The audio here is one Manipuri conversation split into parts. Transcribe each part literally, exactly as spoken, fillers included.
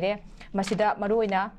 ꯂꯩꯔꯦ꯫ ꯃꯁꯤꯗ ꯃꯔꯨꯑꯣꯏꯅ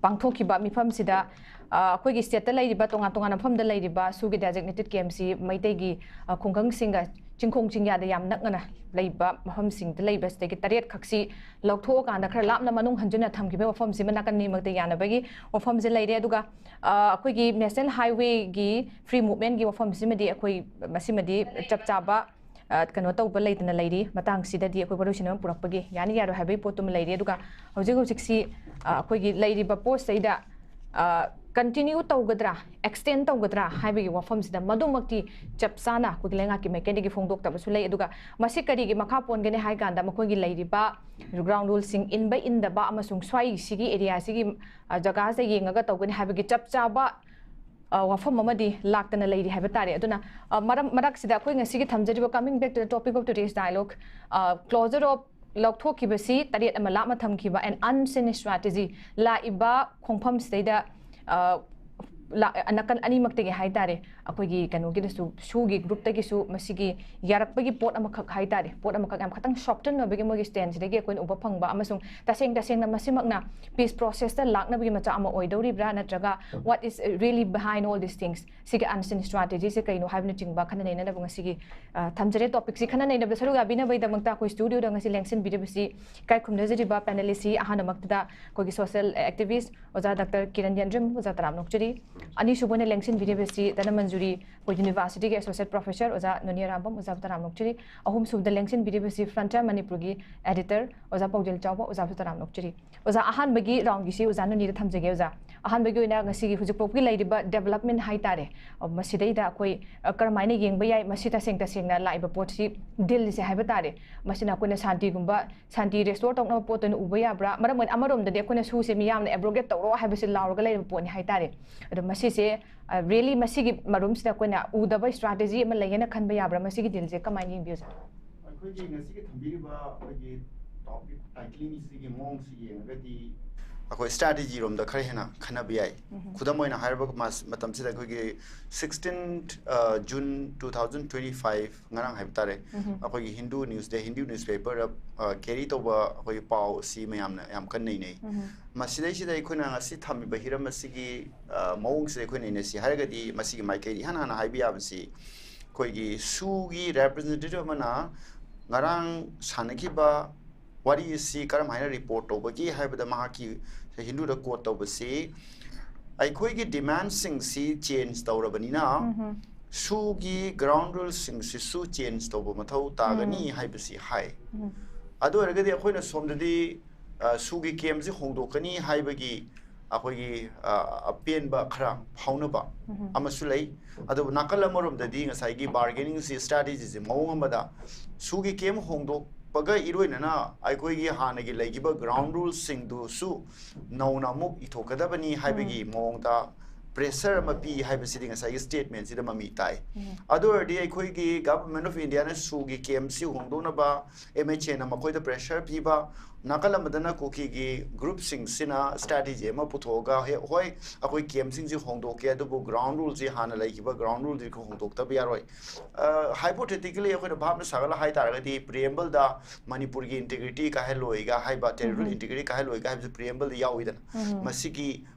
ꯄꯥꯡꯊꯣꯛꯈꯤꯕ ꯃꯤꯐꯝꯁꯤꯗ, ꯑ, ꯑꯩꯈꯣꯏꯒꯤ ꯁ꯭ꯇꯦꯠꯇ ꯂꯩꯔꯤꯕ, ꯇꯣꯉꯥꯟ ꯇꯣꯉꯥꯟꯕ ꯃꯐꯝꯗ ꯂꯩꯔꯤꯕ ꯁꯨꯒꯤ designated camp ꯁꯤ ꯃꯩꯇꯩꯒꯤ, ꯑ, ꯈꯨꯡꯒꯪꯁꯤꯡꯒ ꯆꯤꯡꯈꯣꯡ ꯆꯤꯡꯌꯥꯗ ꯌꯥꯝ ꯅꯛꯅꯅ ꯂꯩꯕ ꯃꯐꯝꯁꯤꯡꯗ ꯂꯩꯕ ꯁꯤꯗꯒꯤ ꯇꯔꯦꯠ ꯈꯛꯁꯤ ꯂꯧꯊꯣꯛꯑꯀꯥꯟꯗ ꯈꯔ ꯂꯥꯞꯅ ꯃꯅꯨꯡ ꯍꯟꯖꯤꯟꯅ ꯊꯝꯈꯤꯕ ꯃꯐꯝꯁꯤꯃ ꯅꯥꯀꯟ ꯑꯅꯤꯃꯛꯇ ꯌꯥꯅꯕꯒꯤ ꯋꯥꯐꯝꯁꯦ ꯂꯩꯔꯦ꯫ ꯑꯗꯨꯒ, ꯑ, ꯑꯩꯈꯣꯏꯒꯤ National Highway ꯒꯤ free movement ꯀꯤ ꯋꯥꯐꯝꯁꯤꯃꯗꯤ ꯑꯩꯈꯣꯏ ꯃꯁꯤꯃꯗꯤ ꯆꯞ ꯆꯥꯕ, ꯑ, ꯀꯩꯅꯣ ꯇꯧꯕ ꯂꯩꯇꯅ ꯂꯩꯔꯤ꯫ ꯃꯇꯥꯡꯁꯤꯗꯗꯤ ꯑꯩꯈꯣꯏ ꯋꯥꯔꯣꯏꯁꯤꯟ ꯑꯃ ꯄꯨꯔꯛꯄꯒꯤ ꯌꯥꯅꯤ ꯌꯥꯔꯣꯏ ꯍꯥꯏꯕꯒꯤ ꯄꯣꯠꯇꯨꯃ ꯂꯩꯔꯤ꯫ ꯑꯗꯨꯒ ꯍꯧꯖꯤꯛ ꯍꯧꯖꯤꯛꯁꯤ, ꯑ, ꯑꯩꯈꯣꯏꯒꯤ ꯂꯩꯔꯤꯕ post ꯁꯤꯗ, ꯑ, continue ꯇꯧꯒꯗ꯭ꯔꯥ, extend ꯇꯧꯒꯗ꯭ꯔꯥ ꯍꯥꯏꯕꯒꯤ ꯋꯥꯐꯝꯁꯤꯗ ꯃꯗꯨꯃꯛꯇꯤ ꯆꯞ ꯆꯥꯅ ꯑꯩꯈꯣꯏꯒꯤ ꯂꯩꯉꯥꯛꯀꯤ ꯃꯥꯏꯀꯩꯗꯒꯤ ꯐꯣꯡꯗꯣꯛꯇꯕꯁꯨ ꯂꯩ꯫ ꯑꯗꯨꯒ ꯃꯁꯤ ꯀꯔꯤꯒꯤ ꯃꯈꯥ ꯄꯣꯟꯒꯅꯤ ꯍꯥꯏ ꯀꯥꯟꯗ, ꯃꯈꯣꯏꯒꯤ ꯂꯩꯔꯤꯕ ground rule ꯁꯤꯡ ꯏꯟꯕ ꯏꯟꯗꯕ ꯑꯃꯁꯨꯡ ꯁ꯭ꯋꯥꯏꯁꯤꯒꯤ area ꯁꯤꯒꯤ, ꯑ, ꯖꯒꯥꯁꯦ ꯌꯦꯡꯉꯒ ꯇꯧꯒꯅꯤ ꯍꯥꯏꯕꯒꯤ ꯆꯞ ꯆꯥꯕ, ꯑ, ꯋꯥꯐꯝ ꯑꯃꯗꯤ ꯂꯥꯛꯇꯅ ꯂꯩꯔꯤ ꯍꯥꯏꯕ ꯇꯥꯔꯦ꯫ ꯑꯗꯨꯅ, ꯑ, ꯃꯔꯝ, ꯃꯔꯛꯁꯤꯗ ꯑꯩꯈꯣꯏ ꯉꯁꯤꯒꯤ ꯊꯝꯖꯔꯤꯕ coming back to the topic of today's dialogue, ꯑ, closure of ꯂꯧꯊꯣꯛꯈꯤꯕꯁꯤ ꯇꯔꯦꯠ ꯑꯃ ꯂꯥꯞꯅ ꯊꯝꯈꯤꯕ an unseen strategy ꯂꯥꯛꯏꯕ ꯈꯣꯡꯐꯝꯁꯤꯗꯩꯗ, ꯑ, ꯂꯥ-, ꯅꯥꯀꯟ ꯑꯅꯤꯃꯛꯇꯒꯤ ꯍꯥꯏ ꯇꯥꯔꯦ, ꯑꯩꯈꯣꯏꯒꯤ ꯀꯩꯅꯣꯒꯤꯗꯁꯨ, ꯁꯨꯒꯤ group ꯇꯒꯤꯁꯨ ꯃꯁꯤꯒꯤ ꯌꯥꯔꯛꯄꯒꯤ ꯄꯣꯠ ꯑꯃꯈꯛ ꯍꯥꯏ ꯇꯥꯔꯦ, ꯄꯣꯠ ꯑꯃꯈꯛ ꯌꯥꯝ ꯈꯇꯪ soften ꯑꯣꯏꯕꯒꯤ ꯃꯣꯏꯒꯤ stand ꯁꯤꯗꯒꯤ ꯑꯩꯈꯣꯏꯅ ꯎꯕ ꯐꯪꯕ, ꯑꯃꯁꯨꯡ ꯇꯁꯦꯡ ꯇꯁꯦꯡꯅ ꯃꯁꯤꯃꯛꯅ peace process ꯇ ꯂꯥꯛꯅꯕꯒꯤ ꯃꯆꯥꯛ ꯑꯃ ꯑꯣꯏꯗꯧꯔꯤꯕ꯭ꯔꯥ, ꯅꯠꯇ꯭ꯔꯒ what is really behind all these things? ꯁꯤꯒꯤ unseen strategy ꯁꯦ ꯀꯩꯅꯣ ꯍꯥꯏꯕꯅꯆꯤꯡꯕ ꯈꯟꯅ ꯅꯩꯅꯅꯕ ꯉꯁꯤꯒꯤ, ꯑ, ꯊꯝꯖꯔꯦ꯫ Topic ꯁꯤ ꯈꯟꯅ ꯅꯩꯅꯕꯗ ꯁꯔꯨꯛ ꯌꯥꯕꯤꯅꯕꯒꯤꯗꯃꯛꯇ ꯑꯩꯈꯣꯏ studio ꯗ ꯉꯁꯤ ꯂꯦꯡꯁꯤꯟꯕꯤꯔꯤꯕꯁꯤ ꯏꯀꯥꯏ ꯈꯨꯝꯅꯖꯔꯤꯕ panelist ꯁꯤ ꯑꯍꯥꯟꯕꯃꯛꯇꯗ ꯑꯩꯈꯣꯏꯒꯤ social activist ꯑꯣꯖꯥ ꯗꯥꯛꯇꯔ ꯀꯤꯔꯟ ꯌꯦꯟꯗ꯭ꯔꯤꯝ, ꯑꯣꯖꯥ ꯇꯔꯥꯝ ꯅꯣꯛꯆꯔꯤ꯫ ꯑꯅꯤꯁꯨꯕ ꯑꯣꯏꯅ ꯂꯦꯡꯁꯤꯟꯕꯤꯔꯤꯕꯁꯤ ꯙꯅꯃꯟꯖꯨꯔꯤ, ꯑꯩꯈꯣꯏ university ꯒꯤ associate professor ꯑꯣꯖꯥ ꯅꯣꯅꯤ ꯑꯔꯥꯝꯕꯝ, ꯑꯣꯖꯥꯕꯨ ꯇꯔꯥꯝ ꯅꯣꯛꯆꯔꯤ꯫ ꯑꯍꯨꯝꯁꯨꯕꯗ ꯂꯦꯡꯁꯤꯟꯕꯤꯔꯤꯕꯁꯤ Frontier ꯃꯅꯤꯄꯨꯔꯒꯤ editor ꯑꯣꯖꯥ ꯄꯥꯎꯖꯦꯜ ꯆꯥꯎꯕ, ꯑꯣꯖꯥꯕꯨ ꯇꯔꯥꯝ ꯅꯣꯛꯆꯔꯤ꯫ ꯑꯣꯖꯥ, ꯑꯍꯥꯟꯕꯒꯤ round ꯒꯤꯁꯤ ꯑꯣꯖꯥ ꯅꯣꯅꯤꯗ ꯊꯝꯖꯒꯦ꯫ ꯑꯣꯖꯥ, ꯑꯍꯥꯟꯕꯒꯤ ꯑꯣꯏꯅ ꯉꯁꯤꯒꯤ ꯍꯧꯖꯤꯛ ꯐꯥꯎꯕꯒꯤ ꯂꯩꯔꯤꯕ development ꯍꯥꯏ ꯇꯥꯔꯦ, ꯑ, ꯃꯁꯤꯗꯩꯗ ꯑꯩꯈꯣꯏ, ꯑ, ꯀꯔꯝꯍꯥꯏꯅ ꯌꯦꯡꯕ ꯌꯥꯏ? ꯃꯁꯤ ꯇꯁꯦꯡ ꯇꯁꯦꯡꯅ ꯂꯥꯛꯏꯕ ꯄꯣꯠꯁꯤ, ꯗꯤꯜꯁꯦ ꯍꯥꯏꯕ ꯇꯥꯔꯦ, ꯃꯁꯤꯅ ꯑꯩꯈꯣꯏꯅ ꯁꯥꯟꯇꯤꯒꯨꯝꯕ, ꯁꯥꯟꯇꯤ restore ꯇꯧꯅꯕ ꯄꯣꯠꯇ ꯑꯣꯏꯅ ꯎꯕ ꯌꯥꯕ꯭ꯔꯥ? ꯃꯔꯝ ꯑꯣꯏꯅ ꯑꯃꯔꯣꯝꯗꯗꯤ ꯑꯩꯈꯣꯏꯅ ꯁꯨꯁꯦ ꯃꯤꯌꯥꯝꯅ abrogate ꯇꯧꯔꯣ ꯍꯥꯏꯕꯁꯤ ꯂꯥꯎꯔꯒ ꯂꯩꯔꯤꯕ ꯄꯣꯠꯅꯤ ꯍꯥꯏ ꯇꯥꯔꯦ꯫ ꯑꯗꯣ ꯃꯁꯤꯁꯦ, ꯑ, really ꯃꯁꯤꯒꯤ ꯃꯔꯨꯝꯁꯤꯗ ꯑꯩꯈꯣꯏꯅ ꯎꯗꯕ strategy ꯑꯃ ꯂꯩꯌꯦꯅ ꯈꯟꯕ ꯌꯥꯕ꯭ꯔꯥ? ꯃꯁꯤꯒꯤ ꯗꯤꯜꯁꯦ ꯀꯃꯥꯏꯅ ꯌꯦꯡꯕꯤꯌꯨ, ꯁꯥꯔ? ꯑꯩꯈꯣꯏꯒꯤ ꯉꯁꯤꯒꯤ ꯊꯝꯕꯤꯔꯤꯕ ꯑꯩꯈꯣꯏꯒꯤ topic titling ꯁꯤꯒꯤ ꯃꯑꯣꯡꯁꯤ ꯌꯦꯡꯉꯒꯗꯤ, ꯑꯩꯈꯣꯏ ꯁ꯭ꯇ꯭ꯔꯦꯇꯦꯖꯤ ꯔꯣꯝꯗ ꯈꯔ ꯍꯦꯟꯅ ꯈꯟꯅꯕ ꯌꯥꯏ꯫ ꯈꯨꯗꯝ ꯑꯣꯏꯅ ꯍꯥꯏꯔꯕ ꯃꯥꯁ-, ꯃꯇꯝꯁꯤꯗ ꯑꯩꯈꯣꯏꯒꯤ sixteen June two thousand twenty five, ꯉꯔꯥꯡ ꯍꯥꯏꯕ ꯇꯥꯔꯦ, ꯑꯩꯈꯣꯏꯒꯤ ꯍꯤꯟꯗꯨ ꯅ꯭ꯌꯨꯁ ꯗꯦ, ꯍꯤꯟꯗꯨ ꯅ꯭ꯌꯨꯁꯄꯦꯄꯔꯗ ꯀꯦꯔꯤ ꯇꯧꯕ ꯑꯩꯈꯣꯏꯒꯤ ꯄꯥꯎ ꯑꯁꯤ ꯃꯌꯥꯝꯅ ꯌꯥꯝ ꯀꯟꯅ ꯅꯩꯅꯩ꯫ ꯃꯁꯤꯗꯩꯁꯤꯗ ꯑꯩꯈꯣꯏꯅ ꯉꯁꯤ ꯊꯝꯃꯤꯕ ꯍꯤꯔꯝ ꯑꯁꯤꯒꯤ ꯑ, ꯃꯑꯣꯡꯁꯤꯗ ꯑꯩꯈꯣꯏꯅ ꯅꯩꯅꯁꯤ ꯍꯥꯏꯔꯒꯗꯤ, ꯃꯁꯤꯒꯤ ꯃꯥꯏꯀꯩꯗ ꯏꯍꯥꯟ ꯍꯥꯟꯅ ꯍꯥꯏꯕ ꯌꯥꯕꯁꯤ ꯑꯩꯈꯣꯏꯒꯤ ꯁꯨꯒꯤ ꯔꯦꯄ꯭ꯔꯖꯦꯟꯇꯦꯇꯤꯚ ꯑꯃꯅ ꯉꯔꯥꯡ ꯁꯥꯟꯅꯈꯤꯕ ꯋꯥꯔꯤ ꯑꯁꯤ ꯀꯔꯝ ꯍꯥꯏꯅ ꯔꯤꯄꯣꯔꯠ ꯇꯧꯕꯒꯦ ꯍꯥꯏꯕꯗ, ꯃꯍꯥꯛꯀꯤ ꯍꯤꯟꯗꯨꯗ ꯀꯣꯠ ꯇꯧꯕꯁꯤ, "ꯑꯩꯈꯣꯏꯒꯤ ꯗꯤꯃꯥꯟꯁꯤꯡꯁꯤ ꯆꯦꯟꯖ ꯇꯧꯔꯕꯅꯤꯅ ꯁꯨꯒꯤ ꯒ꯭ꯔꯥꯎꯟ ꯔꯨꯜꯁꯤꯡꯁꯤꯁꯨ ꯆꯦꯟꯖ ꯇꯧꯕ ꯃꯊꯧ ꯇꯥꯒꯅꯤ" ꯍꯥꯏꯕꯁꯤ ꯍꯥꯏ꯫ ꯑꯗꯨ ꯑꯣꯏꯔꯒꯗꯤ ꯑꯩꯈꯣꯏꯅ ꯁꯣꯝꯗꯗꯤ, ꯑ, ꯁꯨꯒꯤ ꯀꯦꯝꯁꯤ ꯍꯣꯡꯗꯣꯛꯀꯅꯤ ꯍꯥꯏꯕꯒꯤ ꯑꯩꯈꯣꯏꯒꯤ, ꯑ, ꯑꯄꯦꯟꯕ ꯈꯔ ꯐꯥꯎꯅꯕ ꯑꯃꯁꯨ ꯂꯩ꯫ ꯑꯗꯨꯕꯨ ꯅꯥꯀꯜ ꯑꯃꯔꯣꯝꯗꯗꯤ ꯉꯁꯥꯏꯒꯤ ꯕꯥꯔꯒꯦꯅꯤꯡꯁꯤ, ꯁ꯭ꯇ꯭ꯔꯦꯇꯦꯖꯤꯁꯤ ꯃꯑꯣꯡ ꯑꯃꯗ ꯁꯨꯒꯤ ꯀꯦꯝ ꯍꯣꯡꯗꯣꯛꯄꯒ ꯏꯔꯣꯏꯅꯅ ꯑꯩꯈꯣꯏꯒꯤ ꯍꯥꯟꯅꯒꯤ ꯂꯩꯈꯤꯕ ꯒ꯭ꯔꯥꯎꯟ ꯔꯨꯜꯁꯤꯡꯗꯨꯁꯨ ꯅꯧꯅ ꯑꯃꯨꯛ ꯏꯊꯣꯛꯀꯗꯕꯅꯤ ꯍꯥꯏꯕꯒꯤ ꯃꯑꯣꯡꯗ ꯄ꯭ꯔꯦꯁꯔ ꯑꯃ ꯄꯤ ꯍꯥꯏꯕꯁꯤꯗꯤ ꯉꯁꯥꯏꯒꯤ ꯁ꯭ꯇꯦꯠꯃꯦꯟꯁꯤꯗ ꯃꯃꯤ ꯇꯥꯏ꯫ ꯑꯗꯨ ꯑꯣꯏꯔꯗꯤ ꯑꯩꯈꯣꯏꯒꯤ ꯒꯚꯔꯟꯃꯦꯟꯠ ꯑꯣꯐ ꯏꯟꯗꯤꯌꯥꯅ ꯁꯨꯒꯤ ꯀꯦꯝꯁꯤ ꯍꯣꯡꯗꯣꯛꯅꯕ ꯑꯦꯝ ꯑꯩꯆ ꯑꯦꯅ ꯃꯈꯣꯏꯗ ꯄ꯭ꯔꯦꯁꯔ ꯄꯤꯕ, ꯅꯥꯀꯜ ꯑꯃꯗꯅ ꯀꯨꯀꯤꯒꯤ ꯒ꯭ꯔꯨꯞꯁꯤꯡꯁꯤꯅ ꯁ꯭ꯇ꯭ꯔꯦꯇꯦꯖꯤ ꯑꯃ ꯄꯨꯊꯣꯛꯑꯒ, "ꯍꯦ, ꯍꯣꯏ, ꯑꯩꯈꯣꯏ ꯀꯦꯝꯁꯤꯡꯁꯤ ꯍꯣꯡꯗꯣꯛꯀꯦ, ꯑꯗꯨꯕꯨ ꯒ꯭ꯔꯥꯎꯟ ꯔꯨꯜꯁꯤ ꯍꯥꯟꯅ ꯂꯩꯈꯤꯕ ꯒ꯭ꯔꯥꯎꯟ ꯔꯨꯜꯗꯤ ꯍꯣꯡꯗꯣꯛꯇꯕ ꯌꯥꯔꯣꯏ"꯫ ꯑ, ꯍꯥꯏꯄꯣꯊꯦꯇꯤꯀꯦꯂꯤ ꯑꯩꯈꯣꯏꯅ ꯚꯥꯞꯅ ꯁꯥꯒꯠꯂ ꯍꯥꯏ ꯇꯥꯔꯒꯗꯤ, ꯄ꯭ꯔꯤꯑꯦꯝꯕꯜꯗ ꯃꯅꯤꯄꯨꯔꯒꯤ ꯏꯟꯇꯤꯒ꯭ꯔꯤꯇꯤ ꯀꯥꯏꯍꯜꯂꯣꯏꯒ ꯍꯥꯏꯕ, ꯇꯦꯔꯤꯇꯣꯔꯤꯌꯦꯜ ꯏꯟꯇꯤꯒ꯭ꯔꯤꯇꯤ ꯀꯥꯏꯍꯜꯂꯣꯏꯒ ꯍꯥꯏꯕꯁꯤ ꯄ꯭ꯔꯤꯑꯦꯝꯕꯜꯗ ꯌꯥꯎꯏꯗꯅ꯫ ꯃꯁꯤꯒꯤ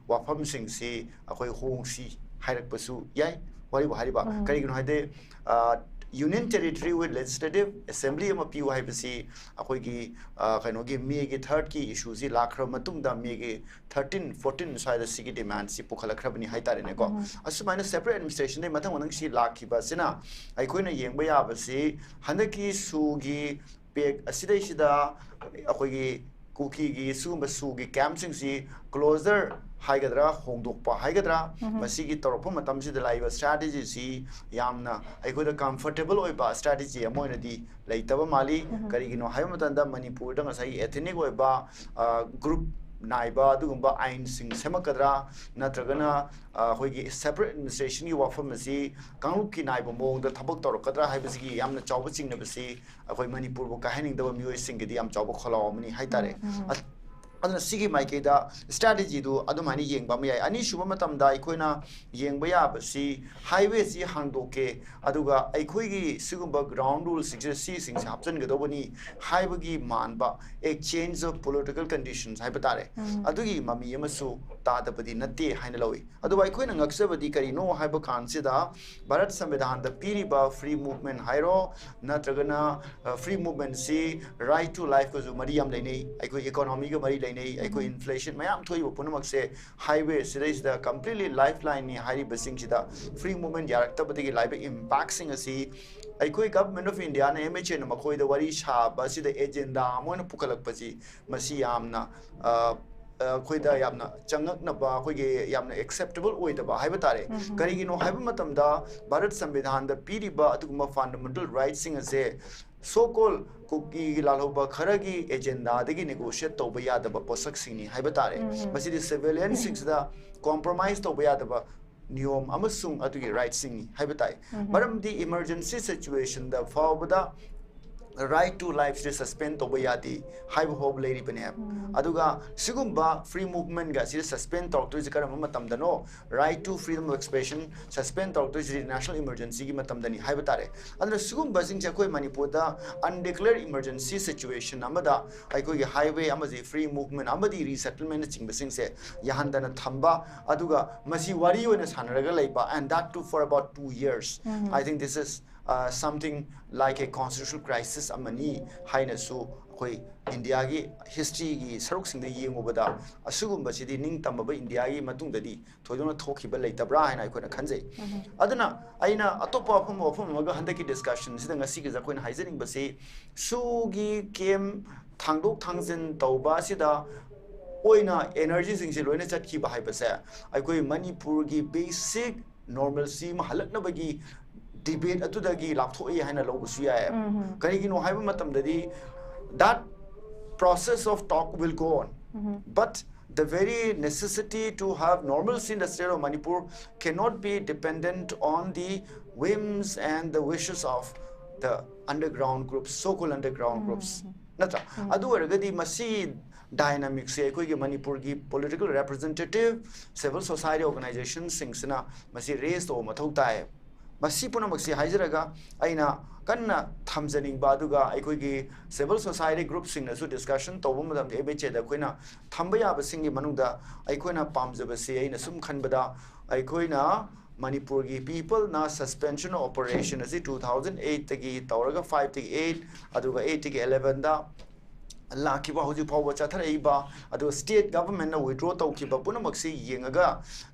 ꯋꯥꯐꯝꯁꯤꯡꯁꯤ ꯑꯩꯈꯣꯏ ꯍꯣꯡꯁꯤ ꯍꯥꯏꯔꯛꯄꯁꯨ ꯌꯥꯏ꯫ ꯋꯥꯔꯤꯕꯨ ꯍꯥꯏꯔꯤꯕ, ꯀꯔꯤꯒꯤꯅꯣ ꯍꯥꯏꯗꯤ, ꯑ, Union Territory with Legislative Assembly ꯑꯃ ꯄꯤꯌꯨ ꯍꯥꯏꯕꯁꯤ ꯑꯩꯈꯣꯏꯒꯤ, ꯑ, ꯀꯩꯅꯣꯒꯤ ꯃꯦꯒꯤ ꯊꯥꯔꯠꯀꯤ ꯏꯁꯨꯁꯤ ꯂꯥꯛꯈ꯭ꯔꯕ ꯃꯇꯨꯡꯗ, ꯃꯦꯒꯤ ꯊꯥꯔꯇꯤꯟ, ꯐꯣꯔꯇꯤꯟ ꯁ꯭ꯋꯥꯏꯗ ꯁꯤꯒꯤ ꯗꯤꯃꯥꯟꯁꯤ ꯄꯨꯈꯠꯂꯛꯈ꯭ꯔꯕꯅꯤ ꯍꯥꯏ ꯇꯥꯔꯦꯅꯦꯀꯣ꯫ ꯑꯁꯨꯃꯥꯏꯅ ꯁꯦꯄꯔꯦꯠ ꯑꯦꯗꯃꯤꯅꯤꯁꯇ꯭ꯔꯦꯁꯟꯗꯒꯤ ꯃꯊꯪ ꯃꯊꯪ ꯁꯤ ꯂꯥꯛꯈꯤꯕꯁꯤꯅ ꯑꯩꯈꯣꯏꯅ ꯌꯦꯡꯕ ꯌꯥꯕꯁꯤ, ꯍꯟꯗꯛꯀꯤ ꯁꯨꯒꯤ ꯄꯦꯛ ꯑꯁꯤꯗꯩꯁꯤꯗ ꯑꯩꯈꯣꯏꯒꯤ ꯀꯨꯀꯤꯒꯤ ꯁꯤꯒꯨꯝꯕ ꯁꯨꯒꯤ ꯀꯦꯝꯞꯁꯤꯡꯁꯤ ꯀ꯭ꯂꯣꯖꯔ ꯍꯥꯏꯒꯗ꯭ꯔꯥ, ꯍꯣꯡꯗꯣꯛꯄ ꯍꯥꯏꯒꯗ꯭ꯔꯥ, ꯃꯁꯤꯒꯤ ꯇꯧꯔꯛꯄ ꯃꯇꯝꯁꯤꯗ ꯂꯥꯛꯏꯕ ꯁ꯭ꯇ꯭ꯔꯦꯇꯦꯖꯤꯁꯤ ꯌꯥꯝꯅ ꯑꯩꯈꯣꯏꯗ ꯀꯝꯐꯔꯇꯦꯕꯜ ꯑꯣꯏꯕ ꯁ꯭ꯇ꯭ꯔꯦꯇꯦꯖꯤ ꯑꯃ ꯑꯣꯏꯅꯗꯤ ꯂꯩꯇꯕ ꯃꯥꯜꯂꯤ꯫ ꯀꯔꯤꯒꯤꯅꯣ ꯍꯥꯏꯕ ꯃꯇꯝꯗ, ꯃꯅꯤꯄꯨꯔꯗ ꯉꯁꯥꯏꯒꯤ ꯑꯦꯊꯦꯅꯤꯛ ꯑꯣꯏꯕ, ꯑ, ꯒ꯭ꯔꯨꯞ ꯅꯥꯏꯕ ꯑꯗꯨꯒꯨꯝꯕ ꯑꯥꯏꯟꯁꯤꯡ ꯁꯦꯝꯃꯛꯀꯗ꯭ꯔꯥ, ꯅꯠꯇ꯭ꯔꯒꯅ, ꯑ, ꯑꯩꯈꯣꯏꯒꯤ ꯁꯦꯄꯔꯦꯠ ꯑꯦꯗꯃꯤꯅꯤꯁꯇ꯭ꯔꯦꯁꯟꯒꯤ ꯋꯥꯐꯝ ꯑꯁꯤ ꯀꯥꯡꯂꯨꯞꯀꯤ ꯅꯥꯏꯕ ꯃꯑꯣꯡꯗ ꯊꯕꯛ ꯇꯧꯔꯛꯀꯗ꯭ꯔꯥ ꯍꯥꯏꯕꯁꯤꯒꯤ ꯌꯥꯝꯅ ꯆꯥꯎꯕ ꯆꯤꯡꯅꯕꯁꯤ ꯑꯩꯈꯣꯏ ꯃꯅꯤꯄꯨꯔꯕꯨ ꯀꯥꯏꯍꯟꯅꯤꯡꯗꯕ ꯃꯤꯑꯣꯏꯁꯤꯡꯒꯤꯗꯤ ꯌꯥꯝ ꯆꯥꯎꯕ ꯈꯣꯜꯂꯥꯎ ꯑꯃꯅꯤ ꯍꯥꯏꯇꯥꯔꯦ꯫ ꯑ-, ꯑꯗꯨꯅ ꯁꯤꯒꯤ ꯃꯥꯏꯀꯩꯗ ꯁ꯭ꯇ꯭ꯔꯦꯇꯦꯖꯤꯗꯨ ꯑꯗꯨꯃꯥꯏꯅ ꯌꯦꯡꯕ ꯑꯃ ꯌꯥꯏ꯫ ꯑꯅꯤꯁꯨꯕ ꯃꯇꯝꯗ ꯑꯩꯈꯣꯏꯅ ꯌꯦꯡꯕ ꯌꯥꯕꯁꯤ ꯍꯥꯏꯋꯦꯁꯤ ꯍꯥꯡꯗꯣꯛꯀꯦ, ꯑꯗꯨꯒ ꯑꯩꯈꯣꯏꯒꯤ ꯁꯤꯒꯨꯝꯕ ꯒ꯭ꯔꯥꯎꯟ ꯔꯨꯜꯁꯤꯡꯁꯤꯗ ꯁꯤꯁꯤꯡꯁꯦ ꯍꯥꯞꯆꯤꯟꯒꯗꯧꯕꯅꯤ ꯍꯥꯏꯕꯒꯤ ꯃꯥꯟꯕ, a change of political conditions ꯍꯥꯏꯕ ꯇꯥꯔꯦ, ꯑꯗꯨꯒꯤ ꯃꯃꯤ ꯑꯃꯁꯨ ꯇꯥꯗꯕꯗꯤ ꯅꯠꯇꯦ ꯍꯥꯏꯅ ꯂꯧꯏ꯫ ꯑꯗꯨꯕꯨ ꯑꯩꯈꯣꯏꯅ ꯉꯛꯆꯕꯗꯤ ꯀꯔꯤꯅꯣ ꯍꯥꯏꯕ ꯀꯥꯟꯁꯤꯗ, ꯚꯥꯔꯠ ꯁꯪꯕꯤꯙꯥꯟꯗ ꯄꯤꯔꯤꯕ ꯐ꯭ꯔꯤ ꯃꯨꯚꯃꯦꯟ ꯍꯥꯏꯔꯣ, ꯅꯠꯇ꯭ꯔꯒꯅ ꯐ꯭ꯔꯤ ꯃꯨꯚꯃꯦꯟꯁꯤ ꯔꯥꯏꯠ ꯇꯨ ꯂꯥꯏꯐꯀꯁꯨ ꯃꯔꯤ ꯌꯥꯝ ꯂꯩꯅꯩ, ꯑꯩꯈꯣꯏ ꯏꯀꯣꯅꯣꯃꯤꯒ ꯃꯔꯤ ꯂꯩꯅꯩ, ꯑꯩꯈꯣꯏ ꯏꯟꯐ꯭ꯂꯦꯁꯟ ꯃꯌꯥꯝ ꯊꯣꯛꯏꯕ ꯄꯨꯝꯅꯃꯛꯁꯦ ꯍꯥꯏꯋꯦ ꯁꯤꯗꯩꯁꯤꯗ ꯀꯝꯄ꯭ꯂꯤꯠꯂꯤ ꯂꯥꯏꯐ ꯂꯥꯏꯟꯅꯤ ꯍꯥꯏꯔꯤꯕꯁꯤꯡꯁꯤꯗ ꯐ꯭ꯔꯤ ꯃꯨꯚꯃꯦꯟ ꯌꯥꯔꯛꯇꯕꯗꯒꯤ ꯂꯥꯛꯏꯕ ꯏꯝꯄꯦꯛꯁꯤꯡ ꯑꯁꯤ ꯑꯩꯈꯣꯏ government of Indian, M H ꯑꯦꯅ ꯃꯈꯣꯏꯗ ꯋꯥꯔꯤ ꯁꯥꯕ ꯑꯁꯤꯗ ꯑꯦꯖꯦꯟꯗꯥ ꯑꯃ ꯑꯣꯏꯅ ꯄꯨꯈꯠꯂꯛꯄꯁꯤ, ꯃꯁꯤ ꯌꯥꯝꯅ, ꯑ, ꯑ, ꯑꯩꯈꯣꯏꯗ ꯌꯥꯝꯅ ꯆꯉꯛꯅꯕ, ꯑꯩꯈꯣꯏꯒꯤ ꯌꯥꯝꯅ ꯑꯦꯛꯁꯦꯞꯇꯦꯕꯜ ꯑꯣꯏꯗꯕ ꯍꯥꯏꯕ ꯇꯥꯔꯦ꯫ ꯀꯔꯤꯒꯤꯅꯣ ꯍꯥꯏꯕ ꯃꯇꯝꯗ, ꯚꯥꯔꯠ ꯁꯪꯕꯤꯙꯥꯟꯗ ꯄꯤꯔꯤꯕ ꯑꯗꯨꯒꯨꯝꯕ ꯐꯟꯗꯥꯃꯦꯟꯇꯦꯜ ꯔꯥꯏꯠꯁꯤꯡ ꯑꯁꯦ so called ꯀꯨꯀꯤꯒꯤ ꯂꯥꯜꯍꯧꯕ ꯈꯔꯒꯤ ꯑꯦꯖꯦꯟꯗꯥꯗꯒꯤ ꯅꯦꯒꯣꯁꯤꯌꯦꯠ ꯇꯧꯕ ꯌꯥꯗꯕ ꯄꯣꯠꯁꯛꯁꯤꯡꯅꯤ ꯍꯥꯏꯕ ꯇꯥꯔꯦ꯫ ꯃꯁꯤꯗꯤ ꯁꯤꯚꯤꯂꯤꯌꯟꯁꯤꯡꯁꯤꯗ ꯀꯣꯝꯄ꯭ꯔꯣꯃꯥꯏꯁ ꯇꯧꯕ ꯌꯥꯗꯕ ꯅꯤꯌꯣꯝ ꯑꯃꯁꯨꯡ ꯑꯗꯨꯒꯤ ꯔꯥꯏꯠꯁꯤꯡꯅꯤ ꯍꯥꯏꯕ ꯇꯥꯏ꯫ ꯃꯔꯝꯗꯤ ꯏꯃꯔꯖꯦꯟꯁꯤ ꯁꯤꯆꯨꯋꯦꯁꯟꯗ ꯐꯥꯎꯕꯗ ꯔꯥꯏꯠ ꯇꯨ ꯂꯥꯏꯐꯁꯦ ꯁꯁꯄꯦꯟ ꯇꯧꯕ ꯌꯥꯗꯦ ꯍꯥꯏꯕ ꯐꯥꯎꯕ ꯂꯩꯔꯤꯕꯅꯦꯕ꯫ ꯑꯗꯨꯒ ꯁꯤꯒꯨꯝꯕ ꯐ꯭ꯔꯤ ꯃꯨꯚꯃꯦꯟꯒ ꯑꯁꯤꯗ ꯁꯁꯄꯦꯟ ꯇꯧꯔꯛꯇꯣꯏꯁꯦ ꯀꯔꯝꯕ ꯃꯇꯝꯗꯅꯣ? Right to freedom of expression suspend ꯇꯧꯔꯛꯇꯣꯏꯁꯤꯗꯤ ꯅꯦꯁꯅꯦꯜ ꯏꯃꯔꯖꯦꯟꯁꯤꯒꯤ ꯃꯇꯝꯗꯅꯤ ꯍꯥꯏꯕ ꯇꯥꯔꯦ꯫ ꯑꯗꯨꯅ ꯁꯤꯒꯨꯝꯕꯁꯤꯡꯁꯦ ꯑꯩꯈꯣꯏ ꯃꯅꯤꯄꯨꯔꯗ ꯑꯟꯗꯤꯀ꯭ꯂꯦꯌꯔ ꯏꯃꯔꯖꯦꯟꯁꯤ ꯁꯤꯆꯨꯋꯦꯁꯟ ꯑꯃꯗ ꯑꯩꯈꯣꯏꯒꯤ ꯍꯥꯏꯋꯦ ꯑꯃꯗꯤ ꯐ꯭ꯔꯤ ꯃꯨꯚꯃꯦꯟ ꯑꯃꯗꯤ ꯔꯤꯁꯦꯇꯜꯃꯦꯟꯅꯆꯤꯡꯕꯁꯤꯡꯁꯦ ꯌꯥꯍꯟꯗꯅ ꯊꯝꯕ, ꯑꯗꯨꯒ ꯃꯁꯤ ꯋꯥꯔꯤ ꯑꯣꯏꯅ ꯁꯥꯟꯅꯔꯒ ꯂꯩꯕ, and that too for about two years. I think this is, uh, something like a constitutional crisis ꯑꯃꯅꯤ ꯍꯥꯏꯅꯁꯨ ꯑꯩꯈꯣꯏ ꯏꯟꯗꯤꯌꯥꯒꯤ ꯍꯤꯁꯇ꯭ꯔꯤꯒꯤ ꯁꯔꯨꯛꯁꯤꯡꯗ ꯌꯦꯡꯉꯨꯕꯗ ꯑꯁꯤꯒꯨꯝꯕꯁꯤꯗꯤ ꯅꯤꯡꯇꯝꯃꯕ ꯏꯟꯗꯤꯌꯥꯒꯤ ꯃꯇꯨꯡꯗꯗꯤ ꯊꯣꯏꯗꯣꯛꯅ ꯊꯣꯛꯈꯤꯕ ꯂꯩꯇꯕ꯭ꯔꯥ ꯍꯥꯏꯅ ꯑꯩꯈꯣꯏꯅ ꯈꯟꯖꯩ꯫ ꯑꯗꯨꯅ ꯑꯩꯅ ꯑꯇꯣꯞꯄ ꯋꯥꯐꯝ, ꯋꯥꯐꯝ ꯑꯃꯒ ꯍꯟꯗꯛꯀꯤ ꯗꯤꯁꯀꯁꯟꯁꯤꯗ ꯉꯁꯤꯒꯤꯁꯦ ꯑꯩꯈꯣꯏꯅ ꯍꯥꯏꯖꯅꯤꯡꯕꯁꯤ, ꯁꯨꯒꯤ ꯀꯦꯝ ꯊꯥꯡꯗꯣꯛ ꯊꯥꯡꯖꯤꯟ ꯇꯧꯕ ꯑꯁꯤꯗ ꯑꯣꯏꯅ ꯑꯦꯅꯔꯖꯤꯁꯤꯡꯁꯦ ꯂꯣꯏꯅ ꯆꯠꯈꯤꯕ ꯍꯥꯏꯕꯁꯦ ꯑꯩꯈꯣꯏ ꯃꯅꯤꯄꯨꯔꯒꯤ ꯕꯦꯁꯤꯛ ꯅꯣꯔꯃꯦꯜꯁꯤ ꯑꯃ ꯍꯜꯂꯛꯅꯕꯒꯤ ꯗꯤꯕꯦꯠ ꯑꯗꯨꯗꯒꯤ ꯂꯥꯞꯊꯣꯛꯏ ꯍꯥꯏꯅ ꯂꯧꯕꯁꯨ ꯌꯥꯏ꯫ ꯀꯔꯤꯒꯤꯅꯣ ꯍꯥꯏꯕ ꯃꯇꯝꯗꯗꯤ, that process of talk will go on, but the very necessity to have normalcy in the state of Manipur cannot be dependent on the whims and the wishes of the underground groups, so-called underground groups. ꯅꯠꯇ꯭ꯔꯥ? ꯑꯗꯨ ꯑꯣꯏꯔꯒꯗꯤ ꯃꯁꯤ ꯗꯥꯏꯅꯥꯃꯤꯛꯁꯦ ꯑꯩꯈꯣꯏꯒꯤ ꯃꯅꯤꯄꯨꯔꯒꯤ ꯄꯣꯂꯤꯇꯤꯀꯦꯜ ꯔꯦꯄ꯭ꯔꯖꯦꯟꯇꯦꯇꯤꯞ ꯁꯤꯚꯤꯜ ꯁꯣꯁꯥꯏꯇꯤ ꯑꯣꯔꯒꯅꯥꯏꯖꯦꯁꯟꯁꯤꯡꯁꯤꯅ ꯃꯁꯤ ꯔꯦꯁ ꯇꯧꯕ ꯃꯊꯧ ꯇꯥꯏ꯫ ꯃꯁꯤ ꯄꯨꯝꯅꯃꯛꯁꯤ ꯍꯥꯏꯖꯔꯒ ꯑꯩꯅ ꯀꯟꯅ ꯊꯝꯖꯅꯤꯡꯕ, ꯑꯗꯨꯒ ꯑꯩꯈꯣꯏꯒꯤ ꯁꯤꯚꯤꯜ ꯁꯣꯁꯥꯏꯇꯤ ꯒ꯭ꯔꯨꯞꯁꯤꯡꯅꯁꯨ ꯗꯤꯁꯀꯁꯟ ꯇꯧꯕ ꯃꯇꯝꯗ ꯑꯦꯝ ꯑꯩꯆ ꯑꯦꯗ ꯑꯩꯈꯣꯏꯅ ꯊꯝꯕ ꯌꯥꯕꯁꯤꯡꯒꯤ ꯃꯅꯨꯡꯗ ꯑꯩꯈꯣꯏꯅ ꯄꯥꯝꯖꯕꯁꯤ, ꯑꯩꯅ ꯁꯨꯝ ꯈꯟꯕꯗ, ꯑꯩꯈꯣꯏꯅ ꯃꯅꯤꯄꯨꯔꯒꯤ ꯄꯤꯄꯜꯅ ꯁꯁꯄꯦꯟꯁꯟ ꯑꯣꯄꯔꯦꯁꯟ ꯑꯁꯤ ꯇꯨ ꯊꯥꯎꯖꯟ ꯑꯩꯠꯇꯒꯤ ꯇꯧꯔꯒ, ꯐꯥꯏꯚꯇꯒꯤ ꯑꯩꯠ, ꯑꯗꯨꯒ ꯑꯩꯠꯇꯒꯤ ꯑꯦꯂꯦꯚꯦꯟꯗ ꯂꯥꯛꯈꯤꯕ ꯍꯧꯖꯤꯛ ꯐꯥꯎꯕ ꯆꯠꯊꯔꯛꯏꯕ, ꯑꯗꯨꯒ ꯁ꯭ꯇꯦꯠ ꯒꯚꯔꯟꯃꯦꯟꯠꯅ ꯋꯤꯗ꯭ꯔꯣ ꯇꯧꯈꯤꯕ ꯄꯨꯝꯅꯃꯛꯁꯤ ꯌꯦꯡꯉꯒ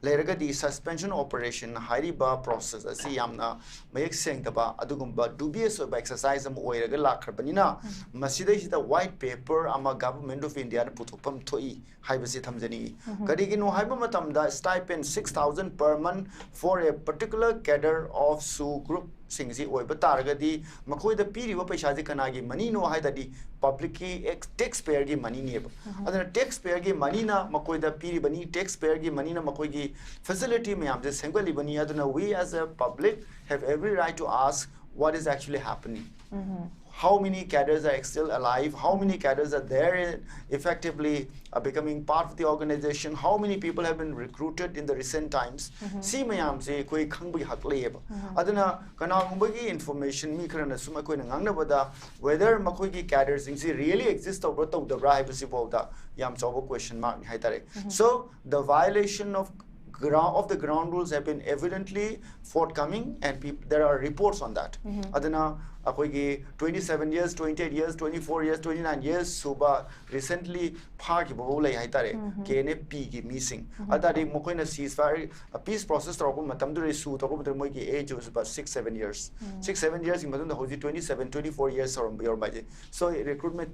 ꯂꯩꯔꯒꯗꯤ, ꯁꯁꯄꯦꯟꯁꯟ ꯑꯣꯄꯔꯦꯁꯟ ꯍꯥꯏꯔꯤꯕ ꯄ꯭ꯔꯣꯁꯦꯁ ꯑꯁꯤ ꯌꯥꯝꯅ ꯃꯌꯦꯛ ꯁꯦꯡꯗꯕ, ꯑꯗꯨꯒꯨꯝꯕ ꯗꯨꯕꯤꯌꯁ ꯑꯣꯏꯕ ꯑꯦꯛꯁꯔꯁꯥꯏꯁ ꯑꯃ ꯑꯣꯏꯔꯒ ꯂꯥꯛꯈ꯭ꯔꯕꯅꯤꯅ, ꯃꯁꯤꯗꯩꯁꯤꯗ ꯋꯥꯏꯠ ꯄꯦꯄꯔ ꯑꯃ ꯒꯚꯔꯟꯃꯦꯟꯠ ꯑꯣꯐ ꯏꯟꯗꯤꯌꯥꯅ ꯄꯨꯊꯣꯛꯐꯝ ꯊꯣꯛꯏ ꯍꯥꯏꯕꯁꯤ ꯊꯝꯖꯅꯤꯡꯏ꯫ ꯀꯔꯤꯒꯤꯅꯣ ꯍꯥꯏꯕ ꯃꯇꯝꯗ, stipend six thousand per month for a particular cadre of SoO group ꯁꯤꯡꯁꯤ ꯑꯣꯏꯕ ꯇꯥꯔꯒꯗꯤ, ꯃꯈꯣꯏꯗ ꯄꯤꯔꯤꯕ ꯄꯩꯁꯥꯁꯤ ꯀꯅꯥꯒꯤ ꯃꯅꯤꯅꯣ ꯍꯥꯏ ꯇꯥꯔꯗꯤ, ꯄꯕ꯭ꯂꯤꯛꯀꯤ, ꯇꯦꯛꯁ ꯄꯦꯌꯔꯒꯤ ꯃꯅꯤꯅꯦꯕ꯫ ꯑꯗꯨꯅ ꯇꯦꯛꯁ ꯄꯦꯌꯔꯒꯤ ꯃꯅꯤꯅ ꯃꯈꯣꯏꯗ ꯄꯤꯔꯤꯕꯅꯤ, ꯇꯦꯛꯁ ꯄꯦꯌꯔꯒꯤ ꯃꯅꯤꯅ ꯃꯈꯣꯏꯒꯤ ꯐꯦꯁꯤꯂꯤꯇꯤ ꯃꯌꯥꯝꯁꯦ ꯁꯦꯝꯒꯠꯂꯤꯕꯅꯤ꯫ ꯑꯗꯨꯅ we as a public have every right to ask what is actually happening. How many cadres are still alive? How many cadres are there in, effectively, uh, becoming part of the organization? How many people have been recruited in the recent times? ꯁꯤ ꯃꯌꯥꯝꯁꯦ ꯑꯩꯈꯣꯏ ꯈꯪꯕꯒꯤ ꯍꯛ ꯂꯩꯌꯦꯕ꯫ ꯑꯗꯨꯅ ꯀꯅꯥꯒꯨꯝꯕꯒꯤ ꯏꯟꯐꯣꯔꯃꯦꯁꯟ ꯃꯤ ꯈꯔꯅ ꯁꯨꯝ ꯑꯩꯈꯣꯏꯅ ꯉꯥꯡꯅꯕꯗ, whether ꯃꯈꯣꯏꯒꯤ ꯀꯦꯗꯔꯁꯤꯡꯁꯤ really exist ꯇꯧꯕ꯭ꯔꯥ ꯇꯧꯗꯕ꯭ꯔꯥ ꯍꯥꯏꯕꯁꯤꯐꯥꯎꯗ ꯌꯥꯝ ꯆꯥꯎꯕ ꯀ꯭ꯋꯦꯁꯟ ꯃꯥꯔꯛꯅꯤ ꯍꯥꯏꯇꯥꯔꯦ꯫ So the violation of ground of the ground rules have been evidently forthcoming and peop- there are reports on that. ꯑꯗꯨꯅ ꯑꯩꯈꯣꯏꯒꯤ twenty seven years, twenty eight years, twenty four years, twenty nine years ꯁꯨꯕ recently ꯐꯥꯈꯤꯕ ꯐꯥꯎ ꯂꯩ ꯍꯥꯏꯇꯥꯔꯦ, ꯀꯦ ꯑꯦꯟ ꯑꯦꯐ ꯄꯤꯒꯤ ꯃꯤꯁꯤꯡ꯫ ꯑꯗꯨ ꯇꯥꯔꯗꯤ ꯃꯈꯣꯏꯅ ceasefire, peace process ꯇꯧꯔꯛꯄ ꯃꯇꯝꯗꯨꯗ, ꯁꯨ ꯇꯧꯔꯛꯄ ꯃꯇꯝꯗ ꯃꯣꯏꯒꯤ age was about six seven years. Six seven yearsꯀꯤ ꯃꯇꯨꯡꯗ ꯍꯧꯖꯤꯛ twenty seven, twenty four years ꯌꯧꯔꯝꯕ, ꯌꯧꯔꯝꯕ ꯍꯥꯏꯁꯦ꯫ So recruitment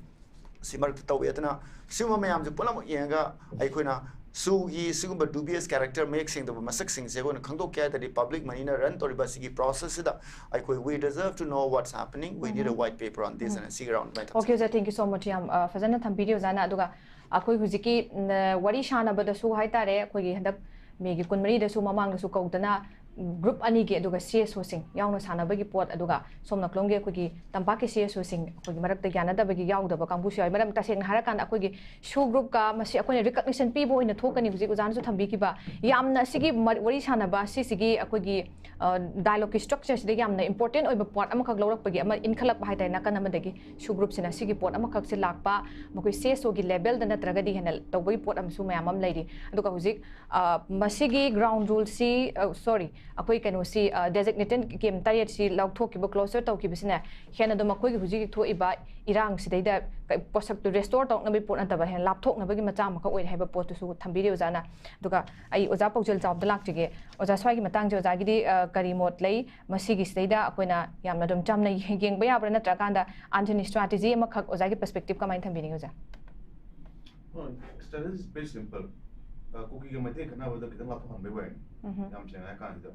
ꯁꯤ ꯃꯔꯛꯇ ꯇꯧꯏ꯫ ꯑꯗꯨꯅ ꯁꯤꯒꯨꯝꯕ ꯃꯌꯥꯝꯁꯦ ꯄꯨꯝꯅꯃꯛ ꯌꯦꯡꯉꯒ ꯑꯩꯈꯣꯏꯅ ꯁꯨꯒꯤ ꯁꯤꯒꯨꯝꯕ dubious character, ꯃꯌꯦꯛ ꯁꯦꯡꯗꯕ ꯃꯁꯛꯁꯤꯡꯁꯦ ꯑꯩꯈꯣꯏꯅ ꯈꯪꯗꯣꯛꯀꯦ ꯍꯥꯏ ꯇꯥꯔꯗꯤ, ꯄꯕ꯭ꯂꯤꯛ ꯃꯅꯤꯅ ꯔꯟ ꯇꯧꯔꯤꯕ ꯁꯤꯒꯤ ꯄ꯭ꯔꯣꯁꯦꯁꯁꯤꯗ ꯑꯩꯈꯣꯏ we deserve to know what's happening, we need a white paper on this and ꯁꯤꯒꯤ ꯔꯥꯎꯟ ꯑꯗꯨꯃꯥꯏꯅ ꯊꯝꯖꯒꯦ꯫ Okay, ꯑꯣꯖꯥ, thank you so much, ꯌꯥꯝ, ꯑ, ꯐꯖꯅ ꯊꯝꯕꯤꯔꯤ ꯑꯣꯖꯥꯅ꯫ ꯑꯗꯨꯒ ꯑꯩꯈꯣꯏ ꯍꯧꯖꯤꯛꯀꯤ, ꯎꯝ, ꯋꯥꯔꯤ ꯁꯥꯟꯅꯕꯗꯁꯨ ꯍꯥꯏ ꯇꯥꯔꯦ, ꯑꯩꯈꯣꯏꯒꯤ ꯍꯟꯗꯛ ꯃꯦꯒꯤ ꯀꯨꯟꯃꯔꯤꯗꯁꯨ ꯃꯃꯥꯡꯗꯁꯨ ꯀꯧꯗꯅ ꯒ꯭ꯔꯨꯞ ꯑꯅꯤꯒꯤ ꯑꯗꯨꯒ ꯁꯤ ꯑꯦꯁ ꯑꯣꯁꯤꯡ ꯌꯥꯎꯅ ꯁꯥꯟꯅꯕꯒꯤ ꯄꯣꯠ, ꯑꯗꯨꯒ ꯁꯣꯝ ꯅꯥꯀꯂꯣꯝꯒꯤ ꯑꯩꯈꯣꯏꯒꯤ ꯇꯝꯄꯥꯛꯀꯤ ꯁꯤ ꯑꯦꯁ ꯑꯣꯁꯤꯡ ꯑꯩꯈꯣꯏꯒꯤ ꯃꯔꯛꯇ ꯌꯥꯅꯗꯕꯒꯤ ꯌꯥꯎꯗꯕ ꯀꯥꯡꯕꯨꯁꯨ ꯌꯥꯎꯏ꯫ ꯃꯔꯝ ꯇꯁꯦꯡꯅ ꯍꯥꯏꯔꯀꯥꯟꯗ ꯑꯩꯈꯣꯏꯒꯤ ꯁꯨ ꯒ꯭ꯔꯨꯞꯀ ꯃꯁꯤ ꯑꯩꯈꯣꯏꯅ ꯔꯤꯀꯛꯅꯤꯁꯟ ꯄꯤꯕ ꯑꯣꯏꯅ ꯊꯣꯛꯀꯅꯤ꯫ ꯍꯧꯖꯤꯛ ꯑꯣꯖꯥꯅꯁꯨ ꯊꯝꯕꯤꯈꯤꯕ ꯌꯥꯝꯅ ꯑꯁꯤꯒꯤ ꯃ- ꯋꯥꯔꯤ ꯁꯥꯟꯅꯕ ꯁꯤꯁꯤꯒꯤ ꯑꯩꯈꯣꯏꯒꯤ ꯗꯥꯏꯂꯣꯒꯀꯤ ꯁ꯭ꯇ꯭ꯔꯛꯆꯔꯁꯤꯗ ꯌꯥꯝꯅ ꯏꯝꯄꯣꯔꯇꯦꯟ ꯑꯣꯏꯕ ꯄꯥꯔꯠ ꯑꯃꯈꯛ ꯂꯧꯔꯛꯄꯒꯤ ꯑꯃ ꯏꯟꯈꯠꯂꯛꯄ ꯍꯥꯏꯇꯥꯔꯦ꯫ ꯅꯥꯀꯟ ꯑꯃꯗꯒꯤ ꯁꯨ ꯒ꯭ꯔꯨꯞꯁꯤꯅ ꯁꯤꯒꯤ ꯄꯣꯠ ꯑꯃꯈꯛꯁꯦ ꯂꯥꯛꯄ, ꯃꯈꯣꯏ ꯁꯤ ꯑꯦꯁ ꯑꯣꯒꯤ ꯂꯦꯕꯦꯜꯗ ꯅꯠꯇ꯭ꯔꯒꯗꯤ ꯍꯦꯟꯅ ꯇꯧꯕꯒꯤ ꯄꯣꯠ ꯑꯃꯁꯨ ꯃꯌꯥꯝ ꯑꯃ ꯂꯩꯔꯤ꯫ ꯑꯗꯨꯒ ꯍꯧꯖꯤꯛ ꯑ, ꯃꯁꯤꯒꯤ ꯒ꯭ꯔꯥꯎꯟ ꯔꯨꯜꯁꯤ, ꯁꯣꯔꯤ, ꯑꯩꯈꯣꯏ ꯀꯩꯅꯣꯁꯤ, ꯗꯦꯖꯤꯒꯅꯦꯇꯦꯠ ꯀꯦꯝ ꯇꯔꯦꯠꯁꯤ ꯂꯧꯊꯣꯛꯈꯤꯕ, ꯀ꯭ꯂꯣꯖꯔ ꯇꯧꯈꯤꯕꯁꯤꯅ ꯍꯦꯟꯅ ꯑꯗꯨꯝ ꯑꯩꯈꯣꯏꯒꯤ ꯍꯧꯖꯤꯛ ꯊꯣꯛꯏꯕ ꯏꯔꯥꯡꯁꯤꯗꯩꯗ ꯀ- ꯄꯣꯠꯁꯛꯇꯨ ꯔꯦꯁꯇꯣꯔ ꯇꯧꯅꯕꯒꯤ ꯄꯣꯠ ꯅꯠꯇꯕ, ꯍꯦꯟꯅ ꯂꯥꯞꯊꯣꯛꯅꯕꯒꯤ ꯃꯆꯥꯛ ꯑꯃꯈꯛ ꯑꯣꯏꯔꯦ ꯍꯥꯏꯕ ꯄꯣꯠꯇꯨꯁꯨ ꯊꯝꯕꯤꯔꯤ ꯑꯣꯖꯥꯅ꯫ ꯑꯗꯨꯒ ꯑꯩ ꯑꯣꯖꯥ ꯄꯥꯎꯖꯦꯜ ꯆꯥꯎꯕꯗ ꯂꯥꯛꯆꯒꯦ꯫ ꯑꯣꯖꯥ, ꯁ꯭ꯋꯥꯏꯒꯤ ꯃꯇꯥꯡꯁꯦ ꯑꯣꯖꯥꯒꯤꯗꯤ ꯑ, ꯀꯔꯤ ꯃꯣꯠ ꯂꯩ? ꯃꯁꯤꯒꯤꯁꯤꯗꯩꯗ ꯑꯩꯈꯣꯏꯅ ꯌꯥꯝꯅ ꯑꯗꯨꯝ ꯆꯝꯅ ꯌꯦꯡꯕ ꯌꯥꯕ꯭ꯔꯥ, ꯅꯠꯇ꯭ꯔꯀꯥꯟꯗ ꯑꯟꯊꯅꯤ ꯁ꯭ꯇ꯭ꯔꯥꯇꯦꯖꯤ ꯑꯃꯈꯛ ꯑꯣꯖꯥꯒꯤ ꯄꯔꯁꯄꯦꯛꯇꯤꯞ ꯀꯃꯥꯏꯅ ꯊꯝꯕꯤꯅꯤꯡꯉꯤ ꯑꯣꯖꯥ? Strategy is very simple. ꯀꯨꯀꯤꯒ Meitei ꯈꯠꯅꯕꯗ ꯈꯤꯇꯪ ꯂꯥꯞꯊꯣꯛꯍꯟꯕꯩ ꯋꯥꯔꯤꯅꯤ꯫ ꯌꯥꯝ ꯁꯦꯡꯅ ꯍꯥꯏ ꯀꯥꯟꯁꯤꯗ,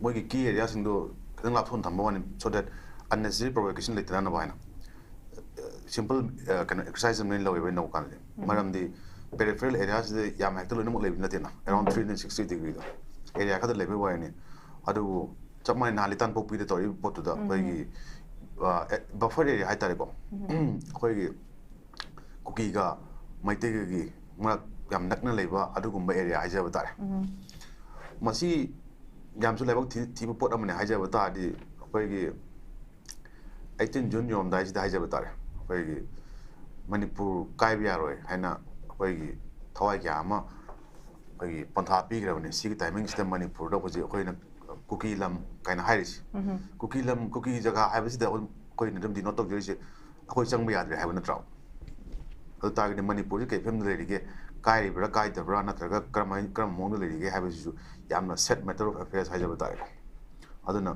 ꯃꯣꯏꯒꯤ ꯀꯤ ꯑꯦꯔꯤꯌꯥꯁꯤꯡꯗꯣ ꯈꯤꯇꯪ ꯂꯥꯞꯊꯣꯛꯅ ꯊꯝꯕ ꯋꯥꯅꯤ, so that unnecessary provocation ꯂꯩꯇꯅꯕ ꯍꯥꯏꯅ꯫ ꯁꯤꯝꯄꯜ ꯀꯩꯅꯣ ꯑꯦꯛꯁꯔꯁꯥꯏꯁ ꯑꯃ ꯂꯧꯋꯦꯕ ꯑꯩꯅ ꯂꯧꯕ ꯀꯥꯟꯗꯗꯤ꯫ ꯃꯔꯝꯗꯤ ꯄꯦꯔꯤꯐꯦꯔꯦꯜ ꯑꯦꯔꯤꯌꯥꯁꯤꯗ ꯌꯥꯝ ꯍꯦꯛꯇ ꯂꯣꯏꯅꯃꯛ ꯂꯩꯕ ꯅꯠꯇꯦꯅ, ꯑꯦꯔꯥꯎꯟ ꯊ꯭ꯔꯤ ꯍꯟꯗ꯭ꯔꯦꯠ ꯁꯤꯛꯁꯇꯤ ꯗꯤꯒ꯭ꯔꯤꯗꯣ ꯑꯦꯔꯤꯌꯥ ꯈꯛꯇ ꯂꯩꯕꯩ ꯋꯥꯔꯤꯅꯤ꯫ ꯑꯗꯨꯕꯨ ꯆꯞ ꯃꯥꯟꯅꯩ, ꯅꯍꯥꯟ ꯂꯤꯇꯥꯟꯄꯣꯛꯄꯤꯗ ꯇꯧꯔꯤꯕ ꯄꯣꯠꯇꯨꯗ ꯑꯩꯈꯣꯏꯒꯤ ꯕꯐꯔ ꯑꯦꯔꯤꯌꯥ ꯍꯥꯏꯇꯥꯔꯦꯀꯣ, ꯑꯩꯈꯣꯏꯒꯤ ꯀꯨꯀꯤꯒ ꯃꯩꯇꯩꯒꯒꯤ ꯃꯔꯛ ꯌꯥꯝ ꯅꯛꯅ ꯂꯩꯕ ꯑꯗꯨꯒꯨꯝꯕ ꯑꯦꯔꯤꯌꯥ ꯍꯥꯏꯖꯕ ꯇꯥꯔꯦ꯫ ꯃꯁꯤ ꯌꯥꯝꯁꯨ ꯂꯥꯏꯕꯛ ꯊꯤ- ꯊꯤꯕ ꯄꯣꯠ ꯑꯃꯅꯤ ꯍꯥꯏꯖꯕ ꯇꯥꯔꯗꯤ, ꯑꯩꯈꯣꯏꯒꯤ ꯑꯩꯠꯇꯤꯟ ꯖꯨꯟ ꯌꯧꯔꯝꯗꯥꯏꯁꯤꯗ ꯍꯥꯏꯖꯕ ꯇꯥꯔꯦ, ꯑꯩꯈꯣꯏꯒꯤ ꯃꯅꯤꯄꯨꯔ ꯀꯥꯏꯕ ꯌꯥꯔꯣꯏ ꯍꯥꯏꯅ ꯑꯩꯈꯣꯏꯒꯤ ꯊꯋꯥꯏ ꯀꯌꯥ ꯑꯃ ꯑꯩꯈꯣꯏꯒꯤ ꯄꯟꯊꯥ ꯄꯤꯈ꯭ꯔꯕꯅꯤ꯫ ꯁꯤꯒꯤ ꯇꯥꯏꯃꯤꯡꯁꯤꯗ ꯃꯅꯤꯄꯨꯔꯗ ꯍꯧꯖꯤꯛ ꯑꯩꯈꯣꯏꯅ ꯀꯨꯀꯤ ꯂꯝ ꯀꯥꯏꯅ ꯍꯥꯏꯔꯤꯁꯤ, ꯀꯨꯀꯤ ꯂꯝ, ꯀꯨꯀꯤ ꯖꯒꯥ ꯍꯥꯏꯕꯁꯤꯗ ꯑꯩꯈꯣꯏꯅ ꯑꯗꯨꯝ ꯗꯤꯅꯣꯠ ꯇꯧꯖꯔꯤꯁꯦ ꯑꯩꯈꯣꯏ ꯆꯪꯕ ꯌꯥꯗ꯭ꯔꯦ ꯍꯥꯏꯕ ꯅꯠꯇ꯭ꯔꯣ? ꯑꯗꯨ ꯇꯥꯔꯒꯗꯤ ꯃꯅꯤꯄꯨꯔꯁꯤ ꯀꯩ ꯐꯤꯕꯝꯗ ꯂꯩꯔꯤꯒꯦ, ꯀꯥꯏꯔꯤꯕ꯭ꯔꯥ ꯀꯥꯏꯗꯕ꯭ꯔꯥ ꯅꯠꯇ꯭ꯔꯒ ꯀꯔꯝꯍꯥꯏ-, ꯀꯔꯝꯕ ꯃꯑꯣꯡꯗ ꯂꯩꯔꯤꯒꯦ ꯍꯥꯏꯕꯁꯤꯁꯨ ꯌꯥꯝꯅ ꯁꯦꯠ ꯃꯦꯇꯔ ꯑꯣꯐ ꯑꯦꯐꯤꯌꯔꯁ ꯍꯥꯏꯖꯕ ꯇꯥꯔꯦꯀꯣ꯫ ꯑꯗꯨꯅ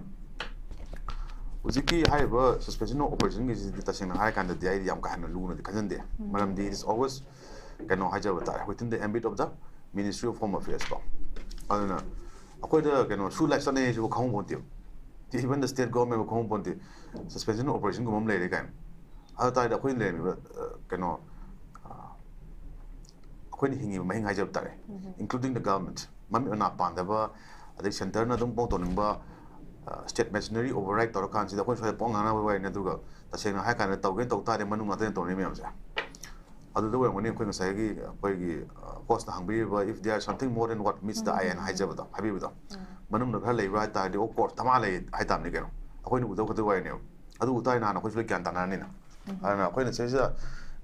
ꯍꯧꯖꯤꯛꯀꯤ ꯍꯥꯏꯔꯤꯕ ꯁꯁꯄꯦꯟꯁꯟ ꯑꯣꯐ ꯑꯣꯄꯔꯦꯁꯟꯒꯤꯁꯤꯗꯤ ꯇꯁꯦꯡꯅ ꯍꯥꯏꯔ ꯀꯥꯟꯗꯗꯤ ꯑꯩꯗꯤ ꯌꯥꯝ ꯀꯥ ꯍꯦꯟꯅ ꯂꯨꯅꯗꯤ ꯈꯟꯖꯟꯗꯦ꯫ ꯃꯔꯝꯗꯤ it is always ꯀꯩꯅꯣ ꯍꯥꯏꯖꯕ ꯇꯥꯔꯦ, within the ambit of the Ministry of Home Affairs ꯀꯣ꯫ ꯑꯗꯨꯅ ꯑꯩꯈꯣꯏꯗ ꯀꯩꯅꯣ ꯁꯨ ꯂꯥꯏ ꯆꯠꯅꯩ ꯍꯥꯏꯁꯤꯕꯨ ꯈꯪꯍꯧ ꯄꯣꯟꯇꯦꯕ꯫ Even the state government ꯐꯥꯎ ꯈꯪꯍꯧ ꯄꯣꯟꯇꯦ, ꯁꯁꯄꯦꯟꯁꯟ ꯑꯣꯄꯔꯦꯁꯟꯒꯨꯝꯕ ꯑꯃ ꯂꯩꯔꯦ ꯀꯥꯏꯅ꯫ ꯑꯗꯨ ꯇꯥꯔꯗꯤ ꯑꯩꯈꯣꯏꯅ ꯂꯩꯔꯝꯃꯤꯕ ꯑ, ꯀꯩꯅꯣ ꯑ, ꯑꯩꯈꯣꯏꯅ ꯍꯤꯡꯉꯤꯕ ꯃꯍꯤꯡ ꯍꯥꯏꯖꯕ ꯇꯥꯔꯦ, including the government, ꯃꯃꯤꯠ ꯃꯅꯥ ꯄꯥꯟꯗꯕ ꯑꯗꯩ centreꯅ ꯑꯗꯨꯝ ꯄꯥꯎ ꯇꯧꯅꯤꯡꯕ, state machinery override ꯇꯧꯔꯀꯥꯟꯁꯤꯗ ꯑꯩꯈꯣꯏ ꯁ꯭ꯋꯥꯏꯗ ꯄꯥꯎ ꯉꯥꯡꯅꯕ ꯋꯥꯔꯤꯅꯤ꯫ ꯑꯗꯨꯒ ꯇꯁꯦꯡꯅ ꯍꯥꯏ ꯀꯥꯟꯗ ꯇꯧꯒꯦꯅ ꯇꯧ ꯇꯥꯔꯗꯤ ꯃꯅꯨꯡ ꯉꯥꯛꯇꯅ ꯇꯧꯅꯔꯤ ꯃꯌꯥꯝꯁꯦ꯫ ꯑꯗꯨꯗ ꯑꯣꯏꯔꯝꯒꯅꯤ ꯑꯩꯈꯣꯏ ꯉꯁꯥꯏꯒꯤ ꯑꯩꯈꯣꯏꯒꯤ ꯍꯣꯁꯅ ꯍꯪꯕꯤꯔꯤꯕ, "If there is something more than what meets the eye" ꯍꯥꯏꯅ ꯍꯥꯏꯖꯕꯗꯣ, ꯍꯥꯏꯕꯤꯕꯗꯣ꯫ ꯃꯅꯨꯡꯗ ꯈꯔ ꯂꯩꯕ꯭ꯔꯥ ꯍꯥꯏ ꯇꯥꯔꯗꯤ, "ꯑꯣ, ꯀꯣꯔꯁ ꯗꯃꯥ ꯂꯩ" ꯍꯥꯏ ꯇꯥꯕꯅꯤ ꯀꯩꯅꯣ꯫ ꯑꯩꯈꯣꯏꯅ ꯎꯗꯕ ꯈꯛꯇ ꯋꯥꯔꯤꯅꯦꯕ꯫ ꯑꯗꯨ ꯎ ꯇꯥꯔꯗꯤ ꯅꯍꯥꯟ ꯑꯩꯈꯣꯏꯁꯨ ꯂꯣꯏ ꯒ꯭ꯌꯥꯟ ꯇꯥꯅꯔꯅꯤꯅ꯫ ꯑꯗꯨꯅ ꯑꯩꯈꯣꯏꯅ ꯁꯤꯁꯤꯗ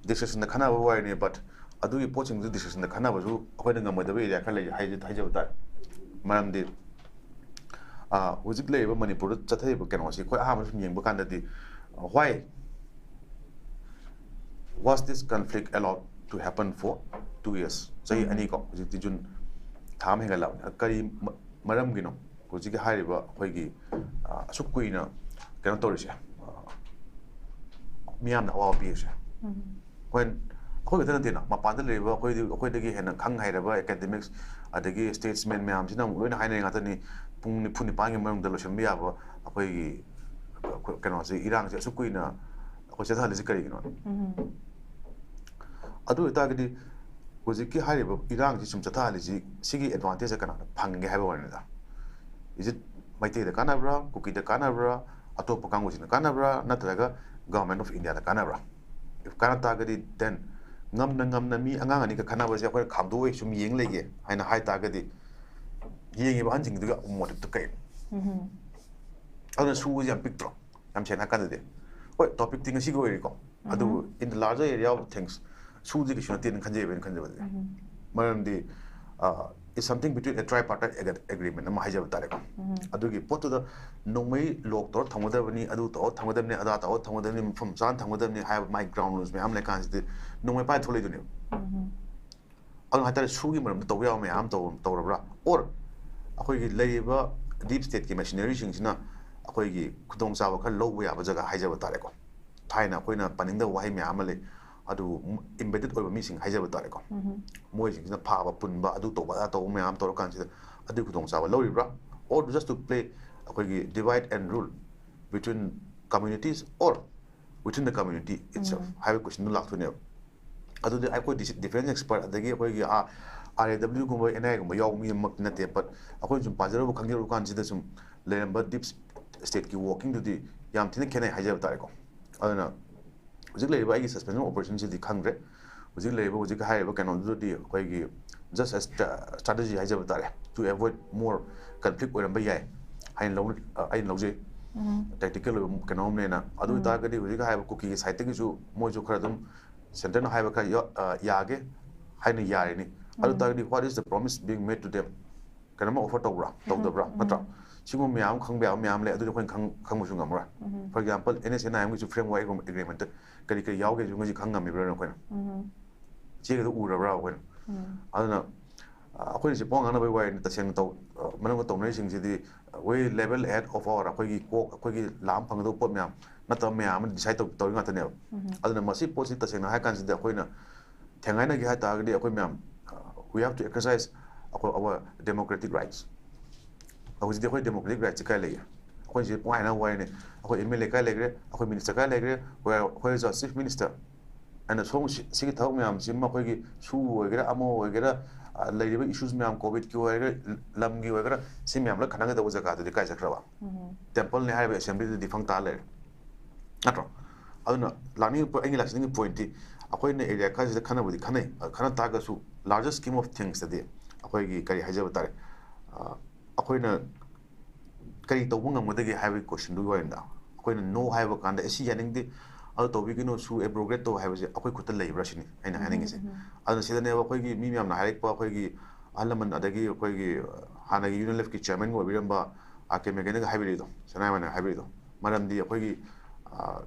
discussionꯗ ꯈꯟꯅꯕ ꯋꯥꯔꯤꯅꯤ, but ꯑꯗꯨꯒꯤ ꯄꯣꯠꯁꯤꯡꯗꯨ discussionꯗ ꯈꯟꯅꯕꯁꯨ ꯑꯩꯈꯣꯏꯅ ꯉꯝꯃꯣꯏꯗꯕ area ꯈꯔ ꯂꯩ ꯍꯥꯏꯖ-, ꯍꯥꯏꯖꯕ ꯇꯥꯔꯦ꯫ ꯃꯔꯝꯗꯤ, ꯑꯥ, ꯍꯧꯖꯤꯛ ꯂꯩꯔꯤꯕ ꯃꯅꯤꯄꯨꯔꯗ ꯆꯠꯊꯔꯤꯕ ꯀꯩꯅꯣꯁꯤ ꯑꯩꯈꯣꯏ ꯑꯍꯥꯟꯕ ꯁꯨꯝ ꯌꯦꯡꯕ ꯀꯥꯟꯗꯗꯤ, why was this conflict allowed to happen for two years? ꯆꯍꯤ ꯑꯅꯤ ꯀꯣ, ꯍꯧꯖꯤꯛꯇꯤ ꯖꯨꯟ ꯊꯥ ꯑꯃ ꯍꯦꯟꯒꯠꯂꯛꯑꯕꯅꯤ꯫ ꯀꯔꯤ ꯃ-, ꯃꯔꯝꯒꯤꯅꯣ ꯍꯧꯖꯤꯛꯀꯤ ꯍꯥꯏꯔꯤꯕ ꯑꯩꯈꯣꯏꯒꯤ, ꯑ, ꯑꯁꯨꯛ ꯀꯨꯏꯅ ꯀꯩꯅꯣ ꯇꯧꯔꯤꯁꯦ, ꯑ, ꯃꯤꯌꯥꯝꯅ ꯑꯋꯥꯕ ꯄꯤꯔꯤꯁꯦ? ꯍꯣꯏ, ꯑꯩꯈꯣꯏ ꯈꯛꯇ ꯅꯠꯇꯦꯅ, ꯃꯄꯥꯟꯗ ꯂꯩꯔꯤꯕ ꯑꯩꯈꯣꯏꯗꯤ, ꯑꯩꯈꯣꯏꯗꯒꯤ ꯍꯦꯟꯅ ꯈꯪ ꯍꯩꯔꯕ academics ꯑꯗꯒꯤ statesmen ꯃꯌꯥꯝꯁꯤꯅ ꯑꯃꯨꯛ ꯂꯣꯏꯅ ꯍꯥꯏꯅꯔꯤ ꯉꯥꯛꯇꯅꯤ꯫ ꯄꯨꯡ ꯅꯤꯐꯨ ꯅꯤꯄꯥꯟꯒꯤ ꯃꯅꯨꯡꯗ ꯂꯣꯏꯁꯤꯟꯕ ꯌꯥꯕ ꯑꯩꯈꯣꯏꯒꯤ, ꯑꯩꯈꯣꯏ ꯀꯩꯅꯣꯁꯦ, ꯏꯔꯥꯡꯁꯦ ꯑꯁꯨꯛ ꯀꯨꯏꯅ ꯑꯩꯈꯣꯏ ꯆꯠꯊꯍꯜꯂꯤꯁꯦ ꯀꯔꯤꯒꯤꯅꯣ? ꯑꯗꯨ ꯑꯣꯏꯇꯥꯔꯒꯗꯤ ꯍꯧꯖꯤꯛꯀꯤ ꯍꯥꯏꯔꯤꯕ ꯏꯔꯥꯡꯁꯤ ꯁꯨꯝ ꯆꯠꯊꯍꯜꯂꯤꯁꯤ, ꯁꯤꯒꯤ advantageꯁꯦ ꯀꯅꯥꯅ ꯐꯪꯒꯦ ꯍꯥꯏꯕ ꯋꯥꯔꯤꯅꯤꯗ꯫ Is it ꯃꯩꯇꯩꯗ ꯀꯥꯟꯅꯕ꯭ꯔꯥ, ꯀꯨꯀꯤꯗ ꯀꯥꯟꯅꯕ꯭ꯔꯥ, ꯑꯇꯣꯞꯄ ꯀꯥꯡꯕꯨꯁꯤꯡꯗ ꯀꯥꯟꯅꯕ꯭ꯔꯥ, ꯅꯠꯇ꯭ꯔꯒ Government of Indiaꯗ ꯀꯥꯟꯅꯕ꯭ꯔꯥ? If ꯀꯥꯟꯅ ꯇꯥꯔꯒꯗꯤ, then ꯉꯝꯅ ꯉꯝꯅ ꯃꯤ ꯑꯉꯥꯡ ꯑꯅꯤꯈꯛ ꯈꯠꯅꯕꯁꯦ ꯑꯩꯈꯣꯏꯅ ꯈꯥꯝꯗꯣꯛꯑꯣꯏ ꯁꯨꯝ ꯌꯦꯡ ꯂꯩꯒꯦ ꯍꯥꯏꯅ ꯍꯥꯏ ꯇꯥꯔꯒꯗꯤ, ꯌꯦꯡꯉꯤꯕ ꯑꯍꯟꯁꯤꯡꯗꯨꯒꯤ motiveꯇꯨ ꯀꯩꯅꯣ? ꯑꯗꯨꯅ ꯁꯨꯁꯦ ꯌꯥꯝ ꯄꯤꯛꯇ꯭ꯔꯣ? ꯌꯥꯝ ꯁꯦꯡꯅ ꯍꯥꯏꯔꯀꯥꯟꯗꯗꯤ꯫ ꯍꯣꯏ, topicꯇꯤ ꯉꯁꯤꯒꯤ ꯑꯣꯏꯔꯤꯀꯣ꯫ ꯑꯗꯨꯕꯨ in the larger area of things, ꯁꯨꯗꯤ ꯀꯩꯁꯨ ꯅꯠꯇꯦꯅ ꯈꯟꯖꯩꯕ, ꯑꯩꯅ ꯈꯟꯖꯕꯗꯗꯤ꯫ ꯃꯔꯝꯗꯤ, ꯑ, it's something between a tripartite ag-, agreement ꯑꯃ ꯍꯥꯏꯖꯕ ꯇꯥꯔꯦꯀꯣ꯫ ꯑꯗꯨꯒꯤ ꯄꯣꯠꯇꯨꯗ ꯅꯣꯡꯃꯩ lock ꯇꯧꯔ ꯊꯝꯒꯗꯕꯅꯤ, ꯑꯗꯨ ꯇꯧꯔ ꯊꯝꯒꯗꯕꯅꯤ, ꯑꯗꯥ ꯇꯧꯔ ꯊꯝꯒꯗꯕꯅꯤ, ꯃꯐꯝ ꯆꯥꯅ ꯊꯝꯒꯗꯕꯅꯤ ꯍꯥꯏꯕ ꯃꯥꯒꯤ ground rules ꯃꯌꯥꯝ ꯂꯩꯀꯥꯟꯁꯤꯗ ꯅꯣꯡꯃꯩ ꯄꯥꯏ ꯊꯣꯛꯂꯛꯏꯗꯨꯅꯦꯕ꯫ ꯑꯗꯨꯅ ꯍꯥꯏꯇꯥꯔꯦ, ꯁꯨꯒꯤ ꯃꯔꯝꯗ ꯇꯧꯕ ꯌꯥꯕ ꯃꯌꯥꯝ ꯑꯃ ꯇꯧ-, ꯇꯧꯔꯕ꯭ꯔꯥ? Or ꯑꯩꯈꯣꯏꯒꯤ ꯂꯩꯔꯤꯕ deep stateꯀꯤ machineryꯁꯤꯡꯁꯤꯅ ꯑꯩꯈꯣꯏꯒꯤ ꯈꯨꯗꯣꯡꯆꯥꯕ ꯈꯔ ꯂꯧꯕ ꯌꯥꯕ ꯖꯒꯥ ꯍꯥꯏꯖꯕ ꯇꯥꯔꯦꯀꯣ꯫ ꯊꯥꯏꯅ ꯑꯩꯈꯣꯏꯅ ꯄꯟꯅꯤꯡꯗꯕ ꯋꯥꯍꯩ ꯃꯌꯥꯝ ꯑꯃ ꯂꯩ, ꯑꯗꯨ embedded ꯑꯣꯏꯕ ꯃꯤꯁꯤꯡ ꯍꯥꯏꯖꯕ ꯇꯥꯔꯦꯀꯣ꯫ ꯃꯣꯏꯁꯤꯡꯁꯤꯅ ꯐꯥꯕ, ꯄꯨꯟꯕ, ꯑꯗꯨ ꯇꯧꯕ, ꯑꯗꯥ ꯇꯧꯕ ꯃꯌꯥꯝ ꯇꯧꯔꯀꯥꯟꯁꯤꯗ ꯑꯗꯨꯒꯤ ꯈꯨꯗꯣꯡꯆꯥꯕ ꯂꯧꯔꯤꯕ꯭ꯔꯥ? Or just to play ꯑꯩꯈꯣꯏꯒꯤ divide and rule between communities or within the community itself ꯍꯥꯏꯕ questionꯗꯨ ꯂꯥꯛꯇꯣꯏꯅꯦꯕ꯫ ꯑꯗꯨꯗꯤ ꯑꯩꯈꯣꯏ ꯗꯤꯐꯦꯟꯁ ꯑꯦꯛꯁꯄꯔꯠ ꯑꯗꯒꯤ ꯑꯩꯈꯣꯏꯒꯤ ꯑꯥꯔ ꯑꯦ ꯗꯕ꯭ꯂꯤꯎꯒꯨꯝꯕ ꯑꯦꯟ ꯑꯥꯏ ꯑꯦꯒꯨꯝꯕ ꯌꯥꯎꯕ ꯃꯤꯃꯛꯇꯤ ꯅꯠꯇꯦ, but ꯑꯩꯈꯣꯏꯅ ꯁꯨꯝ ꯄꯥꯖꯔꯨꯕ ꯈꯪꯖꯔꯨꯕ ꯀꯥꯟꯁꯤꯗ ꯁꯨꯝ ꯂꯩꯔꯝꯕ ꯗꯤꯞ ꯁ꯭ꯇꯦꯠꯀꯤ ꯋꯥꯔꯀꯤꯡꯗꯨꯗꯤ ꯌꯥꯝ ꯊꯤꯅ ꯈꯦꯠꯅꯩ ꯍꯥꯏꯖꯕ ꯇꯥꯔꯦꯀꯣ꯫ ꯑꯗꯨꯅ ꯍꯧꯖꯤꯛ ꯂꯩꯔꯤꯕ ꯑꯩꯒꯤ ꯁꯁꯄꯦꯟꯁꯟ ꯑꯣꯄꯔꯦꯁꯟꯁꯤꯗꯤ ꯈꯪꯗ꯭ꯔꯦ꯫ ꯍꯧꯖꯤꯛ ꯂꯩꯔꯤꯕ ꯍꯧꯖꯤꯛ ꯍꯥꯏꯔꯤꯕ ꯀꯩꯅꯣꯗꯨꯗꯤ ꯑꯩꯈꯣꯏꯒꯤ just a strategy ꯍꯥꯏꯖꯕ ꯇꯥꯔꯦ, to avoid more conflict ꯑꯣꯏꯔꯝꯕ ꯌꯥꯏ ꯍꯥꯏꯅ ꯂꯧꯅ ꯑꯩꯅ ꯂꯧꯖꯩ꯫ ꯇꯦꯛꯇꯤꯀꯦꯜ ꯑꯣꯏꯕ ꯀꯩꯅꯣꯝꯅꯦꯅ꯫ ꯑꯗꯨ ꯑꯣꯏꯇꯥꯔꯒꯗꯤ ꯍꯧꯖꯤꯛ ꯍꯥꯏꯔꯤꯕ ꯀꯨꯀꯤꯒꯤ ꯁꯥꯏꯠꯇꯒꯤꯁꯨ ꯃꯣꯏꯁꯨ ꯈꯔ ꯑꯗꯨꯝ ꯁꯦꯟꯇꯔꯅ ꯍꯥꯏꯕ ꯈꯔ ꯌꯥ- ꯑ, ꯌꯥꯒꯦ ꯍꯥꯏꯅ ꯌꯥꯔꯤꯅꯤ꯫ ꯑꯗꯨ ꯇꯥꯔꯒꯗꯤ what is the promise being made to them? ꯀꯩꯅꯣꯝꯃ ꯑꯣꯐꯔ ꯇꯧꯕ꯭ꯔꯥ, ꯇꯧꯗꯕ꯭ꯔꯥ? ꯅꯠꯇ꯭ꯔꯥ? ꯁꯤꯒꯨꯝꯕ ꯃꯌꯥꯝ ꯑꯃ ꯈꯪꯕ ꯌꯥꯕ ꯃꯌꯥꯝ ꯂꯩ, ꯑꯗꯨꯗꯤ ꯑꯩꯈꯣꯏꯅ ꯈꯪ- ꯈꯪꯕꯁꯨ ꯉꯝꯃꯔꯣꯏ꯫ For example, N S N I ꯑꯦꯝꯒꯤꯁꯨ framework agreement ꯀꯔꯤ ꯀꯔꯤ ꯌꯥꯎꯒꯦꯁꯨ ꯉꯁꯤ ꯈꯪ ꯉꯝꯃꯤꯕ꯭ꯔꯥ ꯑꯩꯈꯣꯏꯅ? ꯆꯦꯒꯗ ꯎꯔꯕ꯭ꯔꯥ ꯑꯩꯈꯣꯏꯅ? ꯑꯗꯨꯅ ꯑ, ꯑꯩꯈꯣꯏꯅ ꯁꯤ ꯄꯥꯎ ꯉꯥꯡꯅꯕꯒꯤ ꯋꯥꯔꯤꯅꯤ꯫ ꯇꯁꯦꯡꯅ ꯇꯧ ꯑ, ꯃꯅꯨꯡꯗ ꯇꯧꯅꯔꯤꯁꯤꯡꯁꯤꯗꯤ we level head of our ꯑꯩꯈꯣꯏꯒꯤ ꯀꯣꯛ, ꯑꯩꯈꯣꯏꯒꯤ ꯂꯥꯝ ꯐꯪꯒꯗꯧꯕ ꯄꯣꯠ ꯃꯌꯥꯝ ꯅꯠꯇꯕ ꯃꯌꯥꯝ ꯑꯃ ꯗꯤꯁꯥꯏꯠ ꯇꯧ ꯇꯧꯔꯤ ꯉꯥꯛꯇꯅꯦꯕ꯫ ꯑꯗꯨꯅ ꯃꯁꯤ ꯄꯣꯠꯁꯤ ꯇꯁꯦꯡꯅ ꯍꯥꯏ ꯀꯥꯟꯁꯤꯗ ꯑꯩꯈꯣꯏꯅ ꯊꯦꯡꯒꯥꯏꯅꯒꯦ ꯍꯥꯏ ꯇꯥꯔꯒꯗꯤ ꯑꯩꯈꯣꯏ ꯃꯌꯥꯝ ꯑ, we have to exercise ꯑꯩꯈꯣꯏ our democratic rights꯫ ꯍꯧꯖꯤꯛꯇꯤ ꯑꯩꯈꯣꯏ ꯗꯦꯃꯣꯀ꯭ꯔꯦꯇꯤꯛ ꯔꯥꯏꯠꯁꯤ ꯀꯥꯏ ꯂꯩꯒꯦ? ꯑꯩꯈꯣꯏꯁꯦ ꯄꯨꯡꯍꯥꯏꯅ ꯋꯥꯔꯤꯅꯦ꯫ ꯑꯩꯈꯣꯏ ꯑꯦꯝ ꯑꯦꯜ ꯑꯦ ꯀꯥꯏ ꯂꯩꯈ꯭ꯔꯦ? ꯑꯩꯈꯣꯏ ꯃꯤꯅꯤꯁꯇꯔ ꯀꯥꯏ ꯂꯩꯈ꯭ꯔꯦ? Where is our chief minister? ꯑꯩꯅ ꯁꯣꯝ ꯁꯤ- ꯁꯤꯒꯤ ꯊꯕꯛ ꯃꯌꯥꯝꯁꯤꯃ ꯑꯩꯈꯣꯏꯒꯤ ꯁꯨ ꯑꯣꯏꯒꯦꯔꯥ, ꯑꯃ ꯑꯣꯏꯒꯦꯔꯥ, ꯑ, ꯂꯩꯔꯤꯕ ꯏꯁꯨꯁ ꯃꯌꯥꯝ, ꯀꯣꯚꯤꯗꯀꯤ ꯑꯣꯏꯒꯦꯔꯥ, ꯂꯝꯒꯤ ꯑꯣꯏꯒꯦꯔꯥ, ꯁꯤ ꯃꯌꯥꯝ ꯂꯣꯏ ꯈꯟꯅꯒꯗꯧꯕ ꯖꯒꯥꯗꯨꯗꯤ ꯀꯥꯏ ꯆꯠꯈ꯭ꯔꯕ? ꯇꯦꯝꯄꯜꯅꯤ ꯍꯥꯏꯔꯤꯕ ꯑꯦꯁꯦꯝꯕ꯭ꯂꯤꯗꯨꯗꯤ ꯐꯪ ꯇꯥ ꯂꯩꯔꯦ, ꯅꯠꯇ꯭ꯔꯣ? ꯑꯗꯨꯅ ꯂꯥꯛꯅꯤꯡꯉꯤꯕ ꯑꯩꯒꯤ ꯂꯥꯛꯆꯅꯤꯡꯉꯤꯕ ꯄꯣꯏꯟꯠꯇꯤ, ꯑꯩꯈꯣꯏꯅ ꯑꯦꯔꯤꯌꯥ ꯈꯔꯁꯤꯗ ꯈꯟꯅꯕꯨꯗꯤ ꯈꯟꯅꯩ, ꯑ, ꯈꯟꯅ ꯇꯥꯔꯒꯁꯨ larger scheme of thingsꯇꯗꯤ ꯑꯩꯈꯣꯏꯒꯤ ꯀꯔꯤ ꯍꯥꯏꯖꯕ ꯇꯥꯔꯦ, ꯑ, ꯑꯩꯈꯣꯏꯅ ꯀꯔꯤ ꯇꯧꯕ ꯉꯝꯒꯗꯒꯦ ꯍꯥꯏꯕꯒꯤ ꯀꯣꯏꯁꯟꯗꯨꯒꯤ ꯋꯥꯔꯤꯅꯤꯗ꯫ ꯑꯩꯈꯣꯏꯅ no ꯍꯥꯏꯕ ꯀꯥꯟꯗ, "ꯑꯦ, ꯁꯤ ꯌꯥꯅꯤꯡꯗꯦ, ꯑꯗꯨ ꯇꯧꯕꯤꯒꯅꯨ, ꯁꯨ ꯑꯦꯕ꯭ꯔꯣꯒꯦꯠ ꯇꯧ" ꯍꯥꯏꯕꯁꯦ ꯑꯩꯈꯣꯏ ꯈꯨꯠꯇ ꯂꯩꯕ꯭ꯔꯥ ꯁꯤꯅꯤ ꯑꯩꯅ ꯍꯥꯏꯅꯤꯡꯉꯤꯁꯦ꯫ ꯑꯗꯨꯅ ꯁꯤꯗꯅꯦꯕ ꯑꯩꯈꯣꯏꯒꯤ ꯃꯤ ꯃꯌꯥꯝꯅ ꯍꯥꯏꯔꯛꯄ, ꯑꯩꯈꯣꯏꯒꯤ ꯑꯍꯜ ꯂꯃꯟ, ꯑꯗꯒꯤ ꯑꯩꯈꯣꯏꯒꯤ ꯍꯥꯟꯅꯒꯤ ꯌꯨꯅꯤꯌꯟ ꯂꯦꯐꯀꯤ ꯆꯤꯌꯔꯃꯦꯟꯒ ꯑꯣꯏꯕꯤꯔꯝꯕ ꯑꯥꯔ ꯀꯦ ꯃꯦꯒꯦꯟꯅꯒ ꯍꯥꯏꯕꯤꯔꯤꯗꯣ, ꯁꯅꯥꯃꯍꯤꯅ ꯍꯥꯏꯕꯤꯔꯤꯗꯣ, ꯃꯔꯝꯗꯤ ꯑꯩꯈꯣꯏꯒꯤ, ꯑ,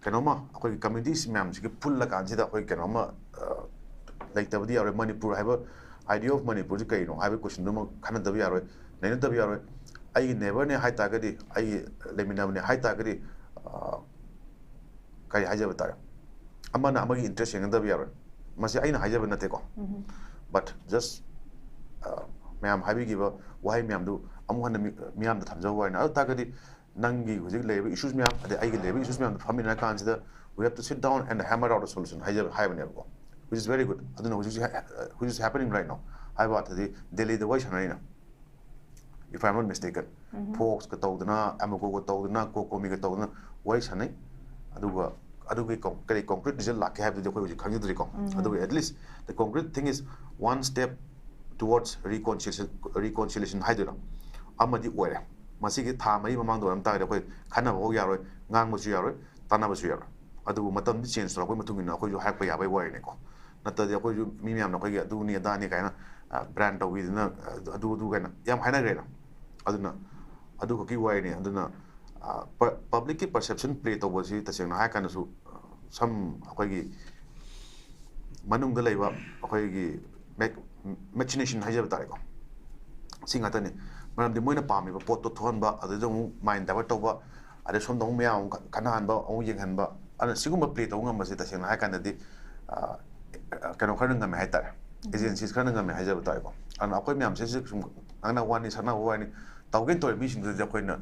ꯀꯩꯅꯣꯝꯃ ꯑꯩꯈꯣꯏꯒꯤ ꯀꯝꯃ꯭ꯌꯨꯅꯤꯇꯤꯁ ꯃꯌꯥꯝꯁꯤꯒꯤ ꯄꯨꯜꯂ ꯀꯥꯟꯁꯤꯗ ꯑꯩꯈꯣꯏ ꯀꯩꯅꯣꯝꯃ, ꯑ, ꯂꯩꯇꯕꯗꯤ ꯌꯥꯔꯣꯏ꯫ ꯃꯅꯤꯄꯨꯔ ꯍꯥꯏꯕ idea of ꯃꯅꯤꯄꯨꯔꯁꯤ ꯀꯩꯅꯣ ꯍꯥꯏꯕꯒꯤ ꯀꯣꯏꯁꯟꯗꯨꯃ ꯈꯟꯅꯗꯕ ꯌꯥꯔꯣꯏ, ꯅꯩꯅꯗꯕ ꯌꯥꯔꯣꯏ꯫ ꯑꯩꯒꯤ ꯅꯦꯕꯔꯅꯦ ꯍꯥꯏ ꯇꯥꯔꯒꯗꯤ, ꯑꯩꯒꯤ ꯂꯩꯃꯤꯟꯅꯕꯅꯦ ꯍꯥꯏ ꯇꯥꯔꯒꯗꯤ, ꯑ, ꯀꯔꯤ ꯍꯥꯏꯖꯕ ꯇꯥꯔꯦ, ꯑꯃꯅ ꯑꯃꯒꯤ ꯏꯟꯇꯔꯦꯁ ꯌꯦꯡꯒꯗꯕ ꯌꯥꯔꯣꯏ꯫ ꯃꯁꯤ ꯑꯩꯅ ꯍꯥꯏꯖꯕ ꯅꯠꯇꯦꯀꯣ, but just, ꯑ, ꯃꯌꯥꯝ ꯍꯥꯏꯕꯤꯈꯤꯕ ꯋꯥꯍꯩ ꯃꯌꯥꯝꯗꯨ ꯑꯃꯨꯛ ꯍꯟꯅ ꯃꯤ- ꯃꯤꯌꯥꯝꯗ ꯊꯝꯖꯕ ꯋꯥꯅꯤ꯫ ꯑꯗꯨ ꯇꯥꯔꯒꯗꯤ ꯅꯪꯒꯤ ꯍꯧꯖꯤꯛ ꯂꯩꯔꯤꯕ ꯏꯁꯨꯁ ꯃꯌꯥꯝ, ꯑꯗꯩ ꯑꯩꯒꯤ ꯂꯩꯔꯤꯕ ꯏꯁꯨꯁ ꯃꯌꯥꯝꯗꯣ ꯐꯝꯃꯤꯟꯅꯔ ꯀꯥꯟꯁꯤꯗ We have to sit down and hammer out a solution ꯍꯥꯏꯖꯕ ꯍꯥꯏꯕꯅꯦꯕꯀꯣ, which is very good. ꯑꯗꯨꯅ ꯍꯧꯖꯤꯛ ꯍꯧꯖꯤꯛ happening right now. ꯍꯥꯏꯕ ꯑꯥꯔꯊꯗꯤ ꯗꯦꯜꯂꯤꯗ ꯋꯥꯔꯤ ꯁꯥꯟꯅꯔꯤꯅ, if I'm not mistaken, ꯐꯣꯛꯁꯀ ꯇꯧꯗꯅ, ꯑꯃꯀꯣꯒ ꯇꯧꯗꯅ, ꯀꯣꯀꯣꯃꯤꯒ ꯇꯧꯗꯅ ꯋꯥꯔꯤ ꯁꯥꯟꯅꯩ꯫ ꯑꯗꯨꯒ ꯑꯗꯨꯒꯤ ꯀꯔꯤ concrete result ꯂꯥꯛꯀꯦ ꯍꯥꯏꯕꯗꯨꯗꯤ ꯑꯩꯈꯣꯏ ꯍꯧꯖꯤꯛ ꯈꯪꯖꯗ꯭ꯔꯤꯀꯣ꯫ ꯑꯗꯨꯕꯨ at least the concrete thing is one step towards reconciliation, reconciliation ꯍꯥꯏꯗꯣꯏꯔꯥ, ꯑꯃꯗꯤ ꯑꯣꯏꯔꯦ꯫ ꯃꯁꯤꯒꯤ ꯊꯥ ꯃꯔꯤ ꯃꯃꯥꯡꯗ ꯑꯣꯏꯔꯝ ꯇꯥꯔꯒꯗꯤ ꯑꯩꯈꯣꯏ ꯈꯟꯅꯕ ꯍꯧ ꯌꯥꯔꯣꯏ, ꯉꯥꯡꯕꯁꯨ ꯌꯥꯔꯣꯏ, ꯇꯥꯟꯅꯕꯁꯨ ꯌꯥꯔꯣꯏ꯫ ꯑꯗꯨꯕꯨ ꯃꯇꯝꯗꯤ change ꯇꯧꯔꯛꯄꯒꯤ ꯃꯇꯨꯡ ꯏꯟꯅ ꯑꯩꯈꯣꯏꯁꯨ ꯍꯥꯏꯔꯛꯄ ꯌꯥꯕꯒꯤ ꯋꯥꯔꯤꯅꯤꯀꯣ꯫ ꯅꯠꯇ꯭ꯔꯗꯤ ꯑꯩꯈꯣꯏꯁꯨ ꯃꯤ ꯃꯌꯥꯝꯅ ꯑꯩꯈꯣꯏꯒꯤ ꯑꯗꯨꯅꯤ ꯑꯗꯥꯅꯤ ꯀꯥꯏꯅ, brand ꯇꯧꯕꯤꯗꯅ, ꯑꯗꯨ ꯑꯗꯨ ꯀꯥꯏꯅ ꯌꯥꯝ ꯍꯥꯏꯅꯈ꯭ꯔꯦꯅ꯫ ꯑꯗꯨꯅ ꯑꯗꯨꯈꯛꯀꯤ ꯋꯥꯔꯤꯅꯤ꯫ ꯑꯗꯨꯅ publicꯀꯤ perception play ꯇꯧꯕꯁꯤ ꯇꯁꯦꯡꯅ ꯍꯥꯏꯔ ꯀꯥꯟꯗꯁꯨ ꯁꯝ ꯑꯩꯈꯣꯏꯒꯤ ꯃꯅꯨꯡꯗ ꯂꯩꯕ ꯑꯩꯈꯣꯏꯒꯤ machination ꯍꯥꯏꯖꯕ ꯇꯥꯔꯦꯀꯣ, ꯁꯤ ꯉꯥꯛꯇꯅꯤ꯫ ꯃꯔꯝꯗꯤ ꯃꯣꯏꯅ ꯄꯥꯝꯃꯤꯕ ꯄꯣꯠꯇꯣ ꯊꯣꯛꯍꯟꯕ, ꯑꯗꯨꯗ ꯑꯃꯨꯛ mind divert ꯇꯧꯕ, ꯑꯗꯩ ꯁꯣꯝꯗ ꯑꯃꯨꯛ ꯃꯌꯥꯝ ꯑꯃꯨꯛ ꯈꯠꯅꯍꯟꯕ, ꯑꯃꯨꯛ ꯌꯦꯡꯍꯟꯕ꯫ ꯑꯗꯨꯅ ꯁꯤꯒꯨꯝꯕ play ꯇꯧꯕ ꯉꯝꯕꯁꯦ ꯇꯁꯦꯡꯅ ꯍꯥꯏꯔ ꯀꯥꯟꯗꯗꯤ ꯀꯩꯅꯣ ꯈꯔꯅ ꯉꯝꯃꯦ ꯍꯥꯏꯇꯥꯔꯦ, agencies ꯈꯔꯅ ꯉꯝꯃꯦ ꯍꯥꯏꯖꯕ ꯇꯥꯔꯦꯀꯣ꯫ ꯑꯗꯨꯅ ꯑꯩꯈꯣꯏ ꯃꯌꯥꯝꯁꯦ ꯁꯨꯝ ꯉꯥꯡꯅꯕ ꯋꯥꯅꯤ, ꯁꯛꯅꯕ ꯋꯥꯅꯤ, ꯇꯧꯒꯦꯅ ꯇꯧꯔꯤ ꯃꯤꯁꯤꯡꯗꯨꯗꯤ ꯑꯩꯈꯣꯏꯅ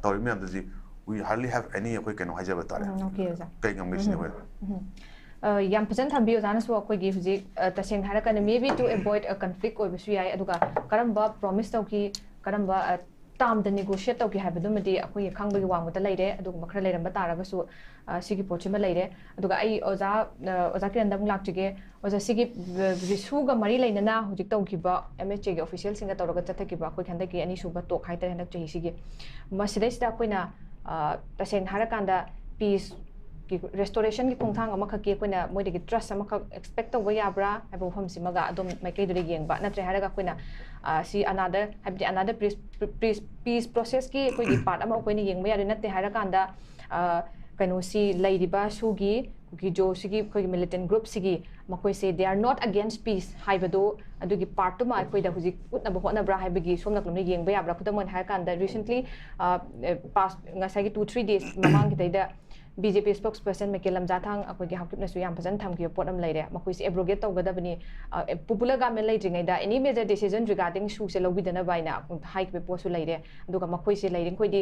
ꯇꯧꯔꯤ ꯃꯌꯥꯝꯗꯨꯗꯤ we hardly have any ꯑꯩꯈꯣꯏ ꯀꯩꯅꯣ ꯍꯥꯏꯖꯕ ꯇꯥꯔꯦ꯫ ꯎꯝ, okay, ꯑꯣꯖꯥ꯫ ꯀꯩ ꯉꯝꯒꯦ ꯁꯤꯅꯤ ꯑꯩꯈꯣꯏꯅ꯫ ꯌꯥꯝ ꯐꯖꯅ ꯊꯝꯕꯤꯌꯨ ꯑꯣꯖꯥꯅꯁꯨ꯫ ꯑꯩꯈꯣꯏꯒꯤ ꯍꯧꯖꯤꯛ ꯇꯁꯦꯡꯅ ꯍꯥꯏꯔꯀꯥꯟꯗ maybe to avoid a conflict ꯑꯣꯏꯕꯁꯨ ꯌꯥꯏ꯫ ꯑꯗꯨꯒ ꯀꯔꯝꯕ promise ꯇꯧꯈꯤ, ꯀꯔꯝꯕ termꯗ negotiate ꯇꯧꯈꯤ ꯍꯥꯏꯕꯗꯨꯃꯗꯤ ꯑꯩꯈꯣꯏꯒꯤ ꯈꯪꯕꯒꯤ ꯋꯥꯡꯃꯗ ꯂꯩꯔꯦ꯫ ꯑꯗꯨꯒꯨꯝꯕ ꯈꯔ ꯂꯩꯔꯝꯕ ꯇꯥꯔꯒꯁꯨ ꯁꯤꯒꯤ ꯄꯣꯠꯁꯤꯃ ꯂꯩꯔꯦ꯫ ꯑꯗꯨꯒ ꯑꯩ ꯑꯣꯖꯥ ꯑꯣꯖꯥ ꯀꯤꯔꯟꯗ ꯑꯃꯨꯛ ꯂꯥꯛꯆꯒꯦ꯫ ꯑꯣꯖꯥ, ꯁꯤꯒꯤ ꯔꯤꯁꯨꯒ ꯃꯔꯤ ꯂꯩꯅꯅ ꯍꯧꯖꯤꯛ ꯇꯧꯈꯤꯕ MHAꯒꯤ officialꯁꯤꯡꯒ ꯇꯧꯔꯒ ꯆꯠꯊꯈꯤꯕ ꯑꯩꯈꯣꯏꯒꯤ ꯍꯟꯗꯛꯀꯤ ꯑꯅꯤꯁꯨꯕ talk ꯍꯥꯏꯇꯥꯔꯦ, ꯍꯟꯗꯛ ꯆꯍꯤꯁꯤꯒꯤ, ꯃꯁꯤꯗꯩꯁꯤꯗ ꯑꯩꯈꯣꯏꯅ ꯇꯁꯦꯡꯅ ꯍꯥꯏꯔꯀꯥꯟꯗ peace restorationꯒꯤ ꯈꯣꯡꯊꯥꯡ ꯑꯃꯈꯛꯀꯤ ꯑꯩꯈꯣꯏꯅ ꯃꯣꯏꯗꯒꯤ trust ꯑꯃꯈꯛ expect ꯇꯧꯕ ꯌꯥꯕ꯭ꯔꯥ ꯍꯥꯏꯕ ꯋꯥꯐꯝꯁꯤꯃꯒ ꯑꯗꯣꯝ ꯃꯥꯏꯀꯩꯗꯨꯗ ꯌꯦꯡꯕ ꯅꯠꯇ꯭ꯔꯦ ꯍꯥꯏꯔꯒ ꯑꯩꯈꯣꯏꯅ ꯁꯤ another, ꯍꯥꯏꯕꯗꯤ another peace processꯀꯤ ꯑꯩꯈꯣꯏꯒꯤ part ꯑꯃ ꯑꯩꯈꯣꯏꯅ ꯌꯦꯡꯕ ꯌꯥꯗꯣꯏ ꯅꯠꯇꯦ ꯍꯥꯏꯔꯀꯥꯟꯗ ꯀꯩꯅꯣꯁꯤ ꯂꯩꯔꯤꯕ ꯁꯨꯒꯤ ꯀꯨꯀꯤꯖꯣꯁꯤꯒꯤ ꯑꯩꯈꯣꯏꯒꯤ militant groupꯁꯤꯒꯤ ꯃꯈꯣꯏꯁꯦ they are not against peace ꯍꯥꯏꯕꯗꯣ ꯑꯗꯨꯒꯤ partꯇꯨꯃ ꯑꯩꯈꯣꯏꯗ ꯍꯧꯖꯤꯛ ꯎꯠꯅꯕ ꯍꯣꯠꯅꯕ꯭ꯔꯥ ꯍꯥꯏꯕꯒꯤ ꯁꯣꯝ ꯅꯥꯀꯟꯗ ꯌꯦꯡꯕ ꯌꯥꯕ꯭ꯔꯥ? ꯈꯨꯗꯝ ꯑꯣꯏꯅ ꯍꯥꯏꯔꯀꯥꯟꯗ recently pass ꯉꯁꯥꯏꯒꯤ two three days ꯃꯃꯥꯡꯒꯤꯗꯩꯗ B J P spokesperson Michael Lamjathang ꯑꯩꯈꯣꯏꯒꯤ ꯍꯥꯎꯀꯤꯞꯅꯁꯨ ꯌꯥꯝ ꯐꯖꯅ ꯊꯝꯈꯤꯕ ꯄꯣꯠ ꯑꯃ ꯂꯩꯔꯦ꯫ ꯃꯈꯣꯏꯁꯦ abrogate ꯇꯧꯒꯗꯕꯅꯤ, popular government ꯂꯩꯇ꯭ꯔꯤꯉꯩꯗ any major decision regarding ꯁꯨꯁꯦ ꯂꯧꯕꯤꯗꯅꯕ ꯍꯥꯏꯅ ꯍꯥꯏꯈꯤꯕ ꯄꯣꯠꯁꯨ ꯂꯩꯔꯦ꯫ ꯑꯗꯨꯒ ꯃꯈꯣꯏꯁꯦ ꯂꯩꯔꯤꯡꯈꯣꯏꯗꯤ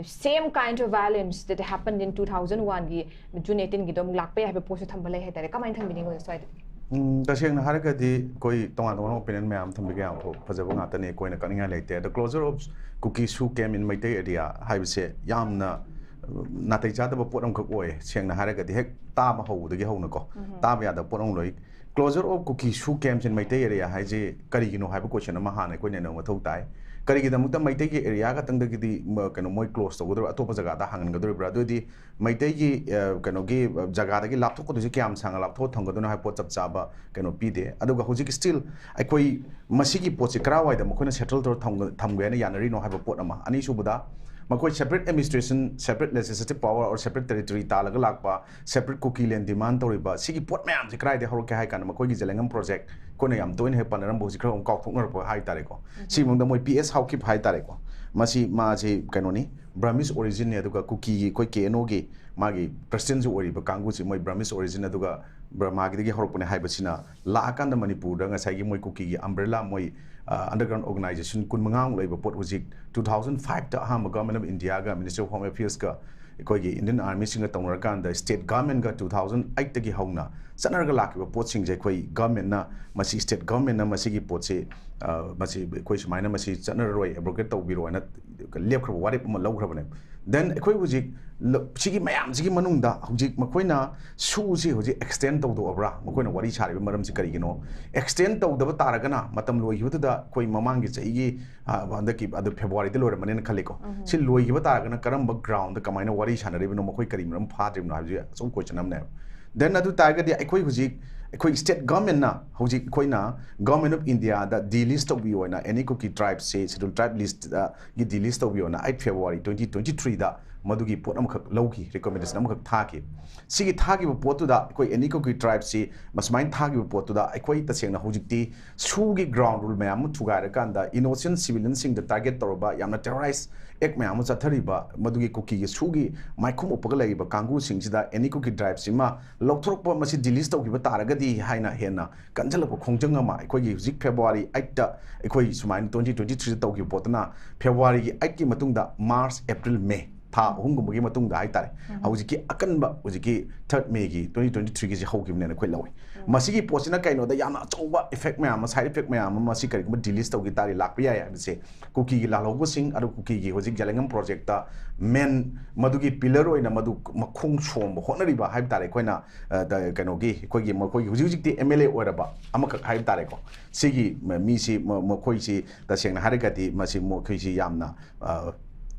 same kind of violence that happened in two thousand one ꯒꯤ June eighteen ꯒꯤꯗꯣ ꯑꯃꯨꯛ ꯂꯥꯛꯄ ꯌꯥꯏ ꯍꯥꯏꯕ ꯄꯣꯠꯁꯨ ꯊꯝꯕ ꯂꯩ ꯍꯥꯏꯇꯥꯔꯦ꯫ ꯀꯃꯥꯏꯅ ꯊꯝꯕꯤꯅꯤꯡꯉꯤ ꯑꯣꯖꯥ ꯁ꯭ꯋꯥꯏꯗ? ꯎꯝ, ꯇꯁꯦꯡꯅ ꯍꯥꯏꯔꯒꯗꯤ ꯑꯩꯈꯣꯏ ꯇꯣꯉꯥꯟ ꯇꯣꯉꯥꯟꯕ opinion ꯃꯌꯥꯝ ꯊꯝꯕꯤꯕ ꯌꯥꯝ ꯐ-, ꯐꯖꯕ ꯉꯥꯛꯇꯅꯤ, ꯑꯩꯈꯣꯏꯅ ꯀꯛꯅꯤꯡꯉꯥꯏ ꯂꯩꯇꯦ꯫ ꯑꯗꯣ closure of Kuki SoO camp in Meitei area ꯍꯥꯏꯕꯁꯦ ꯌꯥꯝꯅ, ꯑ, ꯅꯥꯇꯩ ꯆꯥꯗꯕ ꯄꯣꯠ ꯑꯃꯈꯛ ꯑꯣꯏ꯫ ꯁꯦꯡꯅ ꯍꯥꯏꯔꯒꯗꯤ ꯍꯦꯛ ꯇꯥꯕ ꯍꯧꯕꯗꯒꯤ ꯍꯧꯅꯀꯣ, ꯎꯝ꯫ ꯇꯥꯕ ꯌꯥꯗꯕ ꯄꯣꯠ ꯑꯃ ꯂꯣꯏ꯫ Closure of Kuki SoO camps in Meitei area ꯍꯥꯏꯁꯦ ꯀꯔꯤꯒꯤꯅꯣ ꯍꯥꯏꯕ question ꯑꯃ ꯍꯥꯟꯅ ꯑꯩꯈꯣꯏ ꯅꯩꯅꯕ ꯃꯊꯧ ꯇꯥꯏ꯫ ꯀꯔꯤꯒꯤꯗꯃꯛꯇ ꯃꯩꯇꯩꯒꯤ area ꯈꯛꯇꯪꯗꯒꯤꯗꯤ ꯃ-, ꯀꯩꯅꯣ, ꯃꯣꯏ close ꯇꯧꯒꯗꯧꯔꯤꯕ, ꯑꯇꯣꯞꯄ ꯖꯒꯥꯗ ꯍꯥꯡꯍꯟꯒꯗꯧꯔꯤꯕ꯭ꯔꯥ? ꯑꯗꯨꯑꯣꯏꯗꯤ ꯃꯩꯇꯩꯒꯤ, ꯑ, ꯀꯩꯅꯣꯒꯤ, ꯑ, ꯖꯒꯥꯗꯒꯤ ꯂꯥꯞꯊꯣꯛꯀꯗꯣꯏꯁꯦ ꯀꯌꯥꯝ ꯁꯥꯡꯅ ꯂꯥꯞꯊꯣꯛꯑ ꯊꯝꯒꯗꯣꯏꯅꯣ ꯍꯥꯏꯕ ꯄꯣꯠ ꯆꯞ ꯆꯥꯕ ꯀꯩꯅꯣ ꯄꯤꯗꯦ꯫ ꯑꯗꯨꯒ ꯍꯧꯖꯤꯛ still ꯑꯩꯈꯣꯏ ꯃꯁꯤꯒꯤ ꯄꯣꯠꯁꯤ ꯀꯔꯥꯏꯋꯥꯏꯗ ꯃꯈꯣꯏꯅ settle ꯇꯧꯔ ꯊꯝꯒ-, ꯊꯝꯒꯦ ꯍꯥꯏꯅ ꯌꯥꯅꯔꯤꯅꯣ ꯍꯥꯏꯕ ꯄꯣꯠ ꯑꯃ꯫ ꯑꯅꯤꯁꯨꯕꯗ, ꯃꯈꯣꯏ separate administration, separate legislative power or separate territory ꯇꯥꯜꯂꯒ ꯂꯥꯛꯄ, separate Kuki land demand ꯇꯧꯔꯤꯕ, ꯁꯤꯒꯤ ꯄꯣꯠ ꯃꯌꯥꯝꯁꯦ ꯀꯗꯥꯏꯗꯒꯤ ꯍꯧꯔꯛꯀꯦ ꯍꯥꯏ ꯀꯥꯟꯗ, ꯃꯈꯣꯏꯒꯤ ꯖꯦꯂꯦꯡꯉꯝ project ꯑꯩꯈꯣꯏꯅ ꯌꯥꯝ ꯇꯣꯏꯅ ꯍꯦꯛ ꯄꯟꯅꯔꯝꯕ, ꯍꯧꯖꯤꯛ ꯈꯔ ꯑꯃꯨꯛ ꯀꯥꯎꯊꯣꯛꯅꯔꯛꯄ ꯍꯥꯏ ꯇꯥꯔꯦꯀꯣ꯫ ꯎꯝ꯫ ꯁꯤꯒꯤ ꯃꯅꯨꯡꯗ ꯃꯣꯏ ꯄꯤ ꯑꯦꯁ ꯍꯥꯎꯀꯤꯞ ꯍꯥꯏ ꯇꯥꯔꯦꯀꯣ, ꯃꯁꯤ, ꯃꯥꯁꯤ ꯀꯩꯅꯣꯅꯤ, Burmese originꯅꯤ, ꯑꯗꯨꯒ ꯀꯨꯀꯤꯒꯤ ꯑꯩꯈꯣꯏ ꯀꯦ ꯑꯦꯟ ꯑꯣꯒꯤ ꯃꯥꯒꯤ presidentꯁꯨ ꯑꯣꯏꯔꯤꯕ ꯀꯥꯡꯕꯨꯁꯤ ꯃꯣꯏ Burmese origin, ꯑꯗꯨꯒ ꯕꯔꯃꯥꯒꯤꯗꯒꯤ ꯍꯧꯔꯛꯄꯅꯦ ꯍꯥꯏꯕꯁꯤꯅ ꯂꯥꯛꯑꯀꯥꯟꯗ ꯃꯅꯤꯄꯨꯔꯗ ꯉꯁꯥꯏꯒꯤ ꯃꯣꯏ ꯀꯨꯀꯤꯒꯤ umbrella, ꯃꯣꯏ, ꯑ, underground organization ꯀꯨꯟꯃꯉꯥꯃꯨꯛ ꯂꯩꯕ ꯄꯣꯠ ꯍꯧꯖꯤꯛ two thousand fiveꯇ ꯑꯍꯥꯟꯕ Government of Indiaꯒ Ministry of Home Affairsꯀ ꯑꯩꯈꯣꯏꯒꯤ Indian Armyꯁꯤꯡꯒ ꯇꯧꯅꯔꯀꯥꯟꯗ state governmentꯒ two thousand eightꯇꯒꯤ ꯍꯧꯅ ꯆꯠꯅꯔꯒ ꯂꯥꯛꯈꯤꯕ ꯄꯣꯠꯁꯤꯡꯁꯦ ꯑꯩꯈꯣꯏ governmentꯅ ꯃꯁꯤ, state governmentꯅ ꯃꯁꯤꯒꯤ ꯄꯣꯠꯁꯤ, ꯑ, ꯃꯁꯤ ꯑꯩꯈꯣꯏ ꯁꯨꯃꯥꯏꯅ ꯃꯁꯤ ꯆꯠꯅꯔꯔꯣꯏ, abrogate ꯇꯧꯕꯤꯔꯣ ꯍꯥꯏꯅ ꯂꯦꯞꯈ꯭ꯔꯕ ꯋꯥꯔꯦꯞ ꯑꯃ ꯂꯧꯈ꯭ꯔꯕꯅꯦꯕ꯫ Then ꯑꯩꯈꯣꯏ ꯍꯧꯖꯤꯛ ꯂ-, ꯁꯤꯒꯤ ꯃꯌꯥꯝꯁꯤꯒꯤ ꯃꯅꯨꯡꯗ ꯍꯧꯖꯤꯛ ꯃꯈꯣꯏꯅ SoOꯁꯤ ꯍꯧꯖꯤꯛ extend ꯇꯧꯊꯣꯛꯑꯕ꯭ꯔꯥ? ꯃꯈꯣꯏꯅ ꯋꯥꯔꯤ ꯁꯥꯔꯤꯕ ꯃꯔꯝꯁꯤ ꯀꯔꯤꯒꯤꯅꯣ? Extend ꯇꯧꯗꯕ ꯇꯥꯔꯒꯅ ꯃꯇꯝ ꯂꯣꯏꯈꯤꯕꯗꯨꯗ ꯑꯩꯈꯣꯏ ꯃꯃꯥꯡꯒꯤ ꯆꯍꯤꯒꯤ, ꯑ, ꯍꯟꯗꯛꯀꯤ ꯑꯗꯨ Februaryꯗ ꯂꯣꯏꯔꯝꯃꯅꯤꯅ ꯈꯜꯂꯤꯀꯣ꯫ ꯎꯝ꯫ ꯁꯤ ꯂꯣꯏꯈꯤꯕ ꯇꯥꯔꯒꯅ ꯀꯔꯝꯕ groundꯗ ꯀꯃꯥꯏꯅ ꯋꯥꯔꯤ ꯁꯥꯟꯅꯔꯤꯕꯅꯣ? ꯃꯈꯣꯏ ꯀꯔꯤ ꯃꯔꯝ ꯐꯥꯗ꯭ꯔꯤꯕꯅꯣ ꯍꯥꯏꯕꯁꯤ ꯑꯆꯧꯕ question ꯑꯃꯅꯦꯕ꯫ Then ꯑꯗꯨ ꯇꯥꯔꯒꯗꯤ ꯑꯩꯈꯣꯏ ꯍꯧꯖꯤꯛ, ꯑꯩꯈꯣꯏ state governmentꯅ ꯍꯧꯖꯤꯛ ꯑꯩꯈꯣꯏꯅ Government of Indiaꯗ delist ꯇꯧꯕꯤꯌꯨ ꯍꯥꯏꯅ any Kuki tribeꯁꯦ Scheduled Tribe listꯒꯤ delist ꯇꯧꯕꯤꯌꯣꯅ eight February twenty twenty-threeꯗ ꯃꯗꯨꯒꯤ ꯄꯣꯠ ꯑꯃꯈꯛ ꯂꯧꯈꯤ, ꯔꯤꯀꯣꯃꯦꯟꯗꯦꯁꯟ ꯑꯃꯈꯛ ꯊꯥꯈꯤ꯫ ꯁꯤꯒꯤ ꯊꯥꯈꯤꯕ ꯄꯣꯠꯇꯨꯗ ꯑꯩꯈꯣꯏ ꯑꯦꯅꯤ ꯀꯨꯀꯤ ꯇ꯭ꯔꯥꯏꯕꯁꯤ ꯃꯁꯨꯃꯥꯏꯅ ꯊꯥꯈꯤꯕ ꯄꯣꯠꯇꯨꯗ ꯑꯩꯈꯣꯏ ꯇꯁꯦꯡꯅ ꯍꯧꯖꯤꯛꯇꯤ ꯁꯨꯒꯤ ꯒ꯭ꯔꯥꯎꯟ ꯔꯨꯜ ꯃꯌꯥꯝ ꯑꯃ ꯊꯨꯒꯥꯏꯔꯀꯥꯟꯗ ꯏꯅꯣꯁꯦꯟ ꯁꯤꯚꯤꯂꯤꯌꯟꯁꯤꯡꯗ ꯇꯥꯔꯒꯦꯠ ꯇꯧꯔꯕ ꯌꯥꯝꯅ ꯇꯦꯔꯣꯔꯥꯏꯁ ꯑꯦꯛ ꯃꯌꯥꯝ ꯑꯃ ꯆꯠꯊꯔꯤꯕ ꯃꯗꯨꯒꯤ ꯀꯨꯀꯤꯒꯤ ꯁꯨꯒꯤ ꯃꯥꯏꯈꯨꯝ ꯎꯞꯄꯒ ꯂꯩꯔꯤꯕ ꯀꯥꯡꯕꯨꯁꯤꯡꯁꯤꯗ ꯑꯦꯅꯤ ꯀꯨꯀꯤ ꯇ꯭ꯔꯥꯏꯕꯁꯤꯃ ꯂꯧꯊꯣꯔꯛꯄ, ꯃꯁꯤ ꯗꯤꯂꯤꯁ ꯇꯧꯈꯤꯕ ꯇꯥꯔꯒꯗꯤ ꯍꯥꯏꯅ ꯍꯦꯟꯅ ꯀꯟꯁꯤꯜꯂꯛꯄ ꯈꯣꯡꯖꯪ ꯑꯃ ꯑꯩꯈꯣꯏꯒꯤ ꯍꯧꯖꯤꯛ ꯐꯦꯕ꯭ꯔꯨꯋꯥꯔꯤ ꯑꯩꯠꯇ ꯑꯩꯈꯣꯏ ꯁꯨꯃꯥꯏꯅ ꯇ꯭ꯋꯦꯟꯇꯤ ꯇ꯭ꯋꯦꯟꯇꯤ ꯊ꯭ꯔꯤꯗ ꯇꯧꯈꯤꯕ ꯄꯣꯠꯇꯨꯅ ꯐꯦꯕ꯭ꯔꯨꯋꯥꯔꯤꯒꯤ ꯑꯩꯠꯀꯤ ꯃꯇꯨꯡꯗ ꯃꯥꯔꯆ, ꯑꯦꯄ꯭ꯔꯤꯜ, ꯃꯦ ꯊꯥ ꯑꯍꯨꯝꯒꯨꯝꯕꯒꯤ ꯃꯇꯨꯡꯗ ꯍꯥꯏꯇꯥꯔꯦ, ꯍꯧꯖꯤꯛꯀꯤ ꯑꯀꯟꯕ ꯍꯧꯖꯤꯛꯀꯤ ꯊꯥꯔꯠ ꯃꯦꯒꯤ ꯇ꯭ꯋꯦꯟꯇꯤ ꯇ꯭ꯋꯦꯟꯇꯤ ꯊ꯭ꯔꯤꯒꯤꯁꯦ ꯍꯧꯈꯤꯕꯅꯦꯅ ꯑꯩꯈꯣꯏ ꯂꯧꯏ꯫ ꯃꯁꯤꯒꯤ ꯄꯣꯠꯁꯤꯅ ꯀꯩꯅꯣꯗ ꯌꯥꯝꯅ ꯑꯆꯧꯕ ꯏꯐꯦꯛ ꯃꯌꯥꯝ ꯑꯃ, ꯁꯥꯏꯠ ꯏꯐꯦꯛ ꯃꯌꯥꯝ ꯑꯃ, ꯃꯁꯤ ꯀꯔꯤꯒꯨꯝꯕ ꯗꯤꯂꯤꯁ ꯇꯧꯈꯤ ꯇꯥꯔꯗꯤ ꯂꯥꯛꯄ ꯌꯥꯏ ꯍꯥꯏꯕꯁꯦ ꯀꯨꯀꯤꯒꯤ ꯂꯥꯜꯍꯧꯕꯁꯤꯡ, ꯑꯗꯨ ꯀꯨꯀꯤꯒꯤ ꯍꯧꯖꯤꯛ ꯖꯦꯂꯦꯡꯉꯝ ꯄ꯭ꯔꯣꯖꯦꯛꯇ ꯃꯦꯟ ꯃꯗꯨꯒꯤ ꯄꯤꯂꯔ ꯑꯣꯏꯅ ꯃꯗꯨ ꯃꯈꯣꯡ ꯁꯣꯝꯕ ꯍꯣꯠꯅꯔꯤꯕ ꯍꯥꯏꯕ ꯇꯥꯔꯦ ꯑꯩꯈꯣꯏꯅ, ꯑ, ꯗ-, ꯀꯩꯅꯣꯒꯤ ꯑꯩꯈꯣꯏꯒꯤ ꯃꯈꯣꯏꯒꯤ ꯍꯧꯖꯤꯛ ꯍꯧꯖꯤꯛꯇꯤ ꯑꯦꯝ ꯑꯦꯜ ꯑꯦ ꯑꯣꯏꯔꯕ ꯑꯃꯈꯛ ꯍꯥꯏꯕ ꯇꯥꯔꯦꯀꯣ꯫ ꯁꯤꯒꯤ ꯃ-, ꯃꯤꯁꯤ ꯃ-, ꯃꯈꯣꯏꯁꯤ ꯇꯁꯦꯡꯅ ꯍꯥꯏꯔꯒꯗꯤ ꯃꯁꯤ ꯃꯈꯣꯏꯁꯤ ꯌꯥꯝꯅ, ꯑ,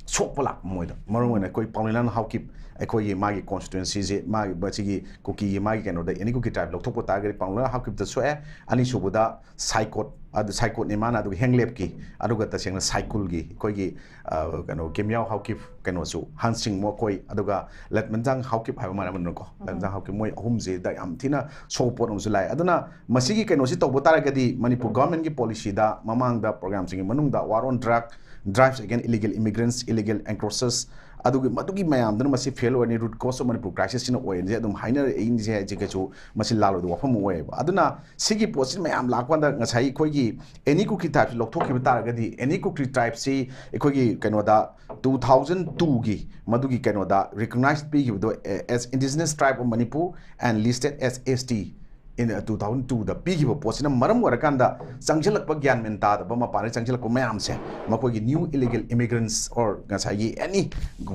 ꯁꯣꯛꯄ ꯂꯥꯛꯄ ꯃꯣꯏꯗ꯫ ꯃꯔꯨ ꯑꯣꯏꯅ ꯑꯩꯈꯣꯏ ꯄꯥꯎꯅꯤꯂꯥꯟ ꯍꯥꯎꯀꯤꯞ, ꯑꯩꯈꯣꯏꯒꯤ ꯃꯥꯒꯤ ꯀꯣꯟꯁꯇꯤꯇ꯭ꯋꯦꯟꯁꯤꯁꯦ, ꯃꯥꯒꯤ, ꯃꯁꯤꯒꯤ ꯀꯨꯀꯤꯒꯤ ꯃꯥꯒꯤ ꯀꯩꯅꯣꯗ ꯑꯦꯅꯤ ꯀꯨꯀꯤ ꯇ꯭ꯔꯥꯏꯕ ꯂꯧꯊꯣꯛꯄ ꯇꯥꯔꯒꯗꯤ ꯄꯥꯎꯅꯤꯂꯥꯟ ꯍꯥꯎꯀꯤꯞꯇ ꯁꯣꯛꯑꯦ꯫ ꯑꯅꯤꯁꯨꯕꯗ ꯁꯥꯏꯀꯣꯠ, ꯑꯗꯨ ꯁꯥꯏꯀꯣꯠꯅꯤ ꯃꯥꯅ, ꯑꯗꯨꯒ ꯍꯦꯡꯂꯦꯞꯀꯤ, ꯑꯗꯨꯒ ꯇꯁꯦꯡꯅ ꯁꯥꯏꯀꯨꯜꯒꯤ ꯑꯩꯈꯣꯏꯒꯤ, ꯑ, ꯀꯩꯅꯣ, ꯀꯦꯃꯤꯌꯥꯎ ꯍꯥꯎꯀꯤꯞ ꯀꯩꯅꯣꯁꯨ, ꯍꯥꯟꯁꯤꯡ ꯃꯈꯣꯏ, ꯑꯗꯨꯒ ꯂꯠꯃꯟꯖꯥꯡ ꯍꯥꯎꯀꯤꯞ ꯍꯥꯏꯕ ꯃꯥꯟꯅꯕꯅꯀꯣ, ꯂꯠꯃꯟꯖꯥꯡ ꯍꯥꯎꯀꯤꯞ, ꯃꯣꯏ ꯑꯍꯨꯝꯁꯤꯗ ꯌꯥꯝ ꯊꯤꯅ ꯁꯣꯛꯄ ꯄꯣꯠ ꯑꯃꯁꯨ ꯂꯥꯛꯑꯦ꯫ ꯑꯗꯨꯅ ꯃꯁꯤꯒꯤ ꯀꯩꯅꯣꯁꯤ ꯇꯧꯕ ꯇꯥꯔꯒꯗꯤ ꯃꯅꯤꯄꯨꯔ ꯒꯚꯔꯟꯃꯦꯟꯒꯤ ꯄꯣꯂꯤꯁꯤꯗ ꯃꯃꯥꯡꯗ ꯄ꯭ꯔꯣꯒ꯭ꯔꯥꯝꯁꯤꯡꯒꯤ ꯃꯅꯨꯡꯗ war on drug, drives against illegal immigrants, illegal encroachers, ꯑꯗꯨꯒꯤ ꯃꯗꯨꯒꯤ ꯃꯌꯥꯝꯗꯨꯅ ꯃꯁꯤ ꯐꯦꯜ ꯑꯣꯏꯔꯅꯤ, root cause of Manipur crisis ꯁꯤꯅ ꯑꯣꯏꯔꯅꯤ ꯑꯗꯨꯝ ꯍꯥꯏꯅꯔꯛꯏꯁꯦ ꯍꯧꯖꯤꯛ ꯀꯩꯁꯨ ꯃꯁꯤ ꯂꯥꯜꯂꯣꯏꯗꯕ ꯋꯥꯐꯝ ꯑꯃ ꯑꯣꯏꯌꯦꯕ꯫ ꯑꯗꯨꯅ ꯁꯤꯒꯤ ꯄꯣꯠꯁꯤ ꯃꯌꯥꯝ ꯂꯥꯛꯄ ꯀꯥꯟꯗ ꯉꯁꯥꯏ ꯑꯩꯈꯣꯏꯒꯤ ꯑꯦꯅꯤ ꯀꯨꯀꯤ ꯇ꯭ꯔꯥꯏꯕꯁꯤ ꯂꯧꯊꯣꯛꯈꯤꯕ ꯇꯥꯔꯒꯗꯤ ꯑꯦꯅꯤ ꯀꯨꯀꯤ ꯇ꯭ꯔꯥꯏꯕꯁꯤ ꯑꯩꯈꯣꯏꯒꯤ ꯀꯩꯅꯣꯗ ꯇꯨ ꯊꯥꯎꯖꯟ ꯇꯨꯒꯤ ꯃꯗꯨꯒꯤ ꯀꯩꯅꯣꯗ recognise ꯄꯤꯈꯤꯕꯗꯣ as indigenous tribe of Manipur and listed as S T in two thousand twoꯗ ꯄꯤꯈꯤꯕ ꯄꯣꯠꯁꯤꯅ ꯃꯔꯝ ꯑꯣꯏꯔꯀꯥꯟꯗ ꯆꯪꯁꯤꯜꯂꯛꯄ ꯒ꯭ꯌꯥꯟ ꯃꯦꯟ ꯇꯥꯗꯕ ꯃꯄꯥꯟꯗ ꯆꯪꯁꯤꯜꯂꯛꯄ ꯃꯌꯥꯝꯁꯦ ꯃꯈꯣꯏꯒꯤ new illegal immigrants or ꯉꯁꯥꯏꯒꯤ ꯑꯦꯅꯤ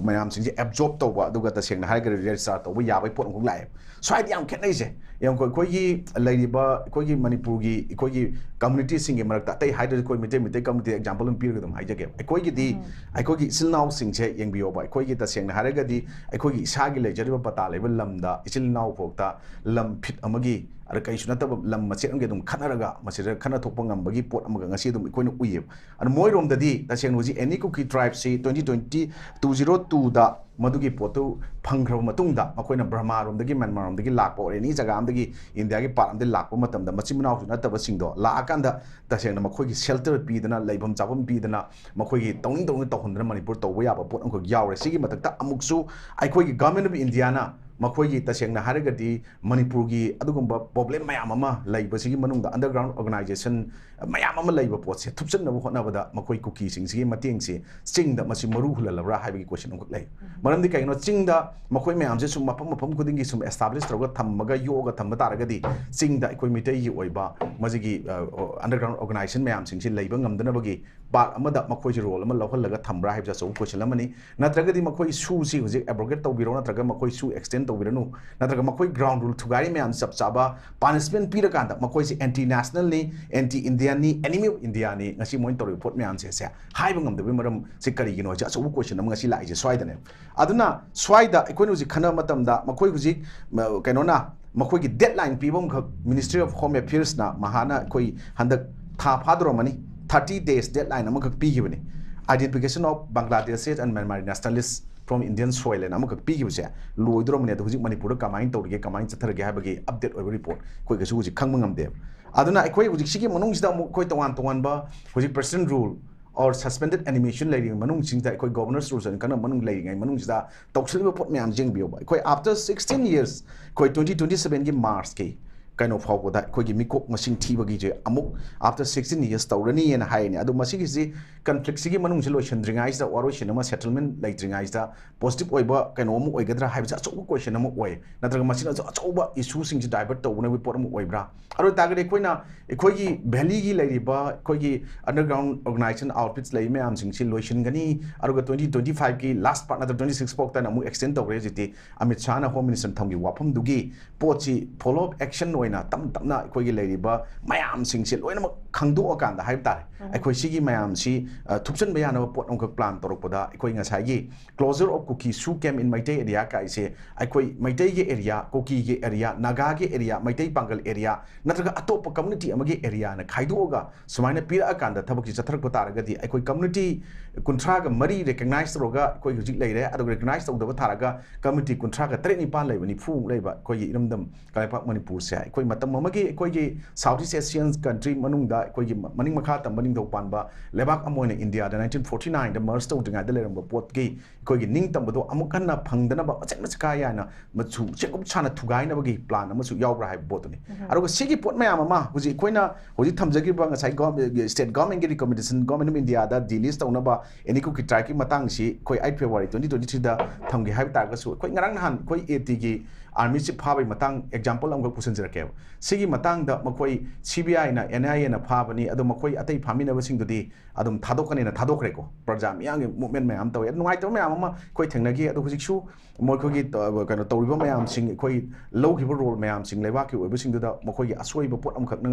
ꯃꯌꯥꯝꯁꯤꯡꯁꯦ ꯑꯦꯕꯖꯣꯔꯕ ꯇꯧꯕ, ꯑꯗꯨꯒ ꯇꯁꯦꯡꯅ ꯍꯥꯏꯔꯒꯗꯤ ꯔꯦꯖꯤꯁꯇꯥꯔ ꯇꯧꯕ ꯌꯥꯕꯒꯤ ꯄꯣꯠ ꯑꯃꯈꯛ ꯂꯥꯛꯑꯦꯕ꯫ ꯁ꯭ꯋꯥꯏꯗ ꯌꯥꯝ ꯈꯦꯠꯅꯩꯁꯦ꯫ ꯌꯦꯡꯉꯨꯀꯣ, ꯑꯩꯈꯣꯏꯒꯤ ꯂꯩꯔꯤꯕ ꯑꯩꯈꯣꯏꯒꯤ ꯃꯅꯤꯄꯨꯔꯒꯤ ꯑꯩꯈꯣꯏꯒꯤ ꯀꯝꯃ꯭ꯌꯨꯅꯤꯇꯤꯁꯤꯡꯒꯤ ꯃꯔꯛꯇ, ꯑꯇꯩ ꯍꯥꯏꯗ꯭ꯔꯁꯨ ꯑꯩꯈꯣꯏ ꯃꯩꯇꯩ, ꯃꯩꯇꯩ ꯀꯝꯃ꯭ꯌꯨꯅꯤꯇꯤ ꯑꯦꯛꯖꯥꯝꯄꯜ ꯑꯃ ꯄꯤꯔꯒ ꯑꯗꯨꯝ ꯍꯥꯏꯖꯒꯦ꯫ ꯑꯩꯈꯣꯏꯒꯤꯗꯤ ꯑꯩꯈꯣꯏꯒꯤ ꯏꯆꯤꯜ ꯏꯅꯥꯎꯁꯤꯡꯁꯦ ꯌꯦꯡꯕꯤꯌꯣꯕ, ꯑꯩꯈꯣꯏꯒꯤ ꯇꯁꯦꯡꯅ ꯍꯥꯏꯔꯒꯗꯤ ꯑꯩꯈꯣꯏꯒꯤ ꯏꯁꯥꯒꯤ ꯂꯩꯖꯔꯤꯕ ꯄꯇꯥ ꯂꯩꯕ ꯂꯝꯗ ꯏꯆꯤꯜ ꯏꯅꯥꯎ ꯐꯥꯎꯗ ꯂꯝ ꯐꯤꯠ ꯑꯃꯒꯤ ꯀꯔꯤꯁꯨ ꯅꯠꯇꯕ ꯂꯝ ꯃꯆꯦꯠ ꯑꯃꯒꯤ ꯑꯗꯨꯝ ꯈꯠꯅꯔꯒ ꯃꯁꯤꯗ ꯈꯠꯅ ꯊꯣꯛꯄ ꯉꯝꯕꯒꯤ ꯄꯣꯠ ꯑꯃꯒ ꯉꯁꯤ ꯑꯗꯨꯝ ꯑꯩꯈꯣꯏꯅ ꯎꯏꯌꯦꯕ꯫ ꯑꯗꯨ ꯃꯣꯏꯔꯣꯝꯗꯗꯤ ꯇꯁꯦꯡꯅ ꯍꯧꯖꯤꯛ ꯑꯦꯅꯤ ꯀꯨꯀꯤ ꯇ꯭ꯔꯥꯏꯕꯁꯤ twenty twenty, two zero twoꯗ ꯃꯗꯨꯒꯤ ꯄꯣꯠꯇꯨ ꯐꯪꯈ꯭ꯔꯕ ꯃꯇꯨꯡꯗ ꯃꯈꯣꯏꯅ ꯕ꯭ꯔꯍꯃꯥꯔꯣꯝꯗꯒꯤ, ꯃ꯭ꯌꯥꯟꯃꯥꯔꯔꯣꯝꯗꯒꯤ ꯂꯥꯛꯄ ꯑꯣꯔ ꯑꯦꯅꯤ ꯖꯒꯥ ꯑꯃꯗꯒꯤ ꯏꯟꯗꯤꯌꯥꯒꯤ ꯄꯥꯔꯠ ꯑꯃꯗꯒꯤ ꯂꯥꯛꯄ ꯃꯇꯝꯗ ꯃꯆꯤꯟ ꯃꯅꯥꯎꯁꯨ ꯅꯠꯇꯕꯁꯤꯡꯗꯣ ꯂꯥꯛꯑꯀꯥꯟꯗ ꯇꯁꯦꯡꯅ ꯃꯈꯣꯏꯒꯤ ꯁꯦꯜꯇꯔ ꯄꯤꯗꯅ, ꯂꯩꯐꯝ ꯆꯥꯐꯝ ꯄꯤꯗꯅ, ꯃꯈꯣꯏꯒꯤ ꯇꯧꯅꯤꯡ ꯇꯧꯅꯤꯡ ꯇꯧꯍꯟꯗꯅ ꯃꯅꯤꯄꯨꯔ ꯇꯧꯕ ꯌꯥꯕ ꯄꯣꯠ ꯑꯃꯈꯛ ꯌꯥꯎꯔꯦ꯫ ꯁꯤꯒꯤ ꯃꯊꯛꯇ ꯑꯃꯨꯛꯁꯨ ꯑꯩꯈꯣꯏꯒꯤ Government of Indiaꯅ ꯃꯈꯣꯏꯒꯤ ꯇꯁꯦꯡꯅ ꯍꯥꯏꯔꯒꯗꯤ ꯃꯅꯤꯄꯨꯔꯒꯤ ꯑꯗꯨꯒꯨꯝꯕ ꯄ꯭ꯔꯣꯕ꯭ꯂꯦꯝ ꯃꯌꯥꯝ ꯑꯃ ꯂꯩꯕꯁꯤꯒꯤ ꯃꯅꯨꯡꯗ underground organization ꯃꯌꯥꯝ ꯑꯃ ꯂꯩꯕ ꯄꯣꯠꯁꯦ ꯊꯨꯞꯆꯟꯅꯕ ꯍꯣꯠꯅꯕꯗ ꯃꯈꯣꯏ ꯀꯨꯀꯤꯁꯤꯡꯁꯤꯒꯤ ꯃꯇꯦꯡꯁꯦ ꯆꯤꯡꯗ ꯃꯁꯤ ꯃꯔꯨ ꯍꯨꯜꯍꯜꯂꯕ꯭ꯔꯥ ꯍꯥꯏꯕꯒꯤ ꯀꯣꯏꯁꯟ ꯑꯃꯈꯛ ꯂꯩ꯫ ꯃꯔꯝꯗꯤ ꯀꯩꯒꯤꯅꯣ, ꯆꯤꯡꯗ ꯃꯈꯣꯏ ꯃꯌꯥꯝꯁꯦ ꯁꯨꯝ ꯃꯐꯝ ꯃꯐꯝ ꯈꯨꯗꯤꯡꯒꯤ ꯁꯨꯝ establish ꯇꯧꯔꯒ ꯊꯝꯃꯒ ꯌꯣꯛꯑꯒ ꯊꯝꯕ ꯇꯥꯔꯒꯗꯤ ꯆꯤꯡꯗ ꯑꯩꯈꯣꯏ ꯃꯤꯇꯩꯒꯤ ꯑꯣꯏꯕ ꯃꯁꯤꯒꯤ, ꯑ, underground organization ꯃꯌꯥꯝꯁꯤꯡꯁꯤ ꯂꯩꯕ ꯉꯝꯗꯅꯕꯒꯤ ꯄꯥꯔꯠ ꯑꯃꯗ ꯃꯈꯣꯏꯁꯤ ꯔꯣꯜ ꯑꯃ ꯂꯧꯍꯜꯂꯒ ꯊꯝꯕ꯭ꯔꯥ ꯍꯥꯏꯕꯁꯤ ꯑꯆꯧꯕ ꯀꯣꯏꯁꯟ ꯑꯃꯅꯤ꯫ ꯅꯠꯇ꯭ꯔꯒꯗꯤ ꯃꯈꯣꯏ ꯁꯨꯁꯤ ꯍꯧꯖꯤꯛ abrogate ꯇꯧꯕꯤꯔꯣ, ꯅꯠꯇ꯭ꯔꯒ ꯃꯈꯣꯏ ꯁꯨ extend ꯇꯧꯕꯤꯔꯅꯨ, ꯅꯠꯇ꯭ꯔꯒ ꯃꯈꯣꯏ ground rule ꯊꯨꯒꯥꯏꯔꯤ ꯃꯌꯥꯝ ꯆꯞ ꯆꯥꯕ punishment ꯄꯤꯔꯀꯥꯟꯗ ꯃꯈꯣꯏꯁꯤ anti nationalꯅꯤ, anti Indianꯅꯤ, enemy of Indiaꯅꯤ, ꯉꯁꯤ ꯃꯣꯏꯅ ꯇꯧꯔꯤꯕ ꯄꯣꯠ ꯃꯌꯥꯝꯁꯦ ꯁꯦ ꯍꯥꯏꯕ ꯉꯝꯗꯕꯒꯤ ꯃꯔꯝꯁꯤ ꯀꯔꯤꯒꯤꯅꯣ ꯍꯥꯏꯁꯦ ꯑꯆꯧꯕ ꯀꯣꯏꯁꯟ ꯑꯃ ꯉꯁꯤ ꯂꯥꯛꯏꯁꯦ ꯁ꯭ꯋꯥꯏꯗꯅꯦ꯫ ꯑꯗꯨꯅ ꯁ꯭ꯋꯥꯏꯗ ꯑꯩꯈꯣꯏꯅ ꯍꯧꯖꯤꯛ ꯈꯟꯅꯕ ꯃꯇꯝꯗ ꯃꯈꯣꯏ ꯍꯧꯖꯤꯛ, ꯃ-, ꯀꯩꯅꯣꯅ ꯃꯈꯣꯏꯒꯤ deadline ꯄꯤꯕ ꯑꯃꯈꯛ Ministry of Home Affairsꯅ ꯃꯍꯥꯅ ꯑꯩꯈꯣꯏ ꯍꯟꯗꯛ ꯊꯥ ꯐꯥꯗꯣꯔꯝꯃꯅꯤ, thirty days deadline ꯑꯃꯈꯛ ꯄꯤꯈꯤꯕꯅꯤ꯫ Identification of Bangladeshi and Myanmar nationalists from Indian soil ꯍꯥꯏꯅ ꯑꯃꯈꯛ ꯄꯤꯈꯤꯕꯁꯦ ꯂꯣꯏꯗꯣꯔꯝꯃꯅꯤ꯫ ꯑꯗꯣ ꯍꯧꯖꯤꯛ ꯃꯅꯤꯄꯨꯔꯗ ꯀꯃꯥꯏꯅ ꯇꯧꯔꯤꯒꯦ, ꯀꯃꯥꯏꯅ ꯆꯠꯊꯔꯒꯦ ꯍꯥꯏꯕꯒꯤ update ꯑꯣꯏꯕ report ꯑꯩꯈꯣꯏ ꯀꯩꯁꯨ ꯍꯧꯖꯤꯛ ꯈꯪꯕ ꯉꯝꯗꯦꯕ꯫ ꯑꯗꯨꯅ ꯑꯩꯈꯣꯏ ꯍꯧꯖꯤꯛꯁꯤꯒꯤ ꯃꯅꯨꯡꯁꯤꯗ ꯑꯃꯨꯛ ꯑꯩꯈꯣꯏ ꯇꯣꯉꯥꯟ ꯇꯣꯉꯥꯟꯕ ꯍꯧꯖꯤꯛ President rule or suspended animation ꯂꯩꯔꯤꯕ ꯃꯅꯨꯡꯁꯤꯡꯁꯤꯗ, ꯑꯩꯈꯣꯏ Governor's rules ꯑꯣꯏꯅ ꯀꯟꯅ ꯃꯅꯨꯡ ꯂꯩꯔꯤꯉꯩ ꯃꯅꯨꯡꯁꯤꯗ ꯇꯧꯁꯤꯜꯂꯤꯕ ꯄꯣꯠ ꯃꯌꯥꯝꯁꯦ ꯌꯦꯡꯕꯤꯌꯣꯕ꯫ ꯑꯩꯈꯣꯏ after sixteen years, ꯑꯩꯈꯣꯏ twenty twenty sevenꯒꯤ Marchꯀꯤ ꯀꯩꯅꯣ ꯐꯥꯎꯕꯗ ꯑꯩꯈꯣꯏꯒꯤ ꯃꯤꯀꯣꯛ ꯃꯁꯤꯡ ꯊꯤꯕꯒꯤꯁꯦ ꯑꯃꯨꯛ after sixteen years ꯇꯧꯔꯅꯤꯅ ꯍꯥꯏꯔꯤꯅꯦ꯫ ꯑꯗꯣ ꯃꯁꯤꯒꯤꯁꯤ conflictꯁꯤꯒꯤ ꯃꯅꯨꯡꯁꯤ ꯂꯣꯏꯁꯤꯟꯗ꯭ꯔꯤꯉꯩꯁꯤꯗ, ꯋꯥꯔꯣꯏꯁꯤꯟ ꯑꯃ settlement ꯂꯩꯇ꯭ꯔꯤꯉꯩꯁꯤꯗ positive ꯑꯣꯏꯕ ꯀꯩꯅꯣ ꯑꯃ ꯑꯣꯏꯒꯗ꯭ꯔꯥ ꯍꯥꯏꯕꯁꯦ ꯑꯆꯧꯕ ꯀꯣꯏꯁꯟ ꯑꯃ ꯑꯣꯏ꯫ ꯅꯠꯇ꯭ꯔꯒ ꯃꯁꯤꯅꯁꯨ ꯑꯆꯧꯕ ꯏꯁꯨꯁꯤꯡꯁꯤ divert ꯇꯧꯅꯕꯒꯤ ꯄꯣꯠ ꯑꯃ ꯑꯣꯏꯕ꯭ꯔꯥ? ꯑꯗꯨ ꯑꯣꯏꯇꯥꯔꯒꯗꯤ ꯑꯩꯈꯣꯏꯅ ꯑꯩꯈꯣꯏꯒꯤ valleyꯒꯤ ꯂꯩꯔꯤꯕ ꯑꯩꯈꯣꯏꯒꯤ underground organization outfits ꯂꯩꯔꯤꯕ ꯃꯌꯥꯝꯁꯤꯡꯁꯤ ꯂꯣꯏꯁꯤꯟꯒꯅꯤ, ꯑꯗꯨꯒ twenty twenty fiveꯀꯤ last part ꯅꯠꯇ꯭ꯔꯒ twenty six ꯐꯥꯎꯇꯅ ꯑꯃꯨꯛ extend ꯇꯧꯈ꯭ꯔꯦ꯫ ꯍꯧꯖꯤꯛꯇꯤ ꯑꯃꯤꯠ ꯁꯥꯍꯅ Home Minister ꯊꯝꯈꯤꯕ ꯋꯥꯐꯝꯗꯨꯒꯤ ꯄꯣꯠꯁꯤ follow up action ꯑꯣꯏꯅ ꯇꯞ ꯇꯞꯅ ꯑꯩꯈꯣꯏꯒꯤ ꯂꯩꯔꯤꯕ ꯃꯌꯥꯝꯁꯤꯡꯁꯦ ꯂꯣꯏꯅꯃꯛ ꯈꯪꯗꯣꯛꯑꯀꯥꯟꯗ ꯍꯥꯏꯕ ꯇꯥꯔꯦ, ꯑꯩꯈꯣꯏ ꯁꯤꯒꯤ ꯃꯌꯥꯝꯁꯤ, ꯑ, ꯊꯨꯞꯆꯟꯕ ꯌꯥꯅꯕ ꯄꯣꯠ ꯑꯃꯈꯛ plan ꯇꯧꯔꯛꯄꯗ, ꯑꯩꯈꯣꯏ ꯉꯁꯥꯏꯒꯤ Closure of Kuki Shu Camp in Meitei Area ꯀꯥꯏꯁꯦ, ꯑꯩꯈꯣꯏ ꯃꯩꯇꯩꯒꯤ area, ꯀꯨꯀꯤꯒꯤ area, ꯅꯥꯒꯥꯒꯤ area, ꯃꯩꯇꯩ ꯄꯥꯡꯒꯜ area, ꯅꯠꯇ꯭ꯔꯒ ꯑꯇꯣꯞꯄ community ꯑꯃꯒꯤ areaꯅ ꯈꯥꯏꯗꯣꯛꯑꯒ ꯁꯨꯃꯥꯏꯅ ꯄꯤꯔꯛꯑꯀꯥꯟꯗ ꯊꯕꯛꯁꯤ ꯆꯠꯊꯔꯛꯄ ꯇꯥꯔꯒꯗꯤ, ꯑꯩꯈꯣꯏ community ꯀꯨꯟꯊ꯭ꯔꯥꯒ ꯃꯔꯤ recognize ꯇꯧꯔꯒ ꯑꯩꯈꯣꯏ ꯍꯧꯖꯤꯛ ꯂꯩꯔꯦ, ꯑꯗꯨꯒ recognize ꯇꯧꯗꯕ ꯊꯥꯔꯒ community ꯀꯨꯟꯊ꯭ꯔꯥꯒ ꯇꯔꯦꯠ ꯅꯤꯄꯥꯜ ꯂꯩꯕ, ꯅꯤꯐꯨꯃꯨꯛ ꯂꯩꯕ ꯑꯩꯈꯣꯏꯒꯤ ꯏꯔꯝꯗꯝ ꯀꯪꯂꯩꯄꯥꯛ ꯃꯅꯤꯄꯨꯔꯁꯦ, ꯑꯩꯈꯣꯏ ꯃꯇꯝ ꯑꯃꯒꯤ ꯑꯩꯈꯣꯏꯒꯤ South East Asian country ꯃꯅꯨꯡꯗ ꯑꯩꯈꯣꯏꯒꯤ ꯃꯅꯤꯡ ꯃꯈꯥ ꯇꯝꯕ ꯅꯤꯡꯊꯧ ꯄꯥꯟꯕ ꯂꯩꯕꯥꯛ ꯑꯃ ꯑꯣꯏꯅ ꯏꯟꯗꯤꯌꯥꯗ nineteen forty nineꯗ merge ꯇꯧꯗ꯭ꯔꯤꯉꯩꯗ ꯂꯩꯔꯝꯕ ꯄꯣꯠꯀꯤ ꯑꯩꯈꯣꯏꯒꯤ ꯅꯤꯡꯇꯝꯕꯗꯣ ꯑꯃꯨꯛ ꯍꯟꯅ ꯐꯪꯗꯅꯕ ꯃꯆꯦꯠ ꯃꯆꯦꯠ ꯀꯥ ꯌꯥꯅ ꯃꯆꯨ ꯆꯦꯡꯀꯨꯞ ꯁꯥꯅ ꯊꯨꯒꯥꯏꯅꯕꯒꯤ plan ꯑꯃꯁꯨ ꯌꯥꯎꯕ꯭ꯔꯥ ꯍꯥꯏꯕ ꯄꯣꯠꯇꯨꯅꯤ꯫ ꯑꯗꯨꯒ ꯁꯤꯒꯤ ꯄꯣꯠ ꯃꯌꯥꯝ ꯑꯃ ꯍꯧꯖꯤꯛ ꯑꯩꯈꯣꯏꯅ ꯍꯧꯖꯤꯛ ꯊꯝꯖꯈꯤꯕ ꯉꯁꯥꯏ GO-, state governmentꯀꯤ recommendation, Government of Indiaꯗ delist ꯇꯧꯅꯕ any Kuki tribeꯀꯤ ꯃꯇꯥꯡꯁꯤ ꯑꯩꯈꯣꯏ eight February twenty twenty threeꯗ ꯊꯝꯒꯦ ꯍꯥꯏꯕ ꯇꯥꯔꯒꯁꯨ, ꯑꯩꯈꯣꯏ ꯉꯔꯥꯡ ꯅꯍꯥꯟ ꯑꯩꯈꯣꯏ ATꯒꯤ armyꯁꯤ ꯐꯥꯕꯒꯤ ꯃꯇꯥꯡ example ꯑꯃꯈꯛ ꯄꯨꯁꯤꯟꯖꯔꯛꯀꯦꯕ꯫ ꯁꯤꯒꯤ ꯃꯇꯥꯡꯗ ꯃꯈꯣꯏ CBIꯅ, NIAꯅ ꯐꯥꯕꯅꯤ, ꯑꯗꯣ ꯃꯈꯣꯏ ꯑꯇꯩ ꯐꯥꯃꯤꯟꯅꯕꯁꯤꯡꯗꯨꯗꯤ ꯑꯗꯨꯝ ꯊꯥꯗꯣꯛꯀꯅꯤꯅ ꯊꯥꯗꯣꯛꯈ꯭ꯔꯦꯀꯣ꯫ ꯄ꯭ꯔꯖꯥ ꯃꯤꯌꯥꯝꯒꯤ movement ꯃꯌꯥꯝ ꯇꯧꯋꯦ꯫ ꯑꯗꯨ ꯅꯨꯡꯉꯥꯏꯇꯕ ꯃꯌꯥꯝ ꯑꯃ ꯑꯩꯈꯣꯏ ꯊꯦꯡꯅꯈꯤ꯫ ꯑꯗꯣ ꯍꯧꯖꯤꯛꯁꯨ ꯃꯈꯣꯏꯒꯤ ꯇ-, ꯀꯩꯅꯣ ꯇꯧꯔꯤꯕ ꯃꯌꯥꯝꯁꯤꯡ, ꯑꯩꯈꯣꯏ ꯂꯧꯈꯤꯕ role ꯃꯌꯥꯝꯁꯤꯡ, ꯂꯩꯕꯥꯛꯀꯤ ꯑꯣꯏꯕꯁꯤꯡꯗꯨꯗ ꯃꯈꯣꯏꯒꯤ ꯑꯁꯣꯏꯕ ꯄꯣꯠ ꯑꯃꯈꯛꯅ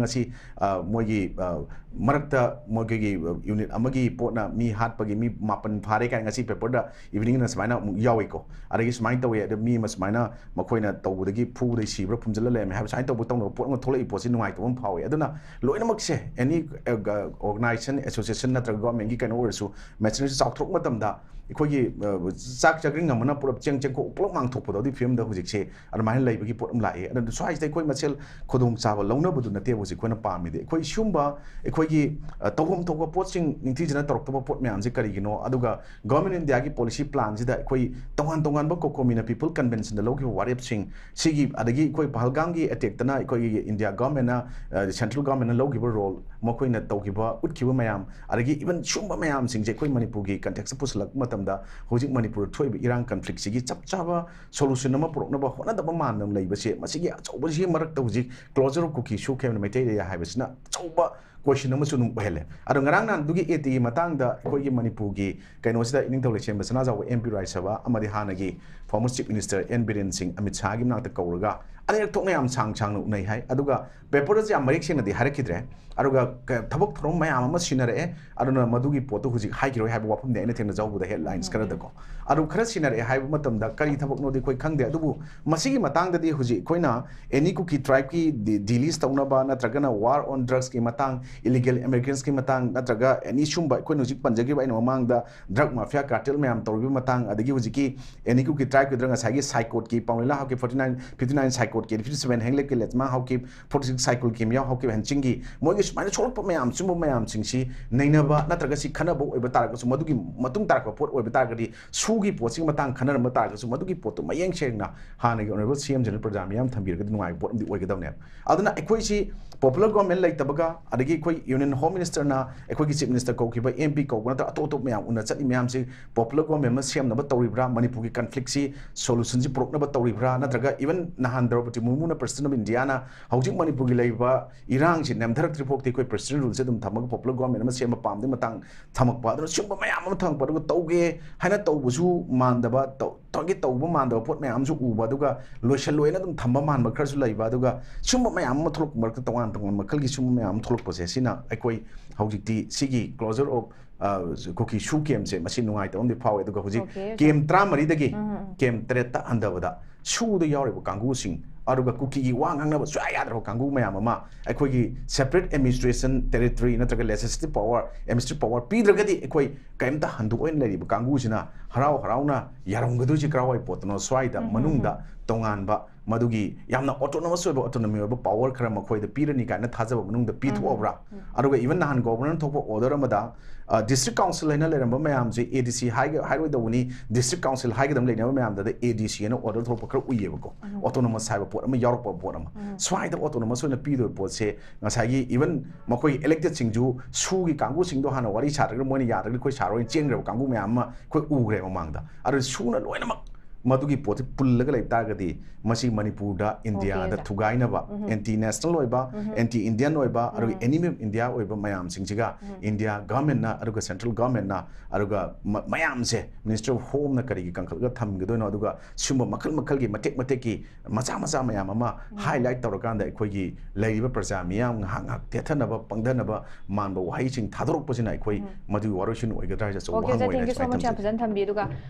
ꯉꯁꯤ, ꯑ, ꯃꯣꯏꯒꯤ, ꯑ, ꯃꯔꯛꯇ ꯃꯣꯏꯒꯤ unit ꯑꯃꯒꯤ ꯄꯣꯠꯅ ꯃꯤ ꯍꯥꯠꯄꯒꯤ ꯃꯤ ꯃꯥꯄꯟ ꯐꯥꯔꯦ ꯀꯥꯏꯅ ꯉꯁꯤ paperꯗ eveningꯗ ꯁꯨꯃꯥꯏꯅ ꯑꯃꯨꯛ ꯌꯥꯎꯏꯀꯣ꯫ ꯑꯗꯒꯤ ꯁꯨꯃꯥꯏꯅ ꯇꯧꯋꯦ, ꯑꯗ ꯃꯤ ꯑꯃ ꯁꯨꯃꯥꯏꯅ ꯃꯈꯣꯏꯅ ꯇꯧꯕꯗꯒꯤ ꯐꯨꯕꯗꯒꯤ ꯁꯤꯕ꯭ꯔꯥ ꯐꯨꯝꯖꯤꯜꯂ ꯂꯩꯔꯝꯃꯦ ꯍꯥꯏꯕ ꯁꯨꯃꯥꯏꯅ ꯇꯧꯕ ꯇꯧꯅꯕ ꯄꯣꯠ ꯑꯃ ꯊꯣꯛꯂꯛꯏ ꯄꯣꯠꯁꯤ ꯅꯨꯡꯉꯥꯏꯇꯕ ꯑꯃ ꯐꯥꯎꯋꯦ꯫ ꯑꯗꯨꯅ ꯂꯣꯏꯅꯃꯛꯁꯦ, any, ꯑ, ꯒ-, organization, association ꯅꯠꯇ꯭ꯔꯒ governmentꯀꯤ ꯀꯩꯅꯣ ꯑꯣꯏꯔꯁꯨ, machineryꯁꯤ ꯆꯥꯎꯊꯣꯔꯛꯄ ꯃꯇꯝꯗ ꯑꯩꯈꯣꯏꯒꯤ, ꯑ, ꯆꯥꯛ ꯆꯥꯛꯔꯤꯡ ꯑꯃꯅ ꯄꯨꯂꯞ ꯆꯦꯡ ꯆꯦꯡꯀꯣꯛ ꯄꯨꯂꯞ ꯃꯥꯡꯊꯣꯛꯄꯗꯣ, ꯑꯗꯨꯒꯤ ꯐꯤꯕꯝꯗ ꯍꯧꯖꯤꯛꯁꯦ ꯑꯗꯨꯃꯥꯏꯅ ꯂꯩꯕꯒꯤ ꯄꯣꯠ ꯑꯃ ꯂꯥꯛꯑꯦ꯫ ꯑꯗꯨꯅ ꯁ꯭ꯋꯥꯏꯁꯤꯗ ꯑꯩꯈꯣꯏ ꯃꯁꯦꯜ ꯈꯨꯗꯣꯡꯆꯥꯕ ꯂꯧꯅꯕꯗꯨ ꯅꯠꯇꯦꯕ ꯍꯧꯖꯤꯛ ꯑꯩꯈꯣꯏꯅ ꯄꯥꯝꯃꯤꯗꯤ꯫ ꯑꯩꯈꯣꯏ ꯁꯤꯒꯨꯝꯕ ꯑꯩꯈꯣꯏꯒꯤ, ꯑ, ꯇꯧꯐꯝ ꯊꯣꯛꯄ ꯄꯣꯠꯁꯤꯡ ꯅꯤꯡꯊꯤꯖꯅ ꯇꯧꯔꯛꯇꯕ ꯄꯣꯠ ꯃꯌꯥꯝꯁꯤ ꯀꯔꯤꯒꯤꯅꯣ? ꯑꯗꯨꯒ Government of Indiaꯒꯤ policy planꯁꯤꯗ ꯑꯩꯈꯣꯏ ꯇꯣꯉꯥꯟ ꯇꯣꯉꯥꯟꯕ COCOMIꯅ People Conventionꯗ ꯂꯧꯈꯤꯕ ꯋꯥꯔꯦꯞꯁꯤꯡ, ꯁꯤꯒꯤ, ꯑꯗꯒꯤ ꯑꯩꯈꯣꯏ ꯄꯍꯜꯒꯥꯝꯒꯤ attackꯇꯅ ꯑꯩꯈꯣꯏꯒꯤ India governmentꯅ, ꯑ, central governmentꯅ ꯂꯧꯈꯤꯕ role, ꯃꯈꯣꯏꯅ ꯇꯧꯈꯤꯕ, ꯎꯠꯈꯤꯕ ꯃꯌꯥꯝ, ꯑꯗꯒꯤ even ꯁꯤꯒꯨꯝꯕ ꯃꯌꯥꯝꯁꯤꯡꯁꯦ ꯑꯩꯈꯣꯏ ꯃꯅꯤꯄꯨꯔꯒꯤ contextꯇ ꯄꯨꯁꯤꯜꯂꯛꯄ ꯃꯇꯝꯗ ꯍꯧꯖꯤꯛ ꯃꯅꯤꯄꯨꯔꯗ ꯊꯣꯛꯏꯕ ꯏꯔꯥꯡ conflictꯁꯤꯒꯤ ꯆꯞ ꯆꯥꯕ solution ꯑꯃ ꯄꯨꯔꯛꯅꯕ ꯍꯣꯠꯅꯗꯕ ꯃꯥꯟꯗꯅ ꯂꯩꯕꯁꯦ, ꯃꯁꯤꯒꯤ ꯑꯆꯧꯕꯁꯤꯒꯤ ꯃꯔꯛꯇ ꯍꯧꯖꯤꯛ Closure of Kuki Shu Camp in Meitei Area ꯍꯥꯏꯕꯁꯤꯅ ꯑꯆꯧꯕ question ꯑꯃꯁꯨ ꯑꯗꯨꯝ ꯑꯣꯏꯍꯜꯂꯦ꯫ ꯑꯗꯣ ꯉꯔꯥꯡ ꯅꯍꯥꯟꯗꯨꯒꯤ ATꯒꯤ ꯃꯇꯥꯡꯗ ꯑꯩꯈꯣꯏꯒꯤ ꯃꯅꯤꯄꯨꯔꯒꯤ ꯀꯩꯅꯣꯁꯤꯗ ꯏꯅꯤꯡꯊꯧ ꯂꯩꯁꯦꯝꯕ ꯁꯅꯥꯖꯥꯎꯕ MP ꯔꯥꯖ꯭ꯌ ꯁꯚꯥ ꯑꯃꯗꯤ ꯍꯥꯟꯅꯒꯤ former Chief Minister N Biren Singh Amit ꯁꯥꯍꯒꯤ ꯃꯅꯥꯛꯇ ꯀꯧꯔꯒ ꯑꯅꯤꯔꯛ ꯊꯣꯛꯅ ꯌꯥꯝ ꯁꯥꯡ ꯁꯥꯡꯅ ꯎꯅꯩ ꯍꯥꯏ꯫ ꯑꯗꯨꯒ ꯄꯦꯄꯔꯗꯁꯨ ꯌꯥꯝ ꯃꯌꯦꯛ ꯁꯦꯡꯅꯗꯤ ꯍꯥꯏꯔꯛꯈꯤꯗ꯭ꯔꯦ꯫ ꯑꯗꯨꯒ ꯊꯕꯛ ꯊꯧꯔꯝ ꯃꯌꯥꯝ ꯑꯃ ꯁꯤꯟꯅꯔꯛꯑꯦ꯫ ꯑꯗꯨꯅ ꯃꯗꯨꯒꯤ ꯄꯣꯠꯇꯨ ꯍꯧꯖꯤꯛ ꯍꯥꯏꯈꯤꯔꯣꯏ ꯍꯥꯏꯕ ꯋꯥꯐꯝꯗꯤ ꯑꯩꯅ ꯊꯦꯡꯅꯖꯍꯧꯕꯗ ꯍꯦꯗꯂꯥꯏꯟꯁ ꯈꯔꯗꯀꯣ꯫ ꯑꯗꯨ ꯈꯔ ꯁꯤꯟꯅꯔꯛꯑꯦ ꯍꯥꯏꯕ ꯃꯇꯝꯗ ꯀꯔꯤ ꯊꯕꯛꯅꯣꯗꯤ ꯑꯩꯈꯣꯏ ꯈꯪꯗꯦ꯫ ꯑꯗꯨꯕꯨ ꯃꯁꯤꯒꯤ ꯃꯇꯥꯡꯗꯗꯤ ꯍꯧꯖꯤꯛ ꯑꯩꯈꯣꯏꯅ ꯑꯦꯅꯤ ꯀꯨꯀꯤ ꯇ꯭ꯔꯥꯏꯕꯀꯤ ꯗꯤꯂꯤꯁ ꯇꯧꯅꯕ, ꯅꯠꯇ꯭ꯔꯒꯅ ꯋꯥꯔ ꯑꯣꯟ ꯗ꯭ꯔꯛꯁꯀꯤ ꯃꯇꯥꯡ, ꯏꯂꯤꯒꯦꯜ ꯏꯃꯤꯒ꯭ꯔꯦꯟꯁꯀꯤ ꯃꯇꯥꯡ, ꯅꯠꯇ꯭ꯔꯒ ꯑꯦꯅꯤ ꯁꯨꯝꯕ ꯑꯩꯈꯣꯏꯅ ꯍꯧꯖꯤꯛ ꯄꯟꯖꯈꯤꯕ ꯑꯩꯅ ꯃꯃꯥꯡꯗ ꯗ꯭ꯔꯛ ꯃꯥꯐꯤꯌꯥ ꯀꯥꯔꯇꯦꯜ ꯃꯌꯥꯝ ꯇꯧꯔꯤꯕ ꯃꯇꯥꯡ, ꯑꯗꯒꯤ ꯍꯧꯖꯤꯛꯀꯤ ꯑꯦꯅꯤ ꯀꯨꯀꯤ ꯇ꯭ꯔꯥꯏꯕꯀꯤꯗ ꯉꯁꯥꯏꯒꯤ ꯁꯥꯏꯀꯣꯠꯀꯤ ꯄꯥꯎꯂꯦꯂꯥ ꯍꯥꯎꯀꯤꯞ, ꯐꯣꯔꯇꯤ ꯅꯥꯏꯟ ꯐꯤꯐꯇꯤ ꯅꯥꯏꯟ ꯁꯥꯏꯀꯣꯠꯀꯤ, ꯐꯤꯐꯇꯤ ꯁꯚꯦꯟ ꯍꯦꯡꯂꯦꯞꯀꯤ ꯂꯦꯠꯃꯥ ꯍꯥꯎꯀꯤꯞ, ꯐꯣꯔꯇꯤ ꯁꯤꯛꯁ ꯁꯥꯏꯀꯣꯠꯀꯤ ꯃꯤꯌꯥꯎ ꯍꯥꯎꯀꯤꯞ ꯍꯦꯟꯆꯤꯡꯒꯤ ꯃꯣꯏꯒꯤ ꯁꯨꯃꯥꯏꯅ ꯁꯣꯛꯂꯛꯄ ꯃꯌꯥꯝ, ꯁꯨꯝꯕ ꯃꯌꯥꯝꯁꯤꯡꯁꯤ ꯅꯩꯅꯕ ꯅꯠꯇ꯭ꯔꯒ ꯁꯤ ꯈꯟꯅꯕ ꯑꯣꯏꯕ ꯇꯥꯔꯒꯁꯨ, ꯃꯗꯨꯒꯤ ꯃꯇꯨꯡ ꯇꯥꯔꯛꯄ ꯄꯣꯠ ꯑꯣꯏꯕ ꯇꯥꯔꯒꯗꯤ, ꯁꯨꯒꯤ ꯄꯣꯠꯁꯤꯒꯤ ꯃꯇꯥꯡ ꯈꯟꯅꯔꯝꯕ ꯇꯥꯔꯒꯁꯨ, ꯃꯗꯨꯒꯤ ꯄꯣꯠꯇꯨ ꯃꯌꯦꯛ ꯁꯦꯡꯅ ꯍꯥꯟꯅꯒꯤ ꯑꯣꯅꯔꯦꯕꯜ ꯁꯤ ꯑꯦꯝꯁꯤꯅ ꯄ꯭ꯔꯖꯥ ꯃꯤꯌꯥꯝ ꯊꯝꯕꯤꯔꯒꯗꯤ ꯅꯨꯡꯉꯥꯏꯕ ꯄꯣꯠ ꯑꯃꯗꯤ ꯑꯣꯏꯒꯗꯕꯅꯦꯕ꯫ ꯑꯗꯨꯅ ꯑꯩꯈꯣꯏꯁꯤ ꯄꯣꯄꯨꯂꯔ ꯒꯣꯔꯃꯦꯟ ꯂꯩꯇꯕꯒ, ꯑꯗꯒꯤ ꯑꯩꯈꯣꯏ ꯌꯨꯅꯤꯌꯟ ꯍꯣꯝ ꯃꯤꯅꯤꯁꯇꯔꯅ ꯑꯩꯈꯣꯏꯒꯤ ꯆꯤꯐ ꯃꯤꯅꯤꯁꯇꯔ ꯀꯧꯈꯤꯕ, ꯑꯦꯝ ꯄꯤ ꯀꯧꯕ ꯅꯠꯇ꯭ꯔꯒ ꯑꯇꯣꯞ ꯑꯇꯣꯞꯄ ꯃꯌꯥꯝ ꯎꯅ ꯆꯠꯂꯤ ꯃꯌꯥꯝꯁꯤ ꯄꯣꯄꯨꯂꯔ ꯒꯣꯔꯃꯦꯟ ꯑꯃ ꯁꯦꯝꯅꯕ ꯇꯧꯔꯤꯕ꯭ꯔꯥ, ꯃꯅꯤꯄꯨꯔꯒꯤ ꯀꯟꯐ꯭ꯂꯤꯛꯁꯤ ꯁꯣꯂꯨꯁꯟꯁꯤ ꯄꯨꯔꯛꯅꯕ ꯇꯧꯔꯤꯕ꯭ꯔꯥ, ꯅꯠꯇ꯭ꯔꯒ ꯏꯚꯟ ꯅꯍꯥꯟ ꯗ꯭ꯔꯧꯄꯗꯤ ꯃꯨꯔꯃꯨꯅ, ꯄ꯭ꯔꯁꯤꯗꯦꯟ ꯑꯣꯐ ꯏꯟꯗꯤꯌꯥꯅ, ꯍꯧꯖꯤꯛ ꯃꯅꯤꯄꯨꯔꯒꯤ ꯂꯩꯔꯤꯕ ꯏꯔꯥꯡꯁꯤ ꯅꯦꯝꯊꯔꯛꯇ꯭ꯔꯤ ꯐꯥꯎꯗꯤ ꯑꯩꯈꯣꯏ ꯄ꯭ꯔꯁꯤꯗꯦꯟ ꯔꯨꯜꯁꯦ ꯑꯗꯨꯝ ꯊꯝꯃꯒ ꯄꯣꯄꯨꯂꯔ ꯒꯣꯔꯃꯦꯟ ꯑꯃ ꯁꯦꯝꯕ ꯄꯥꯝꯕꯒꯤ ꯃꯇꯥꯡ ꯊꯝꯃꯛꯄ, ꯑꯗꯨꯅ ꯁꯤꯒꯨꯝꯕ ꯃꯌꯥꯝ ꯑꯃ ꯊꯝꯃꯛꯄ, ꯑꯗꯨꯒ ꯇꯧꯒꯦ ꯍꯥꯏꯅ ꯇꯧꯕꯁꯨ ꯃꯥꯟꯗꯕ, ꯇꯧ-, ꯇꯧꯒꯦ ꯇꯧꯕ ꯃꯥꯟꯗꯕ ꯄꯣꯠ ꯃꯌꯥꯝ ꯑꯃꯁꯨ ꯎꯕ, ꯑꯗꯨꯒ ꯂꯣꯏꯁꯤꯜꯂꯣꯏꯅ ꯑꯗꯨꯝ ꯊꯝꯕ ꯃꯥꯟꯕ ꯈꯔꯁꯨ ꯂꯩꯕ, ꯑꯗꯨꯒ ꯁꯤꯒꯨꯝꯕ ꯃꯌꯥꯝ ꯑꯃ ꯊꯣꯛꯂꯛꯄ ꯃꯔꯛꯇ ꯇꯣꯉꯥꯟ ꯇꯣꯉꯥꯟꯕ ꯃꯈꯜꯒꯤ ꯁꯤꯒꯨꯝꯕ ꯃꯌꯥꯝ ꯑꯃ ꯊꯣꯛꯂꯛꯄꯁꯦ, ꯁꯤꯅ ꯑꯩꯈꯣꯏ ꯍꯧꯖꯤꯛꯇꯤ ꯁꯤꯒꯤ closure of, ꯑ, ꯀꯨꯀꯤ ꯁꯨ ꯀꯦꯝꯁꯦ ꯃꯁꯤ ꯅꯨꯡꯉꯥꯏꯇꯕ ꯑꯃꯗꯤ ꯐꯥꯎꯋꯦ꯫ ꯑꯗꯨꯒ ꯍꯧꯖꯤꯛ Okay, okay. ꯀꯦꯝ ꯇꯔꯥꯃꯔꯤꯗꯒꯤ ꯎꯝ, ꯎꯝ, ꯎꯝ. ꯀꯦꯝ ꯇꯔꯦꯠꯇ ꯍꯟꯊꯕꯗ ꯁꯨꯗ ꯌꯥꯎꯔꯤꯕ ꯀꯥꯡꯕꯨꯁꯤꯡ, ꯑꯗꯨꯒ ꯀꯨꯀꯤꯒꯤ ꯋꯥ ꯉꯥꯡꯅꯕ ꯁꯨꯡꯌꯥ ꯌꯥꯗ꯭ꯔꯕ ꯀꯥꯡꯕꯨ ꯃꯌꯥꯝ ꯑꯃ ꯑꯩꯈꯣꯏꯒꯤ separate administration territory ꯅꯠꯇ꯭ꯔꯒ legislative power, administrative power ꯄꯤꯗ꯭ꯔꯒꯗꯤ ꯑꯩꯈꯣꯏ ꯀꯔꯤꯝꯇ ꯍꯟꯗꯣꯛꯑꯣꯏꯅ ꯂꯩꯔꯤꯕ ꯀꯥꯡꯕꯨꯁꯤꯅ ꯍꯔꯥꯎ ꯍꯔꯥꯎꯅ ꯌꯥꯔꯝꯒꯗꯣꯏꯁꯦ ꯀꯔꯥꯏꯋꯥꯏ ꯄꯣꯠꯇꯅꯣ? ꯁ꯭ꯋꯥꯏꯗ ꯎꯝ, ꯎꯝ, ꯃꯅꯨꯡꯗ ꯎꯝ. ꯇꯣꯉꯥꯟꯕ ꯃꯗꯨꯒꯤ ꯌꯥꯝꯅ autonomous ꯑꯣꯏꯕ, autonomy ꯑꯣꯏꯕ power ꯈꯔ ꯃꯈꯣꯏꯗ ꯄꯤꯔꯅꯤ ꯀꯥꯏꯅ ꯊꯥꯖꯕ ꯃꯅꯨꯡꯗ ꯄꯤꯊꯣꯛꯑꯕ꯭ꯔꯥ? ꯎꯝ, ꯎꯝ. ꯑꯗꯨꯒ even ꯅꯍꯥꯟ governor ꯊꯣꯛꯄ order ꯑꯃꯗ, ꯑ, district council ꯍꯥꯏꯅ ꯂꯩꯔꯝꯕ ꯃꯌꯥꯝꯁꯦ A D C ꯍꯥꯏꯒ-, ꯍꯥꯏꯔꯣꯏꯗꯧꯕꯅꯤ, district council ꯍꯥꯏꯒꯗꯕ ꯂꯩꯅꯕ ꯃꯌꯥꯝꯗꯨꯗ A D C ꯍꯥꯏꯅ order ꯊꯣꯛꯄ ꯈꯔ ꯎꯏꯌꯦꯕꯀꯣ꯫ ꯎꯝ. Autonomous ꯍꯥꯏꯕ ꯄꯣꯠ ꯑꯃ ꯌꯥꯎꯔꯛꯄ ꯄꯣꯠ ꯑꯃ꯫ ꯎꯝ. ꯁ꯭ꯋꯥꯏꯗ autonomous ꯑꯣꯏꯅ ꯄꯤꯗꯣꯏꯕ ꯄꯣꯠꯁꯦ ꯉꯁꯥꯏꯒꯤ even ꯃꯈꯣꯏ elected ꯁꯤꯡꯁꯨ ꯁꯨꯒꯤ ꯀꯥꯡꯕꯨꯁꯤꯡꯗꯣ ꯍꯥꯟꯅ ꯋꯥꯔꯤ ꯁꯥꯗ꯭ꯔꯒ ꯃꯣꯏꯅ ꯌꯥꯗ꯭ꯔꯒꯗꯤ ꯑꯩꯈꯣꯏ ꯁꯥꯔꯣꯏꯅ ꯆꯦꯟꯈ꯭ꯔꯕ ꯀꯥꯡꯕꯨ ꯃꯌꯥꯝ ꯑꯃ ꯑꯩꯈꯣꯏ ꯎꯈ꯭ꯔꯦ ꯃꯃꯥꯡꯗ꯫ ꯑꯗꯨ ꯁꯨꯅ ꯂꯣꯏꯅꯃꯛ ꯃꯗꯨꯒꯤ ꯄꯣꯠꯁꯤ ꯄꯨꯜꯂꯒ ꯂꯩꯕ ꯇꯥꯔꯒꯗꯤ, ꯃꯁꯤ ꯃꯅꯤꯄꯨꯔꯗ, ꯏꯟꯗꯤꯌꯥꯗ ꯑꯣꯖꯥ꯫ ꯊꯨꯒꯥꯏꯅꯕ, ꯎꯝꯍꯨꯝ꯫ ꯑꯦꯟꯇꯤ ꯅꯦꯁꯅꯦꯜ ꯑꯣꯏꯕ, ꯎꯝꯍꯨꯝ꯫ ꯑꯦꯟꯇꯤ ꯏꯟꯗꯤꯌꯟ ꯑꯣꯏꯕ, ꯑꯗꯨꯒ ꯎꯝ꯫ ꯑꯦꯅꯤꯃꯤ ꯑꯣꯐ ꯏꯟꯗꯤꯌꯥ ꯑꯣꯏꯕ ꯃꯌꯥꯝꯁꯤꯡꯁꯤꯒ ꯎꯝ꯫ ꯏꯟꯗꯤꯌꯥ ꯒꯚꯔꯟꯃꯦꯟꯠꯅ, ꯑꯗꯨꯒ ꯁꯦꯟꯇ꯭ꯔꯦꯜ ꯒꯚꯔꯟꯃꯦꯟꯠꯅ, ꯑꯗꯨꯒ ꯃ-, ꯃꯌꯥꯝꯁꯦ, ꯃꯤꯅꯤꯁꯇꯔ ꯑꯣꯐ ꯍꯣꯝꯅ ꯀꯔꯤꯒꯤ ꯀꯟꯈꯠꯂꯒ ꯊꯝꯒꯗꯣꯏꯅꯣ, ꯑꯗꯨꯒ ꯁꯤꯒꯨꯝꯕ ꯃꯈꯜ ꯃꯈꯜꯒꯤ, ꯃꯇꯦꯛ ꯃꯇꯦꯛꯀꯤ, ꯃꯆꯥ ꯃꯆꯥ ꯃꯌꯥꯝ ꯑꯃ ꯎꯝ꯫ ꯍꯥꯏꯂꯥꯏꯠ ꯇꯧꯔꯀꯥꯟꯗ ꯑꯩꯈꯣꯏꯒꯤ ꯂꯩꯔꯤꯕ ꯄ꯭ꯔꯖꯥ ꯃꯤꯌꯥꯝ ꯉꯥꯏꯍꯥꯛ ꯉꯥꯏꯍꯥꯛ ꯇꯦꯠꯊꯅꯕ, ꯄꯪꯊꯅꯕ ꯃꯥꯟꯕ ꯋꯥꯍꯩꯁꯤꯡ ꯊꯥꯗꯣꯔꯛꯄꯁꯤꯅ ꯑꯩꯈꯣꯏ ꯎꯝ꯫ ꯃꯗꯨꯒꯤ ꯋꯥꯔꯣꯏꯁꯤꯟ ꯑꯣꯏꯒꯗ꯭ꯔꯥ ꯍꯥꯏꯁꯦ ꯑꯆꯧꯕ ꯑꯣꯀꯦ, ꯑꯣꯖꯥ, ꯍꯪꯕ ꯑꯣꯏꯅ thank you so ꯁꯨꯃꯥꯏꯅ much, ꯌꯥꯝ ꯊꯝꯖꯒꯦ꯫ ꯐꯖꯅ ꯊꯝꯕꯤ꯫ ꯑꯗꯨꯒ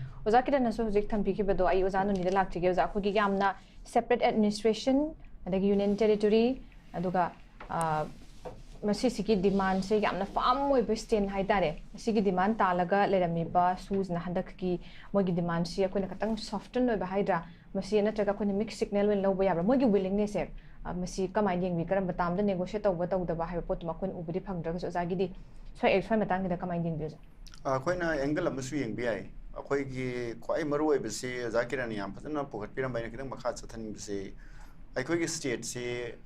ꯑꯣꯖꯥ ꯀꯤꯔꯟꯅꯁꯨ ꯍꯧꯖꯤꯛ ꯊꯝꯕꯤꯈꯤꯕꯗꯣ ꯑꯩ ꯑꯣꯖꯥ ꯅꯨꯅꯤꯗ ꯂꯥꯛꯆꯒꯦ꯫ ꯑꯣꯖꯥ, ꯑꯩꯈꯣꯏꯒꯤ ꯌꯥꯝꯅ separate administration, ꯑꯗꯒꯤ union territory, ꯑꯗꯨꯒ, ꯑ, ꯃꯁꯤꯁꯤꯒꯤ demandꯁꯦ ꯌꯥꯝꯅ firm ꯑꯣꯏꯕ stand ꯍꯥꯏꯇꯥꯔꯦ꯫ ꯃꯁꯤꯒꯤ demand ꯇꯥꯜꯂꯒ ꯂꯩꯔꯝꯃꯤꯕ ꯁꯨꯁꯤꯅ ꯍꯟꯗꯛꯀꯤ ꯃꯣꯏꯒꯤ demandꯁꯤ ꯑꯩꯈꯣꯏꯅ ꯈꯤꯇꯪ soften ꯑꯣꯏꯕ ꯍꯥꯏꯗ꯭ꯔꯥ, ꯃꯁꯤ ꯅꯠꯇ꯭ꯔꯒ ꯑꯩꯈꯣꯏꯅ mixed signal ꯑꯣꯏꯅ ꯂꯧꯕ ꯌꯥꯕ꯭ꯔꯥ? ꯃꯣꯏꯒꯤ willingnessꯁꯦ, ꯑ, ꯃꯁꯤ ꯀꯃꯥꯏꯅ ꯌꯦꯡꯕꯤ? ꯀꯔꯝꯕ termꯗ negotiate ꯇꯧꯕ ꯇꯧꯗꯕ ꯍꯥꯏꯕ ꯄꯣꯠꯇꯨꯃ ꯑꯩꯈꯣꯏꯅ ꯎꯕꯗꯤ ꯐꯪꯗ꯭ꯔꯒꯁꯨ, ꯑꯣꯖꯥꯒꯤꯗꯤ ꯁ꯭ꯋꯥꯏ, ꯁ꯭ꯋꯥꯏ ꯃꯇꯥꯡꯒꯤꯗ ꯀꯃꯥꯏꯅ ꯌꯦꯡꯕꯤ, ꯑꯣꯖꯥ? ꯑꯩꯈꯣꯏꯅ angle ꯑꯃꯁꯨ ꯌꯦꯡꯕ ꯌꯥꯏ꯫ ꯑꯩꯈꯣꯏꯒꯤ ꯈ꯭ꯋꯥꯏ ꯃꯔꯨ ꯑꯣꯏꯕꯁꯤ ꯑꯣꯖꯥ ꯀꯤꯔꯟꯅ ꯌꯥꯝ ꯐꯖꯅ ꯄꯨꯈꯠꯄꯤꯔꯝꯕ, ꯑꯩꯅ ꯈꯤꯇꯪ ꯃꯈꯥ ꯆꯠꯊꯅꯤꯡꯕꯁꯤ, ꯑꯩꯈꯣꯏꯒꯤ stateꯁꯤ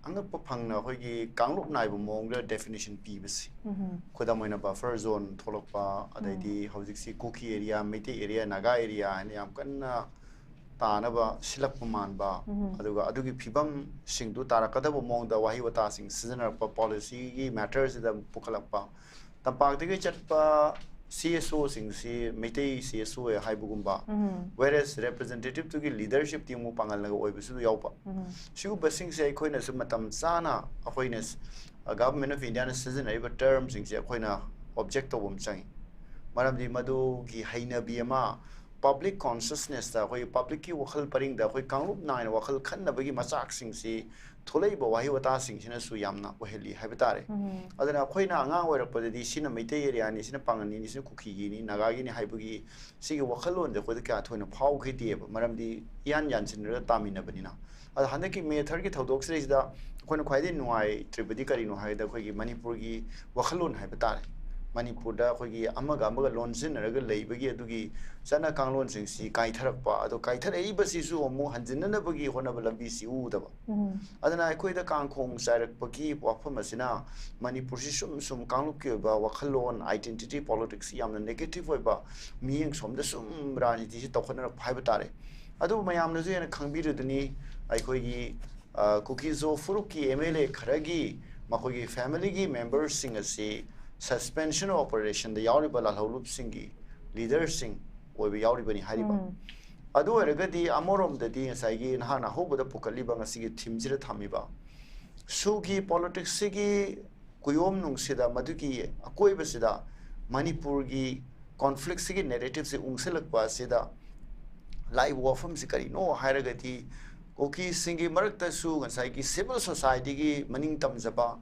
ꯑꯉꯛꯄ ꯐꯪꯅ ꯑꯩꯈꯣꯏꯒꯤ ꯀꯥꯡꯂꯨꯞ ꯅꯥꯏꯕ ꯃꯑꯣꯡꯗ definition ꯄꯤꯕꯁꯤ꯫ ꯎꯝꯍꯨꯝ꯫ ꯈꯨꯗꯝ ꯑꯣꯏꯅ buffer zone ꯊꯣꯛꯂꯛꯄ, ꯑꯗꯩꯗꯤ ꯍꯧꯖꯤꯛꯁꯤ ꯀꯨꯀꯤ area, Meitei area, Naga area ꯍꯥꯏꯅ ꯌꯥꯝ ꯀꯟꯅ ꯇꯥꯅꯕ ꯁꯤꯜꯂꯛꯄ ꯃꯥꯟꯕ, ꯎꯝꯍꯨꯝ꯫ ꯑꯗꯨꯒ ꯑꯗꯨꯒꯤ ꯐꯤꯕꯝꯁꯤꯡꯗꯨ ꯇꯥꯔꯛꯀꯗꯕ ꯃꯑꯣꯡꯗ ꯋꯥꯍꯩ ꯋꯥꯇꯥꯁꯤꯡ ꯁꯤꯖꯤꯟꯅꯔꯛꯄ, policyꯒꯤ matterꯁꯤꯗ ꯄꯨꯈꯠꯂꯛꯄ, ꯇꯝꯄꯥꯛꯇꯒꯤ ꯆꯠꯄ CSOꯁꯤꯡꯁꯤ ꯃꯩꯇꯩ CSO ꯍꯥꯏꯕꯒꯨꯝꯕ, ꯎꯝ꯫ whereas representativeꯇꯨꯒꯤ leadershipꯇꯤ ꯑꯃꯨꯛ ꯄꯥꯡꯒꯜꯅꯒ ꯑꯣꯏꯕꯁꯨ ꯌꯥꯎꯕ꯫ ꯎꯝ꯫ ꯁꯤꯒꯨꯝꯕꯁꯤꯡꯁꯦ ꯑꯩꯈꯣꯏꯅꯁꯨ ꯃꯇꯝ ꯆꯥꯅ ꯑꯩꯈꯣꯏꯅ ꯁ-, Government of Indiaꯅ ꯁꯤꯖꯤꯟꯅꯔꯤꯕ termꯁꯤꯡꯁꯦ ꯑꯩꯈꯣꯏꯅ object ꯇꯧꯕ ꯑꯃ ꯆꯪꯉꯤ꯫ ꯃꯔꯝꯗꯤ ꯃꯗꯨꯒꯤ ꯍꯩꯅꯕꯤ ꯑꯃ public consciousnessꯇ, ꯑꯩꯈꯣꯏ publicꯀꯤ ꯋꯥꯈꯜ ꯄꯔꯤꯡꯗ ꯑꯩꯈꯣꯏ ꯀꯥꯡꯂꯨꯞ ꯅꯥꯏꯅ ꯋꯥꯈꯜ ꯈꯟꯅꯕꯒꯤ ꯃꯆꯥꯛꯁꯤꯡꯁꯤ ꯊꯣꯛꯂꯛꯏꯕ ꯋꯥꯍꯩ ꯋꯥꯇꯥꯁꯤꯡꯁꯤꯅꯁꯨ ꯌꯥꯝꯅ ꯑꯣꯏꯍꯜꯂꯤ ꯍꯥꯏꯕ ꯇꯥꯔꯦ꯫ ꯎꯝ꯫ ꯑꯗꯨꯅ ꯑꯩꯈꯣꯏꯅ ꯑꯉꯥꯡ ꯑꯣꯏꯔꯛꯄꯗꯗꯤ ꯁꯤꯅ ꯃꯩꯇꯩ areaꯅꯤ, ꯁꯤꯅ ꯄꯥꯉꯜꯒꯤꯅꯤ, ꯁꯤꯅ ꯀꯨꯀꯤꯒꯤꯅꯤ, ꯅꯥꯒꯥꯒꯤꯅꯤ ꯍꯥꯏꯕꯒꯤ ꯁꯤꯒꯤ ꯋꯥꯈꯜꯂꯣꯟꯁꯦ ꯑꯩꯈꯣꯏꯗ ꯀꯌꯥ ꯊꯣꯏꯅ ꯐꯥꯎꯈꯤꯗꯦꯕ, ꯃꯔꯝꯗꯤ ꯏꯌꯥꯟ ꯌꯥꯟꯁꯤꯟꯅꯔꯒ ꯇꯥꯃꯤꯟꯅꯕꯅꯤꯅ꯫ ꯑꯗꯣ ꯍꯟꯗꯛꯀꯤ May thirdꯒꯤ ꯊꯧꯗꯣꯛꯁꯤꯗꯩꯁꯤꯗ ꯑꯩꯈꯣꯏꯅ ꯈ꯭ꯋꯥꯏꯗꯒꯤ ꯅꯨꯡꯉꯥꯏꯇ꯭ꯔꯤꯕꯗꯤ ꯀꯔꯤꯅꯣ ꯍꯥꯏꯕꯗ, ꯑꯩꯈꯣꯏꯒꯤ ꯃꯅꯤꯄꯨꯔꯒꯤ ꯋꯥꯈꯜꯂꯣꯟ ꯍꯥꯏꯕ ꯇꯥꯔꯦ, ꯃꯅꯤꯄꯨꯔꯗ ꯑꯩꯈꯣꯏꯒꯤ ꯑꯃꯒ ꯑꯃꯒ ꯂꯣꯟꯁꯤꯟꯅꯔꯒ ꯂꯩꯕꯒꯤ ꯑꯗꯨꯒꯤ ꯆꯠꯅ ꯀꯥꯡꯂꯣꯟꯁꯤꯡꯁꯤ ꯀꯥꯏꯊꯔꯛꯄ, ꯑꯗꯣ ꯀꯥꯏꯊꯔꯛꯏꯕꯁꯤꯁꯨ ꯑꯃꯨꯛ ꯍꯟꯖꯤꯟꯅꯅꯕꯒꯤ ꯍꯣꯠꯅꯕ ꯂꯝꯕꯤꯁꯤ ꯎꯗꯕ꯫ ꯎꯝ꯫ ꯑꯗꯨꯅ ꯑꯩꯈꯣꯏꯗ ꯀꯥꯡꯈꯣꯡ ꯆꯥꯏꯔꯛꯄꯒꯤ ꯋꯥꯐꯝ ꯑꯁꯤꯅ ꯃꯅꯤꯄꯨꯔꯁꯤ ꯁꯨꯝ ꯁꯨꯝ ꯀꯥꯡꯂꯨꯞꯀꯤ ꯑꯣꯏꯕ ꯋꯥꯈꯜꯂꯣꯟ, identity politics ꯌꯥꯝꯅ negative ꯑꯣꯏꯕ ꯃꯤꯠꯌꯦꯡ ꯁꯣꯝꯗ ꯁꯨꯝ ꯔꯥꯖꯅꯤꯇꯤꯁꯤ ꯇꯧꯈꯠꯅꯔꯛꯄ ꯍꯥꯏꯕ ꯇꯥꯔꯦ꯫ ꯑꯗꯨꯕꯨ ꯃꯌꯥꯝꯅꯁꯨ ꯍꯦꯟꯅ ꯈꯪꯕꯤꯔꯗꯨꯅꯤ, ꯑꯩꯈꯣꯏꯒꯤ, ꯑ, ꯀꯨꯀꯤ ꯖꯣ ꯐꯨꯔꯨꯞꯀꯤ ꯑꯦꯝ ꯑꯦꯜ ꯑꯦ ꯈꯔꯒꯤ ꯃꯈꯣꯏꯒꯤ ꯐꯦꯃꯤꯂꯤꯒꯤ ꯃꯦꯝꯕꯔꯁꯤꯡ ꯑꯁꯤ suspension of operationꯗ ꯌꯥꯎꯔꯤꯕ ꯂꯥꯜꯍꯧꯂꯨꯞꯁꯤꯡꯒꯤ ꯂꯤꯗꯔꯁꯤꯡ ꯑꯣꯏꯕ ꯌꯥꯎꯔꯤꯕꯅꯤ ꯍꯥꯏꯔꯤꯕ꯫ ꯎꯝ꯫ ꯑꯗꯨ ꯑꯣꯏꯔꯒꯗꯤ ꯑꯃꯔꯣꯝꯗꯗꯤ ꯉꯁꯥꯏꯒꯤ ꯅꯍꯥꯟ ꯑꯍꯧꯕꯗ ꯄꯨꯈꯠꯂꯤꯕ ꯉꯁꯤꯒꯤ ꯊꯤꯝꯁꯤꯗ ꯊꯝꯃꯤꯕ ꯁꯨꯒꯤ ꯄꯣꯂꯤꯇꯤꯛꯁꯁꯤꯒꯤ ꯀꯨꯌꯣꯝꯅꯨꯡꯁꯤꯗ, ꯃꯗꯨꯒꯤ ꯑꯀꯣꯏꯕꯁꯤꯗ ꯃꯅꯤꯄꯨꯔꯒꯤ ꯀꯣꯟꯐ꯭ꯂꯤꯛꯁꯤꯒꯤ ꯅꯦꯔꯦꯇꯤꯞꯁꯤ ꯎꯪꯁꯤꯜꯂꯛꯄ ꯑꯁꯤꯗ ꯂꯥꯛꯏꯕ ꯋꯥꯐꯝꯁꯤ ꯀꯔꯤꯅꯣ ꯍꯥꯏꯔꯒꯗꯤ, ꯀꯨꯀꯤꯁꯤꯡꯒꯤ ꯃꯔꯛꯇꯁꯨ ꯉꯁꯥꯏꯒꯤ ꯁꯤꯚꯤꯜ ꯁꯣꯁꯥꯏꯇꯤꯒꯤ ꯃꯅꯤꯡ ꯇꯝꯖꯕ,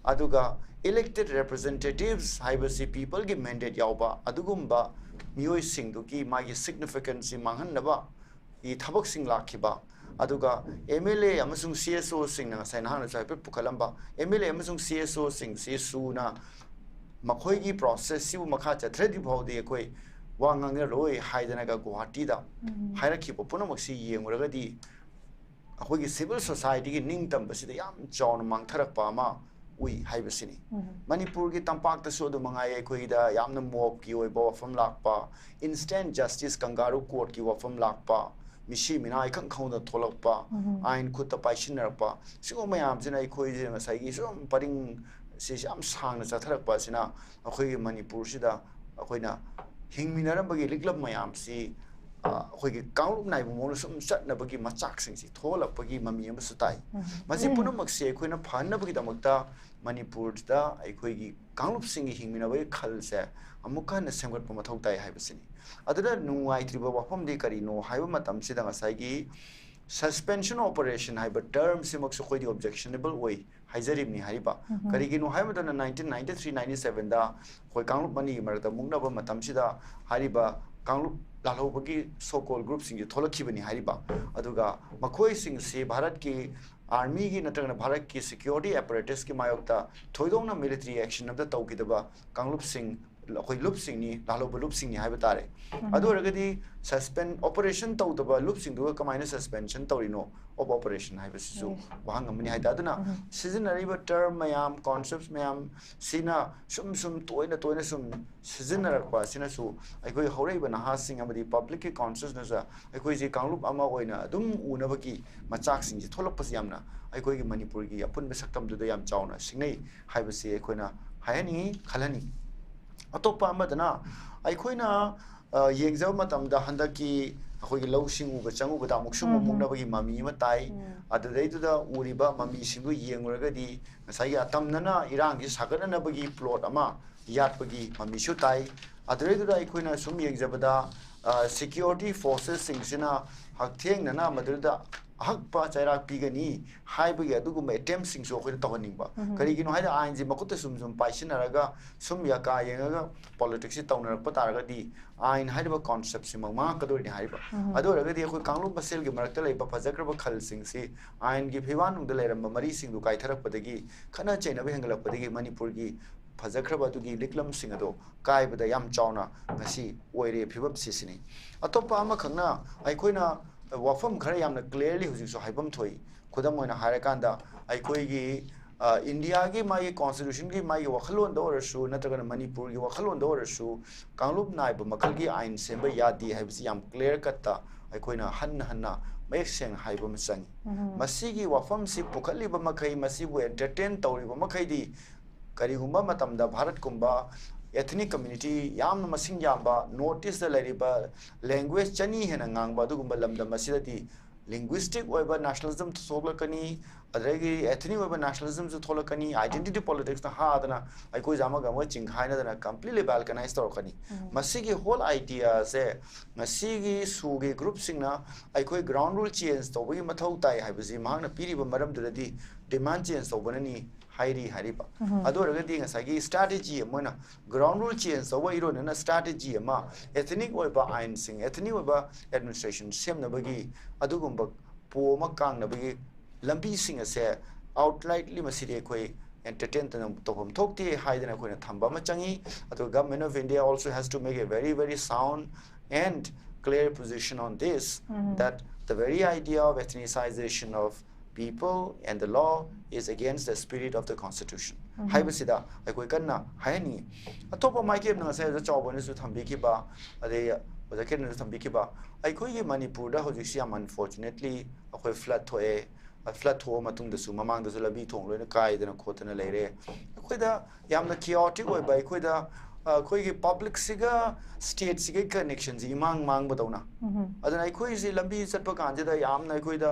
ꯑꯗꯨꯒ elected representatives ꯍꯥꯏꯕꯁꯤ ꯄꯤꯄꯜꯒꯤ ꯃꯦꯟꯗꯦꯠ ꯌꯥꯎꯕ ꯑꯗꯨꯒꯨꯝꯕ ꯃꯤꯑꯣꯏꯁꯤꯡꯗꯨꯒꯤ ꯃꯥꯒꯤ ꯁꯤꯒꯅꯤꯐꯤꯀꯦꯟꯁꯤ ꯃꯥꯡꯍꯟꯅꯕ ꯒꯤ ꯊꯕꯛꯁꯤꯡ ꯂꯥꯛꯈꯤꯕ, ꯑꯗꯨꯒ ꯑꯦꯝ ꯑꯦꯜ ꯑꯦ ꯑꯃꯁꯨꯡ ꯁꯤ ꯑꯦꯁ ꯑꯣꯁꯤꯡꯅ ꯉꯁꯥꯏ ꯅꯍꯥꯛꯅꯁꯨ ꯍꯥꯏꯐꯦꯠ ꯄꯨꯈꯠꯂꯝꯕ, ꯑꯦꯝ ꯑꯦꯜ ꯑꯦ ꯑꯃꯁꯨꯡ ꯁꯤ ꯑꯦꯁ ꯑꯣꯁꯤꯡꯁꯤ ꯁꯨꯅ ꯃꯈꯣꯏꯒꯤ ꯄ꯭ꯔꯣꯁꯦꯁꯁꯤꯕꯨ ꯃꯈꯥ ꯆꯠꯊꯗ꯭ꯔꯤ ꯐꯥꯎꯗꯤ ꯑꯩꯈꯣꯏ ꯋꯥ ꯉꯥꯡꯅꯔꯣꯏ ꯍꯥꯏꯗꯅꯒ ꯒꯨꯋꯥꯍꯥꯇꯤꯗ ꯎꯝ꯫ ꯍꯥꯏꯔꯛꯈꯤꯕ ꯄꯨꯝꯅꯃꯛꯁꯤ ꯌꯦꯡꯂꯨꯔꯒꯗꯤ ꯑꯩꯈꯣꯏꯒꯤ ꯁꯤꯚꯤꯜ ꯁꯣꯁꯥꯏꯇꯤꯒꯤ ꯅꯤꯡꯇꯝꯕꯁꯤꯗ ꯌꯥꯝ ꯆꯥꯎꯅ ꯃꯥꯡꯊꯔꯛꯄ ꯑꯃ ꯎꯏ ꯍꯥꯏꯕꯁꯤꯅꯤ꯫ ꯎꯝ꯫ ꯃꯅꯤꯄꯨꯔꯒꯤ ꯇꯝꯄꯥꯛꯇꯁꯨ ꯑꯗꯨ ꯃꯉꯥꯏ, ꯑꯩꯈꯣꯏꯗ ꯌꯥꯝꯅ ꯃꯣꯞꯀꯤ ꯑꯣꯏꯕ ꯋꯥꯐꯝ ꯂꯥꯛꯄ, instant justice, ꯀꯪꯒꯥꯔꯨ ꯀꯣꯔꯠꯀꯤ ꯋꯥꯐꯝ ꯂꯥꯛꯄ, ꯃꯤꯁꯤ ꯃꯤꯅꯥ ꯏꯈꯪ ꯈꯪꯍꯧꯗꯅ ꯊꯣꯛꯂꯛꯄ, ꯎꯝ꯫ ꯑꯥꯏꯟ ꯈꯨꯠꯇ ꯄꯥꯏꯁꯤꯟꯅꯔꯛꯄ, ꯁꯤꯒꯨꯝꯕ ꯃꯌꯥꯝꯁꯤꯅ ꯑꯩꯈꯣꯏꯁꯦ ꯉꯁꯥꯏꯒꯤ ꯁꯨꯝ ꯄꯔꯤꯡ ꯁꯤ ꯌꯥꯝ ꯁꯥꯡꯅ ꯆꯠꯊꯔꯛꯄ ꯑꯁꯤꯅ ꯑꯩꯈꯣꯏꯒꯤ ꯃꯅꯤꯄꯨꯔꯁꯤꯗ ꯑꯩꯈꯣꯏꯅ ꯍꯤꯡꯃꯤꯟꯅꯔꯝꯕꯒꯤ ꯂꯤꯛꯂꯝ ꯃꯌꯥꯝꯁꯤ, ꯑ, ꯑꯩꯈꯣꯏꯒꯤ ꯀꯥꯡꯂꯨꯞ ꯅꯥꯏꯕ ꯃꯑꯣꯡꯗ ꯁꯨꯝ ꯆꯠꯅꯕꯒꯤ ꯃꯆꯥꯛꯁꯤꯡꯁꯤ ꯊꯣꯛꯍꯜꯂꯛꯄꯒꯤ ꯃꯃꯤ ꯑꯃꯁꯨ ꯇꯥꯏ꯫ ꯎꯝ꯫ ꯃꯁꯤ ꯎꯝ꯫ ꯄꯨꯝꯅꯃꯛꯁꯦ ꯑꯩꯈꯣꯏꯅ ꯐꯍꯟꯅꯕꯒꯤꯗꯃꯛꯇ ꯃꯅꯤꯄꯨꯔꯗ ꯑꯩꯈꯣꯏꯒꯤ ꯀꯥꯡꯂꯨꯞꯁꯤꯡꯒꯤ ꯍꯤꯡꯃꯤꯟꯅꯕꯒꯤ ꯈꯜꯁꯦ ꯑꯃꯨꯛꯀ ꯍꯟꯅ ꯁꯦꯝꯒꯠꯄ ꯃꯊꯧ ꯇꯥꯏ ꯍꯥꯏꯕꯁꯤꯅꯤ꯫ ꯑꯗꯨꯅ ꯅꯨꯡꯉꯥꯏꯇ꯭ꯔꯤꯕ ꯋꯥꯐꯝꯗꯤ ꯀꯔꯤꯅꯣ ꯍꯥꯏꯕ ꯃꯇꯝꯁꯤꯗ ꯉꯁꯥꯏꯒꯤ suspension operation ꯍꯥꯏꯕ ꯇꯔꯝꯁꯤꯃꯛꯁꯨ ꯑꯩꯈꯣꯏꯗꯤ objectionable ꯑꯣꯏ ꯍꯥꯏꯖꯔꯤꯕꯅꯤ ꯍꯥꯏꯔꯤꯕ꯫ ꯎꯝ꯫ ꯀꯔꯤꯒꯤꯅꯣ ꯍꯥꯏꯕ ꯃꯇꯝꯗ nineteen ninety three ninety sevenꯗ ꯑꯩꯈꯣꯏ ꯀꯥꯡꯂꯨꯞ ꯑꯅꯤꯒꯤ ꯃꯔꯛꯇ ꯃꯨꯛꯅꯕ ꯃꯇꯝꯁꯤꯗ ꯍꯥꯏꯔꯤꯕ ꯀꯥꯡꯂꯨꯞ ꯂꯥꯜꯍꯧꯕꯒꯤ so called groupꯁꯤꯡꯁꯦ ꯊꯣꯛꯂꯛꯈꯤꯕꯅꯤ ꯍꯥꯏꯔꯤꯕ꯫ ꯑꯗꯨꯒ ꯃꯈꯣꯏꯁꯤꯡꯁꯤ ꯚꯥꯔꯠꯀꯤ armyꯒꯤ ꯅꯠꯇ꯭ꯔꯒꯅ ꯚꯥꯔꯠꯀꯤ security apparatusꯀꯤ ꯃꯥꯌꯣꯛꯇ ꯊꯣꯏꯗꯣꯛꯅ military action ꯑꯃꯇ ꯇꯧꯈꯤꯗꯕ ꯀꯥꯡꯂꯨꯞꯁꯤꯡ ꯑꯩꯈꯣꯏ ꯂꯨꯞꯁꯤꯡꯅꯤ, ꯂꯥꯜꯍꯧꯕ ꯂꯨꯞꯁꯤꯡꯅꯤ ꯍꯥꯏꯕ ꯇꯥꯔꯦ꯫ ꯑꯗꯨ ꯑꯣꯏꯔꯒꯗꯤ suspend, operation ꯇꯧꯗꯕ ꯂꯨꯞꯁꯤꯡꯗꯨꯒ ꯀꯃꯥꯏꯅ suspension ꯇꯧꯔꯤꯅꯣ of operation ꯍꯥꯏꯕꯁꯤꯁꯨ ꯋꯥꯍꯪ ꯑꯃꯅꯤ ꯍꯥꯏ ꯇꯥꯔꯦ꯫ ꯑꯗꯨꯅ ꯁꯤꯖꯤꯟꯅꯔꯤꯕ term ꯃꯌꯥꯝ, concepts ꯃꯌꯥꯝ ꯁꯤꯅ ꯁꯨꯝ ꯁꯨꯝ ꯇꯣꯏꯅ ꯇꯣꯏꯅ ꯁꯨꯝ ꯁꯤꯖꯤꯟꯅꯔꯛꯄ ꯑꯁꯤꯅꯁꯨ ꯑꯩꯈꯣꯏ ꯍꯧꯔꯛꯏꯕ ꯅꯍꯥꯁꯤꯡ ꯑꯃꯗꯤ publicꯀꯤ consciousnessꯇ ꯑꯩꯈꯣꯏꯁꯤ ꯀꯥꯡꯂꯨꯞ ꯑꯃ ꯑꯣꯏꯅ ꯑꯗꯨꯝ ꯎꯅꯕꯒꯤ ꯃꯆꯥꯛꯁꯤꯡꯁꯤ ꯊꯣꯛꯂꯛꯄꯁꯤ ꯌꯥꯝꯅ ꯑꯩꯈꯣꯏꯒꯤ ꯃꯅꯤꯄꯨꯔꯒꯤ ꯑꯄꯨꯟꯕ ꯁꯛꯇꯝꯗꯨꯗ ꯌꯥꯝ ꯆꯥꯎꯅ ꯁꯤꯡꯅꯩ ꯍꯥꯏꯕꯁꯤ ꯑꯩꯈꯣꯏꯅ ꯍꯥꯏꯍꯟꯅꯤꯡꯉꯤ, ꯈꯜꯍꯟꯅꯤꯡꯉꯤ꯫ ꯑꯇꯣꯞꯄ ꯑꯃꯗꯅ ꯑꯩꯈꯣꯏꯅ, ꯑ, ꯌꯦꯡꯖꯕ ꯃꯇꯝꯗ ꯍꯟꯗꯛꯀꯤ ꯑꯩꯈꯣꯏꯒꯤ ꯂꯧ ꯁꯤꯡ ꯎꯕ ꯆꯪꯉꯨꯕꯗ ꯑꯃꯨꯛꯁꯨ ꯎꯝ, ꯎꯝ꯫ ꯃꯃꯨꯛꯅꯕꯒꯤ ꯃꯃꯤ ꯑꯃ ꯇꯥꯏ꯫ ꯎꯝ꯫ ꯑꯗꯨꯗꯩꯗꯨꯗ ꯎꯔꯤꯕ ꯃꯃꯤꯁꯤꯡꯗꯨ ꯌꯦꯡꯂꯨꯔꯒꯗꯤ ꯉꯁꯥꯏꯒꯤ ꯑꯇꯝꯅꯅ ꯏꯔꯥꯡꯁꯤ ꯁꯥꯒꯠꯅꯅꯕꯒꯤ plot ꯑꯃ ꯌꯥꯠꯄꯒꯤ ꯃꯃꯤꯁꯨ ꯇꯥꯏ꯫ ꯑꯗꯨꯗꯩꯗꯨꯗ ꯑꯩꯈꯣꯏꯅ ꯁꯨꯝ ꯌꯦꯡꯖꯕꯗ, ꯑ, security forcesꯁꯤꯡꯁꯤꯅ ꯍꯛꯊꯦꯡꯅꯅ ꯃꯗꯨꯗ ꯑꯍꯛꯄ ꯆꯩꯔꯥꯛ ꯄꯤꯒꯅꯤ ꯍꯥꯏꯕꯒꯤ ꯑꯗꯨꯒꯨꯝꯕ attemptꯁꯤꯡꯁꯨ ꯑꯩꯈꯣꯏꯅ ꯇꯧꯍꯟꯅꯤꯡꯕ꯫ ꯎꯝ꯫ ꯀꯔꯤꯒꯤꯅꯣ ꯍꯥꯏꯗ ꯑꯥꯏꯟꯁꯤ ꯃꯈꯨꯠꯇ ꯁꯨꯝ ꯁꯨꯝ ꯄꯥꯏꯁꯤꯟꯅꯔꯒ ꯁꯨꯝ ꯌꯥꯀꯥ ꯌꯦꯡꯉꯒ politicsꯁꯤ ꯇꯧꯅꯔꯛꯄ ꯇꯥꯔꯒꯗꯤ ꯑꯥꯏꯟ ꯍꯥꯏꯔꯤꯕ conceptꯁꯤꯃꯛ ꯃꯥꯡꯉꯛꯀꯗꯣꯔꯤꯅꯤ ꯍꯥꯏꯔꯤꯕ꯫ ꯎꯝ꯫ ꯑꯗꯨ ꯑꯣꯏꯔꯒꯗꯤ ꯑꯩꯈꯣꯏ ꯀꯥꯡꯂꯨꯞ ꯃꯁꯦꯜꯒꯤ ꯃꯔꯛꯇ ꯂꯩꯕ ꯐꯖꯈ꯭ꯔꯕ ꯈꯜꯁꯤꯡꯁꯤ, ꯑꯥꯏꯟꯒꯤ ꯐꯤꯕꯥꯟꯅꯨꯡꯗ ꯂꯩꯔꯝꯕ ꯃꯔꯤꯁꯤꯡꯗꯨ ꯀꯥꯏꯊꯔꯛꯄꯗꯒꯤ, ꯈꯠꯅ ꯆꯩꯅꯕ ꯍꯦꯟꯒꯠꯂꯛꯄꯗꯒꯤ ꯃꯅꯤꯄꯨꯔꯒꯤ ꯐꯖꯈ꯭ꯔꯕ ꯑꯗꯨꯒꯤ ꯂꯤꯛꯂꯝꯁꯤꯡ ꯑꯗꯣ ꯀꯥꯏꯕꯗ ꯌꯥꯝ ꯆꯥꯎꯅ ꯉꯁꯤ ꯑꯣꯏꯔꯦ ꯐꯤꯕꯝꯁꯤ ꯁꯤꯅꯤ꯫ ꯑꯇꯣꯞꯄ ꯑꯃꯈꯛꯅ ꯑꯩꯈꯣꯏꯅ ꯋꯥꯐꯝ ꯈꯔ ꯌꯥꯝꯅ clearly ꯍꯧꯖꯤꯛꯁꯨ ꯍꯥꯏꯐꯝ ꯊꯣꯛꯏ꯫ ꯈꯨꯗꯝ ꯑꯣꯏꯅ ꯍꯥꯏꯔꯀꯥꯟꯗ ꯑꯩꯈꯣꯏꯒꯤ, ꯑ, ꯏꯟꯗꯤꯌꯥꯒꯤ ꯃꯥꯒꯤ constitutionꯒꯤ ꯃꯥꯒꯤ ꯋꯥꯈꯜꯂꯣꯟꯗ ꯑꯣꯏꯔꯁꯨ ꯅꯠꯇ꯭ꯔꯒꯅ ꯃꯅꯤꯄꯨꯔꯒꯤ ꯋꯥꯈꯜꯂꯣꯟꯗ ꯑꯣꯏꯔꯁꯨ ꯀꯥꯡꯂꯨꯞ ꯅꯥꯏꯕ ꯃꯈꯜꯒꯤ ꯑꯥꯏꯟ ꯁꯦꯝꯕ ꯌꯥꯗꯦ ꯍꯥꯏꯕꯁꯤ ꯌꯥꯝ clear cutꯇ ꯑꯩꯈꯣꯏꯅ ꯍꯟꯅ ꯍꯟꯅ ꯃꯌꯦꯛ ꯁꯦꯡꯅ ꯍꯥꯏꯕ ꯑꯃ ꯆꯪꯉꯤ꯫ ꯎꯝ꯫ ꯃꯁꯤꯒꯤ ꯋꯥꯐꯝꯁꯤ ꯄꯨꯈꯠꯂꯤꯕ ꯃꯈꯩ, ꯃꯁꯤꯕꯨ entertain ꯇꯧꯔꯤꯕ ꯃꯈꯩꯗꯤ ꯀꯔꯤꯒꯨꯝꯕ ꯃꯇꯝꯗ ꯚꯥꯔꯠꯀꯨꯝꯕ ethnic community ꯌꯥꯝꯅ ꯃꯁꯤꯡ ꯌꯥꯝꯕ North Eastꯇ ꯂꯩꯔꯤꯕ language ꯆꯅꯤ ꯍꯦꯟꯅ ꯉꯥꯡꯕ ꯑꯗꯨꯒꯨꯝꯕ ꯂꯝꯗꯝ ꯑꯁꯤꯗꯗꯤ linguistic ꯑꯣꯏꯕ nationalismꯁꯨ ꯊꯣꯛꯂꯛꯀꯅꯤ, ꯑꯗꯒꯤ ethnic ꯑꯣꯏꯕ nationalismꯁꯨ ꯊꯣꯛꯂꯛꯀꯅꯤ, identity politicsꯅ ꯍꯥꯗꯅ ꯑꯩꯈꯣꯏꯁꯦ ꯑꯃꯒ ꯑꯃꯒ ꯆꯤꯡꯈꯥꯏꯅꯗꯅ completely balkanize ꯇꯧꯔꯛꯀꯅꯤ꯫ ꯎꯝ꯫ ꯃꯁꯤꯒꯤ whole ideaꯁꯦ ꯉꯁꯤꯒꯤ SoOꯒꯤ groupꯁꯤꯡꯅ ꯑꯩꯈꯣꯏ ground rule change ꯇꯧꯕꯒꯤ ꯃꯊꯧ ꯇꯥꯏ ꯍꯥꯏꯕꯁꯤ ꯃꯍꯥꯛꯅ ꯄꯤꯔꯤꯕ ꯃꯔꯝꯗꯨꯗꯗꯤ demand change ꯇꯧꯕꯅꯅꯤ ꯍꯥꯏꯔꯤ ꯍꯥꯏꯔꯤꯕ꯫ ꯎꯝ꯫ ꯑꯗꯨ ꯑꯣꯏꯔꯒꯗꯤ ꯉꯁꯥꯏꯒꯤ strategy ꯑꯃ ꯑꯣꯏꯅ ground rule change ꯇꯧꯕ ꯏꯔꯣꯏꯅꯅ strategy ꯑꯃ ethnic ꯑꯣꯏꯕ ꯑꯥꯏꯟꯁꯤꯡ, ethnic ꯑꯣꯏꯕ administration ꯁꯦꯝꯅꯕꯒꯤ ꯑꯗꯨꯒꯨꯝꯕ ꯄꯣ ꯑꯃ ꯀꯥꯡꯅꯕꯒꯤ ꯂꯝꯕꯤꯁꯤꯡ ꯑꯁꯦ outrightly ꯃꯁꯤꯗꯤ ꯑꯩꯈꯣꯏ entertain ꯇꯧꯐꯝ ꯊꯣꯛꯇꯦ ꯍꯥꯏꯗꯅ ꯑꯩꯈꯣꯏꯅ ꯊꯝꯕ ꯑꯃ ꯆꯪꯉꯤ꯫ ꯑꯗꯨꯒ Government of India also has to make a very, very sound and clear position on this, that the very idea of ethnicization of people and the law is against the spirit of the constitution ꯍꯥꯏꯕꯁꯤꯗ ꯑꯩꯈꯣꯏ ꯀꯟꯅ ꯍꯥꯏꯍꯟꯅꯤꯡꯉꯤ꯫ ꯑꯇꯣꯞꯄ ꯃꯥꯏꯀꯩ ꯑꯃꯅ ꯉꯁꯥꯏ ꯑꯣꯖꯥ ꯆꯥꯎꯕꯅꯁꯨ ꯊꯝꯕꯤꯈꯤꯕ, ꯑꯗꯩ ꯑꯣꯖꯥ ꯀꯤꯔꯟꯅꯁꯨ ꯊꯝꯕꯤꯈꯤꯕ, ꯑꯩꯈꯣꯏꯒꯤ ꯃꯅꯤꯄꯨꯔꯗ ꯍꯧꯖꯤꯛꯁꯤ ꯌꯥꯝ unfortunately ꯑꯩꯈꯣꯏ flood ꯊꯣꯛꯑꯦ꯫ Flood ꯊꯣꯛꯑ ꯃꯇꯨꯡꯗꯁꯨ ꯃꯃꯥꯡꯗꯁꯨ ꯂꯝꯕꯤ ꯊꯣꯡ ꯂꯣꯏꯅ ꯀꯥꯏꯗꯅ ꯈꯣꯠꯇꯅ ꯂꯩꯔꯦ꯫ ꯑꯩꯈꯣꯏꯗ ꯌꯥꯝꯅ chaotic ꯑꯣꯏꯕ, ꯑꯩꯈꯣꯏꯗ ꯑꯩꯈꯣꯏꯒꯤ publicꯁꯤꯒ stateꯁꯤꯒ connectionꯁꯤ ꯏꯃꯥꯡ ꯃꯥꯡꯕꯗꯧꯅ꯫ ꯑꯗꯨꯅ ꯑꯩꯈꯣꯏꯁꯤ ꯂꯝꯕꯤ ꯆꯠꯄ ꯀꯥꯟꯁꯤꯗ ꯌꯥꯝꯅ ꯑꯩꯈꯣꯏꯗ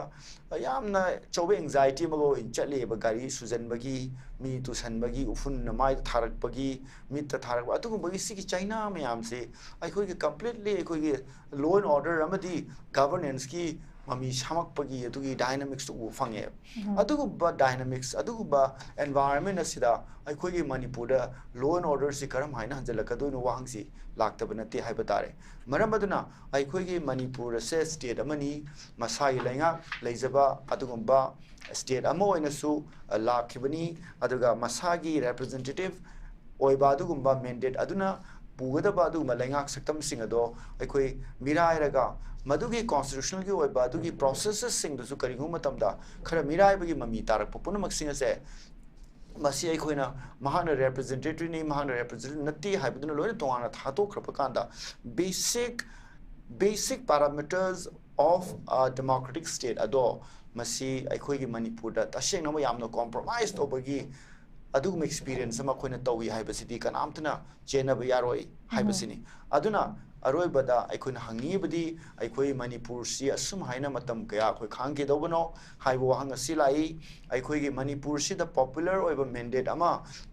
ꯌꯥꯝꯅ ꯑꯆꯧꯕ anxiety ꯑꯃꯒ ꯑꯣꯏꯅ ꯆꯠꯂꯤꯑꯕ꯫ ꯒꯥꯔꯤ ꯁꯨꯖꯟꯕꯒꯤ, ꯃꯤ ꯇꯨꯁꯟꯕꯒꯤ, ꯎꯐꯨꯟꯅ ꯃꯥꯏꯗ ꯊꯥꯔꯛꯄꯒꯤ, ꯃꯤꯠꯇ ꯊꯥꯔꯛꯄ, ꯑꯗꯨꯒꯨꯝꯕꯒꯤ ꯁꯤꯒꯤ ꯆꯩꯅꯥ ꯃꯌꯥꯝꯁꯤ ꯑꯩꯈꯣꯏꯒꯤ completely ꯑꯩꯈꯣꯏꯒꯤ law and order ꯑꯃꯗꯤ governanceꯀꯤ ꯃꯃꯤ ꯁꯥꯃꯛꯄꯒꯤ ꯑꯗꯨꯒꯤ dynamicsꯇꯨ ꯎꯕ ꯐꯪꯉꯦꯕ꯫ ꯑꯗꯨꯒꯨꯝꯕ dynamics, ꯑꯗꯨꯒꯨꯝꯕ environment ꯑꯁꯤꯗ ꯑꯩꯈꯣꯏꯒꯤ ꯃꯅꯤꯄꯨꯔꯗ law and orderꯁꯤ ꯀꯔꯝ ꯍꯥꯏꯅ ꯍꯟꯖꯤꯜꯂꯛꯀꯗꯣꯏꯅꯣ ꯋꯥꯍꯪꯁꯤ ꯂꯥꯛꯇꯕ ꯅꯠꯇꯦ ꯍꯥꯏꯕ ꯇꯥꯔꯦ꯫ ꯃꯔꯝ ꯑꯗꯨꯅ ꯑꯩꯈꯣꯏꯒꯤ ꯃꯅꯤꯄꯨꯔ ꯑꯁꯦ state ꯑꯃꯅꯤ, ꯃꯁꯥꯒꯤ ꯂꯩꯉꯥꯛ ꯂꯩꯖꯕ ꯑꯗꯨꯒꯨꯝꯕ state ꯑꯃ ꯑꯣꯏꯅꯁꯨ ꯂꯥꯛꯈꯤꯕꯅꯤ꯫ ꯑꯗꯨꯒ ꯃꯁꯥꯒꯤ representative ꯑꯣꯏꯕ ꯑꯗꯨꯒꯨꯝꯕ mandate ꯑꯗꯨꯅ ꯄꯨꯒꯗꯕ ꯑꯗꯨꯒꯨꯝꯕ ꯂꯩꯉꯥꯛ ꯁꯛꯇꯝꯁꯤꯡ ꯑꯗꯣ ꯑꯩꯈꯣꯏ ꯃꯤꯔꯥꯏꯔꯒ ꯃꯗꯨꯒꯤ constitutionalꯒꯤ ꯑꯣꯏꯕ ꯑꯗꯨꯒꯤ processesꯁꯤꯡꯗꯨꯁꯨ ꯀꯔꯤꯒꯨꯝꯕ ꯃꯇꯝꯗ ꯈꯔ ꯃꯤꯔꯥꯏꯕꯒꯤ ꯃꯃꯤ ꯇꯥꯔꯛꯄ ꯄꯨꯝꯅꯃꯛꯁꯤꯡ ꯑꯁꯦ ꯃꯁꯤ ꯑꯩꯈꯣꯏꯅ ꯃꯍꯥꯛꯅ representativeꯅꯤ, ꯃꯍꯥꯛꯅ representative ꯅꯠꯇꯦ ꯍꯥꯏꯕꯗꯨꯅ ꯂꯣꯏꯅ ꯇꯣꯉꯥꯟꯅ ꯊꯥꯗꯣꯛꯈ꯭ꯔꯕ ꯀꯥꯟꯗ basic, basic parameters of a democratic state ꯑꯗꯣ ꯃꯁꯤ ꯑꯩꯈꯣꯏꯒꯤ ꯃꯅꯤꯄꯨꯔꯗ ꯇꯁꯦꯡꯅꯃꯛ ꯌꯥꯝꯅ compromise ꯇꯧꯕꯒꯤ ꯑꯗꯨꯒꯨꯝꯕ experience ꯑꯃ ꯑꯩꯈꯣꯏꯅ ꯇꯧꯏ ꯍꯥꯏꯕꯁꯤꯗꯤ ꯀꯅꯥꯝꯇꯅ ꯆꯦꯟꯅꯕ ꯌꯥꯔꯣꯏ ꯍꯥꯏꯕꯁꯤꯅꯤ꯫ ꯑꯗꯨꯅ ꯑꯔꯣꯏꯕꯗ ꯑꯩꯈꯣꯏꯅ ꯍꯪꯅꯤꯡꯉꯤꯕꯗꯤ ꯑꯩꯈꯣꯏ ꯃꯅꯤꯄꯨꯔꯁꯤ ꯑꯁꯨꯝ ꯍꯥꯏꯅ ꯃꯇꯝ ꯀꯌꯥ ꯑꯩꯈꯣꯏ ꯈꯥꯡꯈꯤꯗꯧꯕꯅꯣ ꯍꯥꯏꯕ ꯋꯥꯍꯪ ꯑꯁꯤ ꯂꯥꯛꯏ꯫ ꯑꯩꯈꯣꯏꯒꯤ ꯃꯅꯤꯄꯨꯔꯁꯤꯗ popular ꯑꯣꯏꯕ mandate ꯑꯃ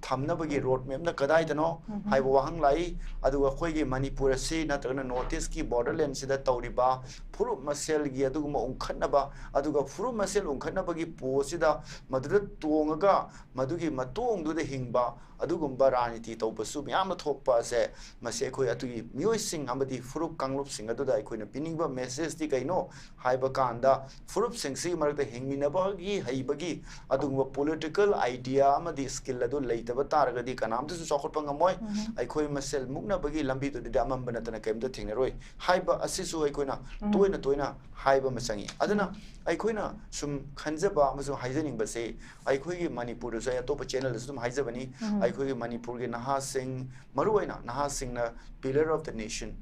ꯊꯝꯅꯕꯒꯤ road mapꯅ ꯀꯗꯥꯏꯗꯅꯣ ꯍꯥꯏꯕ ꯋꯥꯍꯪ ꯂꯥꯛꯏ꯫ ꯑꯗꯨꯒ ꯑꯩꯈꯣꯏꯒꯤ ꯃꯅꯤꯄꯨꯔ ꯑꯁꯤ ꯅꯠꯇ꯭ꯔꯒꯅ North Eastꯀꯤ borderlandꯁꯤꯗ ꯇꯧꯔꯤꯕ ꯐꯨꯔꯨꯞ ꯃꯁꯦꯜꯒꯤ ꯑꯗꯨꯒꯨꯝꯕ ꯎꯪꯈꯠꯅꯕ, ꯑꯗꯨꯒ ꯐꯨꯔꯨꯞ ꯃꯁꯦꯜ ꯎꯪꯈꯠꯅꯕꯒꯤ ꯄꯣꯁꯤꯗ ꯃꯗꯨꯗ ꯇꯣꯡꯉꯒ ꯃꯗꯨꯒꯤ ꯃꯇꯣꯡꯗꯨꯗ ꯍꯤꯡꯕ ꯑꯗꯨꯒꯨꯝꯕ ꯔꯥꯖꯅꯤꯇꯤ ꯇꯧꯕꯁꯨ ꯃꯌꯥꯝ ꯑꯃ ꯊꯣꯛꯄ ꯑꯁꯦ, ꯃꯁꯤ ꯑꯩꯈꯣꯏ ꯑꯗꯨꯒꯤ ꯃꯤꯑꯣꯏꯁꯤꯡ ꯑꯃꯗꯤ ꯐꯨꯔꯨꯞ ꯀꯥꯡꯂꯨꯞꯁꯤꯡ ꯑꯗꯨꯗ ꯑꯩꯈꯣꯏꯅ ꯄꯤꯅꯤꯡꯕ messageꯇꯤ ꯀꯩꯅꯣ ꯍꯥꯏꯕ ꯀꯥꯟꯗ, ꯐꯨꯔꯨꯞꯁꯤꯡꯁꯤꯒꯤ ꯃꯔꯛꯇ ꯍꯤꯡꯃꯤꯟꯅꯕꯒꯤ ꯍꯩꯕꯒꯤ ꯑꯗꯨꯒꯨꯝꯕ political idea ꯑꯃꯗꯤ skill ꯑꯗꯨ ꯂꯩꯇꯕ ꯇꯥꯔꯒꯗꯤ ꯀꯅꯥꯝꯇꯁꯨ ꯆꯥꯎꯈꯠꯄ ꯉꯝꯃꯣꯏ꯫ ꯑꯩꯈꯣꯏ ꯃꯁꯦꯜ ꯃꯨꯛꯅꯕꯒꯤ ꯂꯝꯕꯤꯗꯨꯗꯤ ꯑꯃꯝꯕ ꯅꯠꯇꯅ ꯀꯔꯤꯝꯇ ꯊꯦꯡꯅꯔꯣꯏ ꯍꯥꯏꯕ ꯑꯁꯤꯁꯨ ꯑꯩꯈꯣꯏꯅ ꯇꯣꯏꯅ ꯇꯣꯏꯅ ꯍꯥꯏꯕ ꯑꯃ ꯆꯪꯉꯤ꯫ ꯑꯗꯨꯅ ꯑꯩꯈꯣꯏꯅ ꯁꯨꯝ ꯈꯟꯖꯕ ꯑꯃꯁꯨꯡ ꯍꯥꯏꯖꯅꯤꯡꯕꯁꯦ, ꯑꯩꯈꯣꯏꯒꯤ ꯃꯅꯤꯄꯨꯔꯗꯁꯨ ꯑꯩ ꯑꯇꯣꯞꯄ channelꯗꯁꯨ ꯑꯗꯨꯝ ꯍꯥꯏꯖꯕꯅꯤ, ꯑꯩꯈꯣꯏꯒꯤ ꯃꯅꯤꯄꯨꯔꯒꯤ ꯅꯍꯥꯁꯤꯡ, ꯃꯔꯨꯑꯣꯏꯅ ꯅꯍꯥꯁꯤꯡꯅ pillar of the nation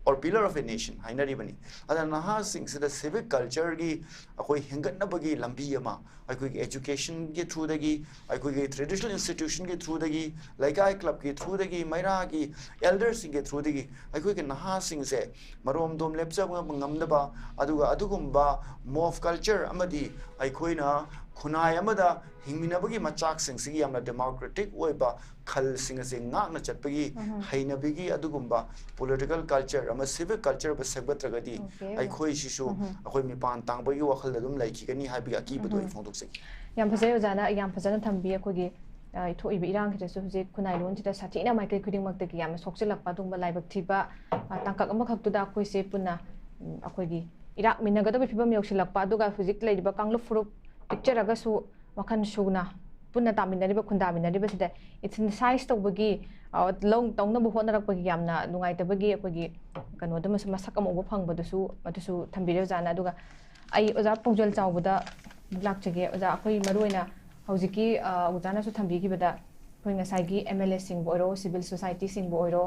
or pillar of a nation ꯍꯥꯏꯅꯔꯤꯕꯅꯤ꯫ ꯑꯗꯨꯅ ꯅꯍꯥꯁꯤꯡꯁꯤꯗ civic cultureꯒꯤ ꯑꯩꯈꯣꯏ ꯍꯦꯟꯒꯠꯅꯕꯒꯤ ꯂꯝꯕꯤ ꯑꯃ ꯑꯩꯈꯣꯏꯒꯤ educationꯒꯤ throughꯗꯒꯤ, ꯑꯩꯈꯣꯏꯒꯤ traditional institutionꯒꯤ throughꯗꯒꯤ, ꯂꯩꯀꯥꯏ clubꯀꯤ throughꯗꯒꯤ, ꯃꯩꯔꯥꯒꯤ elderꯁꯤꯡꯒꯤ throughꯗꯒꯤ ꯑꯩꯈꯣꯏꯒꯤ ꯅꯍꯥꯁꯤꯡꯁꯦ ꯃꯔꯣꯝꯗꯣꯝ ꯂꯦꯞꯆꯕ ꯉꯝꯅꯕ, ꯑꯗꯨꯒ ꯑꯗꯨꯒꯨꯝꯕ mob culture ꯑꯃꯗꯤ ꯑꯩꯈꯣꯏꯅ ꯈꯨꯟꯅꯥꯏ ꯑꯃꯗ ꯍꯤꯡꯃꯤꯟꯅꯕꯒꯤ ꯃꯆꯥꯛꯁꯤꯡꯁꯤꯒꯤ ꯌꯥꯝꯅ democratic ꯑꯣꯏꯕ ꯈꯜꯁꯤꯡ ꯑꯁꯤ ꯉꯥꯛꯅ ꯆꯠꯄꯒꯤ ꯍꯩꯅꯕꯤꯒꯤ ꯑꯗꯨꯒꯨꯝꯕ political culture ꯑꯃ civic culture ꯑꯃ ꯁꯦꯝꯒꯠꯇ꯭ꯔꯒꯗꯤ ꯑꯩꯈꯣꯏꯁꯤꯁꯨ ꯑꯩꯈꯣꯏ ꯃꯤꯄꯥꯟ ꯇꯥꯡꯕꯒꯤ ꯋꯥꯈꯜꯗ ꯑꯗꯨꯝ ꯂꯩꯈꯤꯒꯅꯤ ꯍꯥꯏꯕꯒꯤ ꯑꯀꯤꯕꯗꯣ ꯑꯩ ꯐꯣꯡꯗꯣꯛꯆꯒꯦ꯫ ꯌꯥꯝ ꯐꯖꯩ ꯑꯣꯖꯥꯅ, ꯌꯥꯝ ꯐꯖꯅ ꯊꯝꯕꯤ꯫ ꯑꯩꯈꯣꯏꯒꯤ ꯑ, ꯊꯣꯛꯏꯕ ꯏꯔꯥꯡꯁꯤꯗꯁꯨ ꯍꯧꯖꯤꯛ ꯈꯨꯟꯅꯥꯏ ꯂꯣꯟꯁꯤꯗ ꯁꯥꯊꯤꯅ ꯃꯥꯏꯀꯩ ꯈꯨꯗꯤꯡꯃꯛꯇꯒꯤ ꯌꯥꯝꯅ ꯁꯣꯛꯆꯤꯜꯂꯛꯄ ꯑꯗꯨꯒꯨꯝꯕ ꯂꯥꯏꯕꯛ ꯊꯤꯕ ꯑ, ꯇꯥꯡꯀꯛ ꯑꯃꯈꯛꯇꯨꯗ ꯑꯩꯈꯣꯏꯁꯦ ꯄꯨꯟꯅ, ꯎꯝ, ꯑꯩꯈꯣꯏꯒꯤ ꯏꯔꯥꯛꯃꯤꯟꯅꯒꯗꯕ ꯐꯤꯕꯝ ꯌꯧꯁꯤꯜꯂꯛꯄ, ꯑꯗꯨꯒ ꯍꯧꯖꯤꯛ ꯂꯩꯔꯤꯕ ꯀꯥꯡꯂꯨꯞ ꯐꯨꯔꯨꯞ ꯄꯤꯛꯆꯔꯒꯁꯨ ꯋꯥꯈꯜ ꯁꯨꯅ ꯄꯨꯟꯅ ꯇꯥꯃꯤꯟꯅꯔꯤꯕ, ꯈꯨꯟꯗꯥꯃꯤꯟꯅꯔꯤꯕꯁꯤꯗ ethnicise ꯇꯧꯕꯒꯤ, ꯑ, ꯂꯧ ꯇꯧꯅꯕ ꯍꯣꯠꯅꯔꯛꯄꯒꯤ ꯌꯥꯝꯅ ꯅꯨꯡꯉꯥꯏꯇꯕꯒꯤ ꯑꯩꯈꯣꯏꯒꯤ ꯀꯩꯅꯣꯗꯨꯃꯁꯨ ꯃꯁꯛ ꯑꯃ ꯎꯕ ꯐꯪꯕꯗꯨꯁꯨ ꯑꯗꯨꯁꯨ ꯊꯝꯕꯤꯔꯦ ꯑꯣꯖꯥꯅ꯫ ꯑꯗꯨꯒ ꯑꯩ ꯑꯣꯖꯥ ꯄꯨꯡꯖꯣꯜ ꯆꯥꯎꯕꯗ ꯂꯥꯛꯆꯒꯦ꯫ ꯑꯣꯖꯥ, ꯑꯩꯈꯣꯏ ꯃꯔꯨꯑꯣꯏꯅ ꯍꯧꯖꯤꯛꯀꯤ, ꯑ, ꯑꯣꯖꯥꯅꯁꯨ ꯊꯝꯕꯤꯈꯤꯕꯗ ꯑꯩꯈꯣꯏ ꯉꯁꯥꯏꯒꯤ MLAꯁꯤꯡꯕꯨ ꯑꯣꯏꯔꯣ, civil societyꯁꯤꯡꯕꯨ ꯑꯣꯏꯔꯣ,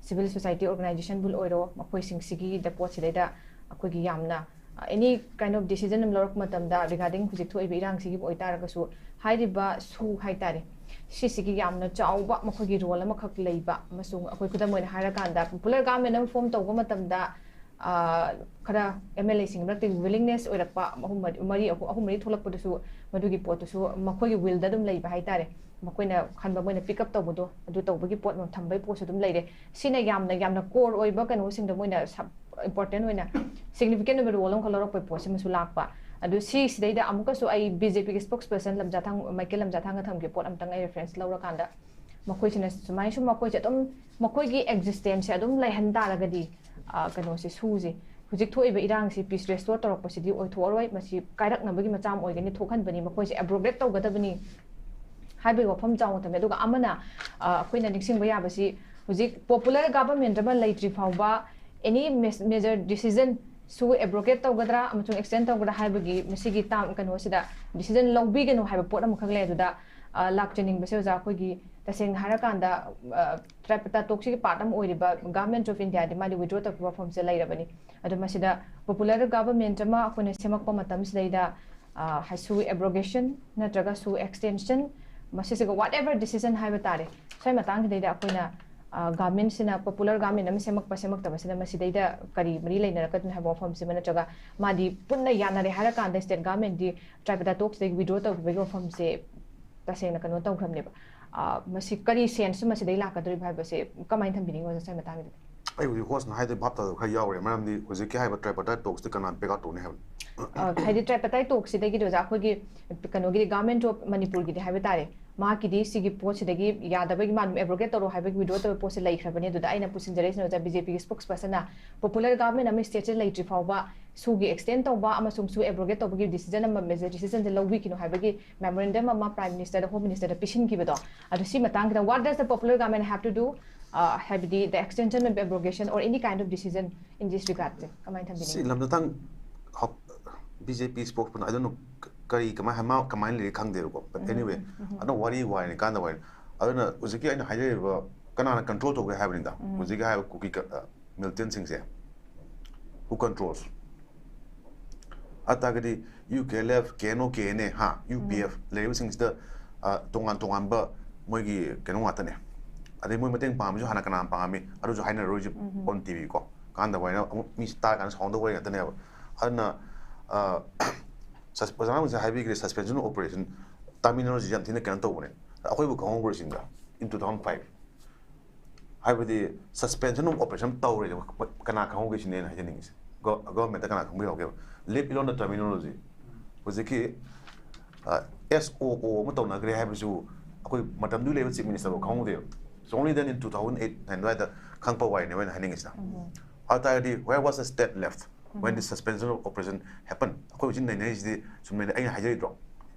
civil society organizationꯕꯨ ꯑꯣꯏꯔꯣ, ꯃꯈꯣꯏꯁꯤꯡꯁꯤꯒꯤ ꯄꯣꯠꯁꯤꯗꯩꯗ ꯑꯩꯈꯣꯏꯒꯤ ꯌꯥꯝꯅ, ꯑ, any kind of decision ꯑꯃ ꯂꯧꯔꯛꯄ ꯃꯇꯝꯗ regarding ꯍꯧꯖꯤꯛ ꯊꯣꯛꯏꯕ ꯏꯔꯥꯡꯁꯤꯒꯤꯕꯨ ꯑꯣꯏꯇꯥꯔꯒꯁꯨ ꯍꯥꯏꯔꯤꯕ ꯁꯨ ꯍꯥꯏꯇꯥꯔꯦ, ꯁꯤꯁꯤꯒꯤ ꯌꯥꯝꯅ ꯆꯥꯎꯕ ꯃꯈꯣꯏꯒꯤ role ꯑꯃꯈꯛ ꯂꯩꯕ, ꯑꯃꯁꯨꯡ ꯑꯩꯈꯣꯏ ꯈꯨꯗꯝ ꯑꯣꯏꯅ ꯍꯥꯏꯔꯀꯥꯟꯗ popular government ꯑꯃ form ꯇꯧꯕ ꯃꯇꯝꯗ, ꯑ, ꯈꯔ MLAꯁꯤꯡꯒꯤ ꯃꯔꯛꯇ willingness ꯑꯣꯏꯔꯛꯄ ꯑꯍꯨꯝ ꯃꯔꯤ, ꯃꯔꯤ, ꯑꯍꯨꯝ ꯃꯔꯤ ꯊꯣꯛꯂꯛꯄꯗꯨꯁꯨ ꯃꯗꯨꯒꯤ ꯄꯣꯠꯇꯨꯁꯨ ꯃꯈꯣꯏꯒꯤ willꯗ ꯑꯗꯨꯝ ꯂꯩꯕ ꯍꯥꯏꯇꯥꯔꯦ꯫ ꯃꯈꯣꯏꯅ ꯈꯟꯕ, ꯃꯣꯏꯅ pick up ꯇꯧꯕꯗꯣ, ꯑꯗꯨ ꯇꯧꯕꯒꯤ ꯄꯣꯠ ꯑꯃ ꯊꯝꯕꯒꯤ ꯄꯣꯠꯁꯨ ꯑꯗꯨꯝ ꯂꯩꯔꯦ꯫ ꯁꯤꯅ ꯌꯥꯝꯅ, ꯌꯥꯝꯅ core ꯑꯣꯏꯕ ꯀꯩꯅꯣꯁꯤꯡꯗ ꯃꯣꯏꯅ sub-, important ꯑꯣꯏꯅ significant ꯑꯣꯏꯕ role ꯑꯃꯈꯛ ꯂꯧꯔꯛꯄꯒꯤ ꯄꯣꯠꯁꯤꯃꯁꯨ ꯂꯥꯛꯄ꯫ ꯑꯗꯨ ꯁꯤꯁꯤꯗꯩꯗ ꯑꯃꯨꯛꯀꯁꯨ ꯑꯩ BJPꯒꯤ spokesperson ꯂꯝꯖꯥꯊꯥꯡ, ꯃꯥꯏꯀꯦꯜ ꯂꯝꯖꯥꯊꯥꯡꯒ ꯊꯝꯒꯦ ꯄꯣꯠ ꯑꯝꯇꯪ ꯑꯩ reference ꯂꯧꯔꯀꯥꯟꯗ, ꯃꯈꯣꯏꯁꯤꯅ ꯁꯨꯃꯥꯏꯅ ꯁꯨꯝ ꯃꯈꯣꯏꯁꯦ ꯑꯗꯨꯝ ꯃꯈꯣꯏꯒꯤ ꯑꯦꯛꯖꯤꯁꯇꯦꯟꯁꯁꯦ ꯑꯗꯨꯝ ꯂꯩꯍꯟ ꯇꯥꯔꯒꯗꯤ, ꯑ, ꯀꯩꯅꯣꯁꯦ, ꯁꯨꯁꯦ, ꯍꯧꯖꯤꯛ ꯊꯣꯛꯏꯕ ꯏꯔꯥꯡꯁꯤ ꯄꯤꯁ ꯔꯦꯁꯇꯣꯔ ꯇꯧꯔꯛꯄꯁꯤꯗꯤ ꯑꯣꯏꯊꯣꯛꯑꯔꯣꯏ, ꯃꯁꯤ ꯀꯥꯏꯔꯛꯅꯕꯒꯤ ꯃꯆꯥꯛ ꯑꯃ ꯑꯣꯏꯒꯅꯤ, ꯊꯣꯛꯍꯟꯕꯅꯤ, ꯃꯈꯣꯏꯁꯦ ꯑꯦꯕ꯭ꯔꯣꯒꯦꯠ ꯇꯧꯒꯗꯕꯅꯤ ꯍꯥꯏꯕꯒꯤ ꯋꯥꯐꯝ ꯆꯥꯎꯅ ꯊꯝꯃꯤ꯫ ꯑꯗꯨꯒ ꯑꯃꯅ, ꯑ, ꯑꯩꯈꯣꯏꯅ ꯅꯤꯡꯁꯤꯡꯕ ꯌꯥꯕꯁꯤ, ꯍꯧꯖꯤꯛ ꯄꯣꯄꯨꯂꯔ ꯒꯚꯔꯟꯃꯦꯟꯠ ꯑꯃ ꯂꯩꯇ꯭ꯔꯤ ꯐꯥꯎꯕ, ꯑꯦꯅꯤ ꯃꯦꯖꯔ ꯗꯤꯁꯤꯖꯟ, ꯁꯨ ꯑꯦꯕ꯭ꯔꯣꯒꯦꯠ ꯇꯧꯒꯗ꯭ꯔꯥ ꯑꯃꯁꯨꯡ ꯑꯦꯛꯁꯇꯦꯟ ꯇꯧꯒꯗ꯭ꯔꯥ ꯍꯥꯏꯕꯒꯤ ꯃꯁꯤꯒꯤ ꯇꯥꯝ ꯀꯩꯅꯣꯁꯤꯗ ꯗꯤꯁꯤꯖꯟ ꯂꯧꯕꯤꯒꯅꯨ ꯍꯥꯏꯕ ꯄꯣꯠ ꯑꯃꯈꯛ ꯂꯩ꯫ ꯑꯗꯨꯗ, ꯑ, ꯂꯥꯛꯆꯅꯤꯡꯕꯁꯦ, ꯑꯣꯖꯥ, ꯑꯩꯈꯣꯏꯒꯤ ꯇꯁꯦꯡꯅ ꯍꯥꯏꯔꯀꯥꯟꯗ, ꯑ, ꯇ꯭ꯔꯥꯏꯄꯇꯥ ꯇꯣꯛꯁꯤꯒꯤ ꯄꯥꯔꯠ ꯑꯃ ꯑꯣꯏꯔꯤꯕ ꯒꯚꯔꯟꯃꯦꯟꯠ ꯑꯣꯐ ꯏꯟꯗꯤꯌꯥꯗꯤ ꯃꯥꯗꯤ ꯋꯤꯗ꯭ꯔꯣ ꯇꯧꯈꯤꯕ ꯋꯥꯐꯝꯁꯦ ꯂꯩꯔꯕꯅꯤ꯫ ꯑꯗꯣ ꯃꯁꯤꯗ ꯄꯣꯄꯨꯂꯔ ꯒꯚꯔꯟꯃꯦꯟꯠ ꯑꯃ ꯑꯩꯈꯣꯏꯅ ꯁꯦꯝꯃꯛꯄ ꯃꯇꯝꯁꯤꯗꯩꯗ, ꯑ, ꯍꯥꯏ-, ꯁꯨ ꯑꯦꯕ꯭ꯔꯣꯒꯦꯁꯟ ꯅꯠꯇ꯭ꯔꯒ ꯁꯨ ꯑꯦꯛꯁꯇꯦꯟꯁꯟ, ꯃꯁꯤꯁꯤꯒ ꯋꯥꯠ ꯑꯦꯚꯔ ꯗꯤꯁꯤꯖꯟ ꯍꯥꯏꯕ ꯇꯥꯔꯦ, ꯁ꯭ꯋꯥꯏ ꯃꯇꯥꯡꯁꯤꯗꯩꯗ ꯑꯩꯈꯣꯏꯅ, ꯑ, ꯒꯚꯔꯟꯃꯦꯟꯠꯁꯤꯅ ꯄꯣꯄꯨꯂꯔ ꯒꯚꯔꯟꯃꯦꯟꯠ ꯑꯃ ꯁꯦꯝꯃꯛꯄ ꯁꯦꯝꯃꯛꯇꯕꯁꯤꯅ ꯃꯁꯤꯗꯩꯗ ꯀꯔꯤ ꯃꯔꯤ ꯂꯩꯅꯔꯛꯀꯗꯣꯏꯅꯣ ꯍꯥꯏꯕ ꯋꯥꯐꯝꯁꯤꯃ, ꯅꯠꯇ꯭ꯔꯒ ꯃꯥꯗꯤ ꯄꯨꯟꯅ ꯌꯥꯅꯔꯦ ꯍꯥꯏꯔꯀꯥꯟꯗ ꯁ꯭ꯇꯦꯠ ꯒꯚꯔꯟꯃꯦꯟꯠꯗꯤ ꯇ꯭ꯔꯥꯏꯄꯇꯥ ꯇꯣꯛꯁꯤꯗꯒꯤ ꯋꯤꯗ꯭ꯔꯣ ꯇꯧꯈꯤꯕꯒꯤ ꯋꯥꯐꯝꯁꯦ ꯇꯁꯦꯡꯅ ꯀꯩꯅꯣ ꯇꯧꯈ꯭ꯔꯕꯅꯦꯕ꯫ ꯑ, ꯃꯁꯤ ꯀꯔꯤ ꯁꯦꯟꯁ ꯃꯁꯤꯗꯩ ꯂꯥꯛꯀꯗꯧꯔꯤꯕ ꯍꯥꯏꯕꯁꯦ ꯀꯃꯥꯏꯅ ꯊꯝꯕꯤꯅꯤꯡꯉꯤ, ꯑꯣꯖꯥ, ꯁ꯭ꯋꯥꯏ ꯃꯇꯥꯡꯒꯤꯗꯤ? ꯑꯩ ꯍꯧꯖꯤꯛ ꯍꯣꯁꯅ ꯍꯥꯏꯗꯣ ꯚꯥꯞ ꯇꯥꯗꯕ ꯈꯔ ꯌꯥꯎꯔꯦ, ꯃꯔꯝꯗꯤ ꯍꯧꯖꯤꯛꯀꯤ ꯍꯥꯏꯕ ꯇ꯭ꯔꯥꯏꯄꯇꯥ ꯇꯣꯛꯁꯇꯤ ꯀꯅꯥ ꯕꯦꯛ ꯑꯥꯎꯠ ꯇꯧꯅꯤ ꯍꯥꯏꯕꯅꯣ? ꯑ, ꯍꯥꯏꯗꯤ ꯇ꯭ꯔꯥꯏꯄꯇꯥꯏ ꯇꯣꯛꯁꯤꯗꯒꯤꯗꯤ, ꯑꯣꯖꯥ, ꯑꯩꯈꯣꯏꯒꯤ ꯀꯩꯅꯣꯒꯤꯗꯤ, ꯒꯚꯔꯟꯃꯦꯟꯠ ꯑꯣꯐ ꯃꯅꯤꯄꯨꯔꯒꯤꯗꯤ ꯍꯥꯏꯕ ꯇꯥꯔꯦ, ꯃꯍꯥꯛꯀꯤꯗꯤ ꯁꯤꯒꯤ ꯄꯣꯠꯁꯤꯗꯒꯤ ꯌꯥꯗꯕꯒꯤ, ꯃꯥ ꯑꯗꯨꯝ ꯑꯦꯕ꯭ꯔꯣꯒꯦꯠ ꯇꯧꯔꯣ ꯍꯥꯏꯕꯒꯤ ꯋꯤꯗ꯭ꯔꯣ ꯇꯧꯕ ꯄꯣꯠꯁꯦ ꯂꯩꯈ꯭ꯔꯕꯅꯤ꯫ ꯑꯗꯨꯗ ꯑꯩꯅ ꯄꯨꯁꯤꯟꯖꯔꯛꯏꯁꯤꯅ, ꯑꯣꯖꯥ, ꯕꯤ ꯖꯦ ꯄꯤꯒꯤ ꯁ꯭ꯄꯣꯛꯁ ꯄꯔꯁꯟꯅ ꯄꯣꯄꯨꯂꯔ ꯒꯚꯔꯟꯃꯦꯟꯠ ꯑꯃ ꯁ꯭ꯇꯦꯠꯁꯦ ꯂꯩꯇ꯭ꯔꯤ ꯐꯥꯎꯕ ꯁꯨꯒꯤ ꯑꯦꯛꯁꯇꯦꯟ ꯇꯧꯕ ꯑꯃꯁꯨꯡ ꯁꯨ ꯑꯦꯕ꯭ꯔꯣꯒꯦꯠ ꯇꯧꯕꯒꯤ ꯗꯤꯁꯤꯖꯟ ꯑꯃ, ꯃꯦꯖꯔ ꯗꯤꯁꯤꯖꯟꯁꯦ ꯂꯧꯕꯤꯈꯤꯅꯨ ꯍꯥꯏꯕꯒꯤ ꯃꯦꯃꯣꯔꯦꯟꯗꯝ ꯑꯃ ꯄ꯭ꯔꯥꯏꯝ ꯃꯤꯅꯤꯁꯇꯔꯗ, ꯍꯣꯝ ꯃꯤꯅꯤꯁꯇꯔꯗ ꯄꯤꯁꯤꯟꯈꯤꯕꯗꯣ, ꯑꯗꯣ ꯁꯤ ꯃꯇꯥꯡꯁꯤꯗ, what does the popular government have to do, uh, ꯍꯥꯏꯕꯗꯤ, the extension of abrogation or any kind of decision in this regard ꯁꯦ ꯀꯃꯥꯏꯅ ꯁꯤ ꯊꯝꯕꯤꯅꯤꯡꯉꯤ? ꯂꯝꯗꯇꯪ ꯍꯧ-, B J P spokesperson, I don't know, ꯀꯔꯤ, ꯀꯃꯥꯏ, ꯃꯥ ꯀꯃꯥꯏꯅ ꯂꯩꯔꯤ ꯈꯪꯗꯦꯕꯀꯣ, but ꯎꯝ, anyway, ꯎꯝ, ꯎꯝ꯫ ꯑꯗꯨꯅ ꯋꯥꯔꯤ ꯋꯥꯔꯤꯅꯤ ꯀꯥꯟꯗ ꯋꯥꯔꯤ꯫ ꯑꯗꯨꯅ ꯍꯧꯖꯤꯛꯀꯤ ꯑꯩꯅ ꯍꯥꯏꯖꯔꯤꯕ ꯀꯅꯥꯅ ꯀꯟꯇ꯭ꯔꯣꯜ ꯇꯧꯒꯦ ꯍꯥꯏꯕꯅꯤꯗ, ꯎꯝ꯫ ꯍꯧꯖꯤꯛꯀꯤ ꯍꯥꯏꯔꯤꯕ ꯀꯨꯀꯤ ꯀ-, ꯑ, militant ꯁꯤꯡꯁꯦ, who controls? ꯑꯗꯨ ꯇꯥꯔꯒꯗꯤ U K L F, K N O, K N A, ꯍꯥ, ꯌꯨ ꯄꯤ ꯑꯦꯐ ꯎꯝ꯫ ꯂꯩꯔꯤꯕꯁꯤꯡꯁꯤꯗ, ꯑ, ꯇꯣꯉꯥꯟ ꯇꯣꯉꯥꯟꯕ ꯃꯣꯏꯒꯤ ꯀꯩꯅꯣ ꯉꯥꯛꯇꯅꯦ꯫ ꯑꯗꯩ ꯃꯣꯏ ꯃꯇꯦꯡ ꯄꯥꯡꯕꯁꯨ ꯍꯥꯟꯅ ꯀꯅꯥꯅ ꯄꯥꯡꯉꯝꯃꯤ, ꯑꯗꯨꯁꯨ ꯍꯥꯏꯅꯔꯣꯏꯁꯦ ꯎꯝ꯫ On T V ꯀꯣ꯫ ꯀꯥꯟꯗꯕ ꯍꯥꯏꯅ ꯑꯃꯨꯛ ꯃꯤꯁꯤ ꯇꯥꯔ ꯀꯥꯟꯗ ꯁꯥꯎꯅꯗꯕ ꯋꯥꯔꯤ ꯉꯥꯛꯇꯅꯦꯕ꯫ ꯑꯗꯨꯅ, ꯑ, ꯁꯁ-, ꯑꯣꯖꯥꯅ ꯉꯁꯥꯏ ꯍꯥꯏꯕꯤꯈ꯭ꯔꯦ, suspension of operation terminology ꯌꯥꯝ ꯊꯤꯅ ꯀꯩꯅꯣ ꯇꯧꯕꯅꯦ꯫ ꯑꯩꯈꯣꯏꯕꯨ ꯈꯪꯍꯧꯕ꯭ꯔꯥ ꯁꯤꯅꯤꯗ, in two thousand five꯫ ꯍꯥꯏꯕꯗꯤ suspension of operation ꯇꯧꯔꯦ, ꯀꯅꯥ ꯈꯪꯍꯧꯒꯦ ꯁꯤꯅꯦ ꯑꯩꯅ ꯍꯥꯏꯖꯅꯤꯡꯉꯤꯁꯦ꯫ ꯒꯣ-, ꯒꯣꯚꯔꯟꯃꯦꯟꯠꯇ ꯀꯅꯥ ꯈꯪꯕ ꯌꯥꯎꯒꯦꯕ? Leave alone the terminology꯫ ꯍꯧꯖꯤꯛꯀꯤ, ꯑ, ꯑꯦꯁ ꯑꯣ ꯑꯣ ꯑꯃ ꯇꯧꯅꯈ꯭ꯔꯦ ꯍꯥꯏꯕꯁꯨ ꯑꯩꯈꯣꯏ ꯃꯇꯝꯗꯨꯒꯤ ꯂꯩꯕ chief minister ꯐꯥꯎ ꯈꯪꯍꯧꯗꯦꯕ. It's only then in two thousand eight nine ꯑꯗꯨꯋꯥꯏꯗ ꯈꯪꯉꯛꯄ ꯋꯥꯔꯤꯅꯦꯕ ꯑꯩꯅ ꯍꯥꯏꯅꯤꯡꯉꯤꯁꯤꯅ. ꯑꯗꯨ ꯇꯥꯔꯒꯗꯤ where was the state left when the suspension of operation happened? ꯑꯩꯈꯣꯏ ꯍꯧꯖꯤꯛ ꯅꯩꯅꯔꯤꯁꯤꯗꯤ ꯁꯨꯝ ꯅꯩꯅ-, ꯑꯩꯅ ꯍꯥꯏꯖꯔꯤꯗ꯭ꯔꯣ,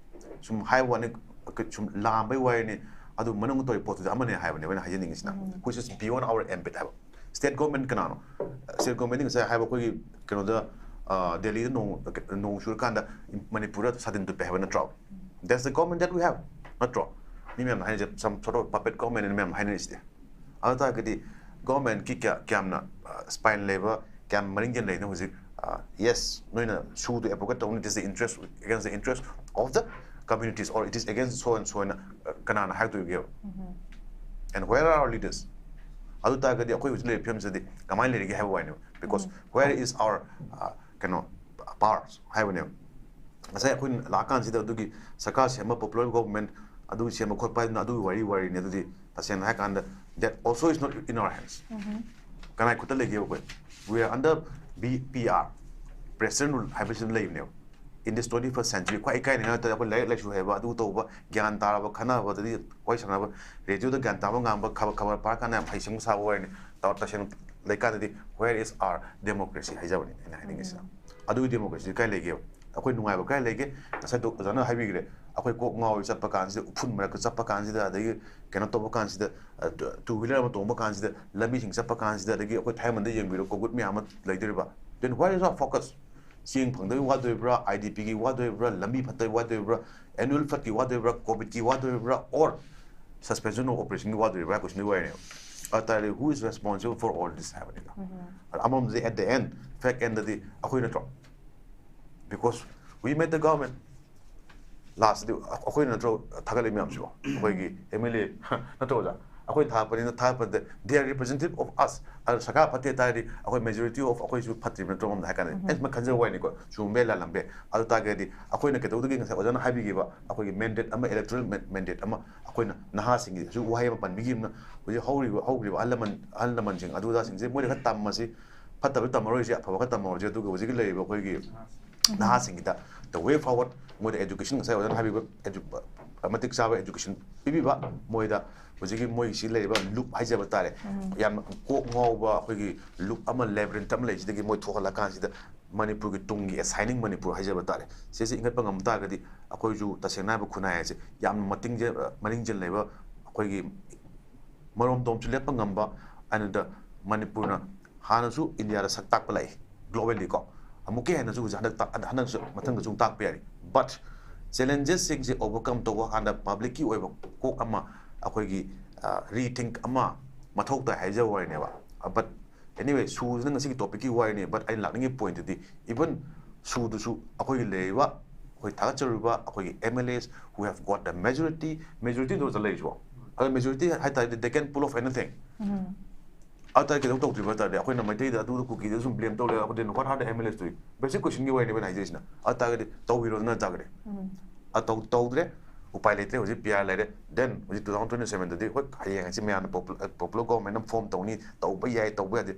ꯁꯨꯝ ꯍꯥꯏꯕ ꯋꯥꯅꯤ, ꯁꯨꯝ ꯂꯥꯝꯕꯩ ꯋꯥꯔꯤꯅꯤ. ꯑꯗꯨ ꯃꯅꯨꯡꯗ ꯇꯧꯔꯤ ꯄꯣꯠꯇꯨꯗꯤ ꯑꯃꯅꯦ ꯍꯥꯏꯕꯅꯦꯕ ꯑꯩꯅ ꯍꯥꯏꯖꯅꯤꯡꯉꯤꯁꯤꯅ, which is beyond our ambit ꯍꯥꯏꯕ. State government ꯀꯅꯥꯅꯣ? State government ꯉꯁꯥꯏ ꯍꯥꯏꯕ ꯑꯩꯈꯣꯏꯒꯤ ꯀꯩꯅꯣꯗ, ꯑ, ꯗꯦꯜꯂꯤꯗ ꯅꯣꯡ, ꯅꯣꯡ ꯆꯨꯔꯀꯥꯟꯗ ꯃꯅꯤꯄꯨꯔꯗ ꯁꯥꯇꯤꯟ ꯇꯨꯞꯄꯦ ꯍꯥꯏꯕ ꯅꯠꯇ꯭ꯔꯣ? That's the government that we have. ꯅꯠꯇ꯭ꯔꯣ? ꯃꯤ ꯃꯌꯥꯝꯅ ꯍꯥꯏꯅꯔꯤꯁꯦ some sort of puppet government ꯅ ꯃꯌꯥꯝ ꯍꯥꯏꯅꯔꯤꯁꯤꯗꯤ. ꯑꯗꯨ ꯇꯥꯔꯒꯗꯤ government ꯀꯤ ꯀꯌꯥ, ꯀꯌꯥꯝꯅ, ꯑ, spine ꯂꯩꯕ, ꯀꯌꯥꯝ ꯃꯔꯤꯡꯖꯦꯜ ꯂꯩꯅꯣ ꯍꯧꯖꯤꯛ? ꯑ, yes, ꯅꯣꯏꯅ ꯁꯨꯗꯨ advocate ꯇꯧꯅꯤ, it is the interest, against the interest of the communities or it is against so and so ꯍꯥꯏꯅ, ꯑ, ꯀꯅꯥꯅ ꯍꯥꯏꯔꯛꯇꯣꯏꯒꯦꯕ? And where are our leaders? ꯑꯗꯨ ꯇꯥꯔꯒꯗꯤ ꯑꯩꯈꯣꯏ ꯍꯧꯖꯤꯛ ꯂꯩꯔꯤꯕ ꯐꯤꯕꯝꯁꯤꯗꯤ ꯀꯃꯥꯏꯅ ꯂꯩꯔꯤꯒꯦ ꯍꯥꯏꯕ ꯋꯥꯅꯦꯕ. Because where is our, ꯑ, ꯀꯩꯅꯣ, powers ꯍꯥꯏꯕꯅꯦꯕ. ꯉꯁꯥꯏ ꯑꯩꯈꯣꯏꯅ ꯂꯥꯛꯑꯀꯥꯟꯁꯤꯗ ꯑꯗꯨꯒꯤ ꯁꯔꯀꯥꯔ ꯁꯦꯝꯕ, popular government ꯑꯗꯨ ꯁꯦꯝꯕ ꯈꯣꯠꯄ ꯍꯥꯏꯗꯅ ꯑꯗꯨꯒꯤ ꯋꯥꯔꯤ, ꯋꯥꯔꯤꯅꯤ꯫ ꯑꯗꯨꯗꯤ ꯇꯁꯦꯡꯅ ꯍꯥꯏꯔꯀꯥꯟꯗ, that also is not in our hands. ꯀꯅꯥꯏ ꯈꯨꯠꯇ ꯂꯩꯒꯦꯕ ꯑꯩꯈꯣꯏ? We are under B P R, President Rule ꯍꯥꯏꯕꯁꯤꯗ ꯂꯩꯕꯅꯦꯕ꯫ In this twenty-first century, ꯈ꯭ꯋꯥꯏ ꯏꯀꯥꯏꯅꯤꯡꯉꯥꯏ ꯉꯥꯛꯇ ꯑꯩꯈꯣꯏ ꯂꯥꯏꯔꯤꯛ ꯂꯥꯏꯁꯨ ꯍꯩꯕ, ꯑꯗꯨ ꯇꯧꯕ, ꯒ꯭ꯌꯥꯟ ꯇꯥꯔꯕ, ꯈꯟꯅꯕꯗꯗꯤ ꯋꯥꯔꯤ ꯁꯥꯟꯅꯕ, radio ꯗ ꯒ꯭ꯌꯥꯟ ꯇꯥꯕ ꯉꯥꯡꯕ, ꯈꯕꯔ, ꯈꯕꯔ ꯄꯥꯔꯀꯥꯟꯗ ꯌꯥꯝ ꯍꯩꯁꯤꯡꯕ ꯁꯥꯕ ꯋꯥꯔꯤꯅꯤ꯫ ꯇ-, ꯇꯁꯦꯡꯅ ꯂꯩꯀꯥꯟꯗꯗꯤ, where is our democracy ꯍꯥꯏꯖꯕꯅꯤ ꯑꯩꯅ ꯍꯥꯏꯅꯤꯡꯉꯤꯁꯤꯅ꯫ ꯑꯗꯨꯒꯤ democracy ꯀꯥꯏ ꯂꯩꯒꯦꯕ? ꯑꯩꯈꯣꯏ ꯅꯨꯡꯉꯥꯏꯕ ꯀꯥꯏ ꯂꯩꯒꯦ? ꯉꯁꯥꯏ ꯗꯣꯛ-, ꯑꯣꯖꯥꯅ ꯍꯥꯏꯕꯤꯈ꯭ꯔꯦ, ꯑꯩꯈꯣꯏ ꯀꯣꯛ ꯉꯥꯎꯏ ꯆꯠꯄ ꯀꯥꯟꯁꯤꯗ, ꯎꯐꯨꯟ ꯃꯔꯛꯇ ꯆꯠꯄ ꯀꯥꯟꯁꯤꯗ, ꯑꯗꯒꯤ ꯀꯩꯅꯣ ꯇꯧꯕ ꯀꯥꯟꯁꯤꯗ, ꯑ, ꯇꯨ-, two wheeler ꯑꯃ ꯇꯣꯡꯕ ꯀꯥꯟꯁꯤꯗ, ꯂꯝꯕꯤꯁꯤꯡ ꯆꯠꯄ ꯀꯥꯟꯁꯤꯗ, ꯑꯗꯒꯤ ꯑꯩꯈꯣꯏ ꯊꯥꯏꯃꯟꯗ ꯌꯦꯡꯕꯤꯔꯣ, ꯀꯣꯚꯤꯗ ꯃꯌꯥꯝ ꯑꯃ ꯂꯩꯗꯣꯔꯤꯕ꯫ Then where is our focus? ꯆꯦꯡ ꯐꯪꯗꯕꯒꯤ ꯋꯥꯗꯣꯔꯤꯕ꯭ꯔꯥ, I D P ꯒꯤ ꯋꯥꯗꯣꯔꯤꯕ꯭ꯔꯥ, ꯂꯝꯕꯤ ꯐꯠꯇꯕꯒꯤ ꯋꯥꯗꯣꯔꯤꯕ꯭ꯔꯥ, annual flood ꯀꯤ ꯋꯥꯗꯣꯔꯤꯕ꯭ꯔꯥ, ꯀꯣꯚꯤꯗꯀꯤ ꯋꯥꯗꯣꯔꯤꯕ꯭ꯔꯥ, or suspension of operation ꯒꯤ ꯋꯥꯗꯣꯔꯤꯕ꯭ꯔꯥ ꯍꯥꯏꯕ question ꯗꯨꯒꯤ ꯋꯥꯔꯤꯅꯦꯕ꯫ ꯑꯗꯨ ꯇꯥꯔꯗꯤ, who is responsible for all this ꯍꯥꯏꯕꯅꯤꯗ꯫ ꯑꯗ ꯑꯃꯔꯣꯝꯗꯗꯤ, at the end, fact end ꯗꯗꯤ ꯑꯩꯈꯣꯏ ꯅꯠꯇ꯭ꯔꯣ? Because we made the government. Last ꯇꯗꯤ ꯑꯩꯈꯣꯏꯅ ꯅꯠꯇ꯭ꯔꯣ ꯊꯥꯒꯠꯂꯤ ꯃꯌꯥꯝꯁꯤꯕꯣ? ꯑꯩꯈꯣꯏꯒꯤ M L A ꯅꯠꯇ꯭ꯔꯣ ꯑꯣꯖꯥ? ꯑꯩꯈꯣꯏ ꯊꯥꯔꯛꯄꯅꯤꯅ, ꯊꯥꯔꯛꯄꯗ they are representative of us. ꯑꯗꯣ ꯁꯔꯀꯥꯔ ꯐꯠꯇꯦ ꯇꯥꯔꯗꯤ ꯑꯩꯈꯣꯏ majority of ꯑꯩꯈꯣꯏꯁꯨ ꯐꯠꯇ꯭ꯔꯤꯕ ꯅꯠꯇ꯭ꯔꯣ? ꯑꯃꯔꯣꯝꯗ ꯍꯥꯏ ꯀꯥꯟꯗ ꯑꯩꯅ ꯁꯨꯝ ꯈꯟꯖꯕ ꯋꯥꯅꯤꯀꯣ, ꯆꯨꯝꯕ ꯌꯥꯏ ꯂꯥꯜꯂꯝꯕ ꯌꯥꯏ꯫ ꯑꯗꯨ ꯇꯥꯔꯒꯗꯤ ꯑꯩꯈꯣꯏꯅ ꯀꯩꯗꯧꯗꯒꯦ? ꯉꯁꯥꯏ ꯑꯣꯖꯥꯅ ꯍꯥꯏꯕꯤꯈꯤꯕ ꯑꯩꯈꯣꯏꯒꯤ mandate ꯑꯃ, electoral ma-, mandate ꯑꯃ ꯑꯩꯈꯣꯏꯅ ꯅꯍꯥꯁꯤꯡꯒꯤ ꯍꯧꯖꯤꯛ ꯋꯥꯍꯩ ꯑꯃ ꯄꯟꯕꯤꯈꯤꯕꯅ, ꯍꯧꯖꯤꯛ ꯍꯧꯔꯤꯕ, ꯍꯧꯈ꯭ꯔꯤꯕ ꯑꯍꯜ ꯂꯃꯟ, ꯑꯍꯜ ꯂꯃꯟꯁꯤꯡ ꯑꯗꯨ ꯑꯗꯥꯁꯤꯡꯁꯦ ꯃꯣꯏꯗ ꯈꯔ ꯇꯝꯃꯁꯤ, ꯐꯠꯇꯕ ꯇꯝꯃꯔꯣꯏꯁꯤ, ꯑꯐꯕ ꯈꯔ ꯇꯝꯃꯔꯣꯏꯁꯤ, ꯑꯗꯨꯒ ꯍꯧꯖꯤꯛꯀꯤ ꯂꯩꯔꯤꯕ ꯑꯩꯈꯣꯏꯒꯤ ꯅꯍꯥꯁꯤꯡꯒꯤꯗ the way forward, ꯃꯣꯏꯗ education, ꯉꯁꯥꯏ ꯑꯣꯖꯥꯅ ꯍꯥꯏꯕꯤꯕ edu-, ꯃꯇꯤꯛ ꯆꯥꯕ education ꯄꯤꯕꯤꯕ, ꯃꯣꯏꯗ ꯍꯧꯖꯤꯛꯀꯤ ꯃꯣꯏꯁꯤ ꯂꯩꯔꯤꯕ loop ꯍꯥꯏꯖꯕ ꯇꯥꯔꯦ, ꯌꯥꯝꯅ ꯀꯣꯛ ꯉꯥꯎꯕ ꯑꯩꯈꯣꯏꯒꯤ loop ꯑꯃ, labyrinth ꯑꯃ ꯂꯩꯁꯤꯗꯒꯤ ꯃꯣꯏ ꯊꯣꯛꯍꯜꯂꯀꯥꯟꯁꯤꯗ ꯃꯅꯤꯄꯨꯔꯒꯤ ꯇꯨꯡꯒꯤ, a shining ꯃꯅꯤꯄꯨꯔ ꯍꯥꯏꯖꯕ ꯇꯥꯔꯦ, ꯁꯤꯁꯦ ꯏꯟꯈꯠꯄ ꯉꯝ ꯇꯥꯔꯒꯗꯤ ꯑꯩꯈꯣꯏꯁꯨ ꯇꯁꯦꯡꯅ ꯍꯥꯏꯕ ꯈꯨꯟꯅꯥꯏ ꯍꯥꯏꯁꯦ ꯌꯥꯝꯅ ꯃꯇꯤꯡ ꯖꯦ-, ꯃꯅꯤꯡ ꯆꯦꯟ ꯂꯩꯕ, ꯑꯩꯈꯣꯏꯒꯤ ꯃꯔꯣꯝꯗꯣꯝꯁꯨ ꯂꯦꯞꯄ ꯉꯝꯕ, ꯑꯗꯨꯗ ꯃꯅꯤꯄꯨꯔꯅ ꯍꯥꯟꯅꯁꯨ ꯏꯟꯗꯤꯌꯥꯗ ꯁꯛ ꯇꯥꯛꯄ ꯂꯥꯛꯏ globally ꯀꯣ, ꯑꯃꯨꯛꯀ ꯍꯦꯟꯅꯁꯨ ꯍꯧꯖꯤꯛ ꯍꯟꯗꯛ ꯇꯥꯛ-, ꯍꯟꯗꯛꯁꯨ ꯃꯊꯪꯗꯁꯨ ꯑꯃꯨꯛ ꯇꯥꯛꯄ ꯌꯥꯔꯤ꯫ But challenges ꯁꯤꯡꯁꯦ overcome ꯇꯧꯕ ꯀꯥꯟꯗ public ꯀꯤ ꯑꯣꯏꯕ ꯀꯣꯛ ꯑꯃ, ꯑꯩꯈꯣꯏꯒꯤ rethink ꯑꯃ ꯃꯊꯧ ꯇꯥꯏ ꯍꯥꯏꯖꯕ ꯋꯥꯔꯤꯅꯦꯕ꯫ But anyway, ꯁꯨꯁꯤꯅ ꯉꯁꯤꯒꯤ topic ꯀꯤ ꯋꯥꯔꯤꯅꯤ, but ꯑꯩꯅ ꯂꯥꯛꯅꯤꯡꯉꯤ point ꯇꯨꯗꯤ, even ꯁꯨꯗꯨꯁꯨ ꯑꯩꯈꯣꯏꯒꯤ ꯂꯩꯔꯤꯕ, ꯑꯩꯈꯣꯏ ꯊꯥꯒꯠꯆꯔꯤꯕ ꯑꯩꯈꯣꯏꯒꯤ M L As who have got the majority, majority ꯗꯣ ꯂꯩꯔꯤꯁꯤꯕꯣ, ꯑꯗꯣ majority ꯍꯥꯏꯇꯥꯔꯗꯤ they can pull off anything꯫ ꯑꯗꯨ ꯇꯥꯔꯗꯤ ꯀꯩꯗꯧ ꯇꯧꯗ꯭ꯔꯤꯕ ꯍꯥꯏ ꯇꯥꯔꯗꯤ, ꯑꯩꯈꯣꯏꯅ ꯃꯩꯇꯩꯗ ꯑꯗꯨꯗ ꯀꯨꯀꯤꯗ ꯁꯨꯝ blame ꯇꯧ ꯂꯩꯔꯒ, then what are the M L As doing? Basic question ꯒꯤ ꯋꯥꯔꯤꯅꯦꯕ ꯑꯩꯅ ꯍꯥꯏꯖꯔꯤꯁꯤꯅ꯫ ꯑꯗꯨ ꯇꯥꯔꯒꯗꯤ ꯇꯧꯕꯤꯔꯣꯗꯅ ꯇꯥꯔꯒꯗꯤ꯫ ꯑꯗꯨ ꯇꯧ-, ꯇꯧꯗ꯭ꯔꯦ, ꯎꯄꯥꯏ ꯂꯩꯇ꯭ꯔꯦ, ꯍꯧꯖꯤꯛ P R ꯂꯩꯔꯦ, then ꯍꯧꯖꯤꯛ two thousand twenty seven ꯗꯗꯤ ꯍꯣꯏ ꯍꯌꯦꯡ ꯍꯪꯆꯤꯠ ꯃꯌꯥꯝꯅ popu-, popular government ꯑꯃ form ꯇꯧꯅꯤ, ꯇꯧꯕ ꯌꯥꯏ, ꯇꯧꯕ ꯌꯥꯗꯦ,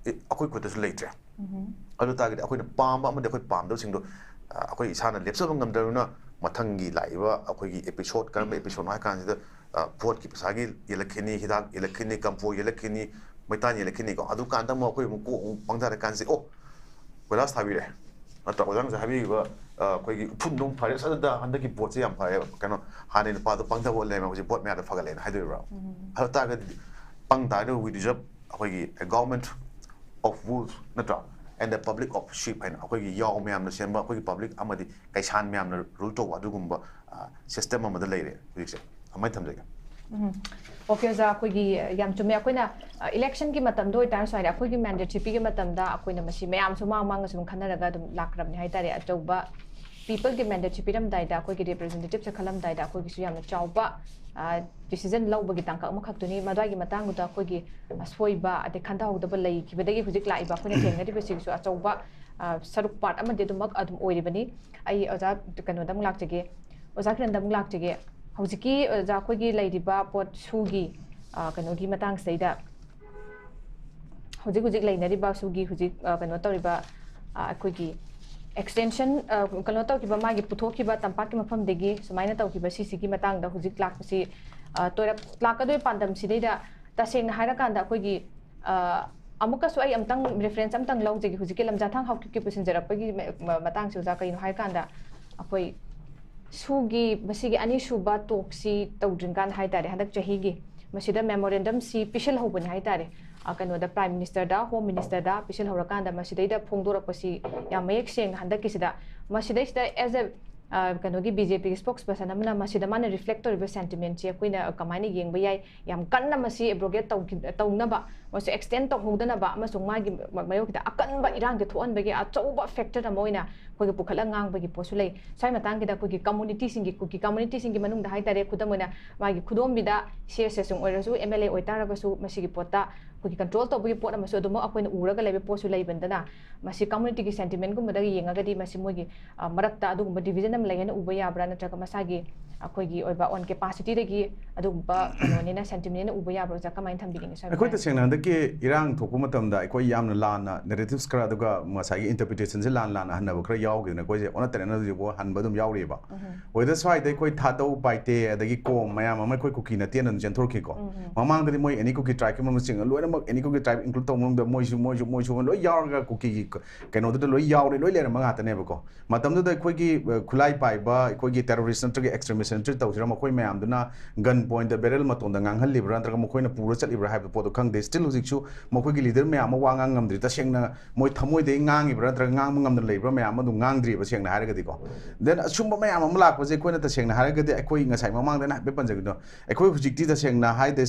ꯑꯦ, ꯑꯩꯈꯣꯏ ꯈꯨꯠꯇꯁꯨ ꯂꯩꯇ꯭ꯔꯦ꯫ ꯑꯗꯨ ꯇꯥꯔꯒꯗꯤ ꯑꯩꯈꯣꯏꯅ ꯄꯥꯝꯕ ꯑꯃꯗꯤ ꯑꯩꯈꯣꯏ ꯄꯥꯝꯗꯕꯁꯤꯡꯗꯣ, ꯑ, ꯑꯩꯈꯣꯏ ꯏꯁꯥꯅ ꯂꯦꯞꯆꯕ ꯉꯝꯗ꯭ꯔꯕꯅꯤꯅ, ꯃꯊꯪꯒꯤ ꯂꯥꯛꯏꯕ ꯑꯩꯈꯣꯏꯒꯤ episode, ꯀꯔꯝꯕ episode ꯅꯣ ꯍꯥꯏ ꯀꯥꯟꯁꯤꯗ, ꯑ, vote ꯀꯤ ꯄꯩꯁꯥꯒꯤ ꯌꯦꯜꯂꯛꯈꯤꯅꯤ, ꯍꯤꯗꯥꯛ ꯌꯦꯜꯂꯛꯈꯤꯅꯤ, ꯀꯝꯐꯣꯏ ꯌꯦꯜꯂꯛꯈꯤꯅꯤ, ꯃꯩꯇꯥꯟ ꯌꯦꯜꯂꯛꯈꯤꯅꯤꯀꯣ꯫ ꯑꯗꯨ ꯀꯥꯟꯗ ꯑꯃꯨꯛ ꯑꯩꯈꯣꯏ ꯑꯃꯨꯛ ꯀꯣꯛ ꯑꯃꯨꯛ ꯄꯪꯊꯔ ꯀꯥꯟꯁꯤ, ꯑꯣ, ꯀꯣꯏꯂꯥꯁ ꯊꯥꯕꯤꯔꯦ ꯅꯠꯇ꯭ꯔꯥ? ꯑꯣꯖꯥꯅꯁꯨ ꯍꯥꯏꯕꯤꯈꯤꯕ, ꯑ, ꯑꯩꯈꯣꯏꯒꯤ ꯎꯐꯨꯟꯗꯣ ꯑꯃꯨꯛ ꯐꯔꯦ, ꯑꯁ, ꯑꯗꯨꯗ ꯍꯟꯗꯛꯀꯤ vote ꯁꯦ ꯌꯥꯝ ꯐꯔꯦꯕ, ꯀꯩꯅꯣ, ꯍꯥꯟꯅꯩ ꯅꯨꯄꯥꯗꯣ ꯄꯪꯊꯕ ꯑꯣꯏ ꯂꯩꯔꯝꯃꯦ, ꯍꯧꯖꯤꯛ vote ꯃꯌꯥꯗ ꯐꯒꯠꯂꯦꯅ ꯍꯥꯏꯗꯣꯏꯔꯤꯕ꯭ꯔꯣ? ꯑꯗꯨ ꯇꯥꯔꯒꯗꯤ ꯄꯪ ꯇꯥꯔꯒꯗꯤ we deserve ꯑꯩꯈꯣꯏꯒꯤ a government of wolves ꯅꯠꯇ꯭ꯔꯥ, and the public of sheep ꯍꯥꯏꯅ ꯑꯩꯈꯣꯏꯒꯤ ꯌꯥꯎ ꯃꯌꯥꯝꯅ ꯁꯦꯝꯕ, ꯑꯩꯈꯣꯏꯒꯤ public ꯑꯃꯗꯤ ꯀꯩꯁꯥꯟ ꯃꯌꯥꯝꯅ rule ꯇꯧꯕ ꯑꯗꯨꯒꯨꯝꯕ, ꯑ, system ꯑꯃꯗ ꯂꯩꯔꯦ ꯍꯧꯖꯤꯛꯁꯦ꯫ ꯑꯗꯨꯃꯥꯏꯅ ꯊꯝꯖꯒꯦ꯫ ꯎꯝ꯫ Okay, ꯑꯣꯖꯥ, ꯑꯩꯈꯣꯏꯒꯤ ꯌꯥꯝ ꯆꯨꯝꯃꯦ꯫ ꯑꯩꯈꯣꯏꯅ, ꯑ, election ꯒꯤ ꯃꯇꯝꯗ ꯑꯣꯏꯇꯥꯔꯁꯨ ꯍꯥꯏꯗꯤ ꯑꯩꯈꯣꯏꯒꯤ mandate ꯁꯦ ꯄꯤꯕ ꯃꯇꯝꯗ ꯑꯩꯈꯣꯏꯅ ꯃꯁꯤ ꯃꯌꯥꯝꯁꯨ ꯃꯥꯡ ꯃꯥꯡꯅ ꯁꯨꯝ ꯈꯟꯅꯔꯒ ꯑꯗꯨꯝ ꯂꯥꯛꯈ꯭ꯔꯕꯅꯤ ꯍꯥꯏꯇꯥꯔꯦ꯫ ꯑꯆꯧꯕ people ꯒꯤ mandate ꯁꯦ ꯄꯤꯔꯝꯗꯥꯏꯗ, ꯑꯩꯈꯣꯏꯒꯤ representative ꯁꯦ ꯈꯜꯂꯝꯗꯥꯏꯗ ꯑꯩꯈꯣꯏꯒꯤꯁꯨ ꯌꯥꯝꯅ ꯆꯥꯎꯕ, ꯑ, decision ꯂꯧꯕꯒꯤ ꯇꯥꯡꯀꯛ ꯑꯃꯈꯛꯇꯨꯅꯤ꯫ ꯃꯗꯨꯋꯥꯏꯒꯤ ꯃꯇꯥꯡꯗꯨꯗ ꯑꯩꯈꯣꯏꯒꯤ ꯑꯁꯣꯏꯕ ꯑꯗꯩ ꯈꯟꯊꯍꯧꯗꯕ ꯂꯩꯈꯤꯕꯗꯒꯤ ꯍꯧꯖꯤꯛ ꯂꯥꯛꯏꯕ ꯑꯩꯈꯣꯏꯅ ꯊꯦꯡꯅꯔꯤꯕꯁꯤꯒꯤꯁꯨ ꯑꯆꯧꯕ, ꯑ, ꯁꯔꯨꯛ part ꯑꯃꯗꯤ ꯑꯗꯨꯃꯛ ꯑꯗꯨꯝ ꯑꯣꯏꯔꯤꯕꯅꯤ꯫ ꯑꯩ ꯑꯣꯖꯥ ꯀꯩꯅꯣꯗ ꯑꯃꯨꯛ ꯂꯥꯛꯆꯒꯦ, ꯑꯣꯖꯥ ꯀꯤꯔꯟꯗ ꯑꯃꯨꯛ ꯂꯥꯛꯆꯒꯦ꯫ ꯍꯧꯖꯤꯛꯀꯤ ꯑꯣꯖꯥ ꯑꯩꯈꯣꯏꯒꯤ ꯂꯩꯔꯤꯕ ꯄꯣꯠ ꯁꯨꯒꯤ, ꯑ, ꯀꯩꯅꯣꯒꯤ ꯃꯇꯥꯡꯁꯤꯗꯩꯗ, ꯍꯧꯖꯤꯛ ꯍꯧꯖꯤꯛ ꯂꯩꯅꯔꯤꯕ ꯁꯨꯒꯤ ꯍꯧꯖꯤꯛ, ꯑ, ꯀꯩꯅꯣ ꯇꯧꯔꯤꯕ, ꯑ, ꯑꯩꯈꯣꯏꯒꯤ ꯑꯦꯛꯁꯇꯦꯟꯁꯟ ꯀꯩꯅꯣ ꯇꯧꯈꯤꯕ, ꯃꯥꯒꯤ ꯄꯨꯊꯣꯛꯈꯤꯕ ꯇꯝꯄꯥꯛꯀꯤ ꯃꯐꯝꯗꯒꯤ ꯁꯨꯃꯥꯏꯅ ꯇꯧꯈꯤꯕ ꯁꯤꯁꯤꯒꯤ ꯃꯇꯥꯡꯗ ꯍꯧꯖꯤꯛ ꯂꯥꯛꯄꯁꯤ, ꯑ, ꯇꯣꯏꯔꯛ-, ꯂꯥꯛꯀꯗꯣꯏ ꯄꯥꯟꯗꯝꯁꯤꯗꯩꯗ ꯇꯁꯦꯡꯅ ꯍꯥꯏꯔꯀꯥꯟꯗ ꯑꯩꯈꯣꯏꯒꯤ, ꯑ, ꯑꯃꯨꯛꯀꯁꯨ ꯑꯩ ꯑꯝꯇꯪ ꯔꯤꯐꯔꯦꯟꯁ ꯑꯝꯇꯪ ꯂꯧꯖꯒꯦ ꯍꯧꯖꯤꯛꯀꯤ ꯂꯝꯖꯥꯊꯥꯡ ꯍꯥꯎꯀꯤꯞꯀꯤ ꯄꯨꯁꯤꯟꯖꯔꯛꯄꯒꯤ ꯃ-, ꯃ-, ꯃꯇꯥꯡꯁꯤ, ꯑꯣꯖꯥ꯫ ꯀꯩꯅꯣ ꯍꯥꯏꯔꯀꯥꯟꯗ ꯑꯩꯈꯣꯏ ꯁꯨꯒꯤ ꯃꯁꯤꯒꯤ ꯑꯅꯤꯁꯨꯕ ꯇꯣꯛꯁꯤ ꯇꯧꯗ꯭ꯔꯤꯀꯥꯟꯗ ꯍꯥꯏ ꯇꯥꯔꯦ, ꯍꯟꯗꯛ ꯆꯍꯤꯒꯤ ꯃꯁꯤꯗ ꯃꯦꯃꯣꯔꯦꯟꯗꯝꯁꯤ ꯄꯤꯁꯤꯜꯍꯧꯕꯅꯤ ꯍꯥꯏ ꯇꯥꯔꯦ꯫ ꯑ, ꯀꯩꯅꯣꯗ, ꯄ꯭ꯔꯥꯏꯝ ꯃꯤꯅꯤꯁꯇꯔꯗ, ꯍꯣꯝ ꯃꯤꯅꯤꯁꯇꯔꯗ ꯄꯤꯁꯤꯜꯍꯧꯔꯀꯥꯟꯗ ꯃꯁꯤꯗꯩꯗ ꯐꯣꯡꯗꯣꯔꯛꯄꯁꯤ ꯌꯥꯝ ꯃꯌꯦꯛ ꯁꯦꯡꯅ ꯍꯟꯗꯛꯀꯤꯁꯤꯗ, ꯃꯁꯤꯗꯩꯁꯤꯗ as a, ꯑ, ꯀꯩꯅꯣꯒꯤ ꯕꯤ ꯖꯦ ꯄꯤꯒꯤ ꯁ꯭ꯄꯣꯛꯁ ꯄꯔꯁꯟ ꯑꯃꯅ ꯃꯁꯤꯗ ꯃꯥꯅ ꯔꯤꯐ꯭ꯂꯦꯛ ꯇꯧꯔꯤꯕ ꯁꯦꯟꯇꯤꯃꯦꯟꯁꯤ ꯑꯩꯈꯣꯏꯅ ꯀꯃꯥꯏꯅ ꯌꯦꯡꯕ ꯌꯥꯏ? ꯌꯥꯝ ꯀꯟꯅ ꯃꯁꯤ ꯑꯦꯕ꯭ꯔꯣꯒꯦꯠ ꯇꯧꯈꯤ-, ꯇꯧꯅꯕ, ꯃꯁꯤ ꯑꯦꯛꯁꯇꯦꯟ ꯇꯧꯍꯧꯗꯅꯕ ꯑꯃꯁꯨꯡ ꯃꯥꯒꯤ ꯃ-, ꯃꯥꯌꯣꯛꯀꯤꯗ ꯑꯀꯟꯕ ꯏꯔꯥꯡꯁꯦ ꯊꯣꯛꯍꯟꯕꯒꯤ ꯑꯆꯧꯕ ꯐꯦꯛꯇꯔ ꯑꯃ ꯑꯣꯏꯅ ꯑꯩꯈꯣꯏꯒꯤ ꯄꯨꯈꯠꯂꯒ ꯉꯥꯡꯕꯒꯤ ꯄꯣꯠꯁꯨ ꯂꯩ꯫ ꯁ꯭ꯋꯥꯏ ꯃꯇꯥꯡꯒꯤꯗ ꯑꯩꯈꯣꯏꯒꯤ ꯀꯝꯃꯨꯅꯤꯇꯤꯁꯤꯡꯒꯤ, ꯀꯨꯀꯤ ꯀꯝꯃꯨꯅꯤꯇꯤꯁꯤꯡꯒꯤ ꯃꯅꯨꯡꯗ ꯍꯥꯏ ꯇꯥꯔꯦ, ꯈꯨꯗꯝ ꯑꯣꯏꯅ ꯃꯥꯒꯤ ꯈꯨꯗꯣꯝꯕꯤꯗ ꯁꯤ ꯑꯦꯁ ꯑꯦꯁ ꯑꯣꯏꯔꯁꯨ, ꯑꯦꯝ ꯑꯦꯜ ꯑꯦ ꯑꯣꯏꯇꯥꯔꯒꯁꯨ, ꯃꯁꯤꯒꯤ ꯄꯣꯠꯇ ꯑꯩꯈꯣꯏꯒꯤ ꯀꯟꯇ꯭ꯔꯣꯜ ꯇꯧꯕꯒꯤ ꯄꯣꯠ ꯑꯃꯁꯨ ꯑꯗꯨꯃꯛ ꯑꯩꯈꯣꯏꯅ ꯎꯔꯒ ꯂꯩꯕ ꯄꯣꯠꯁꯨ ꯂꯩꯕꯅꯤꯅ, ꯃꯁꯤ ꯀꯝꯃꯨꯅꯤꯇꯤꯒꯤ ꯁꯦꯟꯇꯤꯃꯦꯟꯒꯨꯝꯕꯗ ꯌꯦꯡꯉꯒꯗꯤ ꯃꯁꯤ ꯃꯣꯏꯒꯤ, ꯑ, ꯃꯔꯛꯇ ꯑꯗꯨꯒꯨꯝꯕ ꯗꯤꯕꯤꯖꯟ ꯑꯃ ꯂꯩ ꯍꯥꯏꯅ ꯎꯕ ꯌꯥꯕ꯭ꯔꯥ, ꯅꯠꯇ꯭ꯔꯒ ꯃꯁꯥꯒꯤ ꯑꯩꯈꯣꯏꯒꯤ ꯑꯣꯏꯕ ꯑꯣꯟ ꯀꯦꯄꯥꯁꯤꯇꯤꯗꯒꯤ ꯑꯗꯨꯒꯨꯝꯕ ꯀꯩꯅꯣꯅꯤꯅ, ꯁꯦꯟꯇꯤꯃꯦꯟꯅ ꯎꯕ ꯌꯥꯕ꯭ꯔꯥ, ꯑꯣꯖꯥ? ꯀꯃꯥꯏꯅ ꯊꯝꯕꯤꯅꯤꯡꯉꯤ ꯁ꯭ꯋꯥꯏ ꯑꯩꯈꯣꯏ ꯃꯇꯥꯡꯁꯤꯗ? ꯇꯁꯦꯡꯅ ꯍꯟꯗꯛꯀꯤ ꯏꯔꯥꯡ ꯊꯣꯛꯄ ꯃꯇꯝꯗ ꯑꯩꯈꯣꯏ ꯌꯥꯝꯅ ꯂꯥꯟꯅ ꯅꯦꯔꯦꯇꯤꯞꯁ ꯈꯔ, ꯑꯗꯨꯒ ꯉꯁꯥꯏꯒꯤ ꯏꯟꯇꯔꯄ꯭ꯔꯤꯇꯦꯁꯟꯁꯦ ꯂꯥꯟ ꯂꯥꯟꯅ ꯍꯟꯅꯕ ꯈꯔ ꯌꯥꯎꯈꯤꯗꯅ ꯑꯩꯈꯣꯏꯁꯦ ꯑꯣꯟꯅ ꯇꯩꯅꯅ ꯍꯧꯖꯤꯛꯐꯥꯎ ꯍꯟꯕ ꯑꯗꯨꯝ ꯌꯥꯎꯔꯤꯑꯕ꯫ ꯋꯦꯗꯔ ꯁ꯭ꯋꯥꯏꯗ ꯑꯩꯈꯣꯏ ꯊꯥꯗꯧ ꯄꯥꯏꯇꯦ, ꯑꯗꯒꯤ ꯀꯣꯝ ꯃꯌꯥꯝ ꯑꯃ ꯑꯩꯈꯣꯏ ꯀꯨꯀꯤ ꯅꯠꯇꯦꯅ ꯑꯗꯨꯝ ꯆꯦꯟꯊꯣꯔꯛꯈꯤꯀꯣ꯫ ꯃꯃꯥꯡꯗꯗꯤ ꯃꯣꯏ ꯑꯦꯅꯤ ꯀꯨꯀꯤ ꯇ꯭ꯔꯥꯏꯕꯀꯤ ꯃꯅꯨꯡꯗ ꯆꯤꯡꯉ ꯂꯣꯏꯅꯃꯛ ꯑꯦꯅꯤ ꯀꯨꯀꯤ ꯇ꯭ꯔꯥꯏꯕ ꯏꯟꯀ꯭ꯂꯨꯗ ꯇꯧꯕ ꯃꯅꯨꯡꯗ ꯃꯣꯏꯁꯨ, ꯃꯣꯏꯁꯨ, ꯃꯣꯏꯁꯨ ꯂꯣꯏ ꯌꯥꯎꯔꯒ ꯀꯨꯀꯤꯒꯤ ꯀ-, ꯀꯩꯅꯣꯗꯨꯗ ꯂꯣꯏ ꯌꯥꯎꯔꯦ, ꯂꯣꯏ ꯂꯩꯔꯝꯕ ꯉꯥꯛꯇꯅꯦꯕꯀꯣ꯫ ꯃꯇꯝꯗꯨꯗ ꯑꯩꯈꯣꯏꯒꯤ, ꯑ, ꯈꯨꯠꯂꯥꯏ ꯄꯥꯏꯕ, ꯑꯩꯈꯣꯏꯒꯤ ꯇꯦꯔꯣꯔꯤꯁ ꯅꯠꯇ꯭ꯔꯒ ꯑꯦꯛꯁꯇ꯭ꯔꯤꯃꯤꯁ ꯅꯠꯇ꯭ꯔꯒ ꯇꯧꯁꯤꯔ, ꯃꯈꯣꯏ ꯃꯌꯥꯝꯗꯨꯅ ꯒꯟ ꯄꯣꯏꯟꯠꯇ ꯕꯦꯔꯦꯜ ꯃꯇꯣꯟꯗ ꯉꯥꯡꯍꯜꯂꯤꯕ꯭ꯔꯥ ꯅꯠꯇ꯭ꯔꯒ ꯃꯈꯣꯏꯅ ꯄꯨꯔ ꯆꯠꯂꯤꯕ꯭ꯔꯥ ꯍꯥꯏꯕ ꯄꯣꯠꯇꯣ ꯈꯪꯗꯦ꯫ ꯁ꯭ꯇꯤꯜ ꯍꯧꯖꯤꯛꯁꯨ ꯃꯈꯣꯏꯒꯤ ꯂꯤꯗꯔ ꯃꯌꯥꯝ ꯑꯃ ꯋꯥ ꯉꯥꯡ ꯉꯝꯗ꯭ꯔꯤ꯫ ꯇꯁꯦꯡꯅ ꯃꯣꯏ ꯊꯃꯣꯏꯗꯒꯤ ꯉꯥꯡꯉꯤꯕ꯭ꯔꯥ ꯅꯠꯇ꯭ꯔꯒ ꯉꯥꯡꯕ ꯉꯝꯗꯅ ꯂꯩꯕ꯭ꯔꯥ ꯃꯌꯥꯝ ꯑꯃ ꯑꯗꯨꯝ ꯉꯥꯡꯗ꯭ꯔꯤꯕ, ꯁꯦꯡꯅ ꯍꯥꯏꯔꯒꯗꯤꯀꯣ꯫ ꯗꯦꯟ ꯑꯁꯨꯝꯕ ꯃꯌꯥꯝ ꯑꯃ ꯂꯥꯛꯄꯁꯦ ꯑꯩꯈꯣꯏꯅ ꯇꯁꯦꯡꯅ ꯍꯥꯏꯔꯒꯗꯤ ꯑꯩꯈꯣꯏ ꯉꯁꯥꯏ ꯃꯃꯥꯡꯗ ꯑꯩꯅ ꯍꯥꯏꯐꯦꯠ ꯄꯟꯖꯈꯤꯕꯗꯣ, ꯑꯩꯈꯣꯏ ꯍꯧꯖꯤꯛꯇꯤ ꯇꯁꯦꯡꯅ ꯍꯥꯏꯔꯗꯤ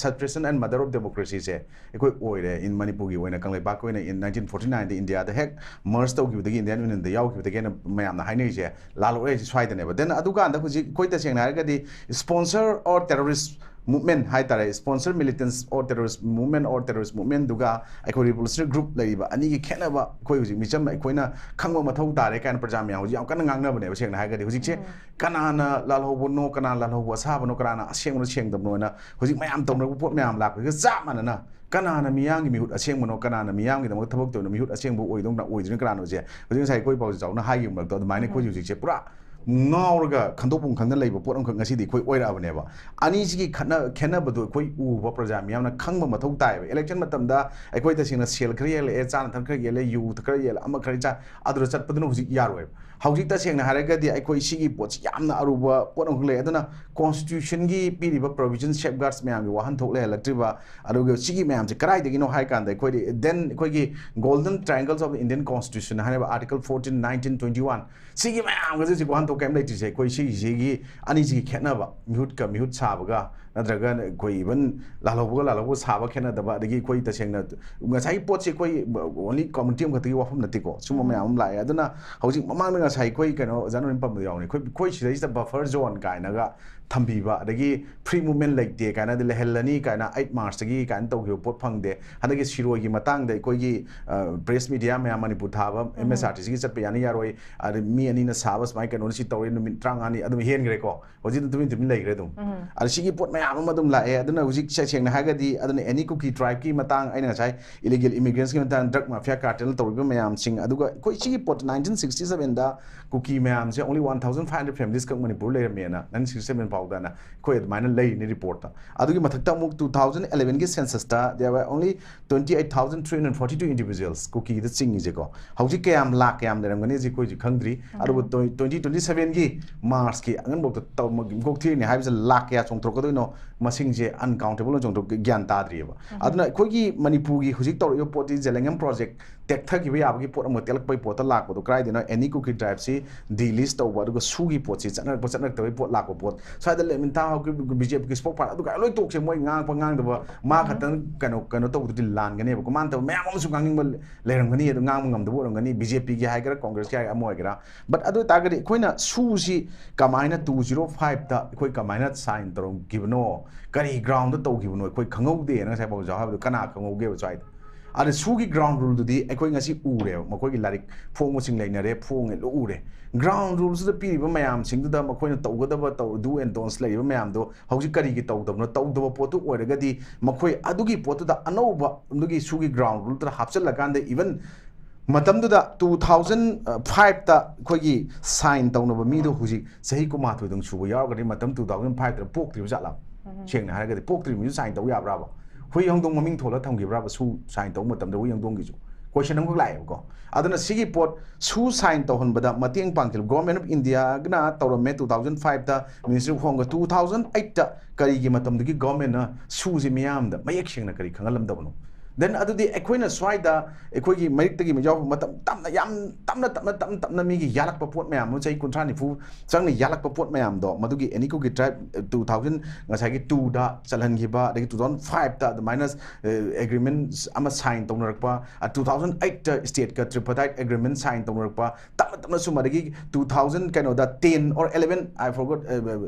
suppression and mother of democracyꯁꯦ ꯑꯩꯈꯣꯏ ꯑꯣꯏꯔꯦ꯫ In ꯃꯅꯤꯄꯨꯔꯒꯤ ꯑꯣꯏꯅ ꯀꯪꯂꯩꯄꯥꯛꯀꯤ ꯑꯣꯏꯅ in nineteen forty nineꯗ ꯏꯟꯗꯤꯌꯥꯗ ꯍꯦꯛ ꯃꯔꯖ ꯇꯧꯈꯤꯕꯗꯒꯤ ꯏꯟꯗꯤꯌꯥꯟ ꯌꯨꯅꯤꯌꯟꯗ ꯌꯥꯎꯈꯤꯕꯗꯒꯤ ꯍꯦꯟꯅ ꯃꯌꯥꯝꯅ ꯍꯥꯏꯅꯔꯤꯁꯦ ꯂꯥꯜꯂꯛꯑꯦ ꯍꯥꯏꯁꯦ ꯁ꯭ꯋꯥꯏꯗꯅꯦꯕ꯫ ꯗꯦꯟ ꯑꯗꯨꯀꯥꯟꯗ ꯍꯧꯖꯤꯛ ꯑꯩꯈꯣꯏ ꯇꯁꯦꯡꯅ ꯍꯥꯏꯔꯒꯗꯤ sponsor or terrorist movement ꯍꯥꯏꯇꯥꯔꯦ, sponsor militants or terrorist movement or terrorist movementꯗꯨꯒ ꯑꯩꯈꯣꯏ revolutionary group ꯂꯩꯔꯤꯕ ꯑꯅꯤꯒꯤ ꯈꯦꯠꯅꯕ ꯑꯩꯈꯣꯏ ꯍꯧꯖꯤꯛ ꯃꯤꯆꯝ ꯑꯩꯈꯣꯏꯅ ꯈꯪꯕ ꯃꯊꯧ ꯇꯥꯔꯦ ꯀꯥꯏꯅ ꯄ꯭ꯔꯖꯥ ꯃꯌꯥꯝ ꯍꯧꯖꯤꯛ ꯌꯥꯝ ꯀꯟꯅ ꯉꯥꯡꯅꯕꯅꯦꯕ꯫ ꯁꯦꯡꯅ ꯍꯥꯏꯔꯒꯗꯤ ꯍꯧꯖꯤꯛꯁꯦ ꯀꯅꯥꯅ ꯂꯥꯜꯍꯧꯕꯅꯣ, ꯀꯅꯥꯅ ꯂꯥꯜꯍꯧꯕ ꯑꯁꯥꯕꯅꯣ, ꯀꯅꯥꯅ ꯑꯁꯦꯡꯕꯅꯣ ꯁꯦꯡꯗꯕꯅꯣꯅ ꯍꯧꯖꯤꯛ ꯃꯌꯥꯝ ꯇꯧꯅꯕ ꯄꯣꯠ ꯃꯌꯥꯝ ꯂꯥꯛꯄꯁꯤꯒ ꯆꯞ ꯃꯥꯟꯅꯅ ꯀꯅꯥꯅ ꯃꯤꯌꯥꯝꯒꯤ ꯃꯤꯍꯨꯠ ꯑꯁꯦꯡꯕꯅꯣ, ꯀꯅꯥꯅ ꯃꯤꯌꯥꯝꯒꯤꯗꯃꯛ ꯊꯕꯛ ꯇꯧꯔꯤꯅꯣ, ꯃꯤꯍꯨꯠ ꯑꯁꯦꯡꯕ ꯑꯣꯏꯗꯣꯏꯅ ꯑꯣꯏꯗꯣꯏꯅꯣ ꯀꯅꯥꯅꯣꯁꯦ ꯍꯧꯖꯤꯛ ꯉꯁꯥꯏ ꯑꯩꯈꯣꯏ ꯄꯥꯎꯖꯤ ꯆꯥꯎꯅ ꯍꯥꯏꯈꯤꯕ ꯃꯔꯛꯇꯣ ꯑꯗꯨꯃꯥꯏꯅ ꯑꯩꯈꯣꯏ ꯍꯧꯖꯤꯛꯁꯦ ꯄꯨꯔꯥ ꯉꯥꯎꯔꯒ ꯈꯟꯗꯣꯛꯐꯝ ꯈꯪꯗꯅ ꯂꯩꯕ ꯄꯣꯠ ꯑꯃꯈꯛ ꯉꯁꯤꯗꯤ ꯑꯩꯈꯣꯏ ꯑꯣꯏꯔꯛꯑꯕꯅꯦꯕ꯫ ꯑꯅꯤꯁꯤꯒꯤ ꯈꯠꯅ-, ꯈꯦꯠꯅꯕꯗꯣ ꯑꯩꯈꯣꯏ ꯎꯕ ꯄ꯭ꯔꯖꯥ ꯃꯤꯌꯥꯝꯅ ꯈꯪꯕ ꯃꯊꯧ ꯇꯥꯏꯌꯦꯕ꯫ Election ꯃꯇꯝꯗ ꯑꯩꯈꯣꯏ ꯇꯁꯦꯡꯅ ꯁꯦꯜ ꯈꯔ ꯍꯦꯜꯂꯛꯑꯦ, ꯆꯥꯅ ꯊꯛ ꯈꯔ ꯍꯦꯜꯂꯦ, ꯌꯨ ꯈꯔ ꯍꯦꯜꯂꯦ, ꯑꯃ ꯈꯔ ꯆꯥ, ꯑꯗꯨꯗ ꯆꯠꯄꯗꯨꯅ ꯍꯧꯖꯤꯛ ꯌꯥꯔꯣꯏꯕ꯫ ꯍꯧꯖꯤꯛ ꯇꯁꯦꯡꯅ ꯍꯥꯏꯔꯒꯗꯤ ꯑꯩꯈꯣꯏ ꯁꯤꯒꯤ ꯄꯣꯠꯁꯤ ꯌꯥꯝꯅ ꯑꯔꯨꯕ ꯄꯣꯠ ꯑꯃꯈꯛ ꯂꯩ꯫ ꯑꯗꯨꯅ constitutionꯒꯤ ꯄꯤꯔꯤꯕ provision, safeguards ꯃꯌꯥꯝꯒꯤ ꯋꯥꯍꯟꯊꯣꯛ ꯂꯩꯍꯜꯂꯛꯇ꯭ꯔꯤꯕ, ꯑꯗꯨꯒ ꯁꯤꯒꯤ ꯃꯌꯥꯝꯁꯦ ꯀꯗꯥꯏꯗꯒꯤꯅꯣ ꯍꯥꯏ ꯀꯥꯟꯗ ꯑꯩꯈꯣꯏꯗꯤ then ꯑꯩꯈꯣꯏꯒꯤ Golden Triangles of the Indian Constitution ꯍꯥꯏꯔꯤꯕ Article fourteen, nineteen, twenty-one, ꯁꯤꯒꯤ ꯃꯌꯥꯝꯒꯁꯦ ꯍꯧꯖꯤꯛ ꯋꯥꯍꯟꯊꯣꯛ ꯀꯩꯝ ꯂꯩꯇ꯭ꯔꯤꯁꯦ ꯑꯩꯈꯣꯏ ꯁꯤꯒꯤꯁꯤꯒꯤ ꯑꯅꯤꯁꯤꯒꯤ ꯈꯦꯠꯅꯕ, ꯃꯤꯍꯨꯠꯀ ꯃꯤꯍꯨꯠ ꯁꯥꯕꯒ ꯅꯠꯇ꯭ꯔꯒ ꯑꯩꯈꯣꯏ even ꯂꯥꯜꯍꯧꯕꯒ ꯂꯥꯜꯍꯧꯕ ꯁꯥꯕ ꯈꯦꯠꯅꯗꯕ, ꯑꯗꯒꯤ ꯑꯩꯈꯣꯏ ꯇꯁꯦꯡꯅ ꯉꯁꯥꯏꯒꯤ ꯄꯣꯠꯁꯦ ꯑꯩꯈꯣꯏ only community ꯑꯃꯈꯛꯇꯒꯤ ꯋꯥꯐꯝ ꯅꯠꯇꯦꯀꯣ꯫ ꯁꯨꯝꯕ ꯃꯌꯥꯝ ꯑꯃ ꯂꯥꯛꯑꯦ꯫ ꯑꯗꯨꯅ ꯍꯧꯖꯤꯛ ꯃꯃꯥꯡꯗ ꯉꯁꯥꯏ ꯑꯩꯈꯣꯏ ꯀꯩꯅꯣ ꯑꯣꯖꯥ ꯅꯣꯔꯦꯟ ꯄꯟꯕꯗ ꯌꯥꯎꯅꯤ, ꯑꯩꯈꯣꯏ, ꯑꯩꯈꯣꯏ ꯁꯤꯗꯩꯁꯤꯗ buffer zone ꯀꯥꯏꯅꯒ ꯊꯝꯕꯤꯕ, ꯑꯗꯒꯤ free movement ꯂꯩꯇꯦ ꯀꯥꯏꯅꯗꯤ ꯂꯩꯍꯜꯂꯅꯤ ꯀꯥꯏꯅ eight Marchꯇꯒꯤ ꯀꯥꯏꯅ ꯇꯧꯈꯤꯕ ꯄꯣꯠ ꯐꯪꯗꯦ꯫ ꯍꯟꯗꯛꯀꯤ ꯁꯤꯔꯣꯏꯒꯤ ꯃꯇꯥꯡꯗ ꯑꯩꯈꯣꯏꯒꯤ press media ꯃꯌꯥꯝ ꯃꯅꯤꯄꯨꯔ ꯊꯥꯕ MSRTCꯒꯤ ꯆꯠꯄ ꯌꯥꯅꯤ ꯌꯥꯔꯣꯏ, ꯑꯗ ꯃꯤ ꯑꯅꯤꯅ ꯁꯥꯕ ꯁꯨꯃꯥꯏꯅ ꯀꯩꯅꯣꯅ ꯁꯤ ꯇꯧꯔꯦ, ꯅꯨꯃꯤꯠ ꯇꯔꯥꯃꯉꯥꯅꯤ ꯑꯗꯨꯝ ꯍꯦꯟꯈ꯭ꯔꯦꯀꯣ꯫ ꯍꯧꯖꯤꯛꯇꯤ ꯇꯨꯃꯤꯟ ꯇꯨꯃꯤꯟ ꯂꯩꯈ꯭ꯔꯦ ꯑꯗꯨꯝ꯫ ꯑꯗ ꯁꯤꯒꯤ ꯄꯣꯠ ꯃꯌꯥꯝ ꯑꯃ ꯑꯗꯨꯝ ꯂꯥꯛꯑꯦ꯫ ꯑꯗꯨꯅ ꯍꯧꯖꯤꯛ ꯁꯦ-, ꯁꯦꯡꯅ ꯍꯥꯏꯔꯒꯗꯤ ꯑꯗꯨꯅ any Kuki tribeꯀꯤ ꯃꯇꯥꯡ, ꯑꯩꯅ ꯉꯁꯥꯏ illegal immigrantꯀꯤ ꯃꯇꯥꯡ, drug mafia cartel ꯇꯧꯔꯤꯕ ꯃꯌꯥꯝꯁꯤꯡ, ꯑꯗꯨꯒ ꯑꯩꯈꯣꯏ ꯁꯤꯒꯤ ꯄꯣꯠ nineteen sixty sevenꯗ ꯀꯨꯀꯤ ꯃꯌꯥꯝꯁꯦ only one thousand five hundred families ꯈꯛ ꯃꯅꯤꯄꯨꯔ ꯂꯩꯔꯝꯃꯦꯅ nineteen sixty seven ꯐꯥꯎꯗꯅ ꯑꯩꯈꯣꯏ ꯑꯗꯨꯃꯥꯏꯅ ꯂꯩꯔꯤꯅꯤ reportꯇ꯫ ꯑꯗꯨꯒꯤ ꯃꯊꯛꯇ ꯑꯃꯨꯛ two thousand elevenꯒꯤ censusꯇ there were only twenty eight thousand three hundred forty two individuals ꯀꯨꯀꯤꯗ ꯆꯤꯡꯉꯤꯁꯦꯀꯣ꯫ ꯍꯧꯖꯤꯛ ꯀꯌꯥꯝ ꯂꯥꯛ ꯀꯌꯥꯝ ꯂꯩꯔꯝꯒꯅꯤ ꯍꯧꯖꯤꯛ ꯑꯩꯈꯣꯏ ꯍꯧꯖꯤꯛ ꯈꯪꯗ꯭ꯔꯤ꯫ ꯑꯗꯨꯕꯨ twenty twenty sevenꯒꯤ Marchꯀꯤ ꯑꯉꯟꯐꯥꯎꯗ ꯇꯧ-, ꯃ-, ꯃꯀꯣꯛ ꯊꯤꯔꯤꯅꯤ ꯍꯥꯏꯕꯁꯦ ꯂꯥꯛ ꯀꯌꯥ ꯆꯣꯡꯊꯣꯔꯛꯀꯗꯣꯏꯅꯣ ꯃꯁꯤꯡꯁꯦ uncountable ꯑꯣꯏꯅ ꯆꯣꯡꯊꯣꯛ-, ꯒ꯭ꯌꯥꯟ ꯇꯥꯗ꯭ꯔꯤꯑꯕ꯫ ꯑꯗꯨꯅ ꯑꯩꯈꯣꯏꯒꯤ ꯃꯅꯤꯄꯨꯔꯒꯤ ꯍꯧꯖꯤꯛ ꯇꯧꯔꯛꯏꯕ ꯄꯣꯠꯇꯤ Jhelangam project ꯇꯦꯛꯊꯈꯤꯕ ꯌꯥꯕꯒꯤ ꯄꯣꯠ ꯑꯃ ꯇꯦꯛꯂꯛꯄꯒꯤ ꯄꯣꯠꯇ ꯂꯥꯛꯄꯗꯣ ꯀꯗꯥꯏꯗꯅꯣ? ꯑꯦꯅꯤ ꯀꯨꯀꯤ ꯇ꯭ꯔꯥꯏꯕꯁꯤ ꯗꯤꯂꯤꯁ ꯇꯧꯕ, ꯑꯗꯨꯒ ꯁꯨꯒꯤ ꯄꯣꯠꯁꯤ ꯆꯠꯅꯔꯛꯄ ꯆꯠꯅꯔꯛꯇꯕꯒꯤ ꯄꯣꯠ ꯂꯥꯛꯄ ꯄꯣꯠ꯫ ꯁ꯭ꯋꯥꯏꯗ ꯂꯦꯃꯤꯟꯊꯥ ꯍꯧꯈꯤꯕ ꯕꯤ ꯖꯦ ꯄꯤꯒꯤ ꯁ꯭ꯄꯣꯛ ꯄꯥꯔꯠ ꯑꯗꯨꯒ ꯂꯣꯏ ꯇꯣꯛꯁꯦ, ꯃꯣꯏ ꯉꯥꯡꯉꯛꯄ ꯉꯥꯡꯗꯕ, ꯃꯥ ꯎꯝ꯫ ꯈꯛꯇꯪ ꯀꯩꯅꯣ ꯀꯩꯅꯣ ꯇꯧꯕꯗꯨꯗꯤ ꯂꯥꯟꯒꯅꯦꯕꯀꯣ꯫ ꯃꯥꯅ ꯇꯧꯕ ꯃꯌꯥꯝ ꯑꯃꯁꯨ ꯉꯥꯡꯅꯤꯡꯕ ꯂꯩꯔꯝꯒꯅꯤ, ꯑꯗꯨ ꯉꯥꯡꯕ ꯉꯝꯗꯕ ꯑꯣꯏꯔꯝꯒꯅꯤ, ꯕꯤ ꯖꯦ ꯄꯤꯒꯤ ꯍꯥꯏꯒꯦꯔꯥ, ꯀꯣꯡꯒ꯭ꯔꯦꯁꯀꯤ ꯍꯥꯏꯒꯦꯔꯥ, ꯑꯃ ꯑꯣꯏꯒꯦꯔꯥ꯫ ꯕꯠ ꯑꯗꯨ ꯑꯣꯏꯇꯥꯔꯒꯗꯤ ꯑꯩꯈꯣꯏꯅ ꯁꯨꯁꯤ ꯀꯃꯥꯏꯅ ꯇꯨ ꯖꯤꯔꯣ ꯐꯥꯏꯚꯇ ꯑꯩꯈꯣꯏ ꯀꯃꯥꯏꯅ ꯁꯥꯏꯟ ꯇꯧꯔꯝꯈꯤꯕꯅꯣ, ꯀꯔꯤ ꯒ꯭ꯔꯥꯎꯟꯗ ꯇꯧꯈꯤꯕꯅꯣ ꯑꯩꯈꯣꯏ ꯈꯪꯍꯧꯗꯦꯅ ꯉꯁꯥꯏ ꯄꯥꯎꯖꯥꯎ ꯍꯥꯏꯕꯗꯣ ꯀꯅꯥ ꯈꯪꯍꯧꯒꯦꯕ ꯁ꯭ꯋꯥꯏꯗ? ꯑꯗ ꯁꯨꯒꯤ ꯒ꯭ꯔꯥꯎꯟ ꯔꯨꯜꯗꯨꯗꯤ ꯑꯩꯈꯣꯏ ꯉꯁꯤ ꯎꯔꯦꯕ, ꯃꯈꯣꯏꯒꯤ ꯂꯥꯏꯔꯤꯛ ꯐꯣꯡꯕꯁꯤꯡ ꯂꯩꯅꯔꯦ, ꯐꯣꯡꯉꯦ, ꯂꯣꯏ ꯎꯔꯦ꯫ ꯒ꯭ꯔꯥꯎꯟ ꯔꯨꯜꯁꯤꯗ ꯄꯤꯔꯤꯕ ꯃꯌꯥꯝꯁꯤꯡꯗꯨꯗ ꯃꯈꯣꯏꯅ ꯇꯧꯒꯗꯕ ꯇꯧ, ꯗꯨ ꯑꯦꯟ ꯗꯣꯟꯁ ꯂꯩꯔꯤꯕ ꯃꯌꯥꯝꯗꯣ ꯍꯧꯖꯤꯛ ꯀꯔꯤꯒꯤ ꯇꯧꯗꯕꯅꯣ? ꯇꯧꯗꯕ ꯄꯣꯠꯇꯨ ꯑꯣꯏꯔꯒꯗꯤ ꯃꯈꯣꯏ ꯑꯗꯨꯒꯤ ꯄꯣꯠꯇꯨꯗ ꯑꯅꯧꯕ ꯑꯗꯨꯒꯤ ꯁꯨꯒꯤ ꯒ꯭ꯔꯥꯎꯟ ꯔꯨꯜꯗꯨꯗ ꯍꯥꯞꯆꯤꯜꯂꯀꯥꯟꯗ, ꯏꯚꯟ ꯃꯇꯝꯗꯨꯗ ꯇꯨ ꯊꯥꯎꯖꯟ ꯐꯥꯏꯚꯇ ꯑꯩꯈꯣꯏꯒꯤ ꯁꯥꯏꯟ ꯇꯧꯅꯕ ꯃꯤꯗꯣ ꯍꯧꯖꯤꯛ ꯆꯍꯤ ꯀꯨꯟꯃꯥꯊꯣꯏꯗꯪ ꯁꯨꯕ ꯌꯥꯎꯔꯒꯗꯤ, ꯃꯇꯝ ꯇꯨ ꯊꯥꯎꯖꯟ ꯐꯥꯏꯚꯇ ꯄꯣꯛꯇ꯭ꯔꯤꯕ ꯖꯥꯠꯂꯥ? ꯎꯝ꯫ ꯁꯦꯡꯅ ꯍꯥꯏꯔꯒꯗꯤ ꯄꯣꯛꯇ꯭ꯔꯤꯕ ꯃꯤꯗꯨ ꯁꯥꯏꯟ ꯇꯧ ꯌꯥꯕ꯭ꯔꯥꯕ? ꯍꯨꯏ ꯍꯧꯗꯣꯡ ꯃꯃꯤꯡ ꯊꯣꯜꯂ ꯊꯝꯈꯤꯕ꯭ꯔꯥꯕ ꯁꯨ ꯁꯥꯏꯟ ꯇꯧꯕ ꯃꯇꯝꯗ ꯍꯨꯏ ꯍꯧꯗꯣꯡꯒꯤꯁꯨ? ꯀꯣꯏꯁꯟ ꯑꯃꯈꯛ ꯂꯥꯛꯑꯦꯕꯀꯣ꯫ ꯑꯗꯨꯅ ꯁꯤꯒꯤ ꯄꯣꯠ ꯁꯨ ꯁꯥꯏꯟ ꯇꯧꯍꯟꯕꯗ ꯃꯇꯦꯡ ꯄꯥꯡꯈꯤꯕ ꯒꯣꯔꯃꯦꯟ ꯑꯣꯐ ꯏꯟꯗꯤꯌꯥꯒꯅ ꯇꯧꯔꯝꯃꯦ ꯇꯨ ꯊꯥꯎꯖꯟ ꯐꯥꯏꯚꯇ, ꯃꯤꯅꯤꯁꯇ꯭ꯔꯤ ꯑꯣꯐ ꯍꯣꯝꯒ꯫ ꯇꯨ ꯊꯥꯎꯖꯟ ꯑꯩꯠꯇ ꯀꯔꯤꯒꯤ ꯃꯇꯝꯗꯨꯒꯤ ꯒꯣꯔꯃꯦꯟꯅ ꯁꯨꯁꯦ ꯃꯤꯌꯥꯝꯗ ꯃꯌꯦꯛ ꯁꯦꯡꯅ ꯀꯔꯤ ꯈꯪꯍꯜꯂꯝꯗꯕꯅꯣ? ꯗꯦꯟ ꯑꯗꯨꯗꯤ ꯑꯩꯈꯣꯏꯅ ꯁ꯭ꯋꯥꯏꯗ ꯑꯩꯈꯣꯏꯒꯤ ꯃꯔꯤꯛꯇꯒꯤ ꯌꯥꯎꯕ ꯃꯇꯝ ꯇꯞꯅ, ꯌꯥꯝ ꯇꯞꯅ, ꯇꯞꯅ, ꯇꯞꯅ, ꯇꯞꯅ ꯃꯤꯒꯤ ꯌꯥꯜꯂꯛꯄ ꯄꯣꯠ ꯃꯌꯥꯝ ꯑꯃ, ꯆꯍꯤ ꯀꯨꯟꯊ꯭ꯔꯥ ꯅꯤꯐꯨ ꯆꯪꯅ ꯌꯥꯜꯂꯛꯄ ꯄꯣꯠ ꯃꯌꯥꯝꯗꯣ, ꯃꯗꯨꯒꯤ ꯑꯦꯅꯤ ꯀꯨꯀꯤ ꯇ꯭ꯔꯥꯏꯕ ꯇꯨ ꯊꯥꯎꯖꯟ ꯉꯁꯥꯏꯒꯤ ꯇꯨꯗ ꯆꯜꯍꯟꯈꯤꯕ, ꯑꯗꯒꯤ ꯇꯨ ꯊꯥꯎꯖꯟ ꯐꯥꯏꯚꯇ ꯑꯗꯨꯃꯥꯏꯅ ꯑꯦꯒ꯭ꯔꯤꯃꯦꯟ ꯑꯃ ꯁꯥꯏꯟ ꯇꯧꯅꯔꯛꯄ, ꯇꯨ ꯊꯥꯎꯖꯟ ꯑꯩꯠꯇ ꯁ꯭ꯇꯦꯠꯀ ꯇ꯭ꯔꯤꯄꯇꯥꯏꯠ ꯑꯦꯒ꯭ꯔꯤꯃꯦꯟ ꯁꯥꯏꯟ ꯇꯧꯅꯔꯛꯄ, ꯇꯞꯅ ꯇꯞꯅ ꯁꯨꯝ ꯑꯗꯒꯤ ꯇꯨ ꯊꯥꯎꯖꯟ ꯀꯩꯅꯣꯗ, ten or eleven, I forgot,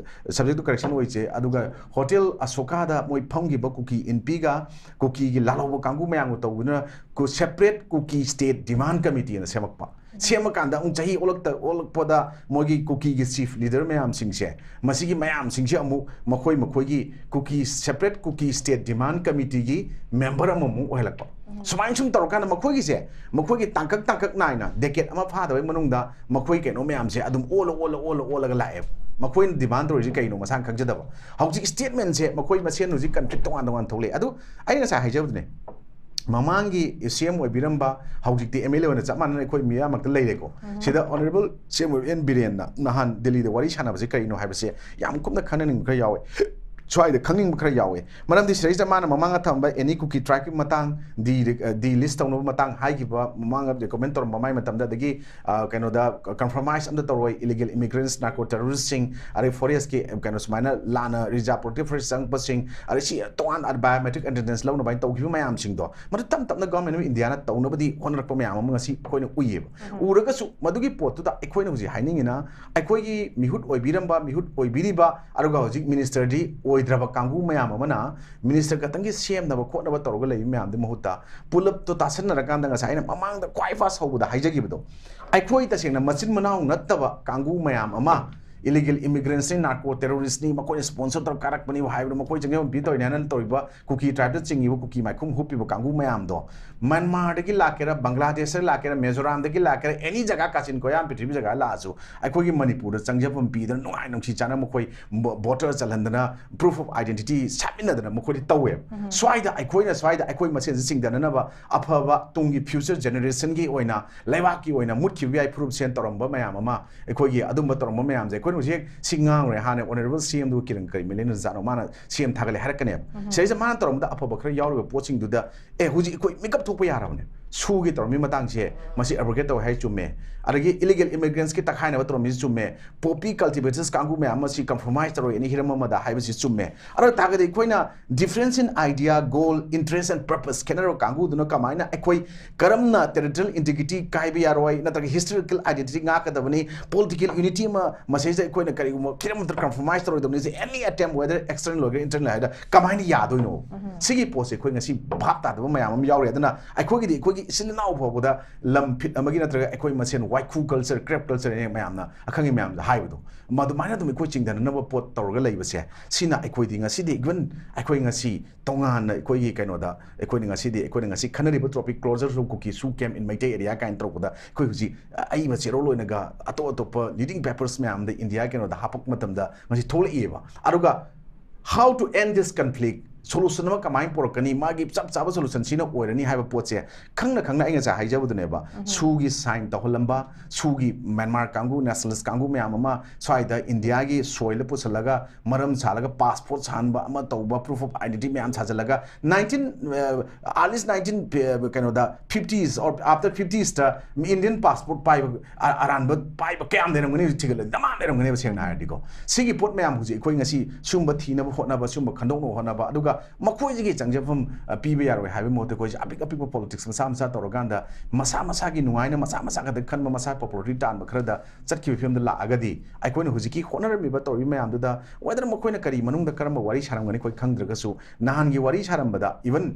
subject to correction ꯑꯣꯏꯁꯦ, ꯑꯗꯨꯒ ꯍꯣꯇꯦꯜ ꯑꯁꯣꯀꯥꯗ ꯃꯣꯏ ꯐꯝꯈꯤꯕ ꯀꯨꯀꯤ ꯏꯟꯄꯤꯒ ꯀꯨꯀꯤꯒꯤ ꯂꯥꯜꯍꯧꯕ ꯀꯥꯡꯕꯨ ꯃꯌꯥꯝꯒ ꯇꯧꯕꯗꯨꯅ ꯁꯦꯄꯔꯦꯠ ꯀꯨꯀꯤ ꯁ꯭ꯇꯦꯠ ꯗꯤꯃꯥꯟ ꯀꯃꯤꯇꯤ ꯑꯅ ꯁꯦꯝꯃꯛꯄ꯫ ꯁꯦꯝꯃꯀꯥꯟꯗ ꯑꯃꯨꯛ ꯆꯍꯤ ꯑꯣꯜꯂꯛꯇ ꯑꯣꯜꯂꯛꯄꯗ ꯃꯣꯏꯒꯤ ꯀꯨꯀꯤꯒꯤ ꯆꯤꯐ ꯂꯤꯗꯔ ꯃꯌꯥꯝꯁꯤꯡꯁꯦ, ꯃꯁꯤꯒꯤ ꯃꯌꯥꯝꯁꯤꯡꯁꯦ ꯑꯃꯨꯛ ꯃꯈꯣꯏ ꯃꯈꯣꯏꯒꯤ ꯀꯨꯀꯤ, ꯁꯦꯄꯔꯦꯠ ꯀꯨꯀꯤ ꯁ꯭ꯇꯦꯠ ꯗꯤꯃꯥꯟ ꯀꯃꯤꯇꯤꯒꯤ ꯃꯦꯝꯕꯔ ꯑꯃꯃꯨꯛ ꯑꯣꯏꯍꯜꯂꯛꯄ꯫ ꯎꯝ꯫ ꯁꯨꯃꯥꯏꯅ ꯁꯨꯝ ꯇꯧꯔꯀꯥꯟꯗ ꯃꯈꯣꯏꯒꯤꯁꯦ, ꯃꯈꯣꯏꯒꯤ ꯇꯥꯡꯀꯛ ꯇꯥꯡꯀꯛ ꯅꯥꯏꯅ ꯗꯦꯀꯦꯠ ꯑꯃ ꯐꯥꯗꯕꯩ ꯃꯅꯨꯡꯗ ꯃꯈꯣꯏ ꯀꯩꯅꯣ ꯃꯌꯥꯝꯁꯦ ꯑꯗꯨꯝ ꯑꯣꯜꯂ, ꯑꯣꯜꯂ, ꯑꯣꯜꯂ, ꯑꯣꯜꯂꯒ ꯂꯥꯛꯑꯦꯕ꯫ ꯃꯈꯣꯏꯅ ꯗꯤꯃꯥꯟ ꯇꯧꯔꯤꯁꯦ ꯀꯩꯅꯣ ꯃꯁꯥꯅ ꯈꯪꯖꯗꯕ꯫ ꯍꯧꯖꯤꯛ ꯁ꯭ꯇꯦꯠꯃꯦꯟꯁꯦ ꯃꯈꯣꯏ ꯃꯁꯦꯟ ꯍꯧꯖꯤꯛ ꯀꯟꯐ꯭ꯂꯤꯛ ꯇꯣꯉꯥꯟ ꯇꯣꯉꯥꯟ ꯊꯣꯛꯂꯛꯑꯦ꯫ ꯑꯗꯨ ꯑꯩꯅ ꯉꯁꯥꯏ ꯍꯥꯏꯖꯕꯗꯨꯅꯦ, ꯃꯃꯥꯡꯒꯤ ꯁꯤ ꯑꯦꯝ ꯑꯣꯏꯕꯤꯔꯝꯕ, ꯍꯧꯖꯤꯛꯇꯤ ꯑꯦꯝ ꯑꯦꯜ ꯑꯦ ꯑꯣꯏꯅ ꯆꯞ ꯃꯥꯟꯅꯅ ꯑꯩꯈꯣꯏ ꯃꯤꯌꯥꯝꯃꯛꯇ ꯂꯩꯔꯦꯀꯣ꯫ ꯎꯝ꯫ ꯁꯤꯗ ꯑꯣꯅꯔꯦꯕꯜ ꯁꯤ ꯑꯦꯝ ꯑꯣꯏꯕ ꯑꯦꯟ ꯕꯤꯔꯦꯟꯅ ꯅꯍꯥꯟ ꯗꯤꯜꯂꯤꯗ ꯋꯥꯔꯤ ꯁꯥꯟꯅꯕꯁꯦ ꯀꯔꯤꯅꯣ ꯍꯥꯏꯕꯁꯦ ꯌꯥꯝ ꯀꯨꯞꯅ ꯈꯟꯅꯅꯤꯡꯕ ꯈꯔ ꯌꯥꯎꯋꯦ꯫ ꯁ꯭ꯋꯥꯏꯗ ꯈꯪꯅꯤꯡꯕ ꯈꯔ ꯌꯥꯎꯋꯦ꯫ ꯃꯔꯝꯗꯤ ꯁꯤꯗꯩꯁꯤꯗ ꯃꯥꯅ ꯃꯃꯥꯡꯗ ꯊꯝꯕ ꯑꯦꯅꯤ ꯀꯨꯀꯤ ꯇ꯭ꯔꯥꯏꯕꯀꯤ ꯃꯇꯥꯡ ꯗꯤ ꯗꯤ ꯂꯤꯁ ꯇꯧꯅꯕ ꯃꯇꯥꯡ ꯍꯥꯏꯈꯤꯕ, ꯃꯃꯥꯡꯗ ꯔꯤꯀꯃꯦꯟ ꯇꯧꯔꯝꯕ ꯃꯥꯏ ꯃꯇꯝꯗ, ꯑꯗꯒꯤ ꯑ, ꯀꯩꯅꯣꯗ ꯀꯟꯐꯔꯃꯥꯏꯁ ꯑꯝꯇ ꯇꯧꯔꯣꯏ, ꯏꯂꯤꯒꯦꯜ ꯏꯃꯤꯒ꯭ꯔꯦꯟꯁ, ꯅꯥꯔꯀꯣ ꯇꯦꯔꯣꯔꯤꯁ꯭ꯠꯁꯤꯡ, ꯑꯗꯩ ꯐꯣꯔꯦꯁ꯭ꯠꯀꯤ ꯀꯩꯅꯣ ꯁꯨꯃꯥꯏꯅ ꯂꯥꯟꯅ ꯔꯤꯖꯥꯔꯕ ꯄ꯭ꯔꯣꯇꯦꯛꯇꯦꯗ ꯐꯣꯔꯦꯁ꯭ꯠ ꯆꯪꯉꯛꯄꯁꯤꯡ, ꯑꯗꯩ ꯁꯤ ꯇꯣꯉꯥꯟ ꯕꯥꯏꯑꯣꯃꯦꯇ꯭ꯔꯤꯛ ꯑꯦꯇꯦꯟꯗꯦꯟꯁ ꯂꯧꯅꯕ ꯍꯥꯏꯅ ꯇꯧꯈꯤꯕ ꯃꯌꯥꯝꯁꯤꯡꯗꯣ, ꯃꯗꯨ ꯇꯞ ꯇꯞꯅ ꯒꯚꯔꯟꯃꯦꯟ ꯑꯣꯐ ꯏꯟꯗꯤꯌꯥꯅ ꯇꯧꯅꯕꯗꯤ ꯍꯣꯠꯅꯔꯛꯄ ꯃꯌꯥꯝ ꯑꯃ ꯉꯁꯤ ꯑꯩꯈꯣꯏꯅ ꯎꯏꯌꯦꯕ꯫ ꯎꯔꯒꯁꯨ ꯃꯗꯨꯒꯤ ꯄꯣꯠꯇꯨꯗ ꯑꯩꯈꯣꯏꯅ ꯍꯧꯖꯤꯛ ꯍꯥꯏꯅꯤꯡꯉꯤꯅ, ꯑꯩꯈꯣꯏꯒꯤ ꯃꯤꯍꯨꯠ ꯑꯣꯏꯕꯤꯔꯝꯕ, ꯃꯤꯍꯨꯠ ꯑꯣꯏꯕꯤꯔꯤꯕ, ꯑꯗꯨꯒ ꯍꯧꯖꯤꯛ ꯃꯤꯅꯤꯁꯇꯔꯗꯤ ꯑꯣꯏꯗ꯭ꯔꯕ ꯀꯥꯡꯕꯨ ꯃꯌꯥꯝ ꯑꯃꯅ ꯃꯤꯅꯤꯁꯇꯔ ꯈꯛꯇꯪꯒꯤ ꯁꯦꯝꯅꯕ ꯈꯣꯠꯅꯕ ꯇꯧꯔꯒ ꯂꯩꯕ ꯃꯌꯥꯝꯗꯨꯒꯤ ꯃꯍꯨꯠꯇ, ꯄꯨꯂꯞꯇꯣ ꯇꯥꯁꯟꯅꯔꯀꯥꯟꯗ, ꯉꯁꯥꯏ ꯑꯩꯅ ꯃꯃꯥꯡꯗ ꯈ꯭ꯋꯥꯏ ꯐꯥꯔꯁ ꯍꯧꯕꯗ ꯍꯥꯏꯖꯈꯤꯕꯗꯣ, ꯑꯩꯈꯣꯏ ꯇꯁꯦꯡꯅ ꯃꯆꯤꯟ ꯃꯅꯥꯎ ꯅꯠꯇꯕ ꯀꯥꯡꯕꯨ ꯃꯌꯥꯝ ꯑꯃ, ꯏꯂꯤꯒꯦꯜ ꯏꯃꯤꯒ꯭ꯔꯦꯟꯁꯅꯤ, ꯅꯥꯔꯀꯣ ꯇꯦꯔꯣꯔꯤꯁ꯭ꯠꯅꯤ, ꯃꯈꯣꯏꯅ ꯁ꯭ꯄꯣꯟꯁꯔ ꯇꯧꯔꯒ ꯀꯥꯔꯛꯄꯅꯤ ꯍꯥꯏꯕꯗꯣ, ꯃꯈꯣꯏ ꯆꯪꯖꯐꯝ ꯄꯤ ꯇꯧꯔꯤꯅꯦ ꯍꯥꯏꯅ ꯇꯧꯔꯤꯕ ꯀꯨꯀꯤ ꯇ꯭ꯔꯥꯏꯕꯇ ꯆꯤꯡꯉꯤꯕ ꯀꯨꯀꯤ ꯃꯥꯏꯈꯨꯝ ꯍꯨꯞꯄꯤꯕ ꯀꯥꯡꯕꯨ ꯃꯌꯥꯝꯗꯣ, ꯃ꯭ꯌꯥꯟꯃꯥꯔꯗꯒꯤ ꯂꯥꯛꯀꯦꯔꯥ, ꯕꯪꯒ꯭ꯂꯥꯗꯦꯁꯇ ꯂꯥꯛꯀꯦꯔꯥ, ꯃꯤꯖꯣꯔꯥꯝꯗꯒꯤ ꯂꯥꯛꯀꯦꯔꯥ, ꯑꯦꯅꯤ ꯖꯒꯥ, ꯀꯥꯆꯤꯟ ꯀꯣꯌꯥꯟ ꯄ꯭ꯔꯤꯊꯤꯕꯤ ꯖꯒꯥ ꯂꯥꯛꯑꯁꯨ, ꯑꯩꯈꯣꯏꯒꯤ ꯃꯅꯤꯄꯨꯔꯗ ꯆꯪꯖꯐꯝ ꯄꯤꯗꯅ, ꯅꯨꯡꯉꯥꯏ ꯅꯨꯡꯁꯤ ꯆꯥꯅ ꯃꯈꯣꯏ ꯕꯣ-, ꯕꯣꯔꯗꯔ ꯆꯜꯍꯟꯗꯅ, ꯄ꯭ꯔꯨꯐ ꯑꯣꯐ ꯑꯥꯏꯗꯦꯟꯇꯤꯇꯤ ꯁꯥꯃꯤꯟꯅꯗꯅ ꯃꯈꯣꯏꯗꯤ ꯇꯧꯋꯦꯕ꯫ ꯁ꯭ꯋꯥꯏꯗ ꯑꯩꯈꯣꯏꯅ, ꯁ꯭ꯋꯥꯏꯗ ꯑꯩꯈꯣꯏ ꯃꯁꯦꯟꯁꯦ ꯆꯤꯡꯗꯅꯅꯕ, ꯑꯐꯕ ꯇꯨꯡꯒꯤ ꯐ꯭ꯌꯨꯆꯔ ꯖꯦꯅꯦꯔꯦꯁꯟꯒꯤ ꯑꯣꯏꯅ, ꯂꯩꯕꯥꯛꯀꯤ ꯑꯣꯏꯅ ꯃꯨꯠꯈꯤꯕ ꯌꯥꯏ ꯐꯨꯔꯨꯞꯁꯦꯅ ꯇꯧꯔꯝꯕ ꯃꯌꯥꯝ ꯑꯃ, ꯑꯩꯈꯣꯏꯒꯤ ꯑꯗꯨꯝꯕ ꯇꯧꯔꯝꯕ ꯃꯌꯥꯝꯁꯦ ꯑꯩꯈꯣꯏꯅ ꯍꯧꯖꯤꯛ ꯁꯤ ꯉꯥꯡꯉꯨꯔꯦ꯫ ꯍꯥꯟꯅ ꯑꯣꯅꯔꯦꯕꯜ ꯁꯤ ꯑꯦꯝꯗꯨ ꯀꯤꯔꯟ ꯀꯔꯤꯃꯤꯂꯦꯟ ꯖꯥꯠꯅꯣ ꯃꯥꯅ ꯁꯤ ꯑꯦꯝ ꯊꯥꯒꯠꯂꯦ ꯍꯥꯏꯔꯛꯀꯅꯦꯕ꯫ ꯁꯤꯗꯩꯁꯤꯗ ꯃꯥꯅ ꯇꯧꯔꯝꯕꯗ ꯑꯐꯕ ꯈꯔ ꯌꯥꯎꯔꯤꯕ ꯄꯣꯠꯁꯤꯡꯗꯨꯗ, ꯑꯦ, ꯍꯧꯖꯤꯛ ꯑꯩꯈꯣꯏ ꯃꯤꯀꯞ ꯊꯣꯛꯄ ꯌꯥꯔꯕꯅꯦ꯫ ꯁꯨꯒꯤ ꯇꯧꯔꯝꯃꯤ ꯃꯇꯥꯡꯁꯦ, ꯃꯁꯤ ꯑꯦꯕ꯭ꯔꯣꯒꯦꯠ ꯇꯧꯋꯦ ꯍꯥꯏ ꯆꯨꯝꯃꯦ꯫ ꯑꯗꯒꯤ ꯏꯂꯤꯒꯦꯜ ꯏꯃꯤꯒ꯭ꯔꯦꯟꯁꯀꯤ ꯇꯛꯈꯥꯏꯅꯕ ꯇꯧꯔꯝꯃꯤꯁꯤ ꯆꯨꯝꯃꯦ꯫ ꯄꯣꯄꯤ ꯀꯜꯇꯤꯚꯦꯇꯔꯁ ꯀꯥꯡꯕꯨ ꯃꯌꯥꯝ ꯑꯃ ꯁꯤ ꯀꯝꯄ꯭ꯔꯣꯃꯥꯏꯁ ꯇꯧꯔꯣꯏ ꯑꯦꯅꯤ ꯍꯤꯔꯝ ꯑꯃꯗ ꯍꯥꯏꯕꯁꯤ ꯆꯨꯝꯃꯦ꯫ ꯑꯗꯨ ꯑꯣꯏ ꯇꯥꯔꯒꯗꯤ ꯑꯩꯈꯣꯏꯅ difference in idea, goal, interest and purpose ꯈꯦꯠꯅꯔꯕ ꯀꯥꯡꯕꯨꯗꯨꯅ ꯀꯃꯥꯏꯅ ꯑꯩꯈꯣꯏ ꯀꯔꯝꯅ ꯇꯦꯔꯤꯇꯣꯔꯤꯌꯦꯜ ꯏꯟꯇꯤꯒ꯭ꯔꯤꯇꯤ ꯀꯥꯏꯕ ꯌꯥꯔꯣꯏ, ꯅꯠꯇ꯭ꯔꯒ ꯍꯤꯁꯇꯣꯔꯤꯀꯦꯜ ꯑꯥꯏꯗꯦꯟꯇꯤꯇꯤ ꯉꯥꯛꯀꯗꯕꯅꯤ, ꯄꯣꯂꯤꯇꯤꯀꯦꯜ ꯌꯨꯅꯤꯇꯤ ꯑꯃ ꯃꯁꯤꯗꯩꯁꯤꯗ ꯑꯩꯈꯣꯏꯅ ꯀꯔꯤꯒꯨꯝꯕ ꯈꯤꯇꯪ ꯃꯇꯝ ꯀꯝꯄ꯭ꯔꯣꯃꯥꯏꯁ ꯇꯧꯔꯣꯏꯗꯕꯅꯤ, ꯁꯤ any attempt, whether external ꯑꯣꯏꯒꯦꯔꯥ internal ꯍꯥꯏꯗ ꯀꯃꯥꯏꯅ ꯌꯥꯗꯣꯏꯅꯣ? ꯁꯤꯒꯤ ꯄꯣꯠꯁꯦ ꯑꯩꯈꯣꯏ ꯉꯁꯤ ꯚꯥꯞ ꯇꯥꯗꯕ ꯃꯌꯥꯝ ꯑꯃ ꯌꯥꯎꯔꯤ꯫ ꯑꯗꯨꯅ ꯑꯩꯈꯣꯏꯒꯤꯗꯤ ꯑꯩꯈꯣꯏꯒꯤ ꯏꯆꯤꯜ ꯏꯅꯥꯎ ꯐꯥꯎꯕꯗ ꯂꯝ ꯐꯤꯠ ꯑꯃꯒꯤ ꯅꯠꯇ꯭ꯔꯒ ꯑꯩꯈꯣꯏ ꯃꯁꯦꯟ ꯋꯥꯏꯈꯨ ꯀꯜꯆꯔ, ꯀ꯭ꯔꯦꯞ ꯀꯜꯆꯔ ꯍꯥꯏꯅ ꯃꯌꯥꯝꯅ ꯑꯈꯪꯉꯤ ꯃꯌꯥꯝꯗ ꯍꯥꯏꯕꯗꯣ, ꯃꯗꯨꯃꯥꯏꯅ ꯑꯗꯨꯝ ꯑꯩꯈꯣꯏ ꯆꯤꯡꯊꯅꯅꯕ ꯄꯣꯠ ꯇꯧꯔꯒ ꯂꯩꯕꯁꯦ, ꯁꯤꯅ ꯑꯩꯈꯣꯏꯗꯤ ꯉꯁꯤꯗꯤ, even ꯑꯩꯈꯣꯏ ꯉꯁꯤ ꯇꯣꯉꯥꯟꯅ ꯑꯩꯈꯣꯏꯒꯤ ꯀꯩꯅꯣꯗ, ꯑꯩꯈꯣꯏꯅ ꯉꯁꯤꯗꯤ, ꯑꯩꯈꯣꯏꯅ ꯉꯁꯤ ꯈꯟꯅꯔꯤꯕ topic, closure of Kuki Su camp in Meitei area ꯀꯥꯏꯅ ꯇꯧꯔꯛꯄꯗ, ꯑꯩꯈꯣꯏ ꯍꯧꯖꯤꯛ ꯑꯏꯕ ꯆꯦꯔꯣꯜ ꯑꯣꯏꯅꯒ ꯑꯇꯣꯞ ꯑꯇꯣꯞꯄ ꯂꯤꯗꯤꯡ ꯄꯦꯄꯔꯁ ꯃꯌꯥꯝꯗ ꯏꯟꯗꯤꯌꯥ ꯀꯩꯅꯣꯗ ꯍꯥꯞꯄꯛꯄ ꯃꯇꯝꯗ ꯉꯁꯤ ꯊꯣꯛꯂꯛꯏꯑꯕ꯫ ꯑꯗꯨꯒ how to end this conflict, solution ꯑꯃ ꯀꯃꯥꯏꯅ ꯄꯨꯔꯛꯀꯅꯤ, ꯃꯥꯒꯤ ꯆꯞ ꯆꯥꯕ ꯁꯣꯂꯨꯁꯟ ꯁꯤꯅ ꯑꯣꯏꯔꯅꯤ ꯍꯥꯏꯕ ꯄꯣꯠꯁꯦ ꯈꯪꯅ ꯈꯪꯅ ꯑꯩ ꯉꯁꯥꯏ ꯍꯥꯏꯖꯕꯗꯨꯅꯦꯕ꯫ ꯁꯨꯒꯤ ꯁꯥꯏꯟ ꯇꯧꯍꯜꯂꯝꯕ, ꯁꯨꯒꯤ ꯃ꯭ꯌꯥꯟꯃꯥꯔ ꯀꯥꯡꯕꯨ, ꯅꯦꯁꯅꯦꯂꯤꯁ ꯀꯥꯡꯕꯨ ꯃꯌꯥꯝ ꯑꯃ ꯁ꯭ꯋꯥꯏꯗ ꯏꯟꯗꯤꯌꯥꯒꯤ ꯁꯣꯏꯜꯗ ꯄꯨꯁꯜꯂꯒ ꯃꯔꯝ ꯁꯥꯜꯂꯒ ꯄꯥꯁꯄꯣꯔꯠ ꯁꯥꯍꯟꯕ ꯑꯃ ꯇꯧꯕ, ꯄ꯭ꯔꯨꯐ ꯑꯣꯐ ꯑꯥꯏꯗꯦꯟꯇꯤꯇꯤ ꯃꯌꯥꯝ ꯁꯥꯖꯜꯂꯒ nineteen, ꯑ, early nineteen, ꯑ, ꯀꯩꯅꯣꯗ, fifties or after fiftiesꯇ Indian passport ꯄꯥꯏꯕ, ꯑ-, ꯑꯔꯥꯟꯕ ꯄꯥꯏꯕ ꯀꯌꯥꯝ ꯂꯩꯔꯝꯒꯅꯤ ꯍꯧꯖꯤꯛ ꯊꯤꯒꯠꯂꯗꯤ? ꯗꯃꯥ ꯂꯩꯔꯝꯒꯅꯦꯕ, ꯁꯦꯡꯅ ꯍꯥꯏꯔꯗꯤꯀꯣ꯫ ꯁꯤꯒꯤ ꯄꯣꯠ ꯃꯌꯥꯝ ꯍꯧꯖꯤꯛ ꯑꯩꯈꯣꯏ ꯉꯁꯤ ꯁꯤꯒꯨꯝꯕ ꯊꯤꯅꯕ ꯍꯣꯠꯅꯕ, ꯁꯤꯒꯨꯝꯕ ꯈꯟꯗꯣꯛꯅꯕ ꯍꯣꯠꯅꯕ, ꯑꯗꯨꯒ ꯃꯈꯣꯏꯁꯤꯒꯤ ꯆꯪꯖꯐꯝ, ꯑ, ꯄꯤꯕ ꯌꯥꯔꯣꯏ ꯍꯥꯏꯕꯒꯤ ꯃꯍꯨꯠꯇ ꯑꯩꯈꯣꯏꯁꯦ ꯑꯄꯤꯛ ꯑꯄꯤꯛꯄ ꯄꯣꯂꯤꯇꯤꯛꯁ ꯃꯆꯥ ꯃꯆꯥ ꯇꯧꯔꯀꯥꯟꯗ ꯃꯁꯥ ꯃꯁꯥꯒꯤ ꯅꯨꯡꯉꯥꯏꯅ ꯃꯁꯥ ꯃꯁꯥ ꯈꯛꯇ ꯈꯟꯕ, ꯃꯁꯥ ꯄꯣꯄꯨꯂꯔꯤꯇꯤ ꯇꯥꯟꯕ ꯈꯔꯗ ꯆꯠꯈꯤꯕ ꯐꯤꯕꯝꯗ ꯂꯥꯛꯑꯒꯗꯤ ꯑꯩꯈꯣꯏꯅ ꯍꯧꯖꯤꯛꯀꯤ ꯍꯣꯠꯅꯔꯝꯃꯤꯕ ꯇꯧꯔꯤꯕ ꯃꯌꯥꯝꯗꯨꯗ whether ꯃꯈꯣꯏꯅ ꯀꯔꯤ ꯃꯅꯨꯡꯗ ꯀꯔꯝꯕ ꯋꯥꯔꯤ ꯁꯥꯔꯝꯒꯅꯤ ꯑꯩꯈꯣꯏ ꯈꯪꯗ꯭ꯔꯒꯁꯨ, ꯅꯍꯥꯟꯒꯤ ꯋꯥꯔꯤ ꯁꯥꯔꯝꯕꯗ even